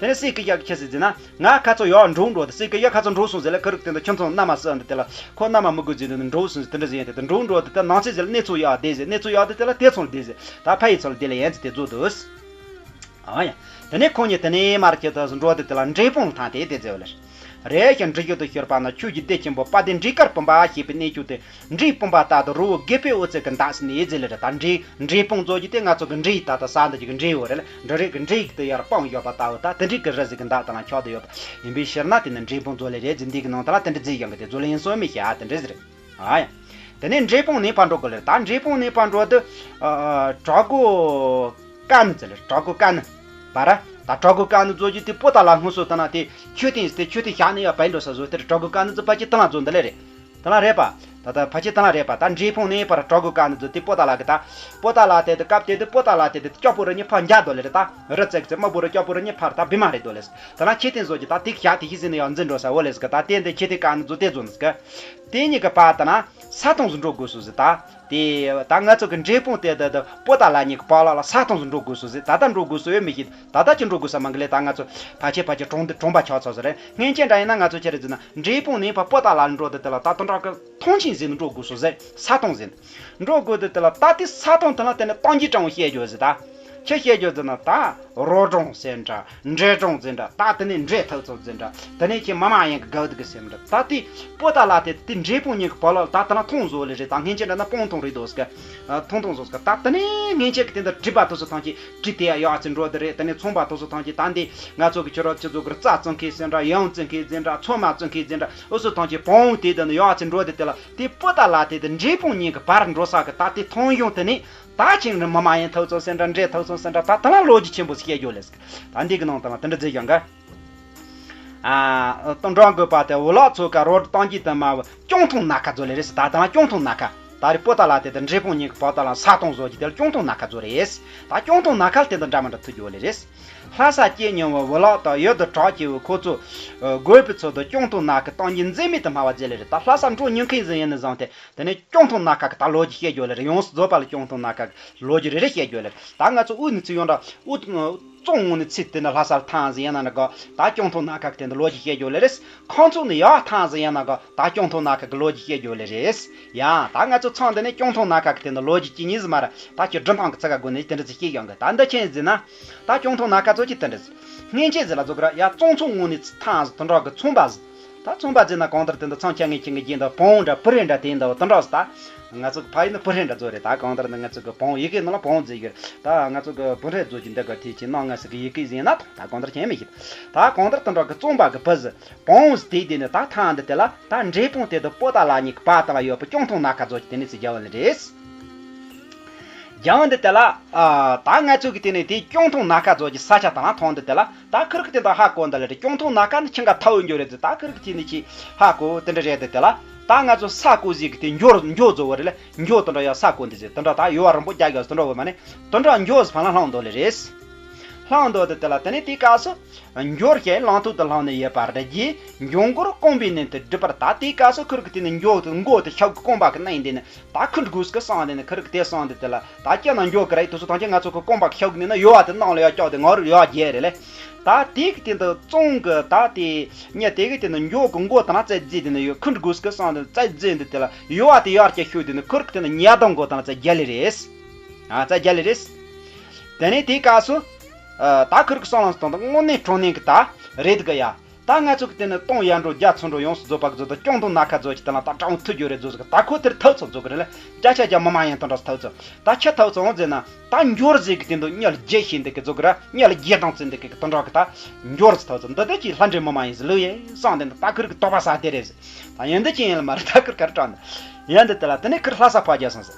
དེ་ནས་སྲས་ཀྱི་ཡག་ཁྱེད་སྲིད་ཟིན་ན་ང་ཁ་ཚོ་ཡག་འགྲོ་འགྲོ་དེ་སྲས་ཀྱི་ཡག་ཁ་ཚོ་འགྲོ་སོང་ཟེར་ལ་ཁ་རུག་དེ་འདྲ་ཁྱིམ་ཚང་མནའ་མ་སྲིད་འདི་དེ་ལ་ཁོ་མནའ་མ་མི་དགོས་ཟིན་འདི་འགྲོ་སོང་ཟིན་དེ་འདྲ་ཟིན་ཡང་དེ་དེ་འགྲོ་འགྲོ་དེ་ད་ནང་ཚེ་ཟེར་ལ་གནས་ཚུལ་ཡག་བསྡད་ཟེར། གནས་ཚུལ་ཡག་དེ་དེ་ལ་དེ་ཚོང་བསྡད་ཟེར། ད་ཕ་ཡི་ཚོ་ལ་དེ་ལ་ཡན་ཚེ་དེ་རྫོགས་འདུག་ཨ་ཡ། དེ་ནས་ཁོང་གཉིས་དེ་ནས་མར་ཁྱེད་ཚོ་འགྲོ་དེ་དེ་ལ་འབྲས་སྤུངས་ཐང་དེ་དེ་ཟེར་བ་ལ། རེ་ཞིག་འབྲི་རྒྱུ་དུ་ཤོར་པ་ན་ཆོས་ཀྱི་སྡེ་ཆེན་པོ་དཔལ་ལྡན་འབྲས་དཀར་སྤུངས་པ་ཞེས་པའི་གནས་བཅུ་སྟེ། འབྲས་སྤུངས་པ་ལྟར་དུ་རི་བོ་དགེ་འཕེལ་འོད་ཟེར་གྱི་མདངས་སུ་གནས་ཟེར་ལེ་རེད། ད་འབྲས་འབྲས་སྤུངས་ཚོ་གྱི་དེ་ང་ཚོ་གི་འབྲས་ད་ལྟ་ས་འདི་གི་འབྲས་ཡོད་རེད་ལ། འབྲས་རིགས་ཀྱི་འབྲས་ཡིག་དེ་ཡར་སྤུངས་ཡོད་པ་ལྟ་བུ་ད་དེ་འབྲས་ཀྱི་རི་ཟིག་གི་མདངས་དང་ལ་ཆགས་བསྡད་ཡོད་པ་ཡིན་པའི་ཕྱིར་ན་དེ་ནི་འབྲས་སྤུངས་ཚོ་ལེ་རེད་ཟེར། འདི་གི་ནང་དུ་ལ་དེ་འདྲ་བརྫིས་ཡོང་གི་དེ་ཚོ་ལེ་ཡིན་སོ་མི་ཤེས་ཨ་དེ་འདྲ་ཟེར། ཨ་ཡ། དེ་ནས་འབྲས་སྤུངས་ནས་ཕར་འགྲོ་དགོས་ལེ་རེད། ད་འབྲས་སྤུངས་ནས་ཕར་འགྲོ་དུས་ཨ་ཨ་བྲག་སྒོ་དཀར་ནི་ཟེར་ལེ་རེད། བྲག་སྒོ་དཀར་ནི་བ་ར། ད་བྲག་སྒོ་དཀར་ནི་ཚོ་གྱི་དེ་པོ་ཏ་ལ་སྔོན་སོ་ད་ན་དེ་མཆོད་རྟེན་དེ་མཆོད་རྟེན་བཞག་ནས་ཡར་བལ་འགྲོ་ས་བཟོ་དེར་བྲག་སྒོ་དཀར་ནི་ཚོ་ཕལ་ཆེར་དེ་ལ་འཛོམས་འདི་ལེ་རེད། དེ་ལ་རེད་པ། ད་ད་ཕལ་ཆེར་དེ་ལ་རེད་པ། ད་འབྲས་སྤུངས་ནས་ཕར་བྲག་སྒོ་དཀར་ནི་ཚོ་དེ་པོ་ཏ་ལ་གི་ད། པོ་ཏ་ལ་དེ་དེ་སྐབས་དེ་དེ་པོ་ཏ་ལ་དེ་དེ་སྐྱོ་པོ་རི་གཉིས་ཕར་འཇག་དོ་ལེ་རེད། ད་རི་བརྩེགས་ཚེ་དམར་པོ་རི་སྐྱོ་པོ་རི་གཉིས་ཕར་ད་བི་མ་རེད་དོ་ལེ། དེ་ལ་མཆོད་རྟེན་བཟོ་གྱི་ད་དེ་བཞག་དེ་ཤི་ཟིན་ནས་ཡར་འཛིན་འགྲོ་ས་འོ་ལེ་ཟེར་གི། ད་དེ་འདི་མཆོད་རྟེན་དཀར་ནི་ཚོ་དེ་བཟོ་ནི་ཟེར་གི། དེ་གཉིས་ཀྱི་བར་དུ་ན་ས་སྟོང་ཟིག་འགྲོ་དགོས་སོ་ཟེར། ད་དེ་ད་ང་ཚོ་གི་འབྲས་སྤུངས་དེ་དེ་དེ་པོ་ཏ་ལ་གཉིས་ཀྱི་བར་ལ་ལ་ས་སྟོང་ཟིག་འགྲོ་དགོས་སོ་ཟེར། ད་ལྟ་འགྲོ་དགོས་སོ་ཡོད་མི་ཤེས། ད་ལྟ་ཅི་འགྲོ་དགོས་ས་མང་གི་ལེ། ད་ང་ཚོ་ཕལ་ཆེར་ཕལ་ཆེར་གྲོང་འདི་གྲོང་པ་ཆགས་ཚར་ཟེར་རེད། སྔན་ཆད་འདྲ་ཡིན་ན་ང་ཚོ་ཁྱེད་རེ་ཟེར་ན་འབྲས་སྤུངས་ནས་ཕར་པོ་ཏ་ལ་འགྲོ་དེ་དེ་ལ་ད་དོན་དག་གི་མཐོང་ཆེན་ཟིན་འགྲོ་དགོས་སོ་ཟེར། ས་སྟོང་ཟིན་འགྲོ་དགོས་དེ་དེ་ལ་ད་དེ་ས་སྟོང་དེ་ལ་དེ་ནས་སྟོང་གི་གྲངས་བཤད་རྒྱུ་ཟེར། ད་ཁྱེད་བཤད་རྒྱུ་ཟེར་ན་ད། རོ་གྲོང་ཟེར་འདྲ། འབྲས་གྲོང་ཟེར་འདྲ། ད་དེ་ནས་འབྲས་ཐོག་ཚོགས་ཟེར་འདྲ། དེ་ནས་ཁྱེད་མ་མ་ཡིན་གི་གའུ་དུ་གི་ཟེར་འདྲ། ད་དེ་པོ་ཏ་ལ་དེ་དེ་འབྲས་སྤུངས་གཉིས་ཀྱི་བར་ལ་ད་དེ་ན་ཐོང་བཟོ་ལེ་རེད། ད་སྔན་ཆད་འདྲ་ན་སྤུངས་ཐོང་རེད་དོ་ཟེར་གི། ཐོང་ཐོང་བཟོ་ཟེར་གི། ད་དེ་ནས་སྔན་ཆད་ཀྱི་དེ་འདྲ་བྲིས་པ་དེ་ཚོ་ཐང་ཆད་བྲིས་དེ་ཡ་ཡག་ཅིག་འགྲོ་དེ་རེད། དེ་ནས་ཚོང་པ་དེ་ཚོ་ཐང་ཆད་ད་འདི་ང་ཚོ་གི་ཁྱོད་ར་ཁྱེད་ཚོ་གི་རྩྭ་བཙོང་མཁན་ཟེར་འདྲ། ཡང་བཙོང་མཁན་ཟེར་འདྲ། ཚོད་མ་བཙོང་མཁན་ཟེར་འདྲ། འུ་ཚོ་ཐང་ཆད་བོང་དེ་དེ་ནས་ཡག་ཅིག་འགྲོ་དེ་དེ་ལ་དེ་པོ་ཏ་ལ་དེ་དེ་འབྲས་སྤུངས་གཉིས་ཀྱི་བར་འགྲོ་ས་གི་ད་དེ་ཐོང་ཡོང་དེ་ནས། ད་ཅིང་རི་མ་མ་ཡན་ཐོག་ཚོ་ཟེར་འདྲ། འདྲེ་ཐོག་ཚོ་ཟེར་འདྲ། ད་ད་ལ་ལོ་རྒྱུས་ཆེན་པོ་ཞིག་བཤད་རྒྱུ་ལས་ཟེར། ད་འདི་གི་ནང་དང་དེ་འདྲ་མཛད་ཀྱང་ག་ཨ་སྟོང་འགྲོ་དགོས་པ་དེ་འུ་ལག་ཚོ་ཀ་རོ་བཏང་གྱི་དུ་མ་བུ་སྐྱོང་ཐུང་ན་ཁ་ཚོ་ལས་རེད་ཟེར། ད་ད་ལ་སྐྱོང་ཐུང་ན་ཁ་ད་རེ་པོ་ཏ་ལ་དེ་དང་འདྲེ་ཕུང་གཉིས་ཀྱི་པོ་ཏ་ལ་ས་སྟོང་བཟོ་རྒྱུ་དེ་ལ་སྐྱོང་ཐུང་ན་ཁ་ཚོ་རེད། ད་སྐྱོང་ཐུང་ན་ཁ་དེ་དང་འདྲ་མི་འདྲ་ཐུག་རྒྱུ་ལས་རེད། ལྷ་ས་སྐྱེས་མྱོང་བའི་བུ་ལག་དང་ཡུལ་དུ་གྲགས་ཆེ་བའི་ཁོ་ཚོ་དགོས་པའི་ཚོད་དུ་སྐྱོང་ཐུང་ན་ཁ་བཏང་རྒྱུ་འཛེམ་མེད་དུ་སྨྲ་བ་མཛད་ལས་རེད། ད་ལྷ་ས་འགྲོ་མྱོང་མཁན་ཟིག་ཡིན་ནི་བཟང་སྟེ། དེ་ནས་སྐྱོང་ཐུང་ན་ཁ་གི་ད་ལོ་རྒྱུས་བཤད་རྒྱུ་ལ་རེད། ཡོངས་སུ་རྫོགས་པ་ལ་སྐྱོང་ཐུང་ན་ཁ་གི་ལོ་རྒྱུས་རེ་རེ་བཤད་རྒྱུ་ལ་རེད། ད་ང་ཚོ་དབུས་ནས་ཚུར་ཡོང་འདྲ་དབུས་གཙང་ངོས་ནས་ཚུར་དེ་ནས་ལྷ་སར་ཐང་ཟིན་ཡ་ན་ན་གོ་ད་སྐྱོང་ཐུང་ན་ཁ་གི་དེ་འདྲ་ལོ་རྒྱུས་བཤད་རྒྱུ་ལ་རེད། ཁམས་ཕྱོགས་ནས་ཡར་ཐང་ཟིན་ཡ་ན་གོ་ད་སྐྱོང་ཐུང་ན་ཁ་གི་ལོ་རྒྱུས་བཤད་རྒྱུ་ལ་རེད། ཡ་ད་ང་ཚོ་ཚང་འདི་ནས་སྐྱོང་ཐུང་ན་ཁ་གི་དེ་འདྲ་ལོ་རྒྱུས་ཅི་ཉིད་ཟིན་མ་རེད། ད་ཁྱོད་སྒྲུབ་སྟངས་ཀྱི་ཚིག་ག་སྒོ་ནས་དེ་འདྲ་ཚིག་བཤད་ཡོང་གི། ད་འདི་ཆེན་ཟིན་ན་ད་སྐྱོང་ཐུང་ན་ཁ་ཚོ་ཅི་དེ་འདྲ་ཟིན་སྔན་ཆད་ཟིན་ལ་ཚོ་གི་ར་ཡ་གཙང་ཕྱོགས་ངོས་ནས་ཐང་ཟིན་དེ་འདྲ་གི་ཚོང་པ་ཟིན། ད་རྩོམ་པ་ཟེར་ན་གང་ལྟར་དེ་འདྲ་མཚམས་ཆ་ངེས་ཅན་གྱི་རྒྱན་དང་བོང་བུ་འདྲ་བུ་རེ་འདྲ་དེ་འདྲ་དེ་འདྲ་ཟེར། ད་ང་ཚོ་གི་ཕ་ཡུལ་ནི་བུ་རེ་འདྲ་བཟོ་རེད། ད་གང་ལྟར་ནི་ང་ཚོ་གི་བོང་ཡི་གེ་ནང་ལ་བོང་བཟོས་ཡོད་རེད། ད་ང་ཚོ་གི་བུ་རེ་བཟོ་རྒྱུ་འདི་ག་དེ་ཅི་ནང་ང་ཚོ་གི་ཡི་གེ་ཟིན་ན་ཐོང་། ད་གང་ལྟར་ཁྱེད་མི་ཤེས། ད་གང་ལྟར་དེ་འདྲ་གི་རྩོམ་པ་གི་བུ་ཟེར་བོང་བུ་ཟེར་དེ་དེ་ནི་ད་ཐང་འདི་དེ་ལ་ད་འབྲས་སྤུངས་དེ་དང་པོ་ཏཱ་ལ་གཉིས་ཀྱི་བར་དེ་ལ་ཡོད་པ་ཀྱོང་ཐུང་ནམ་མཁའ་མཛོད་ཀྱི་དེ་ནི་ཚིག་རྒྱལ་བ་ལ་རེད། རྒྱལ་བ་འདི་དེ་ལ། ཨ། ད་ང་ཚོ་གི་དེ་ནས་དེ་ཀྱོང་ཐུང་ནམ་མཁའ་མཛོད་ཀྱི་ས་ཆ་དང་ལ་ཐོང་འདི་དེ་ལ་ད་ཁུར་གི་དེ་དང་ཧ་གོ་འདི་ལ་རེད། ཀྱོང་ཐུང་ནམ་མཁའ་ནི་ཁྱིམ་ག་ཐའོ་འགྱོ་རེད་ཟེར། ད་ཁུར་གི་དེ་ནས་ཅི་ཧ་གོ་དེ་འདྲ་རེད། འདི་དེ་ལ་ད་ང་ཚོ་ས་གོ་ཟིག་གི་དེ་འགྱོ་འགྱོ་བཟོ་བ་རེད་ལ། འགྱོ་དེ་འདྲ་ཡ་ས་གོ་འདི་ཟེར་དེ་འདྲ་ད་ཡོ་བ་རིང་པོ་རྒྱག་ཡོ་དེ་འདྲ་བོ་མ་ནི་དེ་འདྲ་འགྱོ་ཟེར་ཕ་ལ་ལྷང་འདོ་ལེ་རེད། ལྷང་འདོ་དེ་དེ་ལ་དེ་ནས་དེ་སྐབས་སུ། འགྱོ་ཞེས་ལང་ཐུག་ཏུ་ལྷང་ནས་ཡོད་པར་བརྗོད། འགྱོ་མགོར་རྐང་པའི་ནང་དུ་སྒྲིལ་པར། ད་དེའི་སྐབས་སུ་ཁུར་གི་དེ་ནས་འགྱོ་དེ་མགོ་དེ་ཤབ་གི་རྐང་པ་གི་ནང་དེ་ནས་ད་ཁུར་དགོས་ཀི་སང་དེ་ནས་ཁུར་གི་དེ་སང་དེ་དེ་ལ་ད་སྐྱེ་ན་འགྱོ་གི་རེད། དུ་སུ་ཐང་ཆེན་ང་ཚོ་གི་རྐང་པ་གི་ཤབ་གི་ནས་ན་ཡོ་བ་དེ་ནང་ལ་ཡོ་ཀྱོག་དེ་ང་རུ་ཡོ་རྒྱས་རེད་ལེ། ད་དེ་གི་དེ་འདི་བཙོང་གི་ད་དེ་ཉེ་དེ་གི་དེ་ནས་འགྱོ་གི་མགོ་དང་རྩ་རྫས་དེ་ནས་ཡོ་ཁུར་དགོས་ཀི་སང་དེ་རྩ་རྫས་འདི་དེ་ལ་ཡོ་བ་དེ་ཡོ་རྒྱས་ཤུགས་དེ་ནས་ཁུར་གི་དེ་ནས་ཉལ་དང་མགོ་དང་རྩ་རྒྱ་ལེ་རེད། ཨ་རྩ་རྒྱ་ལེ་རེད། དེ་ནས་དེའི་སྐབས་སུ། ཨ། ད་ཁུར་གི་སང་ལ་སྟོང་དང་དངོས་གནས་དྲང་གནས་གི་ད་རེད་གི་ཡ། ད་ང་ཚོ་གི་དེ་ནི་སྟོང་ཡར་འགྲོ་རྒྱ་ཚུར་འགྲོ་ཡོངས་སུ་རྫོགས་པ་གི་རྫོགས་ད་ཀྱོང་ཐུང་ནམ་མཁའ་མཛོད་ཀྱི་དེ་ལ་ད་དྲང་ཐུ་རྒྱུ་རེད་རྫོགས་ཟིག་ད་ཁོ་དེར་ཐུག་ཚོ་རྫོགས་གི་རེད་ལ། བརྒྱ་ཆ་བརྒྱ་མི་མ་ཡིན་དེ་འདྲ་ཐུག་ཚོ། ད་ཆི་ཐུག་ཚོ་འོང་ཟེར་ན། ད་འགྱོ་ར་ཟིག་གི་དེ་འདུག་གཉལ་རྒྱས་ཤིང་འདི་གི་རྫོགས་གི་ར་གཉལ་རྒྱས་དང་ཚིག་འདི་གི་དེ་འདྲ་གི་ད་འགྱོ་ར་ཚོ་ཐུག་ཚོ། འདི་ལྟ་ཅི་ལྷ་འདྲེ་མི་མ་ཡིན་ཟིག་ལུག་ཡིན་སང་དེ་འདི་ད་ཁུར་གི་དོགས་པ་ཟ་དེ་རེད་ཟེར། ད་ཡིན་འདི་ཅི་ཡིན་ལ་མ་རེད། ད་ཁུར་ག་རེ་དྲང་འདི་ཡིན་འདི་དེ་ལ་དེ་ནས་ཁུར་ལྷ་ས་ཕར་རྒྱབ་སོང་ཟེར།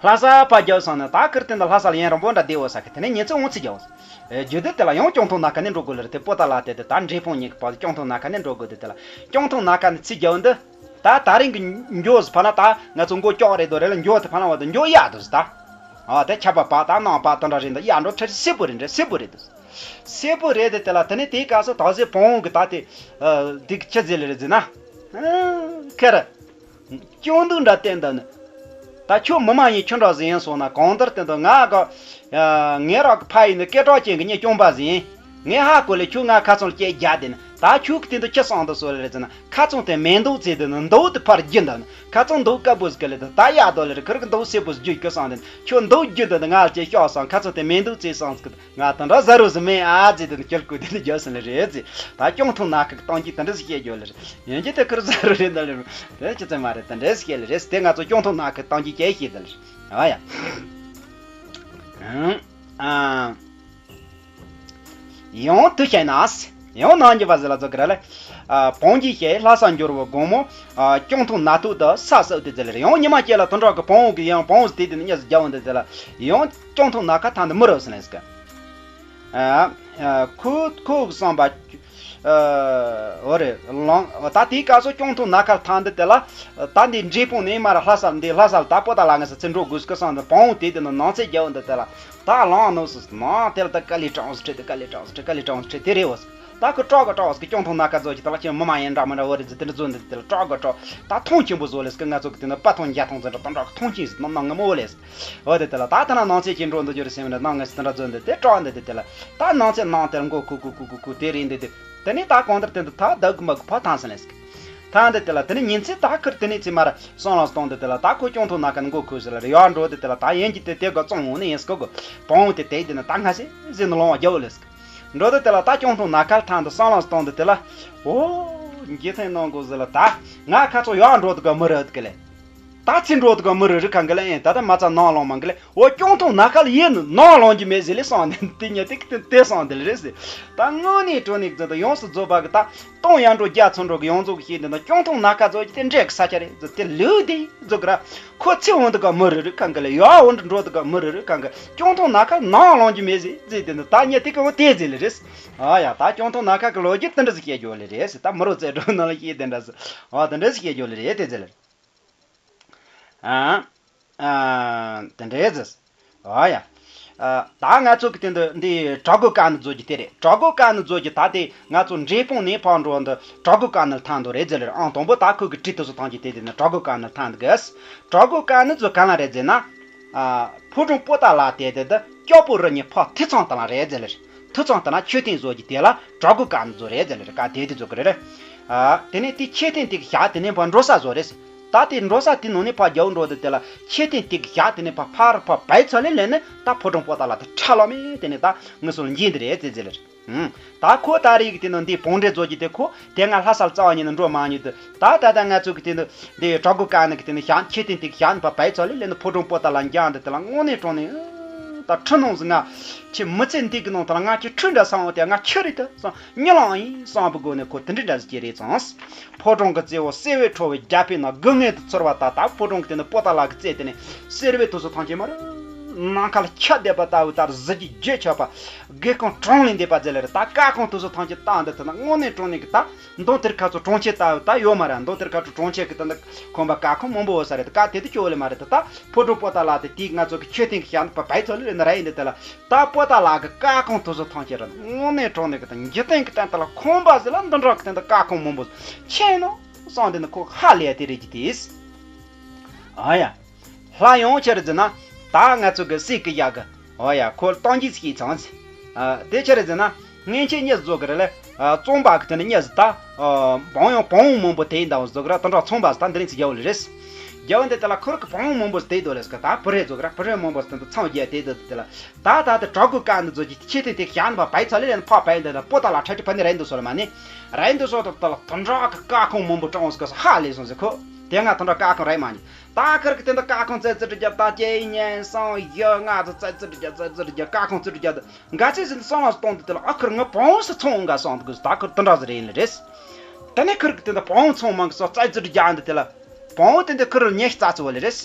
ལྷ་ས་ཕར་རྒྱབ་སོང་ནས་ད་ཁུར་དེ་འདི་ལྷ་ས་ལ་ཡུན་རིང་པོ་འདྲ་བསྡད་འོ་ས་གི་དེ་ནས་ཉིན་ཚེ་འོང་ཚེ་རྒྱབ་འོང་ཟེར། རྒྱུ་དེ་དེ་ལ་ཡང་ཀྱོང་ཐུང་ནམ་མཁའ་ནས་འགྲོ་དགོས་ལ་རེད། དེ་པོ་ཏཱ་ལ་དེ་དེ་ད་འབྲས་སྤུངས་གཉིས་ཀྱི་བར་ཀྱོང་ཐུང་ནམ་མཁའ་ནས་འགྲོ་དགོས། དེ་དེ་ལ་ཀྱོང་ཐུང་ནམ་མཁའ་ནས་ཚེ་རྒྱབ་འདི། ད་ད་རིང་གི་འགྱོ་ཟེར་ཕ་ན་ད་ང་ཚོ་མགོ་ཀྱོག་རེད་དོ་རེད་ལ། འགྱོ་དེ་ཕ་ན་བ་དེ་འགྱོ་ཡག་འདུག་ཟེར་ད། ཨ་དེ་ཆབ་པ་པ་ད་ནང་པ་དེ་འདྲ་རེད་འདུག་ཡག་འགྲོ་ཁྲེ་སེ་པོ་རེད་འདྲ་སེ་པོ་རེད་འདུག་སེ་པོ་རེད་དེ་དེ་ལ་དེ་ནས་དེའི་སྐབས་སུ་དག་ཟེ་བོང་གི་ད་དེ་དེ་གི་ཆི་ཟེར་ལེ་རེད་ཟེར་ན། ཁེ་རེད། སྐྱོན་འདུག་འདྲ་བསྟན་འདུག་ནི། ད་ཁྱོད་མི་མ་ཡིན་ཁྱོད་འདྲ་ཟིག་ཡིན་སོང་ན་གང་ལྟར་བསྟན་འདུག་ང་ག་ངའི་རོགས་ཀྱི་ཕ་ཡིན་ནི་སྐད་གྲགས་ཅན་གྱི་མྱི་སྐྱོན་པ་ཟིག་ཡིན། ངས་ཧ་གོ་ལེ་ཁྱོད་ང་ཁ་ཚོན་སྐྱེལ་རྒྱག་དེ་ནི་ད་ཁྱོད་ཀྱི་དེ་འདུག་ཁྱི་སང་འདུག་སོ་ལེ་རེད་ཟེར་ན་ཁ་ཚོན་དེ་མེ་འདུག་ཚེ་དེ་ནི་འདུག་དེ་ཕར་རྒྱུ་འདུག་ནི་ཁ་ཚོན་འདུག་དཀར་པོ་ཟིག་གི་ལེ་དེ་ད་ཡག་དོ་ལེ་རེད། ཁིར་གི་འདུག་སེ་པོ་ཟིག་རྒྱུ་གི་སང་དེ་ནི་ཁྱོད་འདུག་རྒྱུ་འདུག་ནི་ང་ལ་ཅེ་ཤོག་སང་ཁ་ཚོན་དེ་མེ་འདུག་ཚེ་སང་ཟིག་གི་ང་དང་འདྲ་ཟ་རུ་ཟི་མེད་ཨ་ཙི་དེ་ནི་ཁྱེར་ཁུ་དེ་ནི་རྒྱབ་སོང་ལེ་རེད་ཙི། ད་སྐྱོང་ཐུང་ན་ཁག་གཏང་གི་དེ་འདྲ་ཟིག་སྐྱེ་རྒྱུ་ལེ་རེད། ཡིན་གྱི་དེ་ཁུར་ཟ་རུ་རེད་འདི་ལེ་རེད་ཅི་ཙི་མ་རེད། དེ་འདྲ་ཟིག་སྐྱེ་ལེ་རེད་དེ་ང་ཚོ་སྐྱོང་ཐུང་ན་ཁག་གཏང་གི་སྐྱེ་ཤེས་དེ་ལེ་རེད། ཨ་ཡ། ཨ། ཡང་དུ་བཤད་ན། ཡང་ནང་གི་བ་ཟི་ལ་ཚོ་གི་ར་ལེ། ཨ། བོང་གི་ཤེས་ལྷ་ས་འབྱོར་བའི་དགོང་མོ། ཨ། སྐྱོང་ཐུང་ན་ཐུག་ཏུ་ས་སྲབ་དེ་ཙི་ལེ་རེད། ཡང་ཉི་མ་སྐྱེ་ལ་དུ་འགྲོ་གི་བོང་གི་ཡང་བོང་ཟི་དེ་དེ་ནི་གཉིས་སུ་རྒྱབ་འོང་དེ་ཙི་ལ་ཡང་། སྐྱོང་ཐུང་ན་ཁག་ཐང་དུ་མི་རོ་སི་ལེན་སི་ཀ་ཨ། ཨ། ཁོ་ཁོ་གི་བསམ་པ། ཨ། འོ་རེད་ལང་ད་དེའི་སྐབས་སུ་སྐྱོང་ཐུང་ན་ཁག་ཐང་འདི་དེ་ལ། ད་འདི་འབྲས་སྤུངས་ནས་མར་ལྷ་ས་འདི་ལྷ་ས་ལ་ད་པོ་ཏཱ་ལ་ང་ས་ཚེ་འགྲོ་དགོས་སྐུ་སང་འདི་བོང་དེ་དེ་ནི་ནང་ཚེ་རྒྱབ་འདི་དེ་ལ་ད་ལང་ནོ་སི་ནང་དེ་ལ་ད་ཀ་ལི་ཀྲང་སི་ཁྲེ་དེ་ཀ་ལི་ཀྲང་སི་ཁྲེ་ཀ་ལི་ཀྲང་སི་ཁྲེ་དེ་རེད་འོ། ད་ཁོ་ཀྲོག་ག་ཀྲོག་སི་སྐྱོང་ཐུང་ན་ཁག་ཚོ་ཅི་ད་ལ་ཁྱེད་མི་མ་ཡིན་འདྲ་མི་འདྲ་འོ་རེད་ཟི་དེ་འདྲ་ཚོ་འདི་དེ་ལ་ཀྲོག་ག་ཀྲོག་ད་ཐོང་ཆེན་པོ་བཟོ་ལེ་སྐུ་ང་ཚོ་གི་དེ་ནི་པ་ཐོང་རྒྱ་ཐོང་ཟི་འདྲ་ད་ཀྲོག་ཐོང་ཆེན་ཟི་ནང་ནང་ངམ་འོ་ལེ་སི། འོ་དེ་དེ་ལ་ད་ཐ་ན་ནང་ཚེ་ཅི་འགྲོ་འདུག་རྒྱུ་རེད་སེམས་རེ་ནང་ངས་དེ་འདྲ་བརྫོད་འདི་དེ་སྐྲག་འདི་དེ་དེ་ལ་ད་ནང་ཚེ་ནང་དེར་མགོ་ཁུ་ཁུ་ཁུ་ཁུ་ཁུ་དེ་རིང་འདི་དེ་དེ་ནས་ད་གང་ལྟར་དེ་འདི་ད་བདག་གི་མ་གི་ཕ་ཐང་སེ་ལེ་སི་ཐང་འདི་དེ་ལ་དེ་ནས་ཉིན་ཚེ་ད་ཁིར་དེ་ནས་ཚེ་མར་སོང་ལ་སྟོང་འདི་དེ་ལ་ད་ཁོ་སྐྱོང་ཐུང་ན་ཁག་མགོ་ཁུ་ཟེར་ལ་རེ་ཡར་འགྲོ་འདི་དེ་ལ་ད་ཡན་གྱི་དེ་དེ་ག་བཙོང་འོང་ནས་ཡིན་སི་ཁོ་གི་བོང་དེ་དེ་དེ་ནས་ད་ང་སེ་ཟེར་ནས་ལོང་བ་རྒྱབ་ལེ་སི་འགྲོ་འདི་དེ་ལ་ད་སྐྱོང་ཐུང་ན་ཁག་ཐང་འདི་སོང་ལ་སྟོང་འདི་དེ་ལ་འོ་འགྱེ་ཐེན་ནང་གོ་ཟེར་ལ་ད་ང་ཁ་ཚོ་ཡར་འགྲོ་འདི་ག་མི་རེད་གི་ལེ། ད་ཚེ་འགྲོ་དུ་ག་མི་རུ་རི་ཁ་འགི་ལ་ཨེ་ད་ད་མ་ཚ་ནང་ལོང་མ་འགི་ལ་འོ་སྐྱོང་ཐུང་ན་ཁག་ལ་ཡིན་ནང་ལོང་གི་མེད་ཟེར་ལེ་སང་དེ་དེ་ཉ་དེ་དེ་དེ་སང་དེ་ལ་རེད་ཟེར། ད་དངོས་གནས་དྲང་གནས་ཟེར་ད་ཡོངས་སུ་རྫོགས་པ་གི་ད་སྟོང་ཡར་འགྲོ་རྒྱ་ཚུར་འགྲོ་གི་ཡོངས་རྫོགས་ཀྱི་ཤེས་འདི་ན་སྐྱོང་ཐུང་ན་ཁག་ཚོ་གི་དེ་འདྲས་གི་ས་ཆ་རེད་ཟེར་དེ་ལུགས་དེ་ཟེར་གི་ར་ཁོ་ཚེ་འོང་དུ་ག་མི་རུ་རི་ཁ་འགི་ལ་ཡོ་འོང་དུ་འགྲོ་དུ་ག་མི་རུ་རི་ཁ་འགི་སྐྱོང་ཐུང་ན་ཁག་ནང་ལོང་གི་མེད་ཟེར་ཟེར་དེ་ནི་ད་ཉ་དེ་ག་འོ་དེ་ཟེར་ལེ་རེད། ཨ་ཡ་ད་སྐྱོང་ཐུང་ན་ཁག་གི་ལོ་རྒྱུས་དེ་འདྲ་ཟེར་སྐྱེ་རྒྱུ་ལེ་རེད་ཟེར་ད་མི་རུ་རྩེ་འགྲོ་ནང་ལ་ཤེས་དེ་འདྲ་ཟེར་ཨ་དེ་འདྲ་ཟེར་སྐྱེ་རྒྱུ་ལེ་རེད་དེ་ཟེར་ལེ། ཨ། ཨ། དེ་འདྲའི་ཟེར། ཨ་ཡ། ཨ། ད་ང་ཚོ་གི་དེ་འདི་འདི་བྲག་སྒོ་དཀར་ནག་མཛོད་ཀྱི་དེ་རེད། བྲག་སྒོ་དཀར་ནག་མཛོད་ཀྱི་ད་དེ་ང་ཚོ་འབྲས་སྤུངས་ནས་ཕར་འགྲོ་འདི་བྲག་སྒོ་དཀར་ནག་ཐང་དུ་རེད་ཟེར་ལེ། ཨང་དང་པོ་ད་ཁོ་གི་བྲིས་དུ་སུ་ཐང་གི་དེ་དེ་ནི་བྲག་སྒོ་དཀར་ནག་ཐང་དུ་གས། བྲག་སྒོ་དཀར་ནག་མཛོད་ག་ལ་རེད་ཟེར་ན། ཨ། ཕོ་བྲང་པོ་ཏཱ་ལ་དེ་དེ་དེ་སྐྱོ་པོ་རི་ཉི་ཕ་ཐི་ཚང་དང་ལ་རེད་ཟེར་ལེ། ཐི་ཚང་དང་ལ་མཆོད་རྟེན་བཟོ་གི་དེ་ལ་བྲག་སྒོ་དཀར་ནག་མཛོད་རེད་ཟེར་ལེ། ཀ་དེ་དེ་མཛོད་གི་རེད། ཨ། དེ་ནས་དེ་མཆོད་རྟེན་དེ་གི་ཞག་དེ་ནས་ཕར་འགྲོ་ས་བཟོ་རེད། ད་དེ་འགྲོ་ས་དེ་ནང་ནས་ཕར་རྒྱབ་འགྲོ་དེ་དེ་ལ་ཁྱེར་ཐེངས་དེ་གི་ཞག་དེ་ནས་ཕར་ཕར་ཕར་བལ་ཚར་ལེ་ལེ་ནས་ད་ཕོ་བྲང་པོ་ཏ་ལ་དེ་ཁྲ་ལོ་མེ་དེ་ནས་ད་ངུ་སོང་འགྱིན་དེ་རེད་ཟེར་ཟེར་ལེ་རེད། ཨུམ། ད་ཁོ་ད་རེས་ཀྱི་དེ་ནི་འདི་བོང་འདྲེ་རྫོགས་ཀྱི་དེ་ཁོ་དེ་སྔ་ལྷ་སར་རྩ་བ་ཉིད་ནས་འགྲོ་མ་མྱོང་དུས་ད་ད་ད་ང་ཚོ་གི་དེ་ནི་འདི་བྲག་སྒོ་བཀག་ནི་གི་དེ་ནི་ཞག་ཁྱེར་ཐེངས་དེ་གི་ཞག་ནི་ཕར་བལ་ཚར་ལེ་ལེ་ནི་ཕོ་བྲང་པོ་ཏ་ལ་འགྱིན་དེ་དེ་ལ་དངོས་གནས་དྲང་གནས་ཨུམ། ད་ཁྲི་ནང་ཟིག་ང་ཁྱེད་མི་ཚེ་འདི་གི་ནང་དུ་ལ་ང་ཁྱེད་ཁྲི་འདྲ་སང་བ་དེ་ང་ཁྱེད་རེད་དུ་སང་། གཉིད་ལམ་ཡིན་བསམ་པའི་སྒོ་ནས་ཁོ་དེ་འདྲའི་འདྲ་ཟིག་སྐྱེས་རེད་ཙང་། ཕོ་བྲང་གི་རྩེ་བོ་གསེར་བས་འཕྲོ་བའི་རྒྱ་ཕིབས་ནང་དགུ་ངོས་དུ་ཚུར་བ་ད་ད་ཕོ་བྲང་གི་སྟེང་དུ་པོ་ཏ་ལ་གི་རྩེ་དེ་ནས་གསེར་བས་དུ་སོ་ཐང་ཆེན་མ་རུ་ནམ་མཁའ་ལ་ཁྱབ་བསྡད་པ་ལྟ་བུ་ལྟར་གཟི་བརྗིད་བརྗོད་ཆོག་པ། སྒེའུ་ཁུང་གྲངས་ལས་འདས་པ་མཛད་ལེ་རེད། ད་བཀའ་ཁང་དུ་སོ་ཐང་ཆེན་ལྟ་འདི་ད་ན་དངོས་གནས་དྲང་གནས་གི་ད་མདུང་དེར་ཁ་ཚོ་གྲོང་ཁྱེར་ལྟ་བུ་ད་ཡོད་མ་རེད། མདུང་དེར་ཁ་ཚོ་གྲོང་ཁྱེར་གི་ད་འདི་ཁོམ་པ་བཀའ་ཁང་མང་པོ་ཡོད་ས་རེད། ད་བཀའ་དེ་དུ་ཁྱོད་ལས་མ་རེད། ད་ད་ཕོ་བྲང་པོ་ཏ་ལ་དེ་དེའི་ང་ཚོ་གི་ཁྱེར་ཐེངས་གི་ཞག་ནི་པ་བལ་ཚོ་ལེ་ལེ་ནི་ར་ཡིན་འདི་དེ་ལ། ད་པོ་ཏ་ལ་གི་བཀའ་ཁང་དུ་སོ་ཐང་ཆེན་རེད། དངོས་གནས་དྲང་གནས་གི་ད་འཇིག་རྟེན་གི་སྟེང་དུ་ལ་ཁོམ་པ་ཟིག་ལ་འདི་འདྲ་གི་སྟེང་དུ་བཀའ་ཁང་མང་པོ་ཆེ་ནོ་བསམ་དེ་ནི་ཁོ་ཧ་ལས་དེ་རེད་ཀྱི་དེས། ཨ་ཡ། ལྷ་ཡང་ཆེ་རེད་ཟེར་ན། ད་ང་ཚོ་གི་སྲས་ཀྱི་ཡག་གི་ཨ་ཡ་ཁོ་སྟོང་གི་སྐྱེས་ཚང་ཟིག་ཨ་དེ་ཆེ་རེད་ཟེར་ན། སྔན་ཆད་གཉིས་བཟོ་གི་རེད་ལེ། ཨ་ཙོང་པ་གི་དེ་ནི་གཉིས་ཟིག་ད། ཨ་བང་ཡང་བང་བོ་མང་པོ་དེ་ཡིན་ད་བཟོ་གི་ར་དེ་འདྲ་ཚོང་པ་ཟིག་ད་འདི་རིང་ཚིག་རྒྱལ་བོ་ལེ་རེད། རྒྱལ་བོ་འདི་དེ་ལ་ཁོར་གི་བང་བོ་མང་པོ་ཟིག་དེ་དོ་ལེ་ཟིག་ད་བུ་རེ་བཟོ་གི་ར་བུ་རེ་མང་པོ་ཟིག་དེ་ཚང་རྒྱལ་དེ་དོ་དེ་ལ། ད་ད་དེ་བྲག་སྒོ་བཀག་ནི་ཚོ་ཅི་ཁྱེད་དེ་དེ་ཞག་ནི་པ་བལ་ཚ་ལེ་ལེ་ནི་ཕ་བལ་འདི་ད་པོ་ཏ་ལ་ཁྲ་ཁྲི་ཕ་ནི་རེད་འདུག་སོ་ལ་མ་ནི། རེད་འདུག་སོ་ད་ད་ལ་དེ་འདྲ་གི་བཀའ་ཁང་མང་པོ་དྲངས་སོ་ཧ་ལས་སོང་ཟེར་ཁོ། དེ་ང་དེ་འདྲ་བཀའ་ཁང་རེད་མ་ནི། ད་ཁིར་གི་དེ་འདྲ་བཀའ་ཁང་ཙི་ཙི་དྲི་རྒྱ་ད་ཅེ་ཉན་སང་ཡོད་ང་ཚོ་ཙི་ཙི་དྲི་རྒྱ་ཙི་ཙི་དྲི་རྒྱ་བཀའ་ཁང་ཙི་དྲི་རྒྱ་ད་འགའ་ཚེ་ཟིན་སང་ལ་སྟོང་དུ་དེ་ལ་ཨ་ཁིར་ང་བང་སུ་ཚོང་འགའ་སང་དུ་གི་ད་ཁིར་དེ་འདྲ་ཟེར་ཡིན་ལེ་རེད། དེ་ནས་ཁིར་གི་དེ་འདྲ་བང་ཚོང་མང་གི་སོ་ཙི་ཙི་དྲི་རྒྱ་འདི་དེ་ལ་བང་དེ་འདྲ་ཁིར་ཉེ་ཤི་ཙ་ཙི་བ་ལེ་རེད།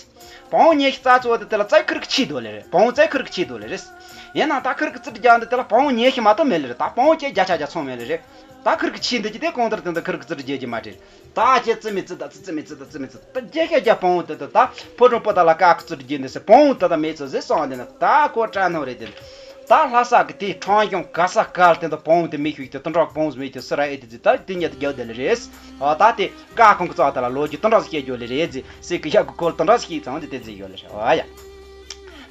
བང་ཉེ་ཤི་ཙ་ཙི་བ་དེ་དེ་ལ་ཙི་ཁིར་གི་ཆི་དོ་ལེ་རེད། བང་ཙི་ཁིར་གི་ཆི་དོ་ལེ་རེད། ཡིན་ན་ད་ཁིར་གི་ཙི་དྲི་རྒྱ་འདི་དེ་ལ་བང་ཉེ་ཤི་མ་གཏོགས་མེད་ལེ་རེད། ད་བང་ཅེ་བརྒྱ་ཆ་བརྒྱ་ཚོང་མེད་ལེ་རེད། ད་ཁིར་གི་ཆི་འདི་ཅི་དེ་གོང་ལྟར་དེ་འདྲ་ཁིར་གི་ཙི་དྲི་རྒྱ་ཅི་མ་དྲི། ད་ཅེ་ཙི་མི་ཙི་ད་ཙི་ཙི་མི་ཙི་ད་ཙི་མི་ཙི་ད་རྒྱ་ཤ་རྒྱ་བང་དེ་ད་ད་ཕོ་བྲང་པོ་ཏ་ལ་བཀའ་གི་ཙི་དྲི་རྒྱ་འདི་སེ་བང་ད་ད་མེད་ཙི་ཟེར་སོང་དེ་ན་ད་ཁོ་དྲན་ནོ་རེད་དེ། ད་ལྷ་ས་གི་དེ་ཁྲང་གཞུང་ག་ས་ག་ལ་དེ་འདྲ་བོང་དེ་མི་ཤུགས་དེ་དེ་འདྲ་བོང་མི་ཤུགས་དེ་འདྲ་ཟེར་ར་ཨེ་དེ་ཟེར་ད་དེ་ཉེ་དུ་རྒྱག་དེ་ལེ་རེད། ཨ་ད་དེ་བཀའ་ཁང་གི་རྩ་བ་དེ་ལ་ལོ་རྒྱུས་དེ་འདྲ་ཟེར་སྐྱེ་རྒྱུ་ལེ་རེད་ཟེར་སྲས་ཀྱི་ཞབས་ཀྱི་སྐོར་དེ་འདྲ་ཟེར་སྐྱེས་ཙང་དེ་དེ་ཟེར་ཡོད་ལེ་རེད། ཨ་ཡ།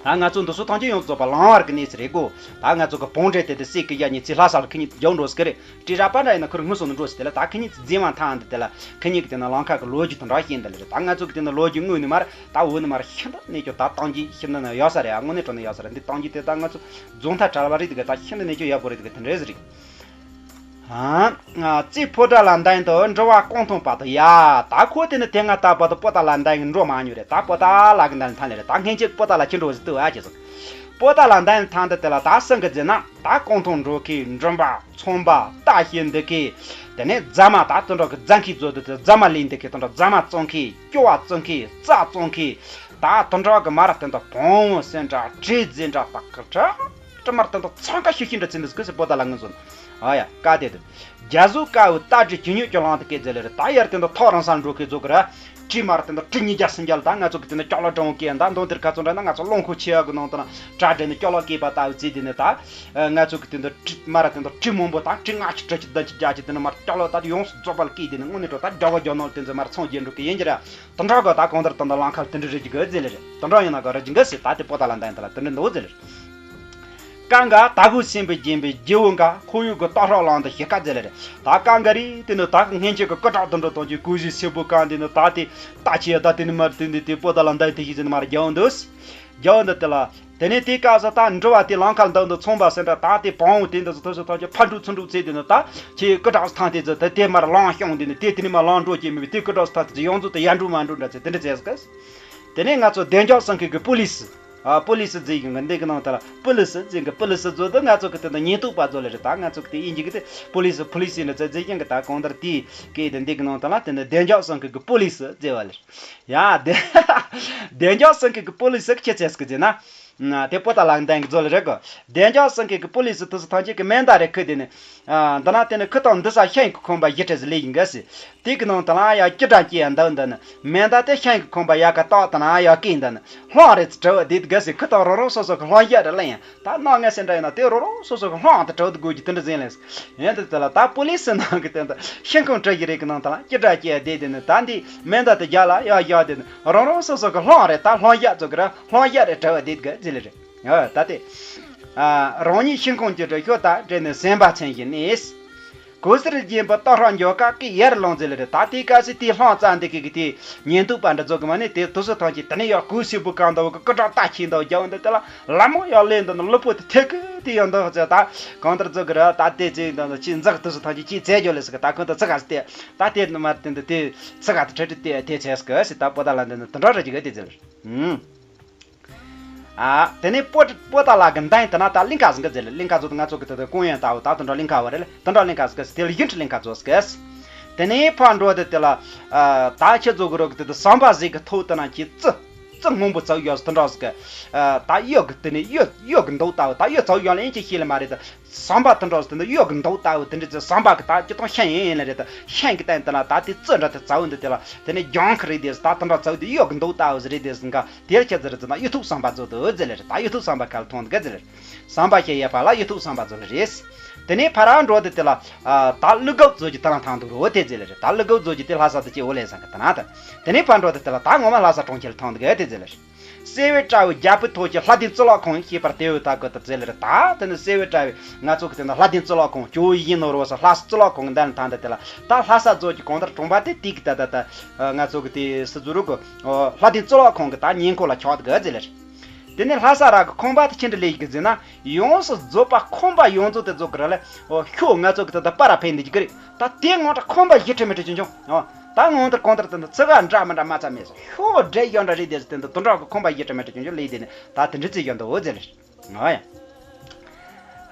ད་ང་ཚོ་འདི་ཚོ་ཐམས་ཅད་ཡོངས་རྫོགས་པ་ལམ་བར་གི་གནས་ཚུལ་རེད་གོ། ད་ང་ཚོ་གི་བོང་འདྲེ་དེ་དེ་སྲས་ཀྱི་ཡ་ཉེ་ཚེ་ལྷ་ས་ལ་ཁི་ཉིད་རྒྱག་འགྲོ་ཟེར་གི་རེད། དྲི་ར་པ་འདྲ་ཡིན་ན་ཁུར་ངུ་སོང་ནས་འགྲོ་ཟེར་དེ་ལ་ད་ཁི་ཉིད་རྫི་མ་ཐང་འདི་དེ་ལ་ཁི་ཉིད་ཀྱི་དེ་ན་ལམ་ཁ་གི་ལོ་རྒྱུས་དེ་འདྲ་ཤེས་འདི་ལེ་རེད། ད་ང་ཚོ་གི་དེ་ན་ལོ་རྒྱུས་དངོས་ནས་མར་ད་འོ་ནི་མར་ཤིན་ཏུ་གནས་ཀྱོ་ད་བཏང་རྒྱུ་ཤིན་ཏུ་ན་ཡོད་ས་རེད། ཨ་དངོས་གནས་དྲང་གནས་ཡོད་ས་རེད། འདི་བཏང་རྒྱུ་དེ་ད་ང་ཚོ་རྫོང་མཐའ་བྲལ་བ་རེད། དེ་ག་ད་ཤིན་ཏུ་གནས་ཀྱོ་ཡག་པོ་རེད། དེ་ག་དེ་འདྲས་རེད། ཨ་རྩེ་ཕོ་བྲང་ལ་འདན་དུ་འགྲོ་བ་རྐང་ཐང་བར་དུ་ཡ། ད་ཁོ་དེ་ནི་དེ་སྔ་ད་བར་དུ་པོ་ཏ་ལ་འདན་གྱི་འགྲོ་མ་མྱོང་རེད། ད་པོ་ཏ་ལ་གི་འདན་ཐང་ལེ་རེད། ད་སྔན་ཆད་པོ་ཏ་ལ་ཁྱི་འགྲོ་ཟིག་ཏུ་ཨ་ཅེ་ཟིག་པོ་ཏ་ལ་འདན་ཐང་དུ་དེ་ལ་ད་སང་གི་རྫི་ན་ད་རྐང་ཐང་འགྲོ་མཁན་འགྲོན་པ་ཚོང་པ་ལྟ་བཤལ་འདི་གི་དེ་ནས་རྫ་མ་ད་དུ་འགྲོ་གི་རྫ་མཁན་བཟོ་དུ་དེ་རྫ་མ་ལས་འདི་གི་དུ་འགྲོ་རྫ་མ་བཙོང་མཁན་ཀྱོ་བ་བཙོང་མཁན་རྩྭ་བཙོང་མཁན་ད་དུ་འགྲོ་གི་མ་ར་དེ་འདྲ་བོང་བུ་སེ་འདྲ་དྲི་ཟེ་འདྲ་ད་གི་ཁྲ། ཀྲི་མར་དང་དང་འཚང་ཁ་ཤིག་ཤིག་འདྲ་ཚིག་འདི་སྐུ་སི་པོ་ཏ་ལ་ངུ་ཟོན། ཨ་ཡ་ཀ་དེ་དུ། རྒྱ་བཟོ་དཀའ་བའི་རྟ་དྲེལ་གྱི་མྱུ་གུ་ལང་དུ་སྐད་ཟེར་ལེ་རེད། ད་ཡར་དེ་འདི་ཐོག་རང་སར་འགྲོ་གི་བཟོ་གི་ར། ཀྲི་མར་དེ་འདི་ཀྲི་ཉིས་བརྒྱ་སུམ་བརྒྱ་ལ་ད་ང་ཚོ་གི་དེ་འདི་ཅོག་ལ་གྲོང་སྐད་ད་མདོ་དེར་ཁ་ཚོ་འདྲ་ན་ང་ཚོ་རླངས་འཁོར་ཆེ་ཡག་གི་ནང་དུ་ན་དྲ་སྦྲེལ་ནས་ཅོག་ལ་སྐད་པ་ལྟ་བུ་ཚིག་དེ་ནི་ད། ང་ཚོ་གི་དེ་འདི་ཀྲི་མར་དེ་འདི་ཀྲི་མང་པོ་ད་ཀྲི་ལྔ་བཅུ་དྲུག་ཅུ་བདུན་ཅུ་བརྒྱད་ཅུ་དེ་ནི་མར་ཅོག་ལ་ད་ཡོངས་སུ་རྫོགས་པ་ལ་སྐད་དེ་ནི་དངོས་གནས་དྲོ་ད་དགྲ་བོ་རྒྱ་ནག་དེ་ཚོ་མར་ཚོང་རྒྱག་འགྲོ་གི་ཡིན་གྱི་ར། དུ་འགྲོ་གི་ད་གང་ལྟར་ད་འདི་ལམ་ཁ་ལ་དེ་འདྲ་རེད་ཀྱི་གི་ཟེར་ལེ་རེད། དུ་འགྲོ་ཡིན་ན་གི་རེད་ཀྱི་གི་ཟེར་ད་དེ་པོ་ཏ་ལ་འདན་དེ་ལ་དེ་འདྲ་འདུག་ཟེར་ལེ་རེད། ཀ་འགའ་ད་གུ་སེམས་པའི་རྒྱན་པའི་རྗེ་བོ་འགའ་ཁོར་ཡུག་གི་ལྟ་ཧྲག་ལང་དུ་ཞིག་ཀ་ཟེར་ལེ་རེད། ད་ཀ་འགའ་རེད་དེ་ནི་ད་གི་སྔན་ཆད་ཀྱི་སྐུ་དྲག་དུ་འགྲོ་དང་གི་གུ་གཞི་སེར་པོ་ཀ་འདི་ནི་ད་དེ་ལྟ་ཆེ་ད་དེ་ནི་མར་དེ་འདི་དེ་པོ་ཏ་ལ་འདན་དེ་ཞིག་ཟེར་ནི་མར་རྒྱག་འདུག་རྒྱག་འདི་དེ་ལ། དེ་ནས་དེ་སྐབས་སུ་ད་འགྲུལ་བ་དེ་ལམ་ཁ་འདི་འདི་ཚོང་པ་ཟེར་འདྲ་ད་དེ་བང་བོ་དེ་འདི་ཚོ་ཐོས་སུ་ཐག་ཆོད་ཕར་འགྲོ་ཚུར་འགྲོ་ཚེ་དེ་ནི་ད་ཁྱེད་སྐུ་དྲག་ཐང་དེ་ཚོ་ད་དེ་མར་ལམ་ཤོང་དེ་ནི་དེ་དེ་ནི་མར་ལམ་འགྲོ་གྱི་མི་བི་དེ་སྐུ་དྲག་ཐང་དེ་ཚོ་ཡོངས་རྫོགས་དེ་ཡར་འགྲོ་མར་འགྲོ་འདྲ་ཚེ་དེ་འདྲ་ཚེ་སྐབས། དེ་ནས་ང་ཚོ་བདེ་འཇགས་སྲུང་མཁན་གྱི་པུ་ལིས། ཨ་པུ་ལིས་ཟེར་གྱི་འདི་གི་ནང་ད་ལ་པུ་ལིས་ཟེར་གྱི་པུ་ལིས་ཟེར་དུ་ང་ཚོ་གི་དེ་ནི་ཉེན་རྟོག་པ་ཚོ་ལེ་རེད། ད་ང་ཚོ་གི་དེ་དབྱིན་ཇི་གི་དེ་པུ་ལིས་པུ་ལིས་ཟེར་ནི་ཚེ་ཟེར་གྱི་ད་གང་ལྟར་དེ་གི་དེ་འདི་གི་ནང་ད་ལ་དེ་ནི་བདེ་འཇགས་སྲུང་མཁན་གྱི་པུ་ལིས་ཟེར་བ་ལེ། ཡ། བདེ་བདེ་འཇགས་སྲུང་མཁན་གྱི་པུ་ལིས་ཟེར་ཁྱེད་ཚེ་སྐུ་ཟེར་ན། དེ་པོ་ཏ་ལ་འདན་གྱི་ཛོ་ལ་རེད་གོ། བདེ་འཇགས་སྲུང་མཁན་གྱི་པུ་ལིས་དུ་སུ་ཐང་ཆེ་གི་མེ་མདའ་རེ་ཁུ་དེ་ནི། འདི་ན་དེ་ནི་ཁུ་ཐང་འདི་ས་ཤིང་གི་ཁོམ་པ་ཡི་ཁྲི་ཟི་ལི་ཡིན་ག་སི། དེ་གི་ནང་དུ་ལ་ཡ་ཀི་དྲ་ཀི་ཡ་འདུག་འདི་ནི། མེ་མདའ་དེ་ཤིང་གི་ཁོམ་པ་ཡ་ག་ཏོག་དུ་ན་ཡ་ཀི་འདི་ནི། ལྷང་རེ་ཚི་གྲི་བ་དེ་དུ་ག་སི་ཁུ་ཐང་རོ་རོ་སོ་སོ་གི་ལྷང་ཡ་རེ་ལ་ཡིན། ད་ནང་ངས་སེམས་འདྲ་ཡིན་ན་དེ་རོ་རོ་སོ་སོ་གི་ལྷང་དུ་གྲོད་དུ་དགོས་ཀྱི་དེ་འདྲ་ཟིན་ལས། ཡིན་དུ་དེ་ལ་ད་པུ་ལིས་ནང་གི་དེ་འདི་ཤིང་ཁུང་གྲུ་བཞི་རེ་གི་ནང་དུ་ལ་ཀི་དྲ་ཀི་ཡ་དེ་དེ་ནི་ད་འདི་མེ་མདའ་དེ་རྒྱ་ལ་ཡ་ཡ་དེ་ནི་རང་རང་སོ་སོ་གི་ལྷང་རེ་ད་ལྷང་ཡ་ཚོ་གི་ར་ལྷང་ཡ་རེ་གྲི་བ་དེ་དུ་ག་ཟི་ལི་རེད། ཨ་ད་དེ། ཨ་རང་ཉིད་ཤིང་ཁུང་གི་གྲུ་ཤོ་ད་འདྲེ་ནི་སེམས་པ་མཚན་བཞིན་ནི། གོས་ཟུར་རྒྱན་པོ་སྟག་ཧྲག་འཇོག་ཀ་ཀི་ཡར་ལོང་ཟེར་ལེ་རེད། ད་དེ་སྐབས་སུ་དེ་ལྷང་ཙང་འདི་གི་གི་དེ་ཉན་ཐོས་པ་འདྲ་ཚོ་གི་མ་ནི་དེ་དུ་སུ་ཐང་གི་དེ་ནས་ཡང་གོས་སེར་པོ་གང་འདྲ་བོ་གི་སྐུ་དྲག་རྟ་ཁྱིམ་འདྲ་བོ་རྒྱག་འདི་དེ་ལ་ལ་མོ་ཡང་ལེན་འདི་ནི་ལུ་པོ་དེ་ཐེ་གི་དེ་ཡང་འདི་ཚོ་ད་གང་ལྟར་ཚོ་གི་ར་ད་དེ་ཚེ་འདི་ནི་ཅི་འཛག་དུ་སུ་ཐང་གི་ཅི་བཙལ་རྒྱུ་ལེ་སི་གི་ད་གང་ལྟར་ཚིག་ག་སི་དེ་ད་དེ་ནི་མ་དེ་འདི་དེ་ཚིག་ག་དེ་ཁྲི་ཁྲི་དེ་དེ་ཚེ་སི་གི་སི་ད་པོ་ད་ལ་འདི་ནི་དུ་འདྲ་ར་ཅི་གི་དེ་ཚེ་ལ། ཨ། དེ་ནས་པོ་པོ་ཏ་ལ་གི་མདའ་ཡིན་དེ་ན་ད་གླིང་ཁ་ཟིན་གི་ཟེར་ལེ། གླིང་ཁ་ཚོ་ང་ཚོ་གི་དེ་དེ་ཀོང་ཡོན་ལྟ་བུ་ད་དུ་འགྲོ་གླིང་ཁ་བ་རེད་ལེ། དུ་འགྲོ་གླིང་ཁ་ཟིན་གི་དེ་ལ་ཡུན་ཁྲི་གླིང་ཁ་ཚོ་ཟིན་གི། དེ་ནས་ཕར་འགྲོ་དེ་དེ་ལ་ད་ཁྱེད་ཚོ་གི་རོགས་གི་དེ་དེ་ཟམ་པ་ཟིག་གི་ཐོག་དེ་ན་ཁྱི་ཙི་ཙི་སྔོན་པོ་ཚ་ཡོད་དུ་འགྲོ་ཟིན་གི། ད་གཡོ་གི་དེ་ནས་གཡོ་གཡོ་གི་འདུག་ལྟ་བུ་ད་གཡོ་ཚ་ཡོད་ལ་ཡིན་ཅི་ཤེས་ལེ་མ་རེད་ད། ཟམ་པ་དུ་འགྲོ་དེ་འདི་གཡོ་གི་འདུག་ལྟ་བུ་དེ་འདྲ་ཚེ་ཟམ་པ་གི་ད་ཅི་ཐོང་ཤན་ཡིན་ཡིན་ལེ་རེད་ད། ཤན་གི་སྟེང་དེ་ལ་ད་དེ་ཙི་འདྲ་དེ་ཚ་བོ་འདི་དེ་ལ་དེ་ནས་རྒྱང་ཁ་རེད་དེ་ད་དུ་འགྲོ་ཚ་བོ་དེ་གཡོ་གི་འདུག་ལྟ་བུ་ཟེར་རེད་དེ་ཟིན་ག་དེར་ཁྱེད་ཟེར་ཟེར་ན་གཡུ་ཐོག་ཟམ་པ་ཚོ་དུ་ཟེར་ལེ་རེད། ད་གཡུ་ཐོག་ཟམ་པ་ཁ་ལ་ཐོང་དུ་ག་ཟེར་ལེ་རེད། ཟམ་པ་ཤེས་ཡ་པ་ལ་གཡུ་ཐོག་ཟམ་པ་ཚོ་ལེ་རེད། དེ་ནས་ཕ་ར་འགྲོ་དེ་དེ་ལ་ད་ཀླུ་གབ་ཚོ་གི་དེ་ལ་ཐང་དུ་རོ་དེ་ཟེར་ལེ་རེད། ད་ཀླུ་གབ་ཚོ་གི་དེ་ལྷ་ས་དུ་ཅི་འོ་ལེ་ཟིན་ག་དེ་ན་ད། དེ་ནས་ཕ་འགྲོ་དེ་དེ་ལ་ད་ངོ་མ་ལྷ་ས་གྲོང་ཁྱེར་ལ་ཐང་དུ་ག་དེ་ཟེར་ལེ་རེད། སེ་བའི་དྲ་བའི་རྒྱལ་པོའི་ཐོག་གི་ལྷ་ལྡན་གཙུག་ལག་ཁང་ཞེས་པར་དེའུ་ད་གོ་ད་ཟེར་ལེ་རེད། ད་དེ་ནི་སེ་བའི་དྲ་བའི་ང་ཚོ་གི་དེ་ནི་ལྷ་ལྡན་གཙུག་ལག་ཁང་ཇོ་བོ་ཡིད་བཞིན་ནོར་བུ་སོགས་ལྷ་ས་གཙུག་ལག་ཁང་གི་མདུན་ལ་ཐང་དུ་དེ་ལ་ད་ལྷ་ས་ཚོ་གི་གང་ལྟར་གྲོང་པ་དེ་དེ་གི་ད་ད་ད་ང་ཚོ་གི་དེ་སི་ཛུ་རུ་གི་ལྷ་ལྡན་གཙུག་ལག་ཁང་གི་ད་ཉེ་འཁོར་ལ་ཆགས་དུ་ག་ཟེར་ལེ་རེད། དེ་ནས་ལྷ་ས་ར་གི་ཁང་པ་དེ་ཁྱེད་འདྲ་ལས་ཀྱི་ཟེར་ན་ཡོངས་སུ་རྫོགས་པ་ཁང་པ་ཡོངས་རྫོགས་དེ་རྫོགས་ཀྱི་ར་ལེ། ཨོ་ཤོ་ང་ཚོ་གི་ད་ད་པ་ར་ཕན་འདི་གི་རེད། ད་དེ་ངོ་ད་ཁང་པ་བཞི་ཁྲི་མི་ཁྲི་ཆུང་ཆུང་། ཨོ་ད་ངོ་ད་གང་ལྟར་ད་ད་ཚི་ག་འདྲ་མི་འདྲ་མ་ཚ་མེད་སོ་ཤོ་འདྲེ་ཡོད་འདྲ་རེད་དེ་ད་ད་འདྲ་གི་ཁང་པ་བཞི་ཁྲི་མི་ཁྲི་ཆུང་ཆུང་ལས་དེ་ནས་ད་དེ་འདྲ་ཚི་ཡོད་འདུག་ཟེར་ལེ། ཨོ་ཡ།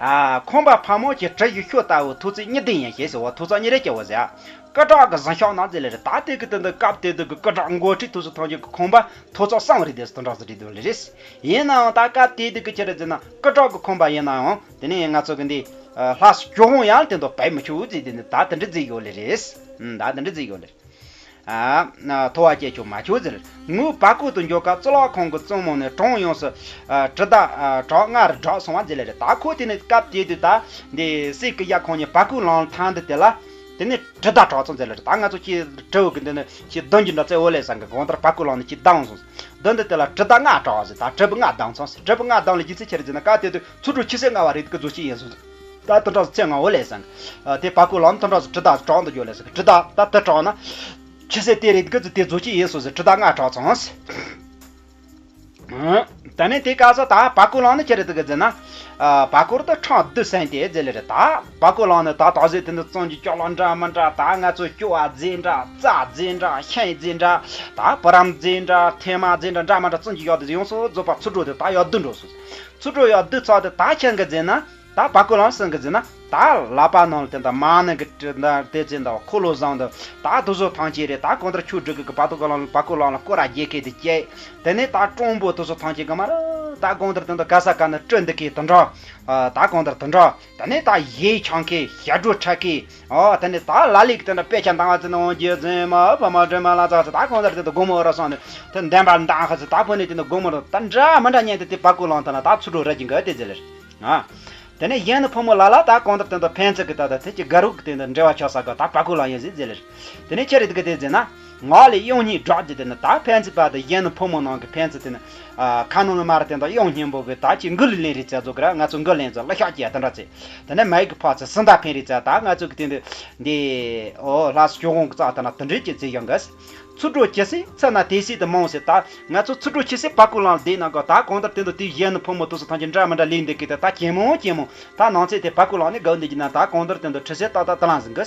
ཨ། ཁང་པ་ཕ་མོ་གྱི་གྲུ་བཞི་ཤོ་ལྟ་བུ་ཐོག་བརྩེགས་གཉིས་ལྡན་ཡིན་ཞེས་ཟེར་བ་ཐོག་བརྩེགས་གཉིས་རེ་སྐྱེ་བོ་ཟེར། སྐུ་དྲག་གི་གཟིམ་ཤག་ནང་ཟེར་ལེ་རེད། ད་དེ་གི་དེ་འདི་སྐབས་དེ་དུ་གི་སྐུ་དྲག་མགོ་ཁྲིད་དུ་སུ་ཐང་གི་ཁང་པ་ཐོག་བརྩེགས་གསུམ་རེད་དེ་སུ་དང་འདྲ་ཟེར་རེད་དུ་ལེ་རེད། ཡིན་ནའང་ད་སྐབས་དེ་དུ་གི་ཁྱེད་རེ་ཟེར་ན་སྐུ་དྲག་གི་ཁང་པ་ཡིན་ནའང་དེ་ནས་ང་ཚོ་གི་འདི་ལྷ་སྐྱོ་ཧོང་ཡང་དེ་འདུག་བས་མི་ཆུག་ཟེར་དེ་འདི་ད་དེ་འདྲ་ཟེར་ཡོད་ལེ་རེད། ད་དེ་འདྲ་ཟེར་ཡོད་ལེ་རེད། ཨ། ཐོ་བ་སྐྱེ་ཆོག་མ་ཆོག་ཟེར། ངོས་བར་སྐོར་དུ་འཇོག་སྐབས་གཙུག་ལག་ཁང་གི་གཙང་མ་ནས་གྲོང་ཡོངས་སུ། ཨ། གྲུ་བརྡ། ཨ། གྲགས་སྔར་གྲགས་སོང་བ་ཟེར་ལེ་རེད། ད་ཁོ་དེ་ནས་སྐབས་དེ་དུས་ད་འདི་སྲས་ཀྱི་ཡ་ཁོང་གཉིས་བར་སྐོར་ལམ་ཐང་འདི་དེ་ལ་དེ་ནས་གྲུ་བརྡ་གྲགས་སོང་ཟེར་ལེ་རེད། ད་ང་ཚོ་ཁྱི་གྲུ་བོ་གི་འདི་ནས་ཁྱི་གདོན་གྱི་འདྲ་ཚེ་འོ་ལེ་སང་གི་གང་ལྟར་བར་སྐོར་ལམ་ནས་ཁྱི་བརྡ་འོང་སོང་། གདོན་འདི་དེ་ལ་གྲུ་བརྡ་ལྔ་གྲགས་ཟེར། ད་གྲུ་བོ་ལྔ་བརྡ་སོང་ཟེར། གྲུ་བོ་ལྔ་བརྡ་ལ་རྒྱུ་མཚན་ཆེ་རེད་ཟེར་ན་སྐབས་དེ་དུས་ཚུར་འགྲོ་ཆུ་ཚོད་ལྔ་བ་རེད་གི་རྫོགས་ཆེན་ཡིན་སོང་ཟེར། ད་དེ་འདྲ་ཚེ་ལྔ་འོ་ལེ་སང་གི། དེ་བར་སྐོར་ལམ་དེ་འདྲ་ཚེ་གྲུ་བརྡ་གྲགས་འདུག་ཡོད་ལེ་སང་གི། གྲུ་བརྡ་ད་དེ་གྲགས་ན། ཆུ་ཚོད་དེ་རེད་གི་ཚེ་དེ་རྫོགས་ཆེན་ཡིན་སོང་ཟེར། གྲུ་བརྡ་ལྔ་གྲགས་སོང་ཟེར། ད་ནི་དེ་སྐབས་སུ་ད་བར་སྐོར་ལམ་ནི་ཆི་རེད་གི་ཟེར་ན། ཨ། བར་སྐོར་དུ་འཕྲང་བདུན་ཟིན་ཏེ་ཟེར་ལེ་རེད། ད་བར་སྐོར་ལམ་ནི་ད་དག་ཟེར་དེ་འདི་གཙང་གི་སྐྱོ་ལ་འདྲ་མི་འདྲ། ད་ང་ཚོ་སྐྱོ་བ་རྫས་འདྲ། རྩྭ་རྫས་འདྲ། ཤིང་རྫས་འདྲ། ད་བུ་རམ་རྫས་འདྲ། ཐེ་མ་རྫས་འདྲ་འདྲ་མི་འདྲ་གཙང་གི་ཡག་དེ་ཡོངས་སུ་རྫོགས་པ་ཚུར་འགྲོ་དེ་ད་ཡག་བདུན་འགྲོ་སོང་། ཚུར་འགྲོ་ཡག་བདུན་ཚར་དེ་ད་ཁྱེད་གི་ཟེར་ན། ད་བར་སྐོར་ལམ་ཟིན་གི་ཟེར་ན། ད་ལག་པ་ནང་ལ་དེ་འདྲ་མ་ཎི་གི་དེ་ཚེ་འདྲ་འཁོར་ལོ་བཟང་འདུག་ད་དུ་སོ་ཐང་ཆེ་རེད། ད་གང་ལྟར་ཆུ་སྒྲིག་གི་བར་སྐོར་ལམ་བར་སྐོར་ལམ་ལ་སྐོར་ར་རྒྱལ་ཁེ་དེ་སྐྱེ། དེ་ནས་ད་གྲོང་པོ་དུ་སོ་ཐང་ཆེ་གི་མ་ར་ད་གང་ལྟར་དེ་འདྲ་ག་ས་ག་ནས་སྤྲུལ་འདུག་གི་དེ་འདྲ། ད་གང་ལྟར་དེ་འདྲ། དེ་ནས་ད་ཡེ་ཆང་ཁེ་ཞབས་བྲོ་འཁྲབ་ཁེ། ཨོ་དེ་ནས་ད་ལ་ལིག་དེ་འདྲ་དཔེ་ཆ་འདང་བ་ཚེ་ནང་རྒྱུ་འཛིན་མ་ཕ་མ་སྒྲོལ་མ་ལ་ཚ་ཚ་ད་གང་ལྟར་དེ་འདྲ་དགོང་མོ་ར་སོང་ནས་དེ་འདན་པ་འདང་ཧ་ཚེ་ད་ཕོ་ནས་དེ་འདྲ་དགོང་མོ་ར་ད་འདྲ་མི་འདྲ་ཉན་དེ་དེ་བར་སྐོར་ལམ་དེ་ལ་ད་ཚུར་འགྲོ་ར་གྱིན་གི་དེ་ཟེར་ལེ། ཨ། དེ་ནས་གཞོན་ནུ་ཕོ་མོ་ལ་ལ་ད་གང་ལྟར་དེ་འདྲ་ཕན་ཚུན་གི་ད་ད་དེ་ཀྱི་དགའ་རོགས་ཀྱི་དེ་འདྲ་འབྲེལ་བ་ཆགས་ས་གི་ད་བར་སྐོར་ལམ་ཡིན་ཟེར་ཟེར་ལེ། དེ་ནས་ཁྱེད་རེ་དེ་གི་དེ་ཟེར་ན། ངག་ལས་དབྱངས་སྙན་སྒྲོག་ཅིག་དེ་ནི་ད་ཕན་ཚུན་བར་དུ་གཞོན་ནུ་ཕོ་མོ་ནང་གི་ཕན་ཚུན་དེ་ནི། ཨ། ཁ་ནང་ལ་མ་ར་དེ་འདྲ་དབྱངས་སྙན་པོ་གི་ད་ཅི་འགུལ་ལེན་རེ་ཚེ་རྫོགས་གི་ར་ང་ཚོ་འགུལ་ལེན་ཚོ་ལ་ཤག་ཅེས་དེ་འདྲ་ཚེ། དེ་ནས་མའི་གི་ཕག་ཚེ་སུན་ད་ཕན་རེ་ཚེ་ད་ང་ཚོ་གི་དེ་འདི། འདི། ཨོ་ལྷ་སྐྱོ་ཧོང་གི་རྩ་དེ་ན་དེ་འདྲའི་ཅིག་ཚེ་ཡོང་གི། ཚུར་འགྲོ་ཇི་སྲིད་ཚེ་ན་དེ་སྲིད་དུ་མང་སྲིད་ད། ང་ཚོ་ཚུར་འགྲོ་ཇི་སྲིད་བར་སྐོར་ལམ་བསྡད་ན་གོ་ད་གང་ལྟར་དེ་འདི་དེའི་གཞོན་ནུ་ཕོ་མོ་དུ་སུ་ཐང་ཆེ་འདྲ་མི་འདྲ་ལས་འདི་གི་དེ་ད་གྱེན་མོ་གྱེན་མོ་ད་ནང་ཚེ་དེ་བར་སྐོར་ལམ་ནི་གོ་འདི་གི་ན་ད་གང་ལྟར་དེ་འདི་ཁྲི་སེ་ཏག་ཏག་དེ་ལ་ཟིན་གི།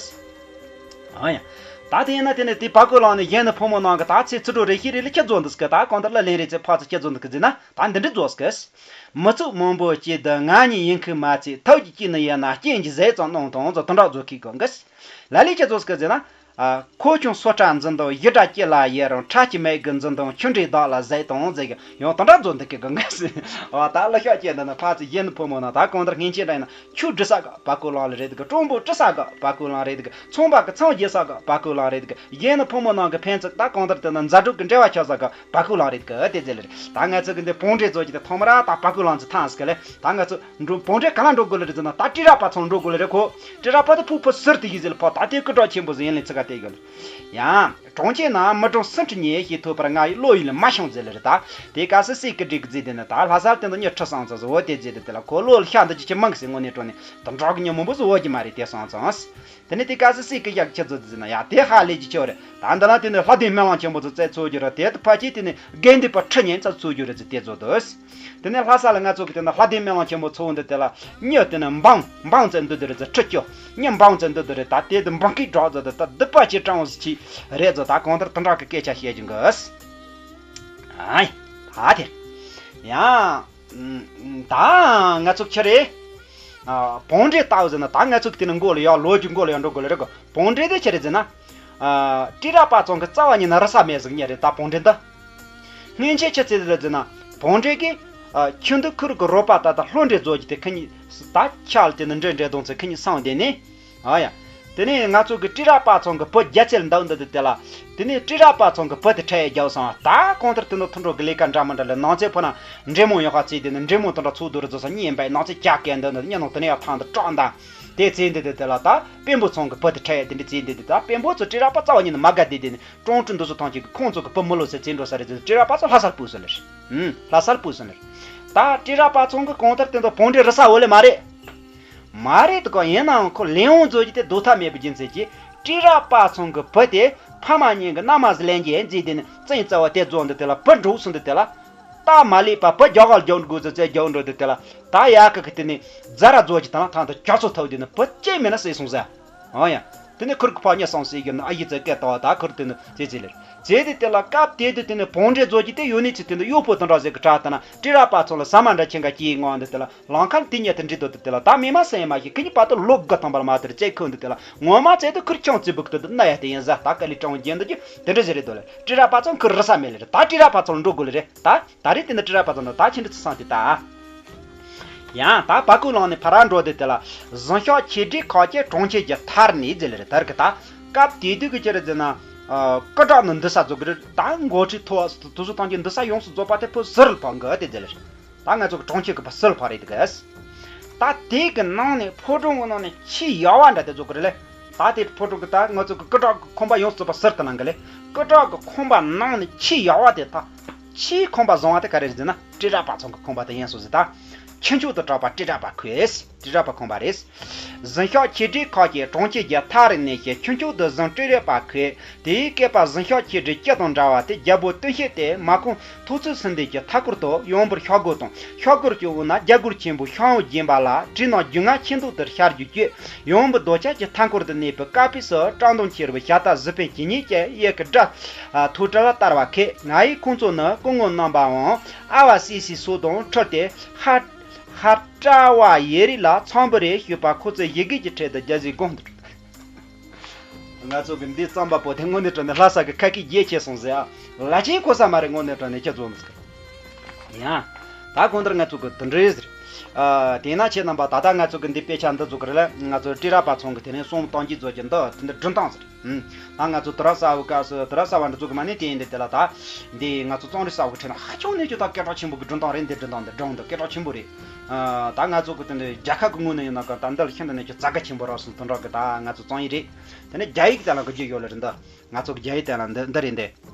ཨ་ཡ། ད་དེ་ཡིན་ན་དེ་ནས་དེ་བར་སྐོར་ལམ་ནས་གཞོན་ནུ་ཕོ་མོ་ནང་གི་ད་ཚེ་ཚུར་འགྲོ་རེ་ཤི་རེ་ལ་ཁྱེད་རྫོགས་འདུག་སྐད་ད་གང་ལྟར་ལ་ལེན་རེ་ཚེ་ཕག་ཚེ་ཁྱེད་རྫོགས་འདུག་གི་ཟེར་ན་ད་འདི་འདྲི་རྫོགས་སྐད། མི་ཚོགས་མང་པོ་སྐྱེས་དུ་ང་གཉིས་ཡིན་ཁུལ་མ་ཚད་ཐབས་ཀྱི་སྐྱིད་ནི་ཡིན་ན་རྐྱེན་གྱི་ཟས་ཙམ་གནང་དང་ཚོ་དུ་འདྲ་རྫོགས་ཁུལ་གི་འགི། ལ་ལས་ཁྱེད་རྫོགས་སྐད་ཟེར་ན། ཁོ་ཆུང་སོ་ཁྲ་འཛིན་དང་ཡི་དྲ་སྐྱེ་ལ་ཡི་རང་ཁྲ་ཀྱི་མེད་གི་འཛིན་དང་ཆུ་འདྲེས་བདག་ལ་ཟས་དང་ཟེར་གི་ཡང་དུ་འདྲ་རྫོགས་འདུག་གི་འགི་ཟེར། ཨོ་ད་ལ་ཤག་སྐད་འདི་ན་ཕག་ཚེ་གཞོན་ནུ་ཕོ་མོ་ན་ད་གང་ལྟར་སྔན་ཆད་འདྲ་ཡིན་ན། ཆུ་འདྲི་ས་ག་བར་སྐོར་ལམ་ལ་རེད་གི། གྲོང་པོ་འདྲི་ས་ག་བར་སྐོར་ལམ་རེད་གི། ཚོང་པ་གི་ཚང་རྒྱས་ས་ག་བར་སྐོར་ལམ་རེད་གི། གཞོན་ནུ་ཕོ་མོ་ནང་གི་ཕན་ཚུན་ད་གང་ལྟར་དེ་ན་མཛའ་གྲོགས་ཀྱི་འབྲེལ་བ་ཆགས་ས་ག་བར་སྐོར་ལམ་རེད་གི་དེ་ཟེར་ལེ་རེད། ད་ང་ཚོ་གི་འདི་བོང་འདྲེ་ཚོ་གི་དེ་ཐོག་མ་ར་ད་བར་སྐོར་ལམ་ཚོ་ཐང་ཟེར་གི་ལེ། ད་ང་ཚོ་འགྲོ་བོང་འདྲེ་ག་ལ་འགྲོ་དགོས་ལེ་རེད་ཟེར་ན་ད་ཏི་ར་པ་ཚང་འགྲོ་དགོས་ལེ་རེད་ཁོ། ཏི་ར་པ་དེ་ཕུག་ཕུག་ཟུར་དེ་ཡིན་ཟེར་ལེ་ཕོ་ད་དེ་སྐུ་དྲག་ཆེན་པོ་ཟེར་ཡིན་ལེ་ཚིག་ག་དེ་གི་ལེ། ཡང་། གྲོང་ཁྱེར་ན་མི་གྲངས་སུམ་ཁྲི་ཉིན་ཞིག་ཐུག་པར་ང་ཡི་བློ་ཡུལ་ལ་མ་ཤོང་ཟེར་ལེ་རེད་ད། དེ་སྐབས་སུ་སྲས་ཀྱི་སྒྲིག་གི་རྫི་དེ་ནི་ད་ལྷ་སར་དེ་འདི་མྱི་ཁྲི་སང་ཚོ་བཟོ་བོ་དེ་རྫི་དེ་དེ་ལ་ཁོ་བློ་ལ་ཤ་འདི་ཅི་ཅི་མང་ཟེར་དངོས་གནས་དྲང་གནས་དུམ་གྲོགས་ཀྱི་མྱི་མང་པོ་བཟོ་བོ་གྱི་མ་རེད་དེ་སང་ཚང་། དེ་ནི་དེ་སྐབས་སུ་སྲས་ཀྱི་ཞག་ཁྱི་ཚོ་དེ་ཟེར་ན་ཡ་དེ་ཧ་ལས་ཀྱི་ཆོ་རེད་ད། འདི་ལ་དེ་ནི་ལྷ་ལྡན་སྨོན་ལམ་ཆེན་པོ་ཚོ་བཙལ་ཚོ་རྒྱུ་རེད་དེ་དུ་ཕ་ཆེ་དེ་ནི་དགེ་འདུན་པ་ཁྲི་ཉིན་ཚ་ཚོ་རྒྱུ་རེད་ཟེར་དེ་བཟོ་དོ། དེ་ནས་ལྷ་ས་ལ་ང་ཚོ་གི་དེ་ན་ལྷ་ལྡན་སྨོན་ལམ་ཆེན་པོ་ཚོ་འདི་དེ་ལ་མྱི་དེ་ན་འབངས་འབངས་ཙམ་འདུ་དེ་རེད་ཟེར་ཁྲི་སྐྱོ། མྱི་འབངས་ཙམ་འདུ་དེ་རེད་ད། དེ་དུ་འབངས་ཀྱི་གྲོགས་ཟེར་དེ་ད་སྡུད་པ་ཆེ་དྲང་བོ་ཟེར་ཆི་རེད་ཟེར་ད་གང་ལྟར་དུ་འདྲ་གི་སྐད་ཆ་བཤད་ཀྱི་འགོ། ཨ་ད་དེ་ཡང་ད་ང་ཚོ་ཁྱེད་རེད། བོང་འདྲེ་ལྟ་བུ་ཟེར་ན་ད་ང་ཚོ་གི་དེ་ན་མགོ་ལ་ཡང་ལོ་རྒྱུས་མགོ་ལ་ཡང་འགྲོ་དགོས་ལ་རེད་གོ། བོང་འདྲེ་དེ་ཆི་རེད་ཟེར་ན། ཨ། སྤྲེལ་ར་པ་ཚང་གི་རྩ་བ་ཉིད་ནས་རི་ས་མེད་ཟིག་ཉེ་རེད་ད་བོང་འདྲེ་འདི། སྔན་ཆད་ཆི་ཚེ་ལ་ཟེར་ན། བོང་འདྲེ་གིས། ཨ། ཁྱི་འདི་ཁུར་གི་རོ་པ་ད་ད་ལྷོ་འདྲེ་རྫོགས་ཀྱི་དེ་ཁི་གཉིས། ད་ཆ་ལ་དེ་ནི་འདྲེ་འདྲེ་གདོང་ཚེ་ཁི་གཉིས་སང་དེ་ནི། ཨ་ཡ། དེ་ནས་ང་ཚོ་གི་སྤྲེལ་ར་པ་ཚང་གི་བུ་རྒྱ་ཚེ་ལ་འདབ་འདི་དེ་དེ་ལ། དེ་ནས་སྤྲེལ་ར་པ་ཚང་གི་བུ་དེ་ཁྲལ་རྒྱག་སང་ད་གང་ལྟར་དེ་ནི་ཐུན་གྲོགས་གི་ལས་ཀ་འདྲ་མི་འདྲ་ལ་ནང་ཚེ་ཕོ་ན་འདྲེ་མོ་ཡོང་ཁ་ཚེ་དེ་ནི་འདྲེ་མོ་དང་འདྲ་ཚོགས་དུ་རུ་རྫོགས་སང་གཉིད་ཡིན་པའི་ནང་ཚེ་ཀྱག་ཀྱག་འདི་འདི་ཉིན་ནང་དེ་ནས་ཡ་ཐང་དུ་སྐྲག་འདའ། དེ་ཚེ་འདི་དེ་དེ་ལ་ད་དཔོན་པོ་ཚང་གི་བུ་དེ་ཁྲལ་དེ་འདྲ་ཚེ་འདི་དེ་ད་དཔོན་པོ་ཚོ་སྤྲེལ་ར་པ་རྩ་བ་ཉིད་ནས་མ་དགའ་དེ་དེ་ནི་ཀྲོང་ཀྲུ་འདི་ཚོ་ཐང་ཅིག་གི་ཁོང་ཚོ་གི་བུ་མི་ལོ་ཟེར་ཚེ་འགྲོ་ས་རེད་ཟེར་སྤྲེལ་ར་པ་ཚོ་ལྷ་སར་སྤོས་སོང་ལེ། ཧུམ། ལྷ་སར་སྤོས་སོང་ལེ། ད་སྤྲེལ་ར་པ་ཚང་གི་གང་ལྟར་དེ་ཚོ་བོང་འདྲེ་རི་ས་འོ་ལེ་མ་རེད། མ་རེད་དོ་ག་ཡིན་ནའང་ཁོ་ལེན་འོང་མཛོད་ཀྱི་དེ་སྡོད་ཐབས་མེད་པའི་རྒྱུ་མཚན་གྱིས་སྤྲེལ་ར་པ་ཚང་གི་བུ་དེ་ཕ་མ་གཉིས་ཀྱི་མནའ་མ་ཟིག་ལེན་གྱི་ཡིན་ཟེར་དེ་ནི་བཙན་རྩ་བ་དེ་རྫོགས་འདི་དེ་ལ་བུ་འགྲོ་སོང་འདི་དེ་ལ། ད་མ་ལེགས་པ་བུ་རྒྱག་ག་རྒྱག་འགྲོ་ཟེར་ཚེ་རྒྱག་འགྲོ་འདི་དེ་ལ། ད་ཡ་གི་གི་དེ་ནི་རྫ་ར་རྫོགས་ཀྱི་དང་ཐང་དུ་ཇག་ཚོ་ཐོག་དེ་ནི་བུ་གཅིག་མེད་ན་ཟེར་སོང་ཟེར། ཨོ་ཡ། དེ་ནས་ཁུར་གི་ཕ་ཉེ་སང་སྲས་ཀྱི་ཨ་ཡི་ཙེ་སྐད་བཏང་བ་ད་ཁུར་དེ་ནི་ཙེ་ཙེ་ལེར། ཙེ་དེ་དེ་ལ་སྐབས་དེ་དུ་དེ་ནི་བོང་འདྲེ་རྫོགས་ཀྱི་དེ་ཡོད་ནི་ཚེ་དེ་ནི་གཡོག་པོ་དང་འདྲ་ཟེར་གི་གྲགས་ལྟ་ན་སྤྲེལ་ར་པ་ཚང་ལ་ཟ་མ་འདྲ་ཆེན་ག་སྐྱེས་ངོ་འདི་དེ་ལ་ལང་ཁར་དེ་ཉེ་དུ་འདྲི་དོ་དེ་དེ་ལ་ད་མི་མ་སེ་མ་ཞིག་ཁི་གཉིས་པ་དུ་ལོ་དགུ་ཐང་པར་མ་དེར་ཙེ་ཁོ་འདི་དེ་ལ་ངོ་མ་ཙེ་དུ་ཁུར་ཆང་ཙི་བུག་དུ་དུ་ན་ཡ་དེ་ཡིན་ཟ་ད་ཀ་ལི་ཀྲང་རྒྱན་འདི་ཀྱི་དེ་འདྲ་ཟེར་རེད་དོ་ལེ། སྤྲེལ་ར་པ་ཚང་ཁུར་རི་ས་མེད་ལེ་རེད་ད་སྤྲེལ་ར་པ་ཚང་ལ་འགྲོ་དགོས་ལེ་རེད་ད། ད་རེས་དེ་ནི་སྤྲེལ་ར་པ་ཚང་ནི་ད་ཁྱི་འདྲི་ཚི་སང་དེ་ད། ཡང་ད་བ་ཀུ་ལང་ནས་ཕ་ར་འགྲོ་དེ་དེ་ལ་གཟིམ་ཤག་ཆེ་འབྲིང་ཁག་ཅན་གྲོང་ཁྱེར་གྱི་མཐར་ནས་ཟེར་ལེ་རེད་དར་གི་ད། སྐབས་དེ་དུས་ཀྱི་ཅི་རེད་ཟེར་ན། སྐུ་དྲག་ནི་འདི་ས་རྫོགས་གི་རེད་ད་འགོ་ཁྲིད་ཐོ་བ་དུ་སུ་ཐང་གི་འདི་ས་ཡོངས་སུ་རྫོགས་པ་དེ་ཕོ་ཟུར་ལ་ཕང་གི་དེ་ཟེར་ལེ་རེད། ད་ང་ཚོ་གི་གྲོང་ཁྱེར་གི་ཕ་ཟུར་ལ་ཕང་རེད་གི། ད་དེ་གི་ནང་ནས་ཕོ་བྲང་གི་ནང་ནས་ཆེས་ཡག་བ་འདྲ་དེ་རྫོགས་གི་རེད་ལེ། ད་དེ་ཕོ་བྲང་གི་ད་ང་ཚོ་གི་སྐུ་དྲག་གི་ཁང་པ་ཡོངས་སུ་རྫོགས་པ་ཟུར་དུ་ལང་གི་ལེ། སྐུ་དྲག་གི་ཁང་པ་ནང་ནས་ཆེས་ཡག་བ་དེ་ད། ཆེས་ཁང་པ་བཟང་བ་དེ་ག་རེ་རེད་ཟེར་ན་སྤྲེལ་ར་པ་ཚང་གི་ཁང་པ་དེ་ཡིན་སོང་ཟེར་ད། ཁྱུ་མཆོག་ཏུ་གྲགས་པ་སྤྲེལ་ར་པ་ཁོས། སྤྲེལ་ར་པ་ཁང་པ་རེད། གཟིམ་ཤག་ཆེ་འབྲིང་ཁག་ཅན་གྲོང་ཁྱེར་གྱི་མཐའ་རུ་གནས་ཤིང་ཁྱུ་མཆོག་ཏུ་གཟིམ་སྤྲེལ་ར་པ་ཁོས། དེའི་བསྐལ་པ་གཟིམ་ཤག་ཆེ་འབྲིང་སྤྱི་དང་འདྲ་བ་སྟེ་རྒྱལ་པོ་སྟོན་ཤེས་ཏེ་མ་ཁོང་ཐོག་ཚུལ་སུ་འདས་ཀྱི་མཐའ་སྐོར་དུ་ཡུམ་བུར་ཤར་སྒོ་དང་ཤར་སྒོར་གྱི་འོག་ན་རྒྱ་སྒོར་ཆེན་པོ་ཤར་འོག་བརྒྱན་པ་ལ་བྲིས་ནག་རྒྱུད་ལྔ་ཆེ་མདོག་ལྟར་ཤར་རྒྱུ་བཅུ། ཡུམ་བུ་རྡོ་ཆས་ཀྱི་མཐའ་འཁོར་དུ་གནས་པའི་ཀ་པི་སི་བཀྲག་མདངས་ཆེ་རུ་བྱ་རྟ་གཟི་དཔོན་ཇི་སྙེད་ཀྱང་གཡས་ཀྱི་སྒྲ་ཐོས་གྲོལ་ལ་བསྟར་བ་ཁེ། ང་ཡིས་ཁོང་ཚོ་ནི་སྐུ་ངོ་རྣམ་པའམ་ཨ་བ་སི་སི་སོགས་དང་འཁྲིལ་ཏེ་ཧ་ཧ་བཀྲ་བ་ཡེ་རིག་ལ་འཚམས་པོ་རེ་ཞུས་པ་ཁོ་ཚོས་ཡི་གེ་གི་ཁྲོད་དུ་རྒྱ་ཟིག་དགོངས་འདུག་ང་ཚོ་གི་འདི་རྩོམ་པ་པོ་དེ་དངོས་གནས་དྲང་གནས་ལྷ་ས་གི་ཁ་སྐད་རྒྱས་ཆེ་སོང་ཟེར་ཨ། ལ་ཆེན་གོ་ས་མ་རེད་དངོས་གནས་དྲང་གནས་ཁྱེད་ཚོ་མི་ཟེར། ཡང་། ད་གང་ལྟར་ང་ཚོ་གི་དུ་འདྲེ་ཟེར། ཨ། དེས་ན་ཁྱེད་རྣམ་པ་ད་ལྟ་ང་ཚོ་གི་འདི་དཔེ་ཆ་འདི་བཟོ་གི་རེད་ལ་ང་ཚོ་སྤྲེལ་ར་པ་ཚང་གི་དེ་ནས་གསུང་གཏམ་རྒྱུད་བཟོ་རྒྱུ་འདི་དེ་འདྲ་སྒྲུང་གཏམ་ཟེར། ཨུམ། ད་ང་ཚོ་དུ་ར་ས་བོ་སྐབས་སུ་དུ་ར་ས་བ་འདི་བཟོ་གི་མ་ནས་དེ་ཡིན་འདི་དེ་ལ་ད། འདི་ང་ཚོ་རྩོམ་རིག་ས་བོ་ཁྲིད་ན་ཧ་ཅང་ནས་ཀྱང་ད་སྐད་གྲགས་ཆེན་པོ་གི་སྒྲུང་གཏམ་རེད་འདི་སྒྲུང་གཏམ་འདི་སྒྲུང་འདི་སྐད་གྲགས་ཆེན་པོ་རེད། ཨ། ད་ང་ཚོ་གི་དེ་འདི་རྒྱལ་ཁབ་གི་ངོས་ནས་ཡིན་ན་ག་ད་འདི་ལ་ཤིན་ཏུ་ནས་ཀྱང་རྩ་དགའ་ཆེན་པོ་རག་སོང་དུ་འགྲོ་གི་ད་ང་ཚོ་རྩོམ་ཡིག་རེད། དེ་ནས་རྒྱ་ཡིག་དེ་ལ་གི་རྒྱུ་ཡོད་ལ་རེད་འདི། ང་ཚོ་གི་རྒྱ་ཡིག་དེ་ལ་འདི་འདི་རེད་འདི།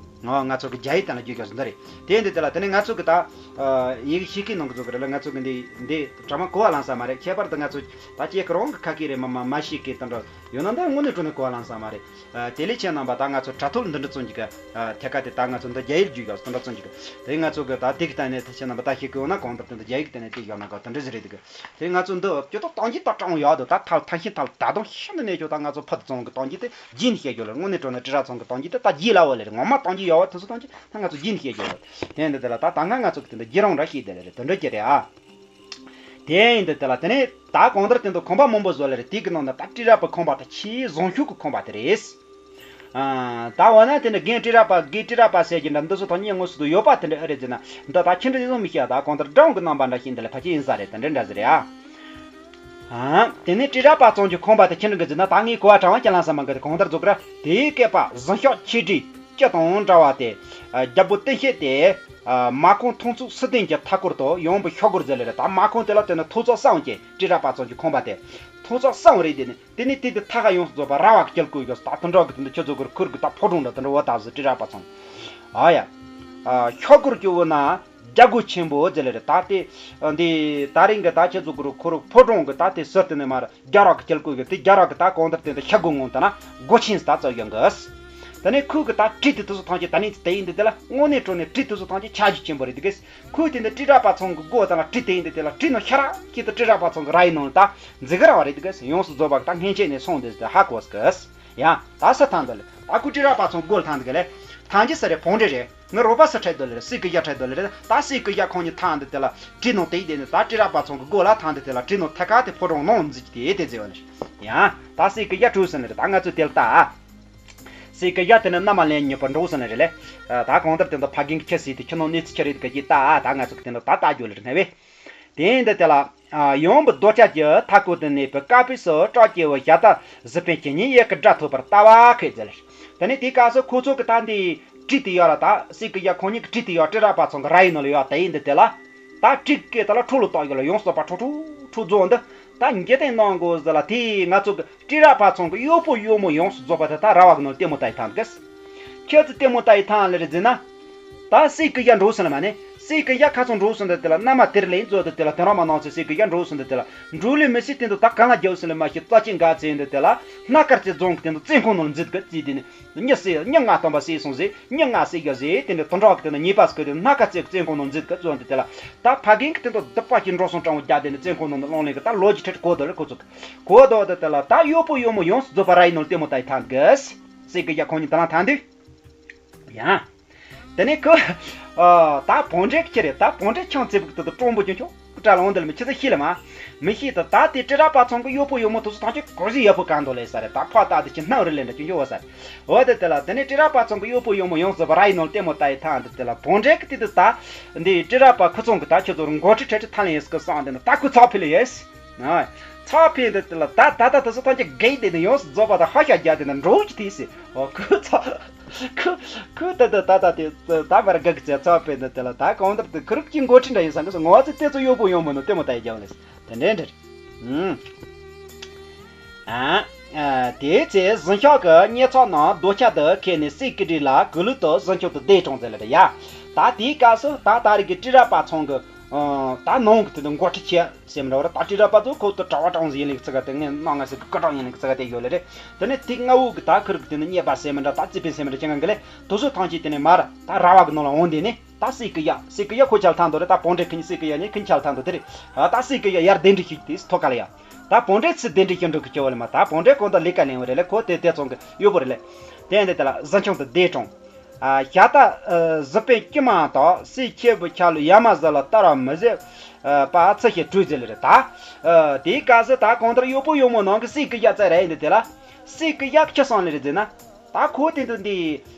ང་ང་ཚོ་གི་རྒྱ་ཡིག་དེ་ལ་རྒྱུ་རྒྱག་འདི་རེད། དེ་འདི་དེ་ལ་དེ་ནས་ང་ཚོ་གི་ད། ཡི་གེ་ཤེས་ཀྱི་ནང་གི་ཚོ་གི་རེད་ལ་ང་ཚོ་གི་འདི་འདི་གྲ་མ་གོ་བ་ལང་ས་མ་རེད་ཁྱད་པར་དུ་ང་ཚོ་ད་ཅེ་ཀི་རོང་གི་ཁ་སྐད་རེད་མ་མ་མ་ཤེས་ཀི་དེ་འདྲ་ཡོད་ན་འདི་དངོས་གནས་དྲང་གནས་གོ་བ་ལང་ས་མ་རེད། དེ་ལས་ཁྱེད་རྣམ་པ་ད་ང་ཚོ་དྲ་ཐོག་འདི་འདྲ་བཙོན་གྱི་གི་ཐད་ཀ་དེ་ད་ང་ཚོ་འདི་རྒྱ་ཡིག་རྒྱུ་རྒྱག་དེ་འདྲ་བཙོན་གྱི་གི་དེ་ང་ཚོ་གི་ད་དེ་གི་ད་ནས་ད་ཁྱེད་རྣམ་པ་ད་ཤེས་ཀི་ཡོད་ན་གང་ལྟར་དེ་འདི་རྒྱ་ཡིག་དེ་ནས་དེ་ཡོད་ན་ག་དེ་འདྲ་ཟེར་རེད་འདུག་དེ་ང་ཚོ་འདི་ཇོ་ཏོག་གཏམ་རྒྱུད་ད་དྲང་ཡག་འདུག་ད་ཐ་ཐང་ཤིང་ཐ་ད་དུང་ཤིན་ཏུ་ནས་ཇོ་ད་ང་ཚོ་ཕུ་ཚང་གི་གཏམ་རྒྱུད་དེ་རྒྱུན་བཤད་རྒྱུ་ལ་དངོས་གནས་དྲང་གནས་སྤྲེལ་ར་ཚང་གི་གཏམ་རྒྱུད་དེ་ད་རྒྱུན་ལ་བ་ལེ་རེད། ངོ་མ་གཏམ་རྒྱུད་ཡག་བ་དེ་ཚོ་གཏམ་རྒྱུད་ད་ང་ཚོ་རྒྱུན་བཤད་རྒྱུ་ལ་དེ་འདི་དེ་ལ་ད་ད་སྔ་ང་ཚོ་གི་དེ་འདི་རྒྱུན་རིང་ར་ཤེས་དེ་ལེ་རེད་དེ་འདྲ་ཅི་རེད་ཨ། དེ་ཡིན་དུས་དེ་ལ་དེ་ནས་ད་གང་ལྟར་དེ་འདུག་ཁང་པ་མང་པོ་བཟོ་ལེ་རེད། དེ་གི་ནང་ན་ད་སྤྲེལ་ར་པ་ཁང་པ་དེ་ཆེས་བཟང་ཤོས་ཀྱི་ཁང་པ་དེ་རེད། ཨ། ད་འོ་ན་དེ་ནི་རྒན་སྤྲེལ་ར་པ་རྒན་སྤྲེལ་ར་པ་ཟེར་གྱི་འདྲ་འདི་ཚོ་དང་གཉེན་ངོ་སུ་དུ་ཡོད་པ་དེ་འདྲ་ཨེ་རེད་ཟེར་ན་འདི་ད་ཁྱི་འདྲ་ཡིན་སོང་མི་ཤེས་ད་གང་ལྟར་སྦྲང་གི་རྣམ་པ་འདྲ་ཞིག་འདི་ལ་ཕལ་ཆེར་ཡིན་ས་རེད་དེ་འདྲ་འདྲ་ཟེར་རེད་ཨ། ཨ། དེ་ནས་སྤྲེལ་ར་པ་ཚང་གི་ཁང་པ་དེ་ཁྱི་འདྲ་གི་ཟེར་ན་ད་ངས་གོ་བ་དྲང་བ་ཁྱེད་ལང་ས་མ་གི་དེ་གང་ལྟར་རྫོགས་ར་དེའི་སྐད་པ་བཟང་ཤོས་ཆེ་འདྲིས། སྤྱི་དང་འདྲ་བ་སྟེ། རྒྱལ་པོ་བསྟན་ཤེས་ཏེ། མ་ཁོང་མཐོང་ཚུགས་སི་ཏན་གྱི་མཐའ་སྐོར་དུ་ཡོང་བུ་ཤོག་སྒོར་ཟེར་ལེ་རེད། ད་མ་ཁོང་དེ་ལ་དེ་ནི་ཐོ་ཚོགས་སངས་ཀྱི་ཀྲི་ར་པ་ཚང་གི་ཁོང་པ་དེ། ཐོ་ཚོགས་སངས་རེད་དེ་ནི་དེ་ནི་དེ་དེ་ཐ་ཁ་ཡོངས་སུ་རྫོགས་པ་ར་བ་གི་སྐྱེལ་དགོས་ཡོད། ད་དུ་འགྲོ་གི་དེ་འདི་ཁྱོད་ཚོ་གུར་ཁུར་གི་ད་ཕོ་གྲོང་འདྲ་དུ་འགྲོ་བ་ད་ཟི་ཀྲི་ར་པ་ཚང་། ཨ་ཡ། ཤོག་སྒོར་གྱི་བུ་ན། རྒྱ་སྒོ་ཆེན་པོ་ཟེར་ལེ་རེད། ད་དེ་འདི་ད་རིང་གི་ད་ཁྱེད་ཚོ་གུ་རུ་ཁོ་རུ་ཕོ་གྲོང་གི་ད་དེ་ཟུར་དེ་ནས་མར་རྒྱ་རོག་གི་སྐྱེལ་དགོས་གི་དེ་རྒྱ་རོག་གི་ད་གང་ལྟར་དེ་འདི་ཤ་སྒོ་ངོ་ད་ན་སྒོ་ཆེན་ད་ཙོ་ཡོང་གི། དེ་ནས་ཁོས་གི་ད་གྲི་དེ་དུ་སུ་ཐང་ཆེ་ད་ནི་དེ་ཡིན་འདི་དེ་ལ་དངོས་གནས་དྲོ་ནས་གྲི་དུ་སུ་ཐང་ཆེ་ཆ་རྒྱུས་ཆེན་པོ་རེད་འདི་གི། ཁོས་དེ་འདི་ཀྲི་ར་པ་ཚང་གི་སྒོ་ད་ལ་གྲི་དེ་ཡིན་འདི་དེ་ལ་གྲི་ནང་ཤ་ར་ཁྱེད་དུ་ཀྲི་ར་པ་ཚང་གི་ར་ཡི་ནང་ད་འཛི་གི་ར་བ་རེད་འདི་གི། ཡོངས་སུ་རྫོགས་པ་གི་ད་སྔན་ཆད་ནས་སོང་འདི་ད་ཧ་གོ་གི། ཡང་ད་ས་ཐང་འདི་ལ་ད་ཁོ་ཀྲི་ར་པ་ཚང་སྒོ་ལ་ཐང་འདི་གི་ལས་ཐང་ཆེ་ས་རེད་བོང་འདྲེ་རེད། ང་རོགས་པ་སུ་ཁྲིད་དོ་ལེ་རེད། སྲས་ཀྱི་ཡ་ཁྲིད་དོ་ལེ་རེད། ད་སྲས་ཀྱི་ཡ་ཁོང་གཉིས་ཐང་འདི་དེ་ལ་གྲི་ནང་དེ་ཡི་དེ་ནི་ད་ཀྲི་ར་པ་ཚང་གི་སྒོ་ལ་ཐང་འདི་དེ་ལ་གྲི་ནང་ཐད་ཀ་དེ་ཕོ་བྲང་ནང་འཛུལ་གྱི་དེ་དེ་ཟེར་བ་ལེ་རེད། ཡང་ད་སྲས་ཀྱི་ཡ་གྲོས་ཟིན་ལེ་རེད། ད་ང་ཚོས་དེ་ལ་ད་སྲས་ཀྱི་ཡ་དེ་ནི་མནའ་མ་ལེན་ཉོས་པ་འགྲོ་ཟིན་ལེ་རེད་ལེ། ད་གང་ལྟར་དེ་འདི་ཕ་རྒན་གྱི་ཁྱི་སྲིད་དེ་ཁྱི་ནང་གནས་ཚུལ་ཁྱི་རེད་ག་ཅི་ད་ད་ང་ཚོ་གི་དེ་འདི་ད་ད་རྒྱུ་ལེ་རེད་ནས་བས། དེ་ཡིན་དུས་དེ་ལ། ཡོང་བུ་རྡོ་ཆ་གྱི་མཐའ་སྐོར་དུ་གནས་པའི་ཀ་པི་སོ་བྲག་སྐྱེ་བོ་ཞྭ་སྟག་གཟི་སྤུན་གྱི་ཉིན་གཡས་ཀྱི་སྒྲ་ཐོས་པར་ལྟ་བ་ཁས་བཙལ། དེ་ནས་དེའི་སྐབས་སུ་ཁོ་ཚོ་གི་ད་འདི་གྲི་དེ་ཡོད་ལ་ད་སྲས་ཀྱི་ཡ་ཁོང་གཉིས་ཀྱི་གྲི་དེ་ཡོད་ཀྲི་ར་པ་ཚང་གི་ར་ཡི་ནང་ལ་ཡོད་དེ་ཡིན་དུས་དེ་ལ། ད་གྲི་སྐེ་དེ་ལ་ཁྲོ་ལོ་བཏགས་ཡོད་ལ་ཡོངས་སུ་པ་ཁྲོ་ཁྲོ་ཁྲོ་རྫོགས་འདི། ད་འཇིག་རྟེན་ནང་གོ་ཟི་ལ་དེ་ང་ཚོ་གི་ཀྲི་ར་པ་ཚང་གི་གཡོག་པོ་གཡོག་མོ་ཡོངས་སུ་རྫོགས་པ་དེ་ད་ར་བ་གི་ནང་ལྟད་མོ་ལྟ་ཡི་ཐང་གི། ཁྱེད་ཚོ་ལྟད་མོ་ལྟ་ཡི་ཐང་ལེ་རེད་ཟེར་ན། ད་སྲས་ཀྱི་ཡ་འགྲོ་སོང་ལ་མ་ནི། སྲས་ཀྱི་ཡ་ཁ་སང་འགྲོ་སོང་འདི་དེ་ལ་མནའ་མ་དེར་ལེན་ཚོ་འདི་དེ་ལ་དེ་རང་མ་ནང་ཚེ་སྲས་ཀྱི་ཡ་འགྲོ་སོང་འདི་དེ་ལ་འགྲོ་ལེ་མི་སྲིད་དེ་འདུག་ད་གང་ལ་རྒྱབ་སོང་ལེ་མ་ཤེས་རྩ་ཆེན་འགའ་ཚེ་འདི་དེ་ལ་སྣ་དཀར་ཚེ་རྫོང་གི་དེ་འདུག་བཙོན་ཁང་ནང་འཛུལ་གི་རྩིས་དེ་ནི་མྱི་སྲས་མྱི་ང་སྟོན་པ་སྲས་སོང་ཟེ་མྱི་ང་སྲས་རྒྱ་ཟེ་དེ་འདྲ་དོན་དྲག་གི་དེ་ནི་ཉེས་པ་སྐུ་དེ་སྣ་དཀར་ཚེ་བཙོན་ཁང་ནང་འཛུལ་གི་བཙོན་འདི་དེ་ལ་ད་ཕ་རྒན་གི་དེ་འདུག་སྡིག་པ་ཅིག་འགྲོ་སོང་སྤྲང་བོ་རྒྱ་དེ་ནི་བཙོན་ཁང་ནང་ལོང་ལེ་གི་ད་ལོ་ཅིག་ཁྲིད་གོ་དོ་ལེ་ཁོ་ཚོ་གི་གོ་དོ་དེ་དེ་ལ་ད་གཡོག་པོ་གཡོག་མོ་ཡོངས་སུ་རྫོགས་པ་ར་ཡི་ནང་ལྟད་མོ་ལྟ་ཡི་ཐང་གི་སྲས་ཀྱི་ཡ་ཁོང་གཉིས་དེ་ལ་ཐང་དུས། ཡང་། དེ་ནས་ཁོ། ཨ། ད་བོང་འདྲེ་ཁྱེར་རེད། ད་བོང་འདྲེ་ཆང་བཙེ་བུག་ཏུ་དུ་ཀྲོང་པོ་ཅུང་ཆུང་ཀྲ་ལ་འོང་འདི་ལ་མི་ཁྱི་ཚོ་ཤི་ལ་མ། མི་ཤི་ད་ད་དེ་ཀྲི་ར་པ་ཚང་གི་གཡོག་པོ་གཡོག་མོ་དུ་སུ་ཐང་ཆུ་གོ་ཟི་ཡག་པོ་གང་འདུག་ལས་ས་རེད། ད་ཕ་ད་དེ་ཁྱི་སྣང་རི་ལེན་འདྲ་ཅུང་ཆུང་བ་ས་རེད། འོ་དེ་དེ་ལ་དེ་ནས་ཀྲི་ར་པ་ཚང་གི་གཡོག་པོ་གཡོག་མོ་ཡོངས་སུ་བ་ར་ཡི་ནང་ལྟད་མོ་ལྟ་ཡི་ཐང་དེ་དེ་ལ་བོང་འདྲེ་གི་དེ་དུ་ད། འདི་ཀྲི་ར་པ་ཁུ་ཚང་གི་ད་ཁྱོད་ཚོར་འགོ་ཁྲིད་ཁྲལ་ཁྲི་ཐ་ལེན་ཡོད་སྐུ་སང་དེ་ན་ད་ཁུ་ཚ་ཕི་ལ་ཡེས། ཨ། ཚ་ཕི་འདི་དེ་ལ་ད་ད་ད་དུ་སུ་ཐང་ཆུ་གེ་དེ་ནས་ཡོངས་སུ་རྫོགས་པ་ད་ཧ་ཤ་རྒྱ་དེ་ན་འགྲོ་གི་དེ་སི། ཨོ་ཁུ་ཚ། ཁུ་ཁུ་ད་ད་ད་ད་དེ་ད་བར་ག་གི་ཚེ་ཚ་པེ་ན་དེ་ལ་ད་གང་ལྟར་དེ་ཁུ་རུབ་ཀྱི་འགོ་ཁྲིད་འདྲ་ཡིན་སང་གི་སོ་ངོ་ཚེ་དེ་ཚོ་གཡོག་པོ་ཡོང་མི་ནོ་དེ་མོ་ད་ཡི་རྒྱབ་ལེ་དེ་འདྲ་འདྲ་ཨུམ། ཨ། ཨ། དེའི་ཚེ་གཟིམ་ཤག་གི་སྙེ་ཚག་ནང་རྡོ་ཆ་དུ་ཁེལ་ནས་སྲས་ཀི་རི་ལ་གུ་ལུ་དུ་གཟིམ་ཆུང་དུ་བསྡད་གྲོང་ཚེ་ལ་རེ་ཡ། ད་དེའི་སྐབས་སུ་ད་ད་རེ་གི་ཀྲི་ར་པ་ཚང་གི། ཨ། ད་ནང་གི་དེ་འདྲ་འགོ་ཁྲིད་ཆེ། སེམས་འདྲ་བར་ད་ཀྲི་ར་པ་ཚོ་ཁོ་ཚོ་གྲྭ་བ་གྲྭ་བ་ཟིག་ཡིན་ལེགས་ཚིག་ག་དེ་ངས་གནང་ང་ཟིག་གི་སྐུ་གྲངས་ཡིན་ལེགས་ཚིག་ག་དེ་ཡོད་ལེ་རེད། དེ་ནས་དེ་ལྔ་བོ་གི་ད་ཁུར་གི་དེ་ནས་རྙེད་པ་སེམས་འདྲ་ད་རྩིས་པའི་སེམས་འདྲ་ཅི་ངང་གི་ལེ་དུ་སུ་ཐང་ཆེ་དེ་ནས་མར་ད་ར་བ་གི་ནང་ལ་འོང་དེ་ནས་ད་སྲས་ཀི་ཡ་སྲས་ཀི་ཡ་ཁོ་ཆལ་ཐང་དུ་རེད། ད་བོང་འདྲེ་ཁི་ཉི་སྲས་ཀི་ཡ་ཉི་ཁི་ཉི་ཆལ་ཐང་དུ་དེ་རེད། ད་སྲས་ཀི་ཡ་ཡར་གདན་འདྲེན་ཞིག་དེ་ཐོ་ཀ་ལ་ཡ་ད་བོང་འདྲེ་ཚི་གདན་འདྲེན་ཞིག་འགྲོ་གི་ཆེ་བ་ལེ་མ་ད་བོང་འདྲེ་ཁོ་ད་ལས་ཀ་ལེན་བ་རེད་ལེ་ཁོ་དེ་དེ་ཚོང་གི་གཡོག་པོ་རེད་ལེ། དེ་འདི་དེ་ལ་གཟིམ་ཆུང་དུ་བསྡད་གྲོང་། ཨ། ཞྭ་སྟག་ཨ། གཟི་དཔོན་སྐྱིད་མ་དང་སྲས་ཁྱེད་བུ་ཆ་ལུ་ཡ་མ་ཟི་ལ་ལྟ་ར་མི་ཟེར། ཨ། པ་ཚི་ཞེས་གྲོས་མཛད་ལེ་རེད་ད། ཨ། དེའི་སྐབས་སུ་ད་གང་ལྟར་གཡོག་པོ་གཡོག་མོ་ནང་གི་སྲས་ཀི་ཡ་ཙ་རེ་ཡིན་འདི་དེ་ལ། སྲས་ཀི་ཡ་ཁྱི་སང་ལེ་རེད་ཟེར་ན། ད་ཁོ་དེ་འདི་འདི།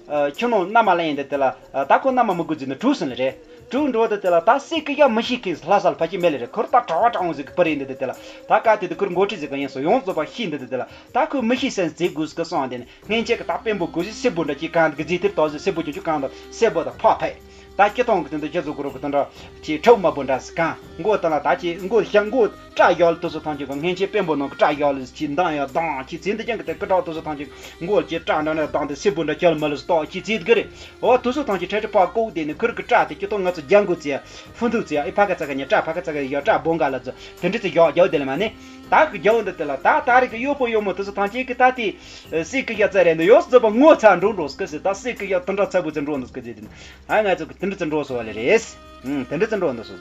ཨ། ཁྱི་ནང་མནའ་མ་ལེན་ཡིན་འདི་དེ་ལ། ཨ། ད་ཁོ་མནའ་མ་མི་དགོས་ཟེར་ནས་གྲོས་སོང་ལེ་རེད། གྲོས་འགྲོ་འདི་དེ་ལ་ད་སྲས་ཀི་ཡ་མི་ཤེས་མཁན་ལྷ་ས་ལ་ཕ་ཁྱི་མེད་ལེ་རེད། ཁོར་ད་གྲྭ་བ་གྲྭ་བོ་ཟིག་གི་པར་ཡིན་འདི་དེ་དེ་ལ། ད་ག་དེ་དུ་ཁུར་འགོ་ཁྲིད་ཟིག་ག་ཡིན་སོ་ཡོངས་རྫོགས་པ་ཤེས་འདི་དེ་དེ་ལ། ད་ཁོས་མི་ཤེས་སེམས་ཟེར་དགོས་སྐུ་སོང་དེ་ནི་སྔན་ཆད་ཀྱི་ད་དཔོན་པོ་དགོས་ཟེར་སེར་པོ་འདྲ་ཅིག་གང་གི་རྫས་དེར་དོགས་ཟེར་སེར་པོ་ཅུང་ཅུང་གང་དང་སེར་པོ་དང་ཕག་ཕད། ད་སྤྱི་སྟོང་གི་དེ་འདི་ཁྱེད་ཚོ་གུ་རུ་གི་དེ་འདྲ་ཅིག་ཁྲབ་དམར་པོ་འདྲ་ཟེར་གང་མགོ་དང་ལ་ད་ཅིག་མགོ་ཤ་མགོ་སྐྲ་ཡག་ལ་དུ་སོ་ཐང་ཅིག་གི་སྔན་ཆད་དཔོན་པོ་ནང་གི་སྐྲ་ཡག་ལ་ཅིག་མདངས་ཡག་མདངས་ཅིག་ཚིག་འདི་ཅན་གི་དེ་སྐུ་དྲག་དུ་སོ་ཐང་ཅིག་མགོ་ལ་ཅིག་སྐྲ་འདྲ་འདྲ་མདངས་དེ་སེར་པོ་འདྲ་ཁྱེད་ལ་མ་ལུས་སྟོག་ཅིག་ཚིག་གི་རེད། འོ་དུ་སོ་ཐང་ཅིག་ཁྲལ་ཁྲི་ཕག་ཀོག་དེ་ནི་ཁུར་གི་སྐྲ་དེ་སྤྱི་སྟོང་ལྔ་བཅུ་གྱ་དགུ་ཚེ་ཧྥུ་འདུག་ཚེ་ཨི་ཕ་ག་ཚ་ག་ཉ་སྐྲ་ཕ་ག་ཚ་ག་ཡག་སྐྲ་སྦོ་འགའ་ལ་ཚོ་དེ་འདྲ་ཚེ་ཡག་ཡག་དེ་ལ་མ་ནི། ད་གི་རྒྱལ་བོ་འདི་དེ་ལ་ད་ད་རེ་གི་གཡོག་པོ་གཡོག་མོ་དེ་ཚོ་ཐང་ཆེན་གི་ད་དེ་སྲས་ཀི་ཡ་ཙ་རེ་འདི་ཡོངས་སུ་རྫོགས་པ་ངོ་ཚ་འགྲོ་འགྲོ་སྐུ་ཟེར། ད་སྲས་ཀི་ཡ་དེ་འདྲ་ཚ་པོ་ཚེ་འགྲོ་འདུག་སྐུ་ཟེར་དེ་ནི་ཨ་ང་ཚོ་གི་དེ་འདྲ་ཚེ་འགྲོ་སོ་བ་ལེ་རེད། ཨུམ། དེ་འདྲ་ཚེ་འགྲོ་འདུག་སོ།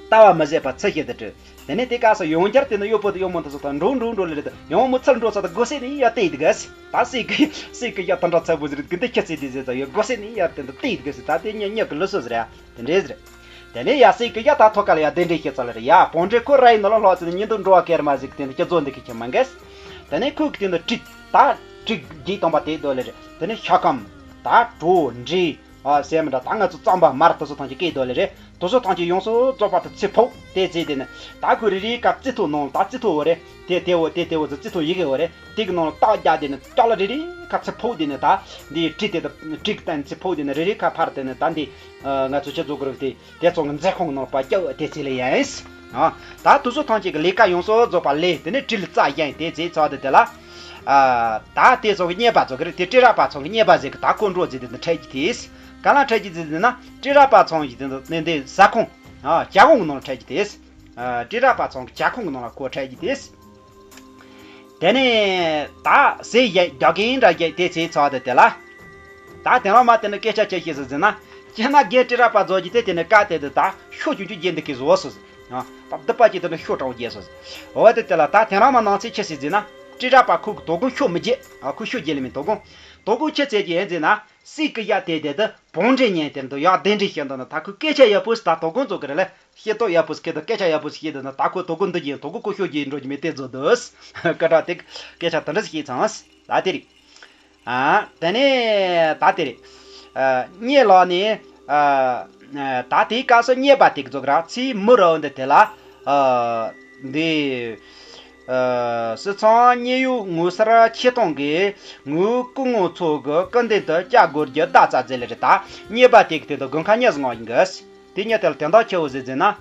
ལྟ་བ་མི་བཟད་པ་ཚེ་ཤེས་དེ་བྲོས། དེ་ནས་དེ་སྐབས་སུ་ཡང་བསྐྱར་དེ་ནི་གཡོག་པོ་དེ་གཡོག་མོ་དེ་ཚོ་ད་འགྲོ་འགྲོ་འགྲོ་ལེ་རེད། ཡང་མོ་ཚུར་འགྲོ་ས་ད་སྒོ་སེ་ནི་ཡ་བལྟས་འདུག་ག་ད་སྲས་ཀི་སྲས་ཀི་ཡ་དེ་འདྲ་ཚ་པོ་ཟེར་གི་འདི་ཁྱེད་ཚེ་དེ་ཟེར་ད་ཡ་སྒོ་སེ་ནི་ཡ་དེ་འདྲ་བལྟས་འདུག་ག་ད་དེ་ཉ་ཉ་གི་ལུས་སོ་ཟེར་ཡ། དེ་འདྲས་ཟེར། དེ་ནས་ཡ་སྲས་ཀི་ཡ་ད་ཐོ་ཀ་ལ་ཡ་གདན་འདྲེན་བྱེད་ཚར་ལེ་རེད། ཡ་བོང་འདྲེ་ཁོ་ར་ཡི་ནང་ལ་ལྷོད་ཚེ་ནི་ཉིན་དུ་འགྲོ་བ་ཀེར་མ་ཟིག་དེ་འདི་སྐྱིད་ཚོ་འདི་ཁི་ཁྱི་མ་འགས། དེ་ནས་ཁོས་གི་དེ་འདི་གྲི་ད་གྲི་བརྒྱད་སྟོང་པ་དེ་དོ་ལེ་རེད། དེ་ནས་ཤ་སྐམ་ད་གྲོ་འདྲེ་ ཨ་ཟེར་མི་འདྲ། ད་ང་ཚོ་རྩམ་པ་མར་དེ་ཚོ་ཐམས་ཅད་སྐྱེས་འདུག་ལེ་རེད། དེ་ཚོ་ཐམས་ཅད་ཡོངས་སུ་རྫོགས་པ་དེ་ཚིག་ཕོག་དེ་བྱས་དེ་ནི་ད་ཁོས་རེ་རེ་ཀ་རྩི་ཐོ་ནང་ལ། ད་རྩི་ཐོ་འོ་རེད། དེ་དེ་འོ་དེ་དེ་འོ་ཟེར་རྩི་ཐོ་ཡི་གེ་འོ་རེད། དེ་གི་ནང་ལ་རྟགས་བརྒྱབ་དེ་ནི་ལྕགས་ལ་རེ་རེ་ཀ་ཚིག་ཕོག་དེ་ནི་ད་འདི་གྲི་དེ་དང་གྲི་གི་སྟེང་ཚིག་ཕོག་དེ་ནི་རེ་རེ་ཀ་ཕར་དེ་ནི་ད་འདི་ང་ཚོ་ཆི་བཟོ་དགོས་རེད། དེ་དེ་ཚོ་གི་མཛད་ཁང་གི་ནང་ལ་ཕར་བསྐྱལ་བ་དེ་ཚོ་ལ་ཡིན། ཨ་ད་དེ་ཚོ་ཐམས་ཅད་ཀྱི་ལས་ཀ་ཡོངས་སུ་རྫོགས་པ་ལས་དེ་ནི་གྲི་ལ་རྩ་བཞེངས་དེ་བྱས་ཚར་དུས་དེ་ལ། ཨ་ད་དེ་ཚོ་གི་རྙེད་པ་ཚོ་གི་རེད། དེ་ཀྲི་ར་པ་ཚང་གི་རྙེད་པ་ཟིག་གི་ད་ཁོ་འགྲོ་ཟིག་དེ་ནི་འཕྲད་ཀྱི་དེས། ག་ལ་འཕྲད་ཀྱི་ཟིག་ཟེར་ན་ཀྲི་ར་པ་ཚང་གི་དེ་ནི་འདི་ཟ་ཁང་། ཨ་ཇ་ཁང་གི་ནང་ལ་འཕྲད་ཀྱི་དེས། ཨ་ཀྲི་ར་པ་ཚང་གི་ཇ་ཁང་གི་ནང་ལ་ཁོ་འཕྲད་ཀྱི་དེས། དེ་ནས་ད་ཟས་བཞེས་རྒྱག་གིན་འདྲ་བཞེས་དེ་བྱས་ཚར་དུས་དེ་ལ། ད་དེ་རང་མ་དེ་ནི་སྐད་ཆ་ཆེ་ཤེས་སུ་ཟིན་ན། ཁྱེད་ན་རྒན་ཀྲི་ར་པ་རྫོགས་ཀྱི་དེ་དེ་ནི་བཀའ་དེ་དུ་ད་ཤོ་ཆུང་ཆུང་རྒྱན་འདི་གི་བཟོ་སུ་ཟིན། ཨ་ད་བདུད་པ་ཀྱི་དེ་ནི་ཤོ་གྲང་རྒྱས་སུ་ཟིན། འོ་དེ་དེ་ལ་ད་དེ་རང་མ་ནང་ཚེ་ཆེ་ཤེས་ཟིན་ན། ཀྲི་ར་པ་ཁུ་གི་དོ་དགོང་ཤོ་མི་རྒྱས། ཨ་ཁུ་ཤོ་རྒྱས་ལེ་མི་དོ་དགོང་། དོ་དགོང་ཆེ་ཚེ་ཀྱི་ཡན་ཟིན་ན། སྲས་ཀྱི་ཡ་དེ་དེ་དུ་བོང་འདྲེ་ཉན་དེ་འདུག་ཡག་གདན་འདྲེ་བཤད་འདུག་ན། ད་ཁུ་སྐད་ཆ་ཡག་པོ་ཞིག་ད་དོ་དགོང་ཚོ་གི་རེ་ལ་ཤེས་རྟོགས་ཡག་པོ་ཞིག་གི་དང་སྐད་ཆ་ཡག་པོ་ཞིག་ཤེས་འདུག་ན། ད་ཁོ་དོ་དགོང་འདི་ཡིན་དོ་དགོང་ཁོ་ཤོ་རྒྱས་འགྲོ་གི་མེད་དེ་བཟོ་འདུག་སྐད་ཆ་དེ་འདྲ་ཞིག་བཤད་ཚང་། ད་དེ་རེད། ཨ་དེ་ནས་ད་དེ་རེད། ཨ་གཉིད་ལོག་ནས། ཨ་ད་དེའི་སྐབས་སུ་རྙེད་པ་དེ་གི་ཚོ་གི་ར་ཚེའི་མི་རོ་འདི་དེ་ལ། ཨ་འདི། ཨ་སྲིད་ཚང་མཉན་ཡོད་ངོ་སར་ཆེ་གཏོང་གིས་ངོའི་སྐུ་ངོ་ཚོ་གི་སྐུ་མདུན་དུ་བཅར་དགོས་རྒྱུ་བརྡ་རྩ་མཛད་ལེ་རེད། ད་རྙེད་པ་དེ་གི་དེ་དུ་དགུན་ཁ་གཉིས་སུ་ངོ་ཡིན་གི། དེ་ཉིད་དེ་ལ་དོན་དག་ཆེ་བོ་ཟིག་ཟེར་ན། ཨ་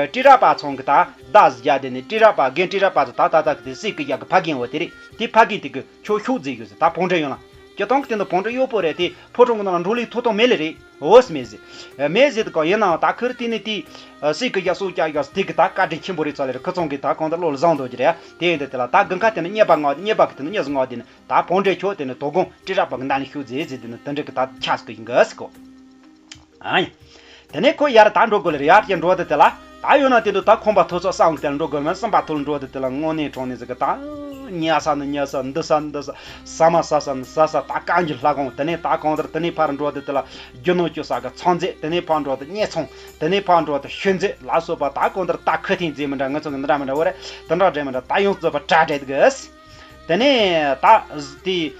ཀྲི་ར་པ་ཚང་གི་ད་བརྡ་ཟིག་རྒྱག་དེ་ནས་ཀྲི་ར་པ་རྒན་ཀྲི་ར་པ་ཚོ་ད་ད་ད་གི་དེ་སྲས་ཀྱི་ཡག་གི་ཕ་རྒན་བོ་དེ་རེད། དེ་ཕ་རྒན་དེ་གི་ཁྱོད་ཤོག་ཟིག་ཡོད་ཟེར། ད་བོང་འདྲེ་ཡོང་ལ། སྤྱིར་བཏང་གི་དེ་ནི་བོང་འདྲེ་གཡོག་པོ་རེད། དེ་ཕོ་བྲང་གི་ནང་ལ་འགྲོ་ལས་ཐོབ་ཐང་མེད་ལེ་རེད། འོ་སི་མེད་ཟེར། མེད་ཟེར་དུ་གོ་ཡིན་ནའང་ད་ཁིར་དེ་ནི་དེ་སྲས་ཀྱི་ཡག་སྲོག་སྐྱབས་ཡག་དེ་གི་ད་བཀའ་དྲིན་ཆེན་པོ་རེད་ཚོ་ལེ་རེད། ཁི་ཚང་གི་ད་གང་ལྟར་བློ་ལ་བཟང་འདུག་གི་རེད། དེ་ཡིན་དུས་དེ་ལ་ད་དགུན་ཁ་དེ་ནི་རྙེད་པ་ངག་རྙེད་པ་གི་དེ་ནི་གཉིས་སུ་ངག་དེ་ནི། ད་བོང་འདྲེ་ཁྱོད་དེ་ནི་དོ་དགོང་ཀྲི་ར་པ་གི་མདུན་ལ་ཤོག་ཟེར་ཟེར། དེ་ནི་དེ་འདྲ་གི་ད་ཆགས་སུ་ཡིན་གི་ཟེར་གོ། ཨ་ཡ། དེ་ནས་ཁོ་ཡར་ད་འགྲོ་དགོས་ལེ་རེད། ཡར་གྱི་འགྲོ་དེ་དེ་ལ་ད་ཡོད་ན་དེ་འདུག་ད་ཁང་པ་ཐོ་ཚོ་གསང་གི་དེ་ལ་འགྲོ་དགོས་མིན། གསང་པ་ཐོ་ལ་འགྲོ་དེ་དེ་ལ་དངོས་གནས་དྲང་གནས་ཟིག་གི་ད་ཉལ་ས་ནི་ཉལ་ས། འདུག་ས་ནི་འདུག་ས། ཟ་མ་ཟ་ས་ནི་ཟ་ས། ད་གང་གི་ལྷ་ཁང་། དེ་ནས་ད་གང་ལྟར་དེ་ནས་ཕར་འགྲོ་དེ་དེ་ལ་རྒྱུ་ནོར་སྤྱོད་ས་གི་ཚང་རྫས། དེ་ནས་ཕར་འགྲོ་དེ་གཉེར་ཚང་། དེ་ནས་ཕར་འགྲོ་དེ་ཤོད་རྫས་ལ་སོགས་པ་ད་གང་ལྟར་ད་ཁུ་ཐིང་རྫས་མི་འདྲ། ང་ཚོ་གི་འདི་འདྲ་མི་འདྲ་བོ་རེད། དེ་འདྲ་འདྲ་མི་འདྲ། ད་ཡོངས་རྫོགས་པ་གྲ་སྒྲིག་གི། དེ་ནས་ད་དེ་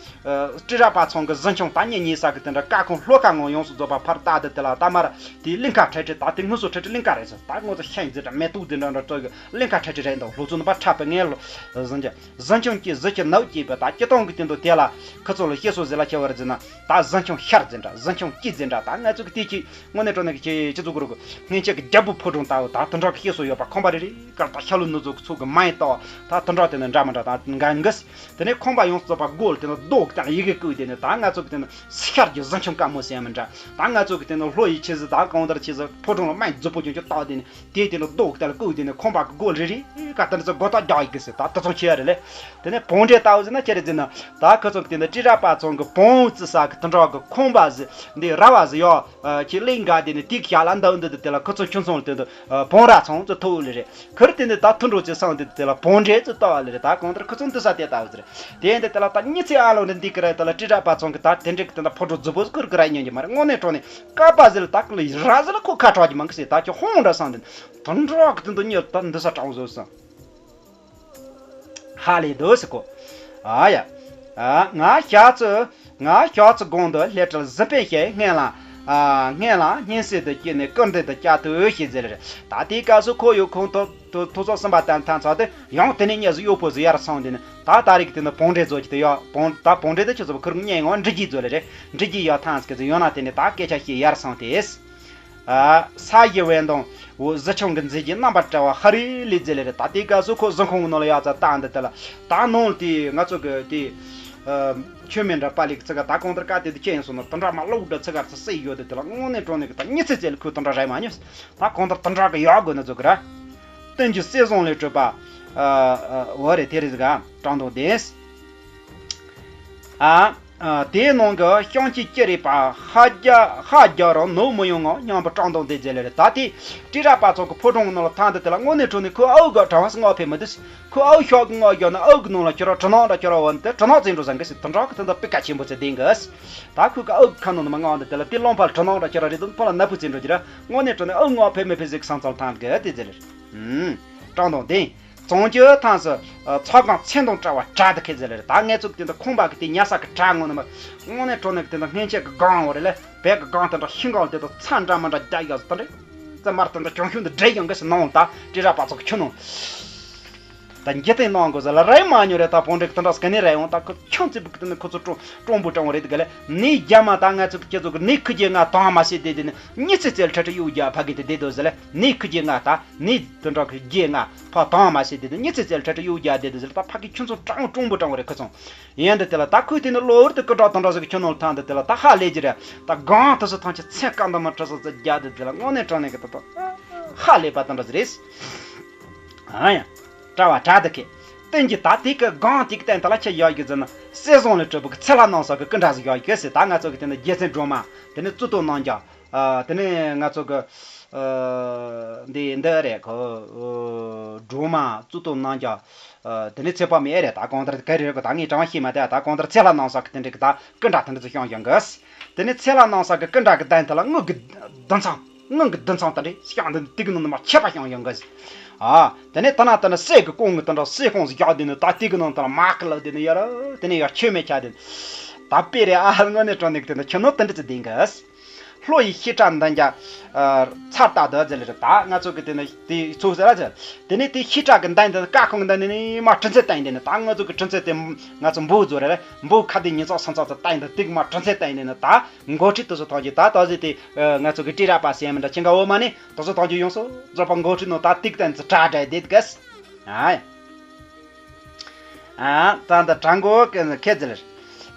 ཀྲི་ར་པ་ཚང་གི་གཟིམ་ཆུང་ད་གཉིད་ཉལ་ས་གི་དེ་འདྲ་ཀ་ཁང་ལྷོ་ཁ་ངོ་ཡོངས་སུ་རྫོགས་པ་ཕར་ལྟ་དུས་དེ་ལ་ད་མར་དེ་གླིང་ཁ་ཁྲལ་ཁྲི། ད་དེ་ངུ་སོ་ཁྲལ་ཁྲི་གླིང་ཁ་རེད་ཟེར། ད་ངོ་ཚ་ཤིང་ཟེར་འདྲ་མེ་ཏོག་ཟེར་འདྲ་འདྲ་བྲོ་གི་གླིང་ཁ་ཁྲལ་ཁྲི་རེད་འདུག་ལྷོ་ཚོ་ནི་པ་ཁྲ་པའི་ངའི་ལོ་གཟིམ་ཆུང་གཟིམ་ཆུང་གི་གཟི་བྱུ་ནག་སྐྱེས་པའི་ད་སྤྱིར་བཏང་གི་དེ་འདུག་དེ་ལ་ཁི་ཚོ་ལ་བཤད་སྲོལ་ཟེར་ལ་ཁྱེར་བ་རེད་ཟེར་ན། ད་གཟིམ་ཆུང་ཤར་ཟེར་འདྲ་གཟིམ་ཆུང་སྐྱིད་ཟེར་འདྲ། ད་ང་ཚོ་གི་དེ་ཁྱེད་དངོས་གནས་དྲང་གནས་ཀྱི་ཁྱེད་ཁྱེད་ཚོ་གི་རུ་སྔོན་ཆད་ཀྱི་རྒྱལ་པོ་ཕོ་བྲང་ལྟ་བུ་ད་དེ་འདྲ་གི་བཤད་སྲོལ་ཡོད་པ། ཁང་པ་རེ་རེ་ཀར་ད་ཤ་ལུ་ནུ་ཚོ་གི་ཚོ་གི་མ་ཡིན་ལྟ་བ་ད་དེ་འདྲ་དེ་ནི་འདྲ་མི་འདྲ་ད་འགན་གི། དེ་ནས་ཁང་པ་ཡོངས་སུ་རྫོགས་པ་སྒོ་ལ་དེ་ནི་རྡོ་གི་སྟེང་ཡི་གེ་བརྐོས། དེ་ནི་ད་ང་ཚོ་གི་དེ་ནི་ཤར་གྱི་གཟིམ་ཆུང་དཀར་མོ་ཟེར་མི་འདྲ། ད་ང་ཚོ་གི་དེ་ནི་ལྷོ་ཡི་ཆེ་ཟི་ད་གང་ལྟར་ཆེ་ཟི་ཕོ་བྲང་ལ་མ་ཡིན་རྫིག་པོ་ཅུང་ཅུང་བཏགས། དེ་ནི་དེ་དེ་ནི་རྡོ་གི་སྟེང་ལ་བརྐོས། དེ་ནི་ཁང་པ་གི་སྒོ་རེ་རེ་ཀ་དེ་ནི་ཚོ་སྒོ་ཐག་རྒྱག་ཡི་གི་ཟེར། ད་དེ་ཚོ་ཆེ་ཡ་རེད་ལེ། དེ་ནས་བོང་འདྲེ་ལྟ་བུ་ཟེར་ན་ཁྱེད་རེ་ཟེར་ན། ད་ཁི་ཚོ་གི་དེ་ནི་ཀྲི་ར་པ་ཚང་གི་བོང་བུ་བརྩི་ས་གི་དེ་འདྲ་གི་ཁང་པ་ཟི་འདི་ར་བ་ཟི་ཡོ། ཁྱེད་གླིང་ག་དེ་ནི་དེ་གི་ཞག་ལ་འདུག་འདི་དེ་ལ་ཁི་ཚོ་ཁྱིམ་ཚང་ལ་དེ་འདུག་བོང་ར་ཚང་ཚོ་ཐུག་ལེ་རེད། ཁིར་དེ་ནི་ད་ཐུ་འགྲོ་ཚེ་སང་དེ་དེ་ལ་བོང་འདྲེ་ཚོ་ལྟ་བ་ལེ་རེད། ད་གང་ལྟར་ཁི་ཚོ་འདི་ས་དེ་ལྟ་བུ་ཟེར། དེ་འདི་དེ་ལ་ད་གཉིད་ཚེ་ཨ་ལོ་འདི་འདི་གི་ར་དེ་ལ་ཀྲི་ར་པ་ཚང་གི་ད་དེ་འདྲ་གི་དེ་ལ་ཕོ་བྲང་རྫིག་པོ་ཟི་ཁུར་གི་ར་ཉོན་གྱི་མ་རེད། དངོས་གནས་དྲང་གནས་ཀ་པ་ཟི་ལ་ད་གི་ལ་ར་ཟི་ལ་ཁོ་ཁ་གྲག་གྱི་མང་གི་ཟེར། ད་ཁྱོད་ཧོང་འདྲ་སང་དེ་དེ་འདྲ་གི་དེ་འདུག་ཉོ་ད་འདི་ས་དྲང་བཟོ་སང་། ཧ་ལས་འདུག་ཟེར་གོ། ཨ་ཡ། ཨ་ང་ཞག་ཚོ་ང་ཞག་ཚོ་གོང་དུ་ལྷས་བྲལ་གཟི་དཔལ་ཞལ་སྔན་ལ། ཨ་སྔན་ལ་སྙན་གསོལ་དུ་བསྐྱེད་ནས་སྐུ་མདུན་དུ་བཅར་དུ་ཞེས་ཟེར་རེད། ད་དེའི་སྐབས་སུ་ཁོ་ཡོད་ཁོང་ཐོ་ཐོ་ཐོ་ཚོགས་གསུམ་པ་དང་ཐང་ཚོགས་ཏེ་ཡང་དེ་ནས་གཉིས་སུ་གཡོག་པོ་ཟིག་ཡར་སོང་དེ་ནས་ད་ད་རེས་ཀྱི་དེ་ནི་བོང་འདྲེ་ཚོ་ཅིག་དེ་ཡོད། བོང་ད་བོང་འདྲེ་དེ་ཁྱོད་ཚོ་ཁུར་ངས་ངོ་འབྲི་རྒྱུ་ཚོ་ལེ་རེད། འབྲི་རྒྱུ་ཡོད་ཐང་ཟིག་གི་ཡོད་ན་དེ་ནས་ད་སྐད་ཆ་བཤད་ཡར་སོང་སྟེ། ཨ་ས་གཞི་བས་མདོང་འོ་གཟི་ཆུང་གི་མཛེས་རྒྱན་རྣམ་པར་བཀྲ་བ་ཧ་རི་ལི་ཟེར་ལེ་རེད། ད་དེའི་སྐབས་སུ་ཁོ་གཟིམ་ཁང་གི་ནང་ལ་ཡར་ཙམ་བཏང་འདི་དེ་ལ་ད་ནང་དེ་ང་ཚོ་གི་དེ་ཨ་ཆོས་མེད་འདྲ་པ་ལིག་ཚི་ག་ད་གང་ལྟར་ཀ་དེ་དེ་ཅི་ཡིན་སོང་ན་དེ་འདྲ་མ་ལོག་འདྲ་ཚི་ག་ཚི་སེ་ཡོད་དེ་དེ་ལ་དངོས་གནས་དྲང་གནས་གི་ད་གཉིད་ཚེ་ཚེ་ལ་ཁོས་དེ་འདྲ་རེད་མ་ཉོས། ད་གང་ལྟར་དེ་འདྲ་གི་ཡག་དགོས་ན་ཚོ་གི་ར། སྟེང་གི་གསེར་ཟངས་ལས་གྲུབ་པ་ཨ་ཨ་འོ་རེད། དེ་རེད་ཟིག་ག་དྲང་དོ་བདེན། ཨ། ཨ་དེའི་ནང་གི་ཤིང་གཅིག་ཅི་རིགས་པ་ཧ་རྒྱ་ཧ་རྒྱ་རང་ནོར་མི་ཡོང་ངོ་སྙམ་པའི་བཀྲག་མདངས་དེ་མཛད་ལེ་རེད། ད་དེ་ཀྲི་ར་པ་ཚང་གི་ཕོ་བྲང་གི་ནང་ལ་ཐང་དེ་དེ་ལ་དངོས་གནས་དྲང་གནས་ཁོའི་ཨའུ་གི་གྲང་བ་སྔགས་ཕེབས་མི་འདུག་ཁོའི་ཨའུ་ཤོག་གི་སྔགས་རྒྱག་ན་ཨའུ་གི་ནང་ལ་ཁྱོད་རང་གྲི་ནག་འདྲ་ཁྱོད་རང་འོ་འདི་གྲི་ནག་བཙན་འགྲོ་བཟང་གི་ཟེར། དེ་འདྲ་གི་དེ་འདྲ་པི་ཀ་ཆེན་པོ་ཚེ་ལྡན་གི། ད་ཁོའི་གི་ཨའུ་གི་ཁ་ནང་ནི་མ་སྔགས་འདི་དེ་ལ་དེ་རླངས་པ་གྲི་ནག་འདྲ་ཁྱོད་རང་རེད་དུ་ཕོ་ལ་ནད་པོ་བཙན་འགྲོ་གི་ར། དངོས་གནས་དྲང་གནས་ཨའུ་སྔགས་ཕེབས་མི་ཕེབས་ཟིག་གི་སང་ཙང་ཐང་གི་དེ་མཛད་ལེ་རེད། ཨུམ། བཀྲག་མདངས་ལྡན། བྱང་ཆུབ་ཐང་སུ་ཚ་གང་ཚེ་འདོང་བྲལ་བ་བྲལ་དུ་ཁེལ་ཟེར་ལེ་རེད། ད་ངེད་ཚོ་གི་དེ་འདྲ་ཁང་པ་གི་དེ་ཉལ་ས་གི་བྲལ་ངོ་ནི་མ་དངོས་གནས་དྲང་གནས་གི་དེ་འདྲ་སྔན་ཆད་གི་སྒང་བ་རེད་ལེ། བད་གི་སྒང་དེ་འདྲ་ཤིང་སྒང་དེ་དང་ཚ་འདྲ་མ་འདྲ་རྒྱག་ཡག་ཟེར་དེ་འདྲ་ཙི་མར་དེ་འདྲ་གྱོང་ཤུགས་འདི་འདྲེ་ཡང་གི་སི་ནང་ད་ཏི་ར་པ་ཚོ་གི་ཁྱོད་ནང་ད་འཇིག་རྟེན་ནང་གི་ཟེར་ལ་རེད་མ་ཉོ་རེད། ད་བོང་འདྲེ་གི་དེ་འདྲ་སྐ་ནི་རེད་ཡོང་། ད་ཁོ་ཁྱོད་ཙི་བུ་གི་དེ་ནི་ཁོ་ཚོ་ཀྲོང་ཀྲོང་པོ་ཀྲོང་རེད་གི་ལེ། ནི་རྒྱ་མ་ད་ང་ཚོ་གི་ཁྱེད་ཚོ་གི་ནི་ཁུ་རྒྱལ་ང་དང་མ་སེ་དེ་དེ་ནི་ཉི་ཚེ་ཚེ་ལ་ཁྲ་ཁྲ་གཡུག་རྒྱ་ཕ་གི་དེ་དེ་དོ་ཟེར་ལེ། ནི་ཁུ་རྒྱལ་ང་ད་ནི་དེ་འདྲ་གི་རྒྱལ་ང་ཕ་དང་མ་སེ་དེ་དེ་ཉི་ཚེ་ཚེ་ལ་ཁྲ་ཁྲ་གཡུག་རྒྱ་དེ་དོ་ཟེར་ལེ། ད་ཕ་གི་ཁྱོད་ཚོ་ཀྲོང་ཀྲོང་པོ་ཀྲོང་རེད་ཁོ་ཚོ། ཡིན་འདི་དེ་ལ་ད་ཁོས་དེ་ནི་གློ་བུར་དུ་སྐུ་དྲག་དང་འདྲ་ཟིག་ཁྱོད་ནོར་ཐང་འདི་དེ་ལ་ད་ཧ་ལས་ཀྱི་རེད། ད་གང་དུ་སུ་ཐང་ཆེ་ཚན་བཀའ་འདི་མ་ཁྲི་སོ་ཚ་རྒྱ་འདི་དེ་ལ་དངོས་གནས་དྲང་གནས་ཀྱི་ད་ད་ཧ་ལས་པ་དང་འདྲ་ཟིག་རེད། ཨ་ཡ། གྲྭ་བ་གྲྭ་འདི་ཁེ། བསྟན་གྱི་ད་དེ་གི་གང་དེ་གི་བསྟན་དེ་ལ་ཁྱེད་ཡག་གི་ཟེར་ན་སྲིད་བཟང་ལས་གྲུབ་པོ་གི་ཚེ་ལྷ་ནང་ས་གི་སྐུ་འདྲ་ཟིག་ཡག་གི་ཟེར། ད་ང་ཚོ་གི་དེ་ནི་རྒྱལ་མཚན་སྒྲོལ་མ་དེ་ནི་གཙུག་ཏོར་རྣམ་རྒྱལ། ཨ། དེ་ནས་ང་ཚོ་གི་ཨ། འདི་འདི་རེད་ཁོ། ཨ། སྒྲོལ་མ་གཙུག་ཏོར་རྣམ་རྒྱལ། ཨ། དེ་ནས་ཚེ་དཔག་མེད་ཨེ་རེད། ད་གང་ལྟར་ག་རེ་རེད་ཁོ་ད་ངས་དྲང་བ་ཤེས་མ་ཐལ། ད་གང་ལྟར་ཚེ་ལྷ་ནང་ས་གི་དེ་འདྲ་གི་ད་སྐུ་འདྲ་དེ་འདྲ་ཚོ་བྱུང་བྱུང་གི། དེ་ནས་ཚེ་ལྷ་ནང་ས་གི་སྐུ་འདྲ་གི་གདན་དེ་ལ་དངུལ་གི་བདུན་ཚང་། དངུལ་གི་བདུན་ཚང་དེ་འདྲ་བྱུང་དེ་དེ་གི་ནང་ནས་མ་ཁྱད་པར་བྱུང་བྱུང་གི། ཨ། དེ་ནས་ད་ན་ད་ན་གསེར་གི་ཀོང་གི་དེ་འདྲ་གསེར་ཀོང་ཟིག་རྒྱག་དེ་ནས་ད་དེ་གི་ནང་ད་ན་མ་གི་ལ་དེ་ནས་ཡ་ར་དེ་ནས་ཡ་ཆོས་མེད་ཆ་དེ་ད་དཔེ་རེད། ཨ། དངོས་གནས་དྲང་གནས་གི་དེ་འདྲ་ཁྱོད་ནོར་དེ་འདྲ་ཚོ་བསྡད་གི། ལྷོ་ཡི་བཤད་གྲྭ་འདོན་རྒྱུ། ཨ། ཚར་ལྟ་དུ་ཟེར་ལེ་རེད། ད་ང་ཚོ་གི་དེ་ནི་དེ་ཚོ་ཟེར་ར་ཟེར། དེ་ནི་དེ་བཤད་གྲྭ་གི་འདོན་དེ་ནི་བཀའ་ཁང་གི་འདོན་དེ་ནི་མ་གྲུ་མཚོན་བསྟན་དེ་ནི་ད་ང་ཚོ་གི་གྲུ་མཚོན་དེ་ང་ཚོ་འབུ་བཟོ་རེད། འབུ་ཁ་དེ་ཉིས་ཚག་སུམ་ཚག་ཚོ་བསྟན་དེ་དེ་མ་གྲུ་མཚོན་བསྟན་དེ་ནི་ད་འགོ་ཁྲིད་དུ་སུ་ཐོག་གི་ད་ད་ཟེར་དེ་ང་ཚོ་གི་ཏི་ར་པ་སེ་མི་འདྲ་ཆེན་ག་འོ་མ་ནི་དུ་སུ་ཐོག་གི་ཡོང་སོ་རྫོགས་པ་འགོ་ཁྲིད་ནོ་ད་ཏིག་བསྟན་ཚེ་གྲ་སྒྲ་དེ་གི། ཨ། ཨ། ད་འདི་དྲང་གོ་ཁེ་ཁེ་ཟེར།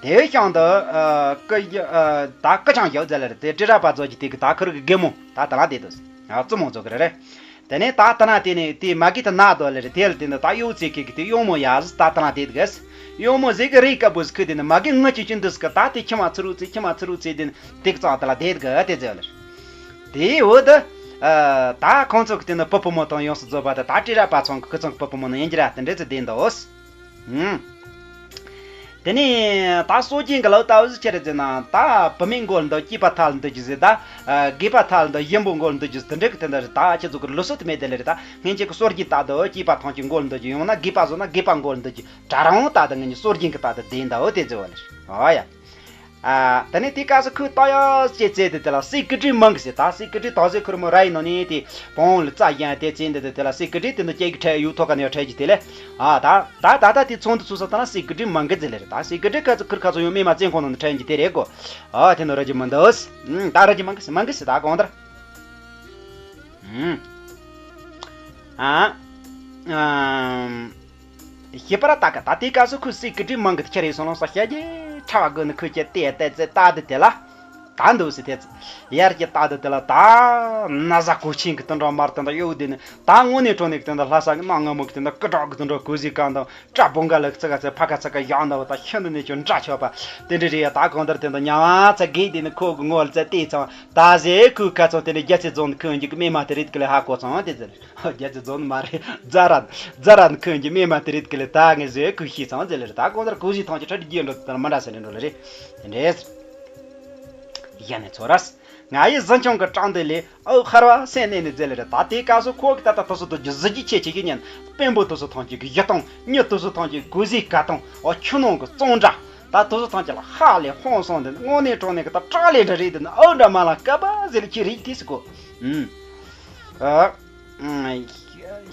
དེའི་ཤང་དུ་ཨ་ཀི་ཨ་ད་ཀི་ཆང་ཞོག་ཟེར་ལེ་རེད། དེ་ཏི་ར་པ་ཚོ་གི་དེ་གི་ད་ཁུར་གི་རྒན་མོ་ད་ད་ལ་དེ་དུ་ཨ་བཙུན་མོ་ཚོ་གི་རེད་རེད། དེ་ནས་ད་ད་ན་དེ་ནས་དེ་མ་གི་ད་ན་དོ་ལེ་རེད། དེ་ལ་དེ་ནས་ད་གཡོག་ཚེ་གི་གི་དེ་གཡོག་མོ་ཡ་ཟི་ད་ད་ན་དེ་གི་གཡོག་མོ་ཟིག་གི་རེད། ཀ་བུ་ཟི་ཁུ་དེ་ནས་མ་གི་ངུ་ཅི་ཅི་འདི་ཟི་གི་ད་དེ་ཁྱི་མ་ཚུ་རུ་ཚེ་ཁྱི་མ་ཚུ་རུ་ཚེ་དེ་ནས་དེ་གི་ཙང་ད་ལ་དེ་གི་དེ་ཟེར་ལེ་རེད། དེའི་འོག་ཏུ། ཨ། ད་ཁོང་ཚོ་གི་དེ་ནི་བུ་བུ་མོ་དང་ཡོངས་སུ་རྫོགས་པ་དེ་ད་ཏི་ར་པ་ཚང་གི་ཁུ་ཚང་གི་བུ་བུ་མོ་ནི་ཡིན་གྱི་ར་དེ་འདྲ་ཚོ་བསྡད་འདུག་ཨུམ། དེ་ནས་ད་སྲོལ་རྒྱུན་གི་ལོ་ལྟ་བུ་ཟིག་ཆེ་རེད་ཟེར་ན་ད་བུད་མེད་མགོ་ལ་འདུག་སྐྱེས་པ་ཐལ་འདུག་རྒྱུ་ཟེར། ད་རྒས་པ་ཐལ་འདུག་གཞོན་པོ་མགོ་ལ་འདུག་རྒྱུ་ཟེར། དེ་འདྲ་གི་དེ་འདྲ་རེད། ད་ཁྱེད་ཚོ་གི་ལུགས་སྲོལ་དེ་མེད་དེ་ལེ་རེད། ད་སྔན་ཆད་གི་སྲོལ་རྒྱུན་ལྟར་དུ་སྐྱེས་པ་ཐམས་ཅད་མགོ་ལ་འདུག་རྒྱུ། ཡང་ན་རྒས་པ་བཟོ་ན་རྒས་པ་མགོ་ལ་འདུག་རྒྱུ། གྲྭ་རང་ད་ད་ངན་གྱི་སྲོལ་རྒྱུན་གྱི་ད་ད་བསྡད་འདའོ་དེ་ཟེར་བ་ལེ། ཨོ་ཡ། ཨ། ད་ནི་དེ་སྐབས་སུ་ཁོས་ད་ཡ་ཅེས་བཙལ་དེ་དེ་ལ་སྲས་ཀི་ཏྲི་མང་གི་ཟེར། ད་སྲས་ཀི་ཏྲི་ད་ཟེ་ཁུར་མོ་ར་ཡི་ནང་ནས་དེ་བོང་ལ་རྩ་ཡན་དེ་བཙལ་འདི་དེ་དེ་ལ་སྲས་ཀི་ཏྲི་དེ་འདི་སྐྱེ་གི་ཁྲལ་ཡུག་ཐོག་ག་ནས་ཡ་ཁྲལ་གྱི་དེ་ལས། ཨ། ད་ད་ད་ད་དེ་ཚོང་དུ་ཚུགས་ས་ད་ན་སྲས་ཀི་ཏྲི་མང་གི་ཟེར་ལེ་རེད། ད་སྲས་ཀི་ཏྲི་ཁ་ཚུ་ཁུར་ཁ་ཚུ་ཡང་སྨིན་མ་བཙན་ཁོང་ནང་ནས་ཁྲལ་གྱི་དེ་རེད་གོ། ཨ། དེ་ནི་ར་ཇི་མང་འདུག་ད་ར་ཇི་མང་གི་ཟེར་མང་གི་ཟེར་ད་གང་ལྟར། ཨ། ཨམ། ཤེས་པར་ལྟ་གི། ད་དེའི་སྐབས་སུ་ཁོས་སྲས་ཀི་ཏྲི་མང་གི་ཁྱེར་ཡི་སོང་ལོང་ས་བཤད་རྒྱུ་ཕྲ་བ་དགོས་ནི་ཁོས་ཀྱི་ལྟས་ལྟས་ཚེ་ལྟ་དུ་དེ་ལ། ད་འདུག་སི་དེ་ཚེ་ཡར་གྱི་ལྟ་དུ་དེ་ལ་ད་ན་བཟའ་གོས་ཆེན་གི་དུད་འགྲོ་མར་དུད་འགྲོ་གཡོག་དེ་ནི་ད་དངོས་གནས་དྲང་གནས་གི་དུད་འགྲོ་ལྷ་ས་གི་གནའ་སྔ་མོ་གི་དུད་འགྲོ་སྐུ་དྲག་གི་དུད་འགྲོ་གོས་ཟི་གང་དང་སྐྲ་བོང་ག་ལ་ཚི་ག་ཚི་ཕ་ག་ཚི་ག་ཡག་འདུག་ད་ཤིན་ཏུ་ནས་ཀྱང་འདྲ་ཆོག་པ་དེ་འདྲ་རེད་ཡ། ད་གང་ལྟར་དེ་འདྲ་ཉམས་ཚ་གི་དེ་ནི་ཁོ་གི་ངོ་ལ་ཚ་བལྟས་ཚང་ད་ཟེ་ཁོས་ཁ་ཚང་དེ་ནི་རྒྱ་ཚེ་རྫོང་ནི་ཁོས་འཇིག་གི་སྨིན་མ་དེ་རེད་གི་ལས་ཧ་གོ་ཚང་དེ་ཟེར། རྒྱ་ཚེ་རྫོང་མ་རེད། རྫ་ར། རྫ་ར་ནི་ཁོས་ཀྱི་སྨིན་མ་དེ་རེད་གི་ལས་ད་ངས་ཟེར་ཁོས་ཤེས་ཚང་ཟེར་ལེ་རེད། ད་གང་ལྟར་གོས་ཟི་ཐང་ཆེ་ཁྲ་དེ་རྒྱས་འགྲོ་དེ་ལ་མ་འདྲ་ཟེར་ནས་འགྲོ་ལེ་རེད། དེ་འདྲས། གཞན་ནས་ཚོ་ར། ང་ཡི་གཟི་མཆོང་གི་བྲང་དེ་ལས་ཨོ་ཧར་བ་སེ་ནས་ནི་ཟེར་ལེ་རེད། ད་དེའི་སྐབས་སུ་ཁོ་གི་ད་ལྟ་དུ་སུ་དུ་གི་གཟི་བརྗིད་ཆེ་ཆེ་གི་ཉན་དཔོན་པོ་དུ་སུ་ཐང་ཆེ་གི་གཞི་སྟོང་མྱི་དུ་སུ་ཐང་ཆེ་གོས་ཟི་ག་སྟོང་ཨོ་ཆུ་ནང་གི་བཙོང་འདྲ། ད་དུ་སུ་ཐང་ཆེ་ལ་ཧ་ལས་ཧོང་སོང་དེ་དངོས་གནས་དྲང་གནས་གི་ད་སྐྲག་ལས་འདྲ་རེད་དེ་ནི་ཨོ་འདྲ་མ་ལ་ཀ་པ་ཟེར་ལེ་ཁྱི་རིག་དེ་སི་གོ། ཨུམ། ཨ།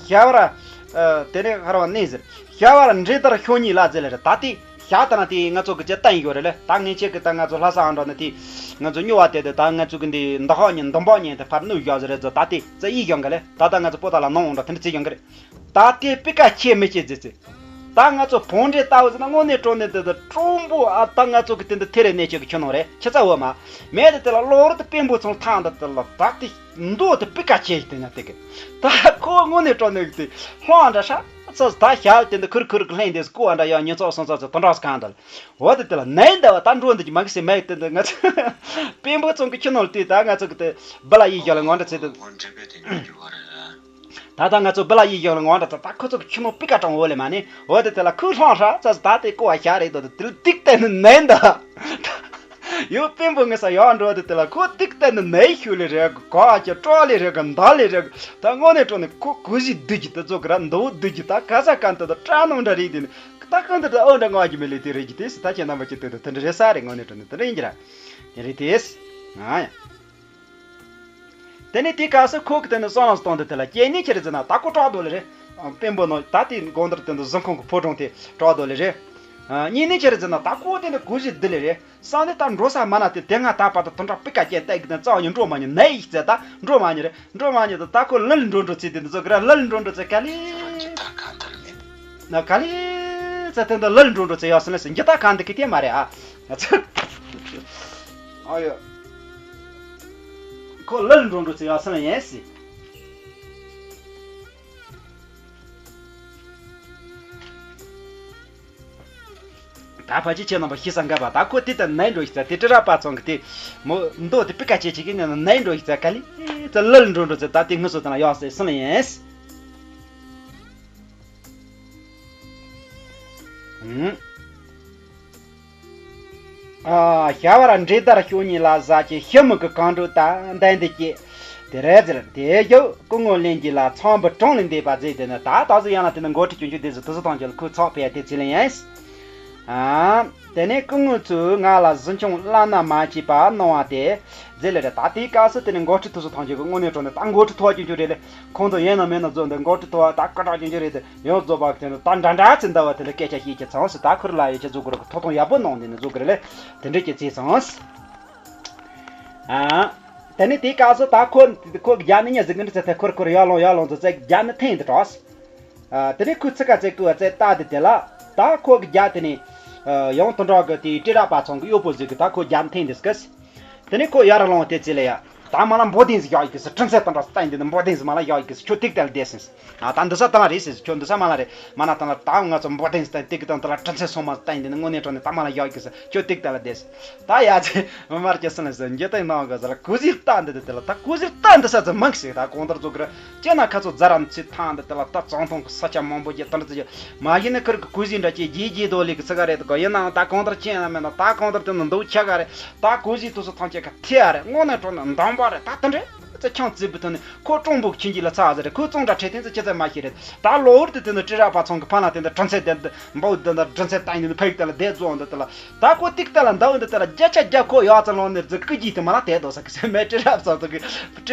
ཤ་བ་ར། ཨ། དེ་ནས་ཧར་བ་ནས་ཟེར། ཤ་བ་ར་འདྲེ་ལྟར་ཤོ་གཉིས་ལ་ཟེར་ལེ་རེད། ད་དེ་ཤ་ད་ན་དེ་ང་ཚོ་གི་ཅི་བསྟན་ཡོད་རེད་ལེ། ད་ངས་ཁྱེད་ཀྱི་ད་ང་ཚོ་ལྷ་ས་ཨང་འདྲ་ན་དེ་ང་ཚོ་སྨྱོ་བ་དེ་དེ་ད་ང་ཚོ་གི་འདི་འདི་ཧག་ཉིན་འདི་འབག་ཉིན་དེ་ཕར་ནུབ་བཞག་ཟེར་རེད་ཟོ། ད་དེ་ཙི་ཡིས་ཡོང་གི་ལེ། ད་ད་ང་ཚོ་པོ་ཏ་ལ་ནང་འོང་འདྲ་དེ་འདྲ་ཅི་ཡོང་གི་རེད། ད་དེ་པི་ཀ་ཁྱེད་མི་ཁྱེད་ཟེར་ཟེར། ད་ང་ཚོ་བོང་འདྲེ་ལྟ་བུ་ཟེར་ན་དངོས་གནས་དྲང་གནས་དེ་དེ་ཀྲུང་པོ་ཨ་ད་ང་ཚོ་གི་དེ་འདི་ཐེ་རེ་གནས་ཁྱེད་ཀྱི་ཁྱོད་ནང་རེད་ཁྱེད་ཚ་འོ་མ། མེད་དེ་དེ་ལ་གློ་བུར་དུ་དཔོན་པོ་ཚང་ཐང་འདི་དེ་ལ་ད་དེ། མདོ་དེ་པི་ཀ་ཁྱེད་ཀྱི་དེ་ན་དེ་གི། ད་ཁོ་དངོས་གནས་དྲང་གནས་ཀྱི་དེ་ལྷང་འདྲ་ཧྲ་ཚ་ད་ཞག་དེ་འདི་ཁུར་ཁུར་གི་ལྷན་དེ་སྐུ་བ་འདྲ་ཡང་ཉིན་ཚོགས་སོང་ཚོགས་ཚོ་དོན་དག་གང་འདུལ། འོ་དེ་དེ་ལ་ནད་འདི་བ་ད་འགྲོ་འདི་ཀྱི་མ་གི་སེ་མེད་དེ་འདི་ང་ཚོ་དཔོན་པོ་ཚང་གི་ཁྱི་ནོར་དེ་ད་ང་ཚོ་གི་དེ་བི་ལ་ཡི་ཞོག་ལ་ངོ་འདྲ་ཚེ་དེ། ད་ད་ང་ཚོ་བི་ལ་ཡི་ཞོག་ལ་ངོ་འདྲ་ཚེ་ད་ཁོ་ཚོ་གི་ཁྱི་ནོར་པི་ཀ་དྲང་འོ་ལེ་མ་ནི་འོ་དེ་དེ་ལ་ཁུ་ལྷང་ཧྲ་ཚ་ད་དེ་སྐུ་བ་ཞག་རེད་དོ་དེ་དེ་ལ་ཏིག་ཏན་ནད་འདི། ཡོ་དཔོན་པོ་ངི་ས་ཡག་འགྲོ་དེ་དེ་ལ་ཁོ་ཏིག་ཏན་ནི་ནའི་ཤུ་ལེ་རེད་ག་ཅི་ཀྲོ་ལེ་རེད་ག་མདའ་ལེ་རེད་ག་ད་དངོས་གནས་དྲང་ནས་ཁོ་གུ་ཞིག་བསྡུ་རྒྱུ་དེ་ཚོ་གི་ར་མདོ་བོ་བསྡུ་རྒྱུ་ད་ག་ས་ག་འདི་ད་སྐྲ་ནང་འདྲ་རེད་དེ་ནི་ད་གང་འདི་ད་ཨོ་འདྲ་ངག་གི་མི་ལེ་དེ་རེད་ཀྱི་དེ་སི་ད་ཁྱེད་རྣམ་པ་ཅི་ལྟོས་དེ་དེ་འདྲ་རེད་ས་རེད་དངོས་གནས་དྲང་ནས་དེ་འདྲ་ཡིན་གྱི་ར་དེ་རེད་དེ་སི་ང་ཡ། དེ་ནས་དེའི་སྐབས་སུ་ཁོ་གི་དེ་ནས་སང་ལ་སྟོང་དེ་དེ་ལ་སྐྱེས་ནས་ཁྱེར་ཟིན་ན་ད་ཁོ་དྲག་དོ་ལེ་རེད། དཔོན་པོ་ནོ་ད་དེ་དགོང་དར་དེ་འདི་གཟིམ་ཁང་གི་ཕོ་བྲང་དེ་དྲག་དོ་ལེ་རེད། གཉིས་ནས་ཁྱེར་ཟིན་ན་ད་ཁོ་དེ་ནས་གུ་ཞིག་བསྡུ་ལེ་རེད། སང་ནས་ད་འགྲོ་ས་མ་ན་དེ་དེ་ང་ད་བར་དུ་དུ་འདྲ་པི་ཀ་ཅན་བལྟས་གི་དེ་རྩ་བ་ཉིད་འགྲོ་མ་ཉིད་ནས་ཡིག་ཚད་ད་འགྲོ་མ་ཉིད་རེད། འགྲོ་མ་ཉིད་དུ་ད་ཁོ་ལི་ལི་འགྲོ་འགྲོ་ཚེ་དེ་འདི་ཚོ་གི་ར་ལི་ལི་འགྲོ་འགྲོ་ཚེ་ག་ལེ། ན་ག་ལེ་ཚེ་དེ་འདི་ལི་ལི་འགྲོ་འགྲོ་ཚེ་ཡག་སོང་ལེ་སི་འགྱི་ད་ག་འདི་གི་དེ་མ་རེད་ཨ། ང་ཚོ། ཨ་ཡོ། ཁོ་ལི་ལི་འགྲོ་འགྲོ་ཚེ་ཡག་སོང་ལེ་ཡིན་སི། ད་ཕ་ཅི་ཁྱེད་རྣམ་པ་ཤི་ས་འགའ་བ་ད་ཁོ་དེ་ལྟར་ནའི་འགྲོ་ཞིག་ཙ་དེ་ཏི་ར་པ་ཚང་གི་དེ་མོ་མདོ་དེ་པི་ཀ་ཅེ་ཅིག་གི་ངས་ནའི་འགྲོ་ཞིག་ཙ་ག་ལི་ཙ་ལི་ལི་འགྲོ་འགྲོ་ཙ་ད་དེ་ངུ་སོ་དང་ཡག་སེ་སོང་ལེ་ཡིན། ཨ། ཤ་བར་འདྲེ་དར་ཤོག་ཉིད་ལ་ཟ་ཅེས་ཤི་མི་གི་གང་འགྲོ་ད་འདན་འདི་སྐྱེ། དེ་རེད་ཟེར་དེ་རྒྱུ་སྐུ་ངོ་ལེན་གྱི་ལ་ཚང་བུ་གྲོང་ལས་འདས་པ་མཛད་དེ་ནི་ད་ད་གཟོད་ཡང་ལ་དེ་ནི་མགོ་ཁྲི་ཆུང་ཆུང་དེ་ཟི་དུ་སུ་ཐང་ཆེ་ལ་ཁོའི་ཚོགས་ཕེ་དེ་ཚེ་ལེན་ཡིན། ཨ། དེ་ནས་སྐུ་ངོ་ཚོས་ང་ལ་གཟི་མཆོང་བླ་ན་མ་མཆིས་པ་གནང་བ་དེ། མཛད་ལེ་རེད། ད་དེའི་སྐབས་སུ་དེ་ནས་མགོ་ཁྲི་དུ་སུ་ཐང་ཆེ་གི་དངོས་གནས་དྲང་ནས་ད་མགོ་ཁྲི་ཐོག་ཆུང་ཆུང་རེད་ལེ། ཁོང་ཚོ་ཡིན་ན་མིན་ན་བཟོ་འདི་མགོ་ཁྲི་ཐོག་ད་སྐུ་དྲག་ཆུང་ཆུང་རེད་དེ། ཡང་རྫོགས་པ་དེ་ནི་ད་འདྲ་འདྲ་ཚེ་འདའ་བ་དེ་ལ་སྐད་ཆ་བཤད་ཀྱི་ཚང་སི་ད་ཁུར་ལ་ཡོད་ཀྱི་བཟོ་དགོས་རེད། ཐོག་ཐོག་ཡག་པོ་གནང་དེ་ནི་བཟོ་དགོས་རེད་ལེ། དེ་འདྲ་ཀྱི་ཚེ་ཚང་སི། ཨ། དེ་ནི་དེའི་སྐབས་སུ་ད་ཁོ་ཁོ་གི་རྒྱ་ནི་ཉ་ཟིག་གི་འདྲི་ཚེ་ཐེ་ཁུར་ཁུར་ཡར་ལོང་ཡར་ལོང་ཚོ་ཚེ་རྒྱ་ནི་ཐེངས་དུ་གྲགས། ཨ། དེ་ནི་ཁོའི་ཚི་ཀ་ཚེ་ཀུ་བ་ཚེ་ལྟ་དེ་དེ་ལ་ད་ཁོ་གི་རྒྱ་དེ་ནི་ཡང་དུ་འགྲོ་གི་དེའི་ཀྲི་ར་པ་ཚང་གི་གཡོག་པོ་ཟིག་གི་ད་ཁོ་རྒྱ་ནི་ཐེངས་དུ་སྐུ། དེ་ནས་ཁོ་ཡར་ལོང་དེ་ཚེ་ལ་ཡ། ད་མ་ལ་འབོ་ལྡན་ཟིག་ཡག་ཡོད་གི་སི་ཁྲིམས་སེ་དང་འདྲ་སྟན་འདི་ནི་འབོ་ལྡན་ཟིག་མ་ལ་ཡག་ཡོད་གི་སི་ཁྱོད་ཏིག་ཏལ་བསྡད་སིན། ཨ་ད་འདི་ས་དང་རེད་སི་ཁྱོད་འདི་ས་མ་ལ་རེད་མ་ན་དང་ལ་ད་ང་ཚོ་འབོ་ལྡན་ཟིག་སྟན་ཏིག་དང་དང་ལ་ཁྲིམས་སེ་སོང་མ་སྟན་འདི་ནི་དངོས་གནས་དྲང་ནས་ད་མ་ལ་ཡག་ཡོད་གི་སི་ཁྱོད་ཏིག་ཏལ་བསྡད་སི། ད་ཡ་ཚེ་མི་མར་གྱི་སི་ལ་སི་འགྱེ་ཏེ་ནང་གི་ཟི་ལ་ཀུ་ཟིག་ལྟ་འདི་དེ་དེ་ལ་ད་ཀུ་ཟིག་ལྟ་འདི་ས་ཚེ་མང་སི་ད་གོང་དར་ཚོ་གི་ར། ཅེ་ན་ཁ་ཚོ་རྫ་རམ་ཚི་ཐང་འདི་དེ་ལ་ད་ཙོང་ཐོང་གི་ས་ཆ་མང་པོ་ཅེ་དང་ཚི་ཅེ་མ་ཡིན་ནི་ཁིར་གི་ཀུ་ཟིག་འདྲ་ཅེ་རྗེས་རྗེས་དོ་ལི་གི་ཚི་ག་རེད་དོ་ཡིན་ནའང་ད་གོང་དར་ཅེ་ན་མེད་ན་ད་གོང་དར་དེ་ནི་འདུག་ཆ་ག་རེད། ད་གོ་གཞི་དུ་སུ་ཐང་ཆད་ཁ་ཐེ་ཨ་རེད། དངོས་གནས་དྲང་ནས་འདམ་པ་རེད། ད་དེ་འདྲ་ཙི་ཆང་རྩིས་བུ་ཐོན་ནས་ཁོ་ཀྲུང་བུག་ཆིན་གྱི་ལ་ཚ་ཟེར་རེད། ཁོ་ཙོང་དྲ་ཁྲེ་ཐེན་ཙི་ཅི་ཙི་མ་ཤེས་རེད། ད་ལོ་བུར་དུ་དེ་ནི་ཀྲི་ར་པ་ཚང་གི་ཕ་ན་དེ་འདི་དྲན་ཚེ་དེ་འདི་འབའ་འདི་འདི་དྲན་ཚེ་ད་ཡིན་འདི་ཕ་ཡིག་དེ་ལ་བསྡད་རྫོགས་འདི་དེ་ལ་ད་ཁོ་ཏིག་དེ་ལ་འདའ་འདི་དེ་ལ་བརྒྱ་ཆ་བརྒྱ་ཁོ་ཡག་ཙི་ལོང་ནས་རྫི་ཀི་གྱིས་དེ་མ་ལ་དེ་དོ་ས་གི་སེ་མེད། ཀྲི་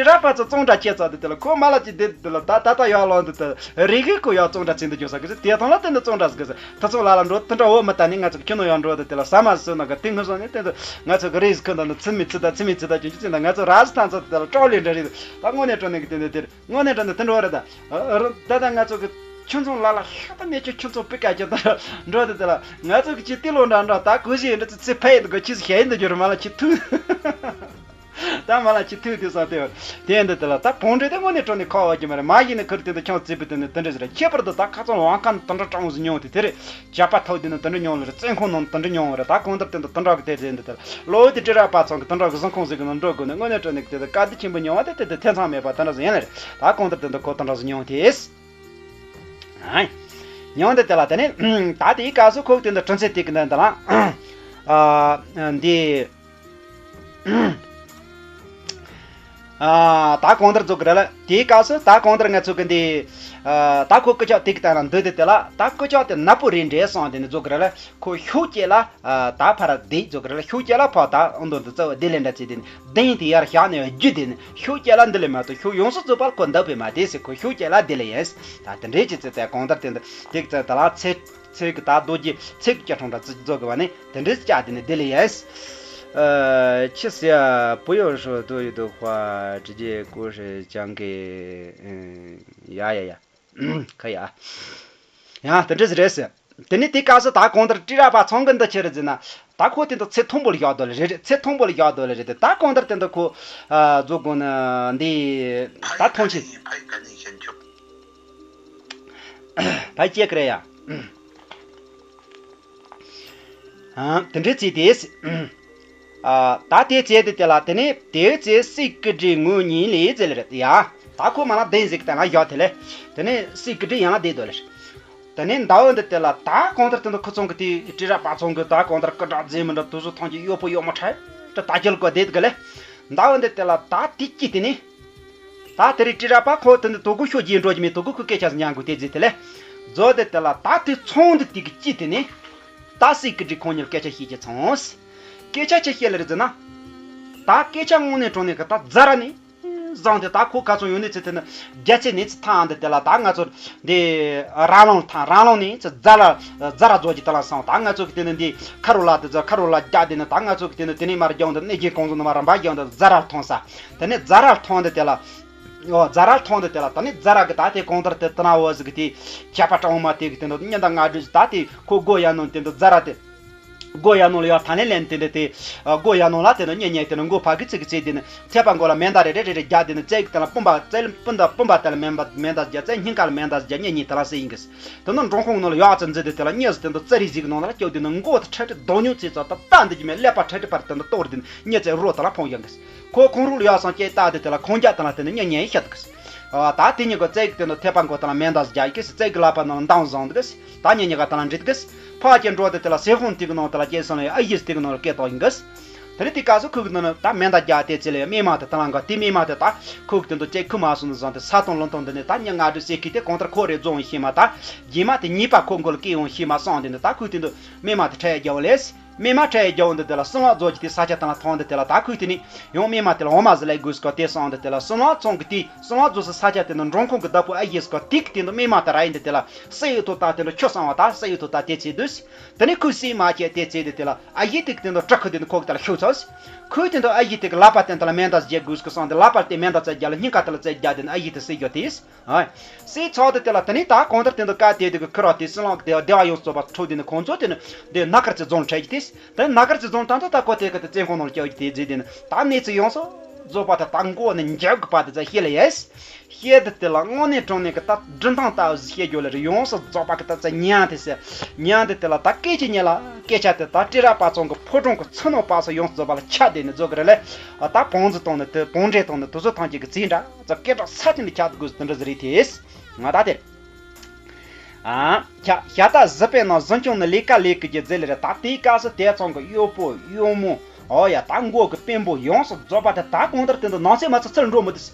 ར་པ་ཚོ་ཙོང་དྲ་ཁྱེད་ཚོ་འདི་དེ་ལ་ཁོ་མ་ལ་ཅི་བསྡད་དེ་ལ་ད་ད་ད་ཡག་ལོང་འདི་དེ་རེ་གི་ཁོ་ཡག་ཙོང་དྲ་ཚིག་འདི་འཇོག་ས་གི་སེ་དེ་ཐང་ལ་དེ་འདི་ཙོང་དྲ་ཟི་གི་སེ། ད་ཚོ་ལ་ལ་འགྲོ་དེ་འདྲ་འོ་མི་ལྟ་ནི་ང་ཚོ་གི་ཁྱོད་ནོ་ཡང་འགྲོ་དེ་དེ་ལ་ཟ་མ་ཟོས་ན་ག་དེ་ངུ་སོང་ནི་དེ་ཚོ་ང་ཚོ་གི་རེས་ཁོ་འདྲ་ནི་ཚི་མི་ཚི་ད་ཚི་མི་ཚི་ད་ཅུང་ཅུང་ཚི་ད་ང་ཚོ་ར་ཟི་ཐང་ཚོ་དེ་ལ་ཀྲོག་ལེ་འདྲ་རེད། ད་དངོས་གནས་དྲང་གནས་གི་དེ་འདྲ་དེ་དངོས་གནས་དྲང་གནས་དེ་འགྲོ་རེད། ད་ད་ད་ང་ཚོ་གི་ཁྱོད་ཚོ་ལ་ལ་ཤ་ད་མེད་ཁྱོད་ཁྱོད་ཚོ་པི་ཀ་ཅི་ད་འགྲོ་དེ་དེ་ལ་ང་ཚོ་གི་ཅི་ཏི་ལོ་འདྲ་འདྲ་ད་གོ་ཞིག་འདྲ་ཚི་ཚི་ཕེ་ཡི་འདུག་གི་ཅི་ཞེ་ཡི་འདུག་རྒྱུ་ར་མ་ལ་ཅི་ཐུ། ད་མ་ལ་ཅི་ཐུག་དེ་ས་དེ་བར། དེ་འདི་དེ་ལ་ད་བོང་འདྲེ་དེ་དངོས་གནས་དྲང་གནས་ཁ་བ་གི་མ་རེད། མ་ཡིན་ནི་ཁུར་དེ་འདི་ཆང་རྩིས་པི་དེ་ནི་དེ་འདྲ་ཟེར། ཁྱད་པར་དུ་ད་ཁ་ཚང་ཝང་ཁན་དེ་འདྲ་སྤྲང་བོ་ཟིག་མྱོང་དེ་དེ་རེད། ཇག་པ་ཐོག་དེ་ནི་དེ་འདྲ་མྱོང་ལ་རེད། བཙོན་ཁང་ནང་དེ་འདྲ་མྱོང་བ་རེད། ད་གང་ལྟར་དེ་འདི་དེ་འདྲ་གི་དེ་རེད། འདི་དེ་ལ་ལོ་དེ་ཀྲི་ར་པ་ཚང་གི་དེ་འདྲ་གི་གཟིམ་ཁང་ཟིག་གི་ནང་འགྲོ་དགོས་ནི་དངོས་གནས་དྲང་གནས་གི་དེ་དེ་དཀའ་སྡུག་ཆེན་པོ་མྱོང་བ་དེ་དེ་དེ་ཐེ་ཚོམ་མེད་པ་དེ་འདྲ་ཟིག་ཡིན་ལ་རེད། ད་གང་ལྟར་དེ་འདི་ཁོ་དེ་འདྲ་ཟིག་མྱོང་དེ། ཨ། མྱོང་དེ་དེ་ལ་དེ་ནི་ད་དེའི་སྐབས་སུ་ཁོ་གི་དེ་འདི་དྲིན་ཚེ་དེ་གི་འདི་འདི་ལ་ཨ་འདི། ཨ། ད་གང་ལྟར་རྫོགས་གི་རེད་ལ། དེའི་སྐབས་སུ་ད་གང་ལྟར་ང་ཚོ་གི་འདི། ཨ། ད་ཁོ་སྐུ་ཅག་དེ་གི་སྟེང་ལ་འདུག་དེ་དེ་ལ་ད་སྐུ་ཅག་དེ་ནག་པོ་རེད་འདྲེ་སོང་དེ་ནི་རྫོགས་གི་རེད་ལ། ཁོ་ཤུགས་སྐྱེད་ལ། ཨ། ད་ཕར་བསྡད་རྫོགས་གི་རེད་ལ། ཤུགས་སྐྱེད་ལ་ཕར་ད་ཨུ་འདོན་དུ་རྩ་བ་བདེ་ལེ་འདྲ་བྱས་དེ་ནི་གདན་དེ་ཡར་བཞག་ནས་རྒྱུ་དེ་ནི་ཤུགས་སྐྱེད་ལ་འདི་ལས་མ་གཏོགས་ཤུགས་ཡོངས་སུ་རྫོགས་པར་ཁོ་འདུག་པས་མ་བསྡད་ཟེར། ཁོ་ཤུགས་སྐྱེད་ལ་བདེ་ལེ་ཡིན། ད་དེ་འདྲའི་ཅི་ཚེ་དེ་གང་ལྟར་དེ་འདི་དེ་གི་ཚེ་དེ་ལ་ཚེ། ཚིག་གི་ད་རྡོ་རྗེ་ཚིག་གི་སྐྱ་ཁྲོང་འདྲ་ཚིག་རྫོགས་གི་བ་ནི་དེ་འདྲའི་སྐྱ་དེ་ནི་དེ་ལས་ཡས། ཨ། ཆི་ཟེར་ཡ་བུ་ཡོ་ཧྲོ་དུ་ཡོད་དུ་ཧྭ་ཀྲི་རྗེ་ཀུ་ཧྲེ་ཅང་གི་ཡ་ཡ་ཡ་ཁ་ཡ། ཡ་དེ་འདྲ་ཟེར་རེད་ཟེར། དེ་ནི་དེ་སྐབས་སུ་ད་གང་ལྟར་ཀྲི་ར་པ་ཚང་གི་འདི་ཁྱེར་ཟེར་ན་ད་ཁོ་དེ་འདི་ཚེ་ཐུང་པོ་ལ་བཞག་དོ་ལ་རེད་རེད། ཚེ་ཐུང་པོ་ལ་བཞག་དོ་ལ་རེད་དེ། ད་གང་ལྟར་དེ་འདི་ཁོ་ཨ་རྫོགས་དགོས་ན་འདི་ད་ཐོང་ཆེ། ཕ་ཡི་སྐྱེ་གི་རེད་ཡ། ཨ། དེ་འདྲའི་ཚེ་དེ། ཨ། ད་དེའི་ཚེ་དེ་དེ་ལ་དེ་ནས་དེའི་ཚེ་སྲས་ཀི་སྒྲའི་ངོ་གཉིས་ལས་ཟེར་ལེ་རེད་ཡ། ད་ཁོ་མ་ལ་བདེན་ཟིག་དེ་ལ་བཞག་དེ་ལས། དེ་ནས་སྲས་ཀི་སྒྲའི་ཡང་ལ་བསྡད་དོ་ལེ། དེ་ནས་ཟླ་བོ་འདི་དེ་ལ་ད་གང་ལྟར་དེ་འདི་ཁོ་ཚང་གི་དེ་ཀྲི་ར་པ་ཚང་གི་ད་གང་ལྟར་སྐུ་དྲག་མཛེས་མི་འདྲ་དུ་སུ་ཐང་གི་གཡོག་པོ་གཡོག་མོ་ཁྲ། ད་ད་ཁྱེད་ཀོ་དེ་ག་ལེ། ཟླ་བ་འདི་དེ་ལ་ད་དེ་ཅི་དེ་ནི། ད་དེ་རིང་ཀྲི་ར་པ་ཁོ་དེ་འདི་དོ་གུ་ཤོ་རྗེས་འགྲོ་གི་མེད། དོ་གུ་ཁོ་སྐད་ཆ་ཉན་དགོས་དེ་རྫི་དེ་ལེ། མཛོ་དེ་དེ་ལ་ད་དེ་ཚོང་འདི་དེ་གི་ཅི་དེ་ནི། ད་སྲིད་ཀི་ཌི་ཁོང་གཉིས་སྐད་ཆ་བཤད་ཀྱི་ཚོང་། སྐད་ཆ་ཆེ་བཤད་ལེ་རེད་ཟེར་ན། ད་སྐད་ཆ་དངོས་གནས་དྲང་གནས་གི་ད་རྫ་ར་ནི། བཟང་དེ་ད་ཁོ་ག་ཚོད་ཡོད་ནི་ཚེ་དེ་ནི། རྒྱ་ཚེ་ནི་ཚེ་ཐང་འདི་དེ་ལ་ད་ང་ཚོ་འདི་ར་ལོང་ཐང་ར་ལོང་ནི་ཚེ་རྫ་ར་རྫ་ར་རྫོགས་ཀྱི་དེ་ལ་སོང་། ད་ང་ཚོ་གི་དེ་ནི་འདི་ཁ་རུ་ལ་དེ་ཚོ་ཁ་རུ་ལ་རྒྱ་དེ་ནི་ད་ང་ཚོ་གི་དེ་ནི་དེ་ནི་མར་རྒྱང་དུ་གནས་ཀྱི་གོང་ཚོ་ནི་མར་རམ་པ་རྒྱང་དུ་རྫ་ར་ཐོང་ས། དེ་ནི་རྫ་ར་ཐོང་འདི་དེ་ལ། ཨོ་རྫ་ར་ཐོང་འདི་དེ་ལ་ད་ནི་རྫ་ར་གི་ད་དེ་གོང་ལྟར་དེ་དེ་ན་འོ་ཟིག་གི་དེ་ཁྱད་པར་གྲང་མ་དེ་གི་དེ་ནི་ཉི་ཟླ་ལྔ་དྲུག་ད་དེ་ཁོ་སྒོ་ཡ་ནོ་དེ་འདི་རྫ་ར་དེ། སྒོ་ཡ་ནོ་ལ་ཡ་ཐ་ལེ་ལེན་དེ་འདི་དེ། སྒོ་ཡ་ནོ་ལ་དེ་ནི་གཉེན་ཉེ་དེ་ནི་མགོ་ཕ་གི་ཚིག་གི་ཚིག་དེ་ནི་ཐེ་པ་མགོ་ལ་མེ་མདའ་རེ་རེ་རེ་རེ་རྒྱ་དེ་ནི་རྩལ་གི་དེ་ལ་སྤུན་པ་རྩལ་སྤུན་ཟླ་སྤུན་པ་དེ་ལ་མེ་མདའ་མེ་མདའ་རྒྱ་རྩལ་སྙིང་ག་ལ་མེ་མདའ་རྒྱ་གཉེན་ཉེ་དེ་ལ་སེ་ཡིན་གི། དེ་ནི་འབྲོང་ཁུང་ནང་ལ་ཡག་ཙམ་འཛུལ་དུས་དེ་ལ་གཉིས་སུ་དེ་འདུག་རྩ་རིག་ཟིག་ནང་ལ་སྐྱོ་དུས་ནི་མགོ་དེ་ཁྲ་ཁྲི་རྡོ་ཉུག་ཚེ་ཚོ་ད་ལྟ་འདི་ཀྱི་མེད་ཀླད་པ་ཁྲ་ཁྲི་བར་དེ་འདུག་གཏོར་དེ་ནི་གཉིས་ཚེ་རོ་དེ་ལ་ཕོང་ཡོང་གི། ཁོ་ཁོང་རུག་ལ་ཡག་སང་སྐྱེས་ལྟ་དེ་དེ་ལ་ཁོང་རྒྱ་དེ་ལ་དེ་ནི་གཉེན་ཉེ་ཤ་དུ་གི། ད་དེ་གཉིས་ཀྱི་རྩལ་གི་དེ་འདུག་ཐེ་པ་མགོ་དེ་ལ་མེ་མདའ་རྒྱ་ཡི་གི་རྩལ་གི་ལག་པ་ནང་ལ་མདའ་བཟང་འདུག་གི། ད་གཉེན་ཉེ་ག་དེ་ལ་འདྲི་དུ་གི། ཕ་སྐྱེ་འགྲོ་དེ་དེ་ལ་སེ་ཧོན་དེ་གི་ནང་དེ་ལ་སྐྱེས་སོང་ལ་ཨ་ཡིས་དེ་གི་ནང་ལ་སྐད་གཏོང་ཡིན་གི། དེ་ནི་དེ་སྐབས་སུ་ཁོ་གི་ནང་ན་ད་མེ་མདའ་རྒྱ་དེ་ཚེ་ལ་ཡང་མེ་མ་དེ་དེ་ལ་འགའ་དེ་མེ་མ་དེ་ད་ཁོ་གི་དེ་འདུག་ཅེ་ཁུ་མ་སོང་ནི་བཟང་དེ་ས་དང་ལུང་དང་འདི་ནི་ད་ཉི་ང་དུ་སེ་ཁི་དེ་གང་ལྟར་ཁོ་རེ་རྫོང་ཤེས་མ་ད་རྗེས་མ་དེ་ཉེས་པ་ཁོ་མགོ་ལ་སྐྱེ་ཡོང་ཤེས་མ་སོང་དེ་ནི་ད་ཁོ་དེ་འདུག་མེ་མ་དེ་ཁྲ་ཡ་རྒྱ་བོ་ལས། མེ་མ་ཁྲ་ཡ་རྒྱ་བོ་འདི་དེ་ལ་སྲིན་ལག་རྫོགས་ཀྱི་དེ་ས་ཆ་དེ་ལ་ཐོང་འདི་དེ་ལ་ད་ཁོ་དེ་ནི་ཡང་མེ་མ་དེ་ལ་འོ་མ་ཟི་ལ་དགོས་སྐོར་དེ་སོང་འདི་དེ་ལ་སྲིན་ལག་ཚོང་གི་དེ་སྲིན་ལག་རྫོགས་སི་ས་ཆ་དེ་ནི་འབྲོང་ཁུང་གི་བདག་པོ་ཨ་ཡེ་སྐོར་དེ་གི་དེ་འདུག་མེ་མ་དེ་ར་ཡིན་འདི་དེ་ལ་སེ་ཡོད་དོ་ད་དེ་འདུག་ཁྱོད་སང་བ་ད་སེ་ཡོད་དོ་ད་དེ་ཚེ་དུས། དེ་ནས་ཁོས་སྲིད་མ་བྱས་ཏེ་ཚེ་དེ་དེ་ལ་ཨ་ཡི་དེ་དེ་འདྲ་སྐྲག་ཁུ་དེ་ནི་ཁོག་དེ་ལ་ཤོད་ཚོ། ཁོས་དེ་འདྲ་ཨ་ཡི་དེ་གི་ལག་པ་དེ་འདྲ་ལ་མེ་མདའ་བརྒྱབ་དགོས་ཀི་སོང་དེ་ལག་པ་དེ་མེ་མདའ་བརྒྱབ་རྒྱ་ལ་སྙིང་ཁ་དེ་ལ་བརྒྱབ་རྒྱ་དེ་ནི་ཨ་ཡི་དེ་སྲིད་རྒྱུ་དེས། ཨ། སྲིད་ཚོགས་དེ་དེ་ལ་དེ་ནི་ད་གང་ལྟར་དེ་འདྲ་བཀའ་དེ་དེ་གི་ཁུ་ར་དེ་སྲིད་ལག་དེ་བདེ་བ་ཡོངས་རྫོགས་པ་འཕྲོག་དེ་ནི་ཁོང་ཚོ་དེ་ནི་དེ་ན་ཁར་ཚེ་རྫོང་འཕྲད་ཀྱི་དེས། དེ་ན་ཁར་ཚེ་རྫོང་ད་ཚོ་ད་ཁོ་དེ་གི་དེ་བཙན་ཁང་ནང་ལ་བསྐྱལ་གྱི་དེ་དེ་ནི་ད་གནས་ཚུལ་ཡོངས་སུ་རྫོགས་པ་དེ་ད་མགོ་ནས་འཇབ་གི་པ་དེ་ཚ་ཤེས་ལ་ཡས། ཤེས་དེ་དེ་ལ་དངོས་གནས་དྲང་གནས་ཀྱི་ད་འབྲི་སྟངས་ལྟ་བུ་ཞིག་བཤད་རྒྱུ་ལ་རེ་ཡོངས་སུ་རྫོགས་པ་གི་ད་ཚ་ཉན་དེ་ཟེར། ཉན་དེ་དེ་ལ་ད་སྐད་ཅིག་ཉིད་ལ་སྐད་ཆ་དེ་ད་ཀྲི་ར་པ་ཚང་གི་ཕོ་བྲང་གི་ཚུ་ནང་པ་སོ་ཡོངས་སུ་རྫོགས་པ་ལ་ཁྱབ་བསྡད་ནས་རྫོགས་གི་རེད་ལེ། ད་བང་མཛོད་བཏང་ནས་དེ་བང་འབྲེལ་བཏང་ནས་དེ་ཚོ་ཐང་ཅིག་གི་རྩིས་འདྲ་ཚ་སྐད་གྲགས་ས་ཅན་དུ་ཁྱབ་དགོས་དེ་འདྲ་ཟེར་རེད་དེ། ང་ད་དེར། ཨ། ཤ་ཤ་ད་གཟི་དཔོན་ནང་གཟི་ཆུང་ནི་ལས་ཀ་ལས་ཀི་གི་རྫི་ལེ་རེད། ད་དེའི་སྐབས་སུ་དེ་ཚང་གི་གཡོག་པོ་གཡོག་མོ་ཨོ་ཡ་ད་མགོ་གི་དཔོན་པོ་ཡོངས་སུ་རྫོགས་པ་དེ་ད་གང་ལྟར་དེ་འདུག་ནང་ཚེ་མ་ཚེ་ཚུར་འགྲོ་མི་འདུག་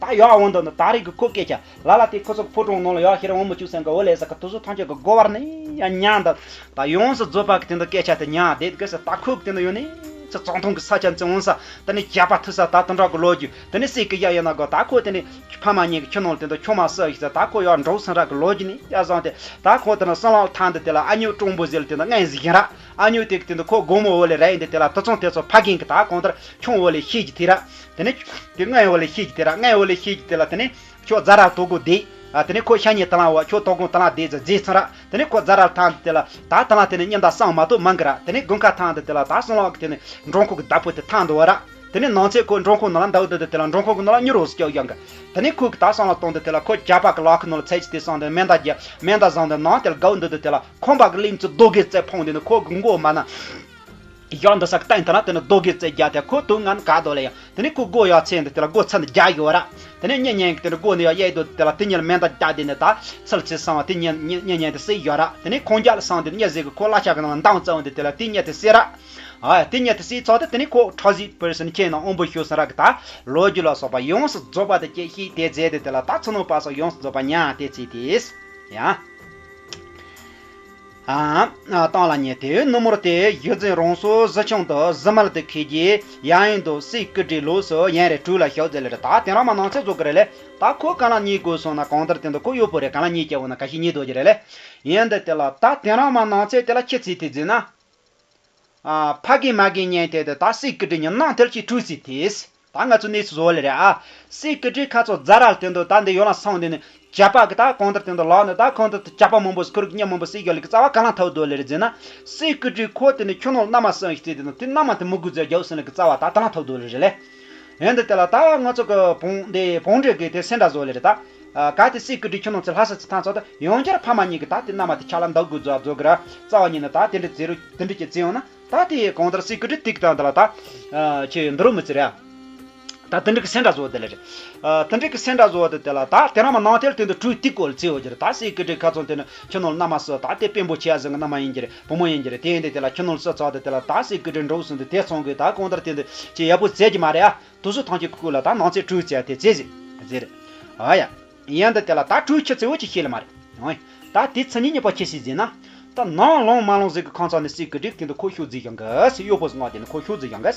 ད་ཡག་འོང་འདུག་ནི་ད་རེས་ཀྱི་ཁོ་སྐད་ཆ་ལ་ལ་དེ་ཁོ་ཚོ་ཕོ་བྲང་ནང་ལ་ཡག་ཤེས་ར་འོང་མི་བཅུག་སེམས་ཀྱི་འོ་ལས་ཟེར་གི་དུ་སུ་ཐང་ཆད་གི་སྒོ་བར་ནི་ཡ་ཉན་འདུག་ད་ཡོངས་སུ་རྫོགས་པ་གི་དེ་འདུག་སྐད་ཆ་དེ་ཉན་བསྡད་གི་ཟེར། ད་ཁོ་གི་དེ་འདུག་ཡོད་ནི་ཚེ་ཙོང་ཐུང་གི་ས་ཆ་འཛིན་འོང་ས་དེ་ནི་རྒྱ་པ་ཐུ་ས་ད་དེ་འདྲ་གི་ལོ་རྒྱུས་དེ་ནི་སྲིད་ཀྱི་ཡ་ཡོད་ན་གོ་ད་ཁོ་དེ་ནི་ཕ་མ་གཉིས་ཀྱི་ཁྱི་ནང་དེ་འདུག་ཆུང་མ་སུ་ཞིག་ཟེར། ད་ཁོ་ཡག་འགྲོ་སེམས་ར་གི་ལོ་རྒྱུས་ནི་ཡ་བཟང་དེ་ད་ཁོ་དེ་ནི་སྲིན་ལག་ཐང་འདི་དེ་ལ་ཨ་ཉོ་ཀྲུང་པོ་ཟེར་དེ་འདུག་ངན་ཟིག་ཡིན་ར། ཨ་ཉོ་དེ་གི་དེ་འདུག་ཁོ་སྒོ་མོ་འོ་ལས་ར་ཡིན་དེ་དེ་ལ་དུ་ཚང་དེ་ཚོ་ཕ་རྒན་གི་ད་གང་ལྟར་ཆུང་འོ་ལས་ཤེས་ཀྱི་དེ་ར། དེ་ནི་དེ་ངན་འོ་ལས་ཤེས་ཀྱི་དེ་ར། ངན་འོ་ལས་ཤེས་ཀྱི་དེ་ལ་དེ་ནི་ཁྱོད་རྫ་ར་དོ་གོ་དེ། ཨ་དེ་ནི་ཁོ་ཤ་ཉེ་ད་ལང་བ་ཁྱོད་དོ་གོ་ད་ལང་དེ་ཟ་རྫས་ཚང་ར། དེ་ནི་ཁོ་རྫ་ར་ཐང་དེ་ལ་ད་ད་ལང་དེ་ནི་ཉིན་ད་སང་མ་གཏོགས་མང་གི་ར། དེ་ནི་དགུན་ཁ་ཐང་དེ་དེ་ལ་ད་སང་ལོག་གི་དེ་ནི་འབྲོང་ཁུག་གི་བདག་པོ་དེ་ཐང་དུ་བ་ར། དེ་ནི་ནང་ཚེ་ཁོ་འབྲོང་ཁུག་ནང་ལ་འདའ་བ་དེ་དེ་ལ་འབྲོང་ཁུག་གི་ནང་ལ་མྱུར་བོ་སྐྱོ་ཡོང་གི། དེ་ནི་ཁོ་གི་ད་སང་ལ་གཏོང་དེ་དེ་ལ་ཁོ་རྒྱ་པ་གི་ལག་ཁུ་ནང་ལ་ཚད་ཅི་དེ་སང་དེ་མེ་མདའ་རྒྱ་མེ་མདའ་བཟང་དེ་ནང་དེ་ལ་དགའ་བ་འདུག་དེ་དེ་ལ། ཁོམ་པ་གི་གླིང་ཚོ་རྡོ་སྒེར་རྩེ་ཕོང་དེ་ནི་ཁོ་གི་མགོ་མ་ན། ཡང་འདི་ས་གི་སྟེང་དེ་ན་དེ་ནི་རྡོ་སྒེར་རྩེ་རྒྱ་དེ་ཁོ་དུ་ང་ནི་ག་དོ་ལེ་ཡང་དེ་ནི་ཁོ་སྒོ་ཡག་ཚེ་འདི་དེ་ལ་སྒོ་ཚ་འདི་རྒྱ་ཡོད་ར། དེ་ནི་གཉེན་ཉེ་གི་དེ་ནི་སྒོ་ནི་ཡག་གཡས་དོ་དེ་ལ་དེ་ཉིད་ལ་མེ་མདའ་རྒྱ་དེ་ནི་ད་ཚུལ་ཚེ་སང་བ་དེ་གཉེན་གཉེན་གཉེན་དེ་སྲིད་ཡོད་ར། དེ་ནི་ཁོང་རྒྱ་ལ་སང་དེ་ནི་གཉེན་ཟེར་གི་ཁོ་ལ་ཆ་གི་ནང་འདང་རྩ་བ་འདི་དེ་ལ་དེ་གཉེན་དེ་སྲིད་ར། ཨ་དེ་གཉེན་དེ་སྲིད་ཚོགས་དེ་དེ་ནི་ཁོ་ཁྲ་ཟི་པར་སན་ཁྱེད་ནང་ཨོམ་བུ་ཤོད་སོང་ར་གི་ད་ལོ་རྒྱུས་ལ་སོགས་པ་ཡོངས་སུ་རྫོགས་པ་དེ་སྐྱེ་ཤིག་དེ་རྫས་དེ་དེ་ལ་ད་ཚུ་ནོ་པ་སོགས་ཡོངས་སུ་རྫོགས་པ་ཉ་དེ་ཚིག་དེས་ཡང་། ཨ། བཏང་ལ་ཉེ་དེའི་ནུབ་མོར་དེ་གཞི་འཛིན་རང་སོ་གཟི་ཆུང་དུ་གཟི་མལ་དུ་ཁེལ་གྱིས་ཡང་ཡིན་དུ་སྲིད་སྐུ་དྲིན་ལོགས་སུ་ཡན་རེ་གྲུ་ལ་ཤོག་ཟེར་ལེ་རེད། ད་དེ་རང་མ་ནང་ཚེ་བཟོ་གི་རེད་ལེ། ད་ཁོ་གང་ལ་ཉེ་དགོས་སོང་ན་གང་ལྟར་དེ་འདུག་ཁོ་གཡོག་པོ་རེད། གང་ལ་ཉེ་སྐྱེ་བོ་ན་ག་ཤི་ཉེ་དོ་གི་རེད་ལེ། ཡིན་འདི་དེ་ལ་ད་དེ་རང་མ་ནང་ཚེ་དེ་ལ་ཁྱི་ཚིག་དེ་འཛིན་ན། ཨ། ཕ་རྒན་མ་རྒན་གཉེན་དེ་དེ་ད་སྲིད་སྐུ་དྲིན་ཉིན་ནང་དེར་གྱི་གྲུ་ཚིག་དེས། ད་ང་ཚོ་གནས་ཚུལ་བཟོ་ལེ་རེད་ཨ། སྲིད་སྐུ་དྲིན་ཁ་ཚོ་རྫ་རལ་དེ་འདུག་ད་འདི་ཡོ་ལ་སོང་དེ་ནི་ཇ་པ་གི་ད་གང་ལྟར་དེ་འདུག་ལག་ནི་ད་གང་ལྟར་དུ་ཇ་པ་མང་པོ་ཁུར་གི་ཉ་མང་པོ་སྲིད་རྒྱ་ལི་གི་རྩ་བ་ག་ལང་ཐག་དོ་ལེ་རེད་ཟེར་ན། སྲིད་སྐུ་དྲིན་ཁོ་དེ་ནི་ཁྱོད་ནོར་ན་མ་སོང་ཞིག་ཚེ་དེ་ནི་དེ་ན་མ་དེ་མུ་གུ་ཛ་རྒྱ་སོང་ལི་གི་རྩ་བ་ད་ད་ལང་ཐག་དོ་ལེ་རེད་ལེ། ཡོན་ཏན་དེ་ལ་ད་ང་ཚོ་གི་བོང་དེ་བོང་འདྲེ་གི་དེ་སེ་འདྲ་བཟོ་ལེ་རེད་ད། ག་དེ་སྲིད་སྐུ་དྲིན་ཁྱོད་ནང་ཚེ་ལྷ་ས་ཚེ་ཐང་ཚོ་ད་ཡང་བསྐྱར་ཕ་མ་གཉིས་ཀྱི་ད་དེ་མནའ་མ་དེ་ཆ་ལ་འདག་དགོས་རྫོགས་རྫོགས་གི་ར་རྩ་བ་ཉིད་ནི་ད་དེ་འདྲ་རྫི་རུ་དེ་འདྲ་ཅིག་རྫི་ཡོང་ན་ད་དེ་གང་ལྟར་སྲིད་སྐུ་དྲིན་ཏིག་དང་དེ་ལ་ད་ཁྱེད་འདི་རུ་མི་ཚེ་རེད། ད་དེ་འདྲ་གི་སེམས་འདྲ་བཟོ་བ་དེ་ལ་རེད། ཨ། དེ་འདྲ་གི་སེམས་འདྲ་བཟོ་བ་དེ་དེ་ལ་ད་དེ་རང་མ་ནང་དེར་དེ་འདྲ་སྤྲུལ་དེ་སྐོར་ལ་བརྩི་བ་གྱུར། ད་སྲས་སྐུ་བགྲེས་ཁ་ཚང་དེ་ནི་ཁྱོད་ནང་ལ་མནའ་མ་བསུ། ད་དེ་དཔོན་པོ་ཆེ་ཟིག་གི་མནའ་མ་ཡིན་གྱི་རེད། བུ་མོ་ཡིན་གྱི་རེད། དེ་ཡིན་དེ་དེ་ལ་ཁྱོད་ནང་ལ་བསུ་ཚར་དེ་དེ་ལ་ད་སྲས་སྐུ་བགྲེས་འགྲོ་སོང་དེ་དེ་ཚང་གི་ད་གང་ལྟར་དེ་འདྲ་ཅི་ཡག་པོ་བྱེད་ཀྱི་མ་རེད་ཨ། དུ་སུ་ཐང་གི་ཁུག་ལ་ད་ནང་ཚེ་སྤྲུལ་བྱས་དེ་བྱེད་ཟིག་ཟེར། ཨ་ཡ། ཡིན་དེ་དེ་ལ་ད་སྤྲུལ་ཁྱི་བརྩི་བ་ཅི་ཤེས་ལ་མ་རེད། ཨོ། ད་དེ་ཚེ་ནི་གཉིས་པ་ཁྱི་ཤི་ཟིན་ན། ད་ནང་ལོང་མ་ལོང་ཟིག་གི་ཁང་ཚང་ནས་སྲས་སྐུ་བགྲེས་དེ་འདུག་ཁོ་ཤོག་རྫི་ཡང་གི་སྲས་གཡོག་པོ་ཟིག་ང་དེ་ནི་ཁོ་ཤོག་རྫི་ཡང་གི།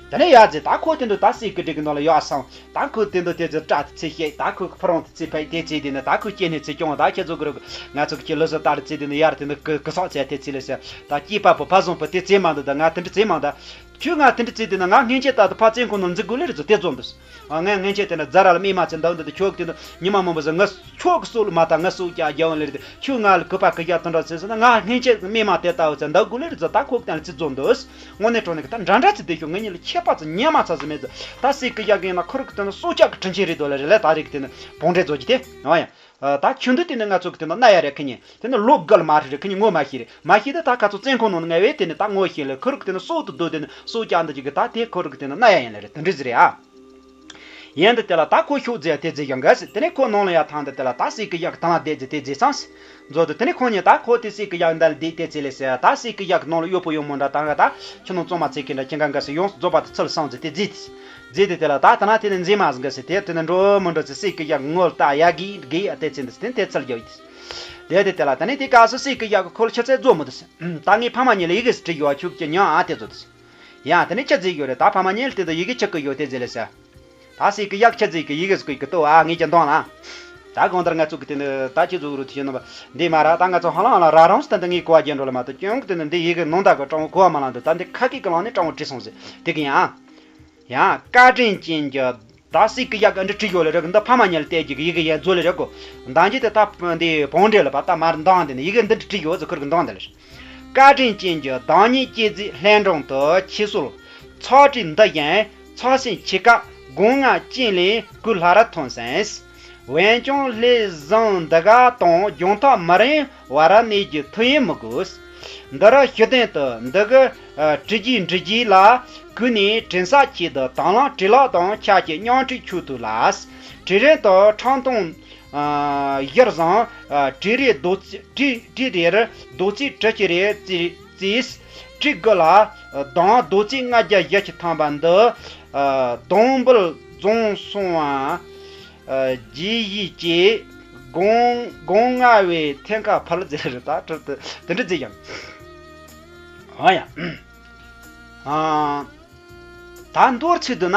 དེ་ནས་ཡ་རྫི་ད་ཁོ་དེ་འདུག་ད་སྲས་སྐུ་བགྲེས་གི་ནང་ལ་ཡོད་སང་། ད་ཁོ་དེ་འདུག་དེ་ཚོ་སྐྲ་དེ་ཚེ་ཤེས། ད་ཁོ་ཕ་རོང་དེ་ཚེ་ཕ་དེ་ཚེ་དེ་ནི་ད་ཁོ་སྐྱེ་ནས་ཚེ་སྐྱོང་། ད་ཁྱེད་ཚོ་གི་རུ་ང་ཚོ་གི་ལོ་སོ་ལྟར་ཚེ་དེ་ནི་ཡར་དེ་འདུག་གི་གི་སོག་ཚེ་དེ་ཚེ་ལ་ཟེར། ད་སྐྱེས་པ་པོ་ཕ་བཟང་པོ་དེ་ཚེ་མ་འདུག་ད་ང་དེ་འདྲ་ཚེ་མ་འདུག་ཁྱོད་ང་དེ་འདྲ་བྱས་དུས་ན་ང་སྔན་ཆད་ད་དུ་ཕ་བཙན་ཁོ་ནང་འཛུལ་དགོས་ལེ་རེད་ཚོ་དེ་རྫོགས་འདུག་ཨ། ངས་སྔན་ཆད་དེ་འདྲ་རྫ་ར་ལ་རྨས་མ་བྱས་འདུག་འདི་དུ་ཁྱོད་ཀྱི་དེ་འདྲ་ཉི་མ་མང་པོ་ཟེར་ང་ཁྱོད་ཀྱི་སྲོག་ལ་མ་ལྟ་ང་སྲོག་སྐྱབས་རྒྱབ་ཡོང་ལེ་རེད། ཁྱོད་ང་ལ་གུས་པ་གུས་ཞབས་དེ་འདྲ་བྱས་ཟེར་ན་ང་སྔན་ཆད་རྨས་མ་དེ་ལྟ་བུ་བྱས་འདུག་དགོས་ལེ་རེད་ཚོ། ད་ཁོ་གཏན་ལ་ཚིག་རྫོགས་འདུག་དངོས་གནས་དྲང་གནས་ཀྱི་ད་འདྲ་འདྲ་ཚིག་དེ་ཤོད་ངེད་གཉིས་ལ་ཁྱད་པར་ཚོ་ཉན་མ་ཚར་ཟིན་མེད་ཚོ། ད་སྲས་ཀྱི་ཡག་གི་ཡིན་ན་ཁོ་རིག་དེ་འདྲ་སྲོག་སྐྱབས་ཀྱི་དྲིན་ཆེན་རེད་དོ་ལེ་རེད་ལེ། ད་རིག་དེ་འདྲ་བོང་འདྲེ་རྫོགས་ཀྱི་དེ་ཨ་ཡ། ད་ཆུ་འདི་དེ་ནི་ང་ཚོ་གི་དེ་ནི་གནའ་ཡ་རེད། ཁི་ཉིན་དེ་ནི་ལོ་དགུ་ལ་མ་རེད་རེད། ཁི་ཉིན་ངོ་མ་ཤེས་རེད། མ་ཤེས་དེ་ད་ཁ་ཚོ་བཙན་ཁོ་ནང་ནས་ངས་དེ་ནི་ད་ངོ་ཤེས་ལེ། ཁོ་རིག་དེ་ནི་སྲོག་ཏུ་བསྡུ་དེ་ནི་སྲོག་སྐྱབས་འདི་ཅིག་གི་ད་དེ་ཁོ་རིག་དེ་ནི་གནའ་ཡ་ཡིན་ལེ་རེད། དེ་འདྲ་ཟིག་རེད་ཨ། ཡིན་དེ་དེ་ལ་ད་ཁོ་ཤོག་རྫི་ཡ་དེ་རྫི་ཡང་ག་ཟིག་དེ་ནས་ཁོ་ནང་ལ་ཡ་ཐང་དེ་དེ་ལ་ད་སྲས་ཀྱི་ཡག་དང་ལ་དེ་རྫི་དེ་རྫི་སང་། མཛོ་དེ་དེ་ནས་ཁོ་ཉིད་ད་ཁོ་དེ་སྲས་ཀྱི་ཡག་འདི་ལ་དེ་དེ་རྫི་ལེ་ཟེར། ད་སྲས་ཀྱི་ཡག་ནང་ལ་གཡོག་པོ་གཡོག་མོ་འདྲ་ད་ང་ད་ཁྱོད་ནང་བཙོང་མ་བྱེད་མཁན་འདྲ་ཁྱེད་འགའ་འགའ་སེ་ཡོངས་སུ་རྫོགས་པ་དེ་ཚུལ་བསམ་རྫི་དེ་རྫི་དེ། རྫི་དེ་དེ་ལ་ད་ད་ན་དེ་ནས་མཛེས་མ་ཟིག་ག་སེ་དེ་དེ་ནས་འགྲོ་མི་འགྲོ་ཚེ་སྲས་ཀྱི་ཡག་ངོ་ལ་ད་ཡ་གི་གི་ཡ་དེ་ཚེ་འདི་སེ་དེ་ཚུལ་རྒྱབ་ཡི་དེ། དེ་དེ་དེ་ལ་ད་ནས་དེ་ག་སོ་སྲས་ཀྱི་ཡག་གི་ཁོ་ལ་ཁྱེད་ཚེ་རྫོགས་མི་འདུག་སེ། ད་ངའི་ཕ་མ་གཉིས་ལ་ཡི་གེ་སི་བྲིས་ཡོད། ཁྱོད་ཀྱི་ཉོན་ཨ་དེ་ཚོ་དེ། ཡང་དེ་ནས་ཁྱེད་ཚེ་ཡོད་རེད། ད་ཕ་མ་གཉིས་ལ་དེ་ཚོ་ཡི་གེ་ཁྱེད་ཀྱི་ཡོད་དེ་ཟེར་ལེ་ཟེར། ད་སྲས་ཀྱི་ཡག་ཁྱེད་ཚེ་གི་ཡི་གེ་ཟིག་གི་ལྟོས་ཨ་ངས་ཀྱང་འདོན་ལ། ད་གང་ལྟར་ང་ཚོ་གི་དེ་འདི་ད་ཁྱེད་ཚོ་རུ་དེ་ཤེས་ནོ་བ་འདི་མ་ར། ད་ང་ཚོ་ཧ་ལང་ལ་ར་རང་སྟན་དུ་ངའི་གོ་བ་རྒྱན་འགྲོ་ལ་མ་གཏོགས་ཀྱང་གི་དེ་འདི་འདི་ཡི་གེ་ནང་ད་གི་སྤྲང་བོ་གོ་བ་མ་ལང་འདུག་ད་འདི་ཁ་སྐད་ཀྱི་ལང་ནས་སྤྲང་བོ་བྲིས་སོང་ཟེར་དེ་གི་ཡང་། ཡང་བཀའ་དྲིན་ཅན་གྱི། ད་སྲས་ཀྱི་ཡག་གི་འདི་བྲིས་ཡོད་ལེ་རེད། འདི་ཕ་མ་གཉིས་ལ་བལྟས་ཀྱི་ཡི་གེ་ཡན་རྫོགས་ལེ་རེད་གོ། འདང་རྒྱུ་དེ་ད་འདི་བོང་འདྲེ་ལ་བ་ད་མར་འདང་དེ་ནི་ཡི་གེ་འདི་འདྲ་བྲིས་ཡོད་ཟེར་ཁུར་གི་འདང་དེ་ལེ། བཀའ་དྲིན་ཅན་གྱི་བདག་ཉིད་སྐྱེས་རྫས་ལྷན་འབྲོང་དུ་ཁྱི་སོལ། ཚགས་དྲི་འདི་བཞིན་ཚགས་སེན་ཕྱེད་ཀ་སྒོ་ང་ཅན་ལས་སྐུ་ལྷ་ར་ཐོན་ཟིན། འོན་ཀྱང་ལྷས་བཟང་འདི་ག་དང་རྒྱང་ཐག་མི་རིང་བར་གནས་རྒྱུ་ཐུགས་ཡེ་མི་དགོས། འདི་ར་ཤུགས་ལྡན་དུ་འདི་གི་ཨ་བྲི་རྒྱུ་འབྲི་རྒྱུ་ལ་གུས་ནས་དྲན་ས་ཆེད་དུ་དང་བླངས་བྲི་ལག་དང་ཆ་ཁྱད་མཉམ་འབྲེལ་ཆོག་ཐུབ་ལ། བྲི་རིན་དུ་ཁྲང་ཏོང་ཨ་གཞིར་བཟུང་ཨ་བྲི་རེ་རྡོ་རྩིས་བྲི་བྲི་རེར་རྡོ་རྩིས་བྲི་ཁྱི་རེ་རྩིས་རྩིས་བྲི་དགོས་ལ། ཨ་དང་རྡོ་རྩིས་ལྔ་བརྒྱ་བཞི་བཅུ་ཐམ་པ་འདི་ཨ་སྡོང་འབུལ་རྫོང་སོང་བ། ཨ་རྗེས་གཞིས་ཀྱི་སྒོང་སྒོང་ལྔ་བའི་ཐེམ་ཁ་ཕར་ལ་ཟེར་རེད། ད་དེ་འདྲ་ཟེར་ཡང་། ཨ་ཡ། ཨ་ད་མདོར་ཚིག་བསྡུ་ན།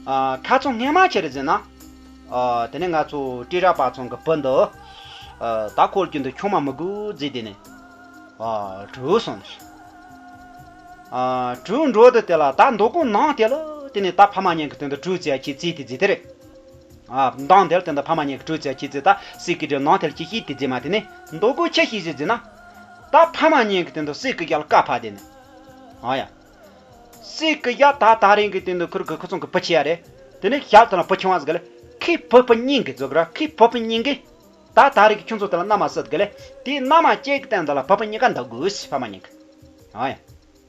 ཨ་ཁ་ཚོན་སྔས་མ་ཆེ་རེད་ཟེར་ན། ཨ་དེ་ནས་ང་ཚོ་སྤྲེལ་ར་པ་ཚང་གི་བུ་འདི། ཨ་ད་ཁོར་གྱི་འདི་ཆུང་མ་མི་དགོས་ཟེར་དེ་ནས། ཨ་གྲུ་སོང་། ཨ་གྲུ་འགྲོ་དུ་དེ་ལ་ད་མདོ་ཁོང་ནང་དེ་ལ་དེ་ནས་ད་ཕ་མ་གཉིས་ཀྱི་སྟེང་དུ་གྲུ་བཙལ་ཁྱེད་རྩིས་དེ་རྩིས་དེ་རེད། ཨ་མདང་དེར་དེ་འདི་ཕ་མ་གཉིས་ཀྱི་གྲོས་བྱས་ཁྱེད་ཚེ་ད་སྲས་ཀྱི་འདྲེ་ནང་དེར་ཅི་ཤེས་དེ་རྫི་མ་དེ་ནི་མདོ་གོ་ཆེ་ཤེས་ཟེར་རྫི་ན། ད་ཕ་མ་གཉིས་ཀྱི་དེ་འདི་སྲས་ཀྱི་ཡར་བཀའ་ཕབ་དེ་ནི། ཨ་ཡ། སྲས་ཀྱི་ཡར་ད་ད་རིང་གི་དེ་འདི་ཁུར་གི་ཁུ་ཚང་གི་བུ་ཆེ་ཡ་རེད། དེ་ནི་ཞག་དེ་ལ་བུ་ཆུང་བ་ཟིག་ལ་ཁོའི་བུ་བུ་གཉིས་ཀྱི་རྫོགས་ར་ཁོའི་བུ་བུ་གཉིས་ཀྱི། ད་ད་རིང་གི་ཁྱོད་ཚོ་དེ་ལ་མནའ་མ་བསུ་གི་ལེ། དེའི་མནའ་མ་གཅིག་གི་སྟེང་དེ་ལ་བུ་བུ་གཉིས་ཀ་འདུག་དགོས་ཕ་མ་གཉིས་ཀྱི། ཨ་ཡ།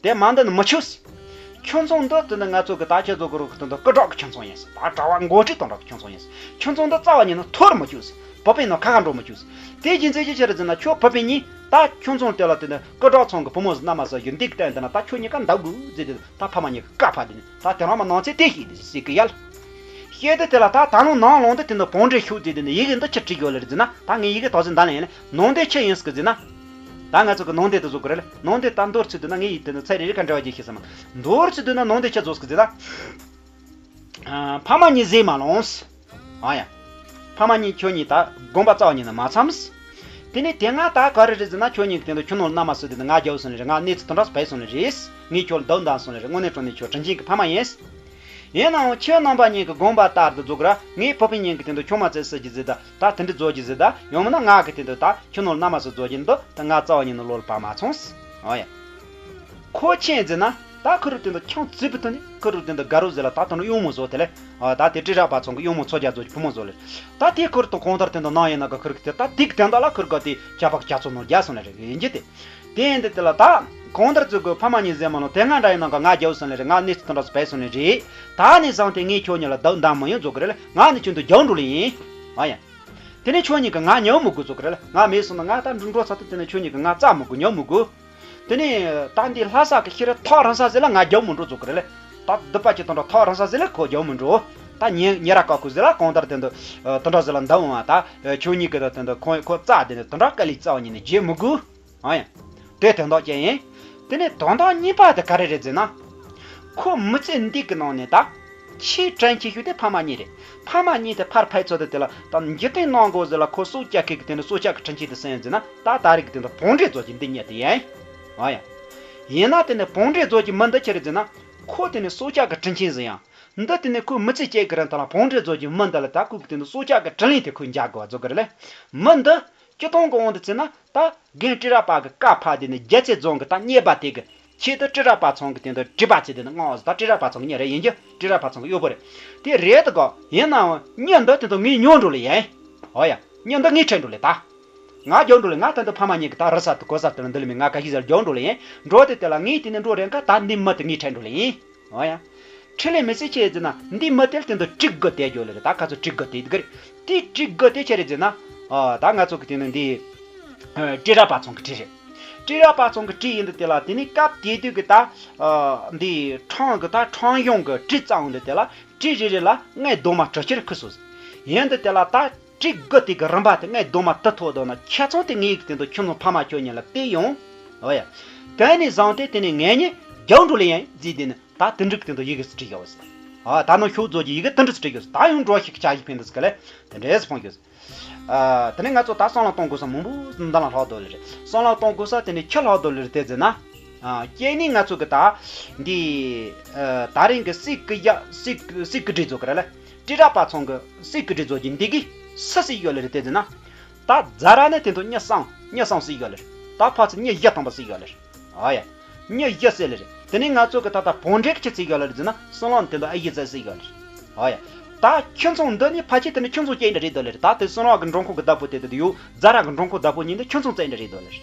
དེ་མ་འདི་ནི་མི་ཆོག་ཟེར། ཁྱོད་ཚོ་འདི་དེ་ནི་ང་ཚོ་གི་ད་ཁྱེད་ཚོ་གི་རོགས་ཀྱི་དེ་འདི་སྐུ་དྲག་གི་ཁྱོད་ཚོ་ཡིན་ཟེར། ད་གྲྭ་བ་མགོ་ཁྲིད་གཏོང་དྲག་གི་ཁྱོད་ཚོ་ཡིན་ཟེར། ཁྱོད་ཚོ་འདི་རྩ་བ་ཉིད་ནས་འཐོར་མི་ཆོག་ཟེར། བུད་པའི་ནང་ཁ་ཁ་འགྲོ་མི་ཆོག་ཟེར། དེ་རྒྱུ་མཚན་ཅི་ཕྱིར་ཟེར་ན་ཁྱོད་བུད་པའི་ཉིན་ད་ཁྱོད་ཚོ་དེ་ལ་དེ་ནི་སྐུ་དྲག་ཚང་གི་བུ་མོ་ཟེར་མནའ་མ་བསུ་རྒྱུ་འདི་གི་སྟེང་དེ་ན་ད་ཁྱོད་གཉིས་ཀ་འདུག་དགོས་ཟེར། དེ་ད་ཕ་མ་གཉིས་ཀྱི་བཀའ་ཕབ་དེ་ནི་ད་དེ་རང་མ་ནང་ཚེ་དེ་ཤེས་དེ་ཟེར་གི་ཡ་ལ། ཤེས་དེ་དེ་ལ་ད་ད་ལོ་ནང་ལོང་དེ་དེ་ནི་བོང་འདྲེ་ཤུགས་དེ་དེ་ནི་ཡི་གེ་འདི་ཆི་བྲིས་ཡོད་ལེ་ཟེར་ན། ད་ངས་ཡི་གེ་དག་ཟིན་ད་ལེན་ཡིན་ལེ། ནང་དེ་ཆི་ཡིན་ཟེར་གི་ཟེར་ན། ད་ང་ཚོ་གི་ནང་དེ་དེ་བཟོ་གི་རེད་ལ། ནང་དེ་ད་མདོར་ཚིག་བསྡུ་ན་ངས་ཡིད་དེ་ནི་ཚད་རེ་རེ་ཁ་འབྲེལ་བ་རྒྱག་ཤེས་སམ། མདོར་ཚིག་བསྡུ་ན་ནང་དེ་ཆི་བཟོ་གི་ཟེར་ད། ཨ་ཕ་མ་གཉིས་ཟས་མ་ལོངས། ཨ་ཡ། ཕ་མ་གཉིས་ཁྱོད་གཉིས་ད་དགོངས་པ་རྩ་བ་ཉིད་ནས་མ་འཚམས། དེ་ནས་དེ་སྔ་ད་ག་རེ་རེད་ཟེར་ན་ཁྱོད་གཉིས་ཀྱི་སྟེང་དུ་ཁྱོད་ནོར་མནའ་མ་བསུ་དེ་ནི་ང་རྒྱལ་སོང་ནི་རེད། ང་གནས་ཚུལ་དེ་འདྲ་བས་སོང་ནི་རེད། ངས་ཁྱོད་ལ་སྡུག་འདང་སོང་ནི་རེད། དངོས་གནས་དྲང་གནས་ཁྱོད་དྲིན་ཆེན་གྱི་ཕ་མ་ཡིན། ཡིན་ནའང་ཁྱེད་རྣམ་པ་གཉིས་ཀྱི་དགོངས་པ་ལྟར་དུ་རྫོགས་ར་ངས་བུ་སྤུན་གཉིས་ཀྱི་སྟེང་དུ་ཆུང་མ་བཙལ་སྲིད་ཀྱི་ཟེར་ད། ད་དེ་འདྲ་རྫོགས་ཀྱི་ཟེར་ད། ཡང་མིན་ན་ང་གི་སྟེང་དུ་ད་ཁྱོད་ནོར་མནའ་མ་བསུ་རྫོགས་ཀྱི་འདུག་ད་ང་རྩ་བ་ཉིད་ནས་བློ་ལ་བབ་མ་སོང་། ཨོ་ཡ། ཁོ་ཆེན་ཟེར་ན་ད་ཁུ་རུ་སྟེང་དུ་ཆང་བཙིར་བུ་ཐོན་ནས་ཁུ་རུ་སྟེང་དུ་དགའ་རོགས་ཟེར་ལ་ད་དོན་གཡུང་མོ་བཟོ་དེ་ལས། ཨ་ད་དེ་སྤྲེལ་ར་པ་ཚང་གི་གཡུང་མོ་ཚོ་རྒྱ་བཟོ་གི་བུ་མོ་བཟོ་ལེ། ད་དེ་ཁུ་རུ་དང་གང་ལྟར་སྟེང་དུ་ནང་ཡིན་ན་ག་ཁུ་རུ་གི་དེ་ད་དེ་གི་དོན་དག་ལ་ཁུ་རུ་ག་དེ་ཇ་པག་ཇ་ཚོ་ནོར་རྒྱ་སོང་ལེ་རེད་ཡིན་གྱི་དེ། དེ་ཡིན་དེ་དེ་ལ་ད་ གང་ལྟར་ཚོད་ཀྱི་ཕ་མ་གཉིས་ཟེར་མ་ལོ་དེ་སྔ་འདྲ་ཡིན་ནང་ག་ང་རྒྱབ་སོང་ལེ་རེད། ང་གནས་ཚུལ་དེ་འདྲ་སུ་བས་སོང་ལེ་རེད། ད་ནས་བཟུང་སྟེ་ངས་ཁྱོད་གཉིས་ལ་བདག་འདང་མི་ཡོང་བཟོ་གི་རེད་ལེ། ང་ནི་ཁྱོད་འདི་རྒྱབ་འགྲོ་ལེ་ཡིན། ཨ་ཡ། དེ་ནས་ཁྱོད་གཉིས་ཀྱི་ང་ཉོ་མི་དགོས་བཟོ་གི་རེད་ལེ། ང་མེད་སོང་ན་ང་ད་འགྲོ་འགྲོ་ཚར་དུས་དེ་ནས་ཁྱོད་གཉིས་ཀྱི་ང་རྩ་མི་དགོས་ཉོ་མི་དགོས། དེ་ནས་ད་འདི་ལྷ་ས་གི་ཤི་རི་ཐག་རིང་ས་ཟེར་ལ་ང་རྒྱབ་མི་འགྲོ་བཟོ་གི་རེད་ལེ། ད་སྡུག་པ་ཅིག་དང་འདྲ་ཐག་རིང་ས་ཟེར་ལ་ཁོ་རྒྱབ་མི་འགྲོ། ད་ཉེ་ཉེ་ར་ཀ་ཁུ་ཟེར་ལ་གང་ལྟར་དེ་འདུག་དེ་འདྲ་ཟེར་ལ་འདབ་འོང་བ་ད་ཁྱོད་གཉིས་ཀྱི་ད་དེ་འདུག་ཁོ་ཁོ་རྩ་དེ་ནས་དེ་འདྲ་དཀའ་ལས་རྩ་བ་ཉིད་ནས་བརྗེད་མི་དགོས། ཨ་ཡ། དེ་དོན་དག་ཅན་ཡིན། དེ་ནས་དོན་དག་གཉིས་པ་དེ་ག་རེ་རེད་ཟེར་ན། ཁོ་མི་ཚེ་འདི་གི་ནང་ནས་ད། ཆེས་དྲིན་ཆེ་ཤོས་དེ་ཕ་མ་གཉིས་རེད། ཕ་མ་གཉིས་དེ་ཕར་ཕེབས་ཚོད་དེ་དེ་ལ་ད་འཇིག་རྟེན་ནང་གོ་ཟེར་ལ་ཁོ་སྲོག་སྐྱབས་མཁན་གི་དེ་ནས་སྲོག་སྐྱབས་ཀྱི་དྲིན་ཆེན་དེ་སེམས་ཟེར་ན་ད་ད་རེས་ཀྱི་དེ་འདྲ་བང་འགྲན་རྫོགས་ཀྱི་འདི་གཉིས་དེ་ཡིན། ཨ་ཡ། ཡིན་ན་དེ་ནས་བང་འགྲན་རྫོགས་ཀྱི་མི་འདི་ཆི་རེད་ཟེར་ན། ཁོ་དེ་ནས་སྲོག་སྐྱབས་ཀྱི་དྲིན་ཆེན་ཟེར་ཡང་། འདི་དེ་ནས་ཁོའི་མི་ཚེ་སྐྱེལ་གི་རིང་དང་ལ་བང་འགྲན་རྫོགས་ཀྱི་མི་འདི་ལ་ད་ཁོ་གི་དེ་ནས་སྲོག་སྐྱབས་ཀྱི་དྲིན་ལན་དེ་ཁོས་འཇལ་དགོས་པ་བཟོ་གི་རེད་ལེ། མི་འདི། སྤྱི་སྟོང་གི་དབང་དུ་བྱས་ན་ད་རྒན་སྤྲུལ་ར་པ་གི་བཀའ་ཕབ་དེ་ནས་རྒྱལ་རྩེ་རྫོང་གི་ད་གཉེར་པ་དེ་གི་ཆེད་དུ་སྤྲུལ་ར་པ་ཚང་གི་དེ་འདྲ་སྒྲིག་པ་བྱས་དེ་ནས་མངགས་ཟེར། ད་སྤྲུལ་ར་པ་ཚང་གི་མྱི་རེད་ཡིན་རྒྱུ་སྤྲུལ་ར་པ་ཚང་གི་གཡོག་པོ་རེད། དེ་རེད་དོ་ག་ཡིན་ནའང་མྱི་འདི་དེ་ཚོ་ངས་ཉོ་འགྲོ་ལེ་ཡིན། ཨོ་ཡ། མྱི་འདི་ངས་ཁྲིད་འགྲོ་ལེ་ད། ང་རྒྱག་འགྲོ་ལེ་ང་ད་འདི་ཕ་མ་གཉིས་ཀྱི་ད་རི་ས་དུ་གོ་ས་དེ་ལ་འདི་ལ་མི་ང་ག་ཤི་ཟེར་རྒྱག་འགྲོ་ལེ་ཡིན། འགྲོ་དེ་དེ་ལ་ངས་དེ་ནས་འགྲོ་རན་ཁ་ད་འདི་མི་དེ་ངས་ཁྲིད་འགྲོ་ལེ་ཡིན། ཨོ་ཡ། ཁྲིད་ལེ་མི་སྲིད་ཆེ་ཟེར་ན་འདི་མི་དེ་ལ་དེ་འདི་ཀྲིག་དགོས་དེ་རྒྱུ་ལེ་རེད། ད་ཁ་ཚོ་ཀྲིག་དགོས་དེ་དགོས་རེད། དེ་ཀྲིག་དགོས་དེ་ཆེ་རེད་ཟེར་ན། ཨ་ད་ང་ཚོ་གི་དེ་ནི་འདི་ཨ་སྤྲུལ་ར་པ་ཚང་གི་ཀྲིག་རེད། སྤྲུལ་ར་པ་ཚང་གི་ཀྲིག་ཡིན་འདི་དེ་ལ་དེ་ནི་སྐབས་དེ་དུས་གི་ད་ཨ་འདི་ཁྲང་གི་ད་ཁྲང་གཞུང་གི་ཀྲིག་བཙལ་འོང་འདི་དེ་ལ་ཀྲིག་རེ་རེ་ལ་ལྔའི་རྡོག་མ་གྲུ་ཁྱེར་ཁུ་སོ་ཟེར། ཡིན་འདི་དེ་ལ་ད་ཀྲིག་དགོས་དེ་གི་རིན་པ་དེ་ལྔའི་རྡོག་མ་དུ་ཐོག་རྡོག་ན་ཁྱད་མཚར་དེ་ངའི་གི་དེ་འདི་ཁྱོད་ཚོ་ཕ་མ་ཁྱོད་གཉིས་ལ་སྟེར་ཡོང་། ཨོ་ཡ། དེ་ནས་བཟུང་སྟེ་དེ་ནས་ངེད་གཉིས་རྒྱག་འགྲོ་ལེ་ཡིན་ཟེར་དེ་ནི། ད་དེ་འགྲིག་དེ་ཚོ་ཡི་གེ་སུ་བྲིས་ཡོད་ཟེར། ཨ་ད་ནང་ཤོག་རྫོགས་ཀྱི་ཡི་གེ་དེ་འདྲ་སུ་བྲིས་ཡོད་ཟེར། ད་ཡང་འགྲོ་ཞིག་ཆ་ཞིག་ཕན་འདུག་ཟེར་ག་ལེ། དེ་འདྲས་སུ་ཕོངས་ཡོད་ཟེར། ཨ་དེ་ནས་ང་ཚོ་ད་བསམ་བློ་གཏོང་དགོས་ས་མང་པོ་འདི་ལ་ལྷག་དོ་ལེ་རེད། བསམ་བློ་གཏོང་དགོས་ས་དེ་ནས་ཁྱི་ལྷག་དོ་ལེ་རེད་དེ་ཟེར་ན། ཨ་སྐྱེས་ནི་ང་ཚོ་གི་ད་འདི་ཨ་ད་རིང་གི་སྲིད་ཀྱི་ཡ་སྲིད་སྲིད་ཀྱི་སྒྲིག་འཛུགས་གི་རེད་ལེ། སྤྲུལ་ར་པ་ཚང་གི་སྲིད་ཀྱི་སྒྲིག་འཛུགས་ཀྱི་འདི་གི་སུ་སྲིད་ཡོད་ལེ་རེད་དེ་ཟེར་ན། ད་རྫ་ར་ནས་དེ་ཚོ་མྱི་གསུམ་མྱི་གསུམ་སྲིད་ཡོད་ལེ་རེད། ད་ཕ་ཚོ་མྱི་བཞི་དང་པོ་སྲིད་ཡོད་ལེ་རེད། ཨ་ཡ། མྱི་བཞི་སྲིད་ལེ་རེད། དེ་ནས་ང་ཚོ་གི་ད་ལྟ་བོང་འདྲེ་གི་ཆི་སྲིད་ཡོད་ལེ་རེད་ཟེར་ན་སྲིད་བློན་དེ་ཚོ་ཨ་ཡི་ཙི་སྲིད་ཡོད་ལེ་རེད། ཨ་ཡ། ད་ཁྱིམ་ཚང་འདི་ནི་ཕལ་ཆེར་དེ་ནི་ཁྱིམ་ཚང་སྐྱེ་འདྲ་རེད་དོ་ལེ་རེད། ད་དེ་སྲིད་བློན་གི་འབྲང་ཁུང་གི་བདག་པོ་དེ་དེ་ཡོད་རྫ་ར་གི་འབྲང་ཁུང་བདག་པོ་གཉིས་འདི་ཁྱིམ་ཚང་རྩ་འདྲ་རེད་དོ་ལེ་རེད།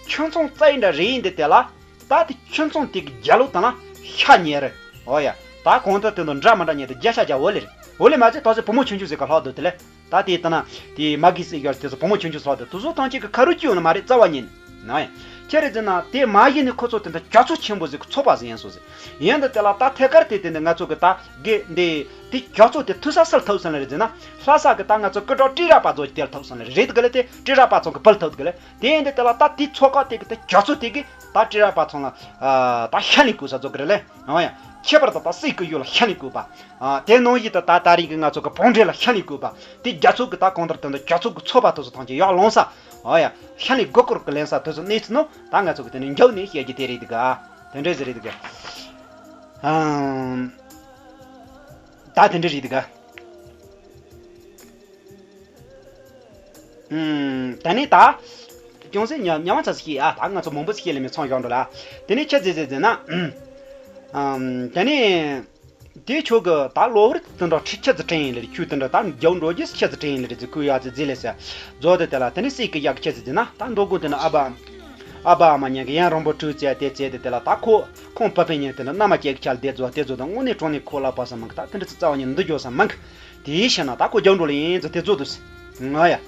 ཁྱིམ་ཚང་རྩ་འདྲ་རེད་ཡིན་དེ་དེ་ལ། ད་དེ་ཁྱིམ་ཚང་དེ་གི་རྒྱ་ལོ་དང་ན་ཤ་ཉེ་རེད། ཨོ་ཡ། ད་གང་ལྟར་དེ་ཚོ་འདྲ་མི་འདྲ་ཉེ་དེ་རྒྱ་ཤ་རྒྱ་འོ་ལེ་རེད། འོ་ལེ་མ་ཚད་ད་ཚོ་བུ་མོ་ཆུང་ཆུང་ཟིག་ག་ལྷག་འདུག་དེ་ལེ། ད་དེ་ལྟ་ན་དེ་མ་གི་སྲིད་ཡོད་དེ་ཚོ་བུ་མོ་ཆུང་ཆུང་ཟིག་ལྷག་འདུག་དེ་ཚོ་ཐམས་ཅད་ཀྱི་ཁ་རུ་སྐྱིད་ཡོང་ནི་མ་རེད་རྩ་བ་ཉིད་ནས། ན་ཡ། ཁྱེད་རེད་ཟེར་ན་དེ་མ་གཞི་ནས་ཁོ་ཚོ་དེ་འདྲ་རྒྱ་མཚོ་ཆེན་པོ་ཟིག་གི་ཚོགས་པ་ཟིག་ཡིན་སོ་ཟིག་ཡིན་དུ་དེ་ལ་ད་ཐད་ཀར་དེ་དེ་འདྲ་ང་ཚོ་གི་ད་དགེ་འདི་དེ་རྒྱ་མཚོ་དེ་ཐུག་ས་སུར་ཐུག་སོང་ལེ་རེད་ཟེར་ན། ལྷ་ས་གི་ད་ང་ཚོ་སྐུ་དྲག་སྤྲུལ་ར་པ་ཚོ་དེར་ཐུག་སོང་ལེ་རེད་གི་ལེ། དེ་སྤྲུལ་ར་པ་ཚོ་གི་བུལ་ཐུག་གི་ལེ། དེ་ཡིན་དུ་དེ་ལ་ད་དེ་ཚོགས་ཁག་དེ་གི་དེ་རྒྱ་མཚོ་དེ་གི་ད་སྤྲུལ་ར་པ་ཚོ་ལ་ཨ་ད་ཤ་ནི་བསྐུར་ས་ཚོ་གི་རེད་ལེ། ཨ་ཡ། ཁྱད་པར་དུ་ད་སྲིད་ཀྱི་ཡུལ་ལ་ཤ་ནི་བསྐུར་བ། ཨ་དེ་ནང་བཞིན་དུ་ད་ད་རིང་གི་ང་ཚོ་གི་བོང་འདྲེ་ལ་ཤ་ནི་བསྐུར་བ། དེ་རྒྱ་མཚོ་གི་ད་གང་ལྟར་དོན་དུ་རྒྱ་མཚོ་གི་ཚོགས་པ་དེ་ཚོ་ཐམས་ཅད་ཡར་ལོངས་ས། ཨོ་ཡ། ཤ་ནི་སྒོ་སྐོར་གི་ལེན་ས་དེ་ཚོ་གནས་ཚུལ་ནང་ད་ང་ཚོ་གི་དེ་ནས་མགྱོགས་ནས་བཤད་རྒྱུ་དེ་རེད་འདུག་ག་དེ་འདྲས་ཟེར་རེད་འདུག་ག་ཨམ། ད་དེ་འདྲས་རེད་འདུག་ག་ཨམ། ད་ནི་ད། ཅུང་ཟད་ཉ་ཉ་མ་ཚ་ཞིག་ཨ་ད་ང་ཚོ་མང་པོ་ཞིག་ལས་མི་ཚང་ཡོང་འགྲོ་ལ། དེ་ནས་ཆི་ཟེར་ཟེར་ཟེར་ན། ཨམ། དེ་ནས། དེ་ཁྱོད་ཀྱི་ད་གློ་བུར་དེ་འདྲ་ཁྲི་ཆི་ཙི་དྲན་ཡིན་ལེ་ཁྱོད་དེ་འདྲ་ད་རྒྱབ་འགྲོ་རྒྱུ་ཆི་ཙི་དྲན་ཡིན་ལེ་རེད་ཟེར་ཁོས་ཡ་ཙི་ཟེར་ལེ་ཟེར། རྫོགས་དེ་དེ་ལ་དེ་ནི་སྲིད་ཀྱི་ཡག་ཆི་ཙི་ཟེར་ན་ད་འགྲོ་དགོས་དེ་ནི་ཨ་ཕ། ཨ་ཕ་ཨ་མ་ཉན་གི་ཡང་རང་པོ་སྤྲུལ་ཙེ་དེ་ཙེ་དེ་དེ་ལ་ད་ཁོ་ཁོང་པ་པེ་ཉན་དེ་འདྲ་མནའ་མ་སྐྱེལ་གི་ཆ་ལ་དེ་རྫོགས་དེ་རྫོགས་ད་དངོས་གནས་དྲང་གནས་ཁོ་ལ་པ་ས་མང་གི་ད་དེ་འདྲ་ཙི་རྩ་བ་ཉིད་འདི་འཇོག་ས་མང་གི་དེའི་ཕྱིར་ན་ད་ཁོ་རྒྱབ་འགྲོ་ལེ་ཡིན་ཙི་དེ་རྫོགས་དུ་སི། ང་ཡ།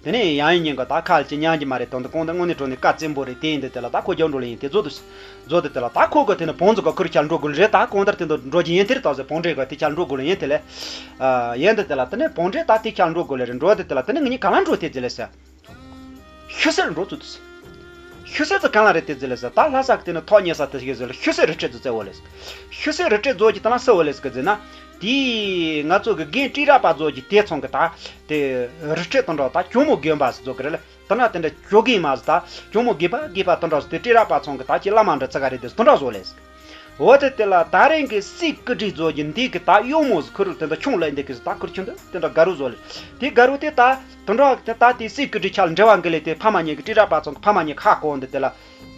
དེ་ནས་ཡང་ཡིན་ཉིན་ག་ད་ཁ་ལ་ཅི་ཉན་གྱི་མ་རེད་དོན་དུ་གོང་དུ་དངོས་གནས་དྲང་གནས་བཀའ་བཙན་པོ་རེད་དེ་ཡིན་དེ་དེ་ལ་ད་ཁོ་རྒྱབ་འགྲོ་ལེ་ཡིན་དེ་རྫོགས་དུ་སི། རྫོགས་དེ་དེ་ལ་ད་ཁོ་གི་དེ་ནས་བོང་ཙི་ག་ཁུར་ཁྱལ་འགྲོ་དགོས་ལེ་རེད། ད་གོང་ལྟར་དེ་འདྲ་འགྲོ་གྱི་ཡིན་དེ་རེད་ད་ཟེར་བོང་འདྲེ་ག་དེ་ཁྱལ་འགྲོ་དགོས་ལེ་ཡིན་དེ་ལས། ཡིན་དེ་དེ་ལ་དེ་ནས་བོང་འདྲེ་ད་དེ་ཁྱལ་འགྲོ་དགོས་ལེ་རེད་འགྲོ་དེ་དེ་ལ་དེ་ནས་ང་གཉིས་ག་ལ་འགྲོ་དེ་ཟེར་ལེ་ཟེར། ཤུ་སེར་འགྲོ་ཚུལ་དུ་ཟེར། ཤུ་སེར་ཚོ་གང་ལ་རེད་དེ་ཟེར་ལེ་ཟེར། ད་ལྷ་ས་གི་དེ་ནས་ཐོག་ཉེ་ས་དེ་ཞིག་ཟེར་ལེ་ཤུ་སེར་རི་ཁྲོད་ཚོ་བཙལ་བོ་ལེ་ཟེར། ཤུ་སེར་རི་ཁྲོད་རྫོགས་ཀྱི་དེ་ན་སུ་བོ་ལེ་ཟེར་གི་ཟེར་ན། དེ་ང་ཚོ་གི་རྒན་སྤྲུལ་ར་པ་རྫོགས་ཀྱི་དེ་ཚང་གི་ད་དེ་རི་ཁྲོད་དང་འདྲ་ད་ཇོ་མོ་དགོན་པ་ཟེར་རྫོགས་གི་རེད་ལེ། དེ་ན་དེ་འདྲ་ཇོ་དགོན་མ་ཟེར་ད་ཇོ་མོ་དགོན་པ་དགོན་པ་དང་འདྲ་ཟེར་དེ་སྤྲུལ་ར་པ་ཚང་གི་ད་ཀྱི་བླ་མ་འདྲ་ཚ་ག་རེད་དེ་དེ་འདྲ་བཟོ་ལེ་ཟེར། འོ་དེ་དེ་ལ་ད་རིང་གི་སྲིད་སྐུ་བགྲེས་ཚོ་གི་འདི་གི་ད་གཡོག་མོ་ཟིག་ཁུར་དེ་འདྲ་ཁྱུང་ལ་འདི་གི་ཟིག་ད་ཁུར་ཁྱུང་དེ་དེ་འདྲ་དགའ་རུ་བཟོ་ལེ། དེ་དགའ་རུ་དེ་ད་དེ་འདྲ་དེ་ད་དེ་སྲིད་སྐུ་བགྲེས་ཆ་ལ་འབྲེལ་བ་འགི་ལེ་དེ་ཕ་མ་གཉིས་གི་སྤྲུལ་ར་པ་ཚང་གི་ཕ་མ་གཉིས་ཁ་གོང་དེ་དེ་ལ།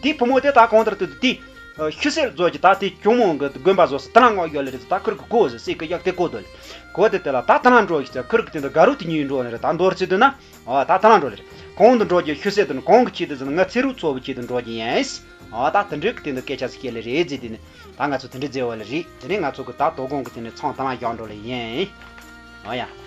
དེ་བུ་མོ་དེ་ད་གང་ལྟར་དུ་དེ་ ཤུ་གསེར་བཟོ་གི་ད་དེ་གྱོང་མོ་གི་དགོན་པ་བཟོ་ས་དེ་ན་ང་ཡོད་ལེ་རེད། ད་ཁུར་གི་གོ་ཟེར་སྲས་ཀྱི་གཡག་དེ་གོ་དོ་ལེ། གོ་དེ་དེ་ལ་ད་དེ་ན་འགྲོ་ཡི་ཟེར། ཁུར་གི་དེ་འདི་དགའ་རུ་དེ་ཉིད་འགྲོ་ནི་རེད། ད་མདོར་བྱས་དུས་ན་ཨོ་ད་དེ་ན་འགྲོ་ལེ་རེད། གང་དུ་འགྲོ་རྒྱུ། ཤུ་གསེར་དུ་ནི་གང་གི་ཆེད་དུ་ཟེར་ན་ང་ཚེ་རུ་འཚོ་བའི་ཆེད་དུ་འགྲོ་རྒྱུ་ཡིན། ཨོ་ད་དེ་འདྲའི་གི་དེ་འདི་སྐད་ཆ་ཟིག་བཤད་ལེ་རེད་ཟེར། དེ་ནི་ད་ང་ཚོ་དེ་འདྲའི་མཛད་པ་ལེ་རེད། དེ་ནས་ང་ཚོ་གི་ད་དོ་དགོང་གི་དེ་ནི་ཚང་དེ་ན་བཞག་འགྲོ་ལེ་ཡིན། ཨོ་ཡ།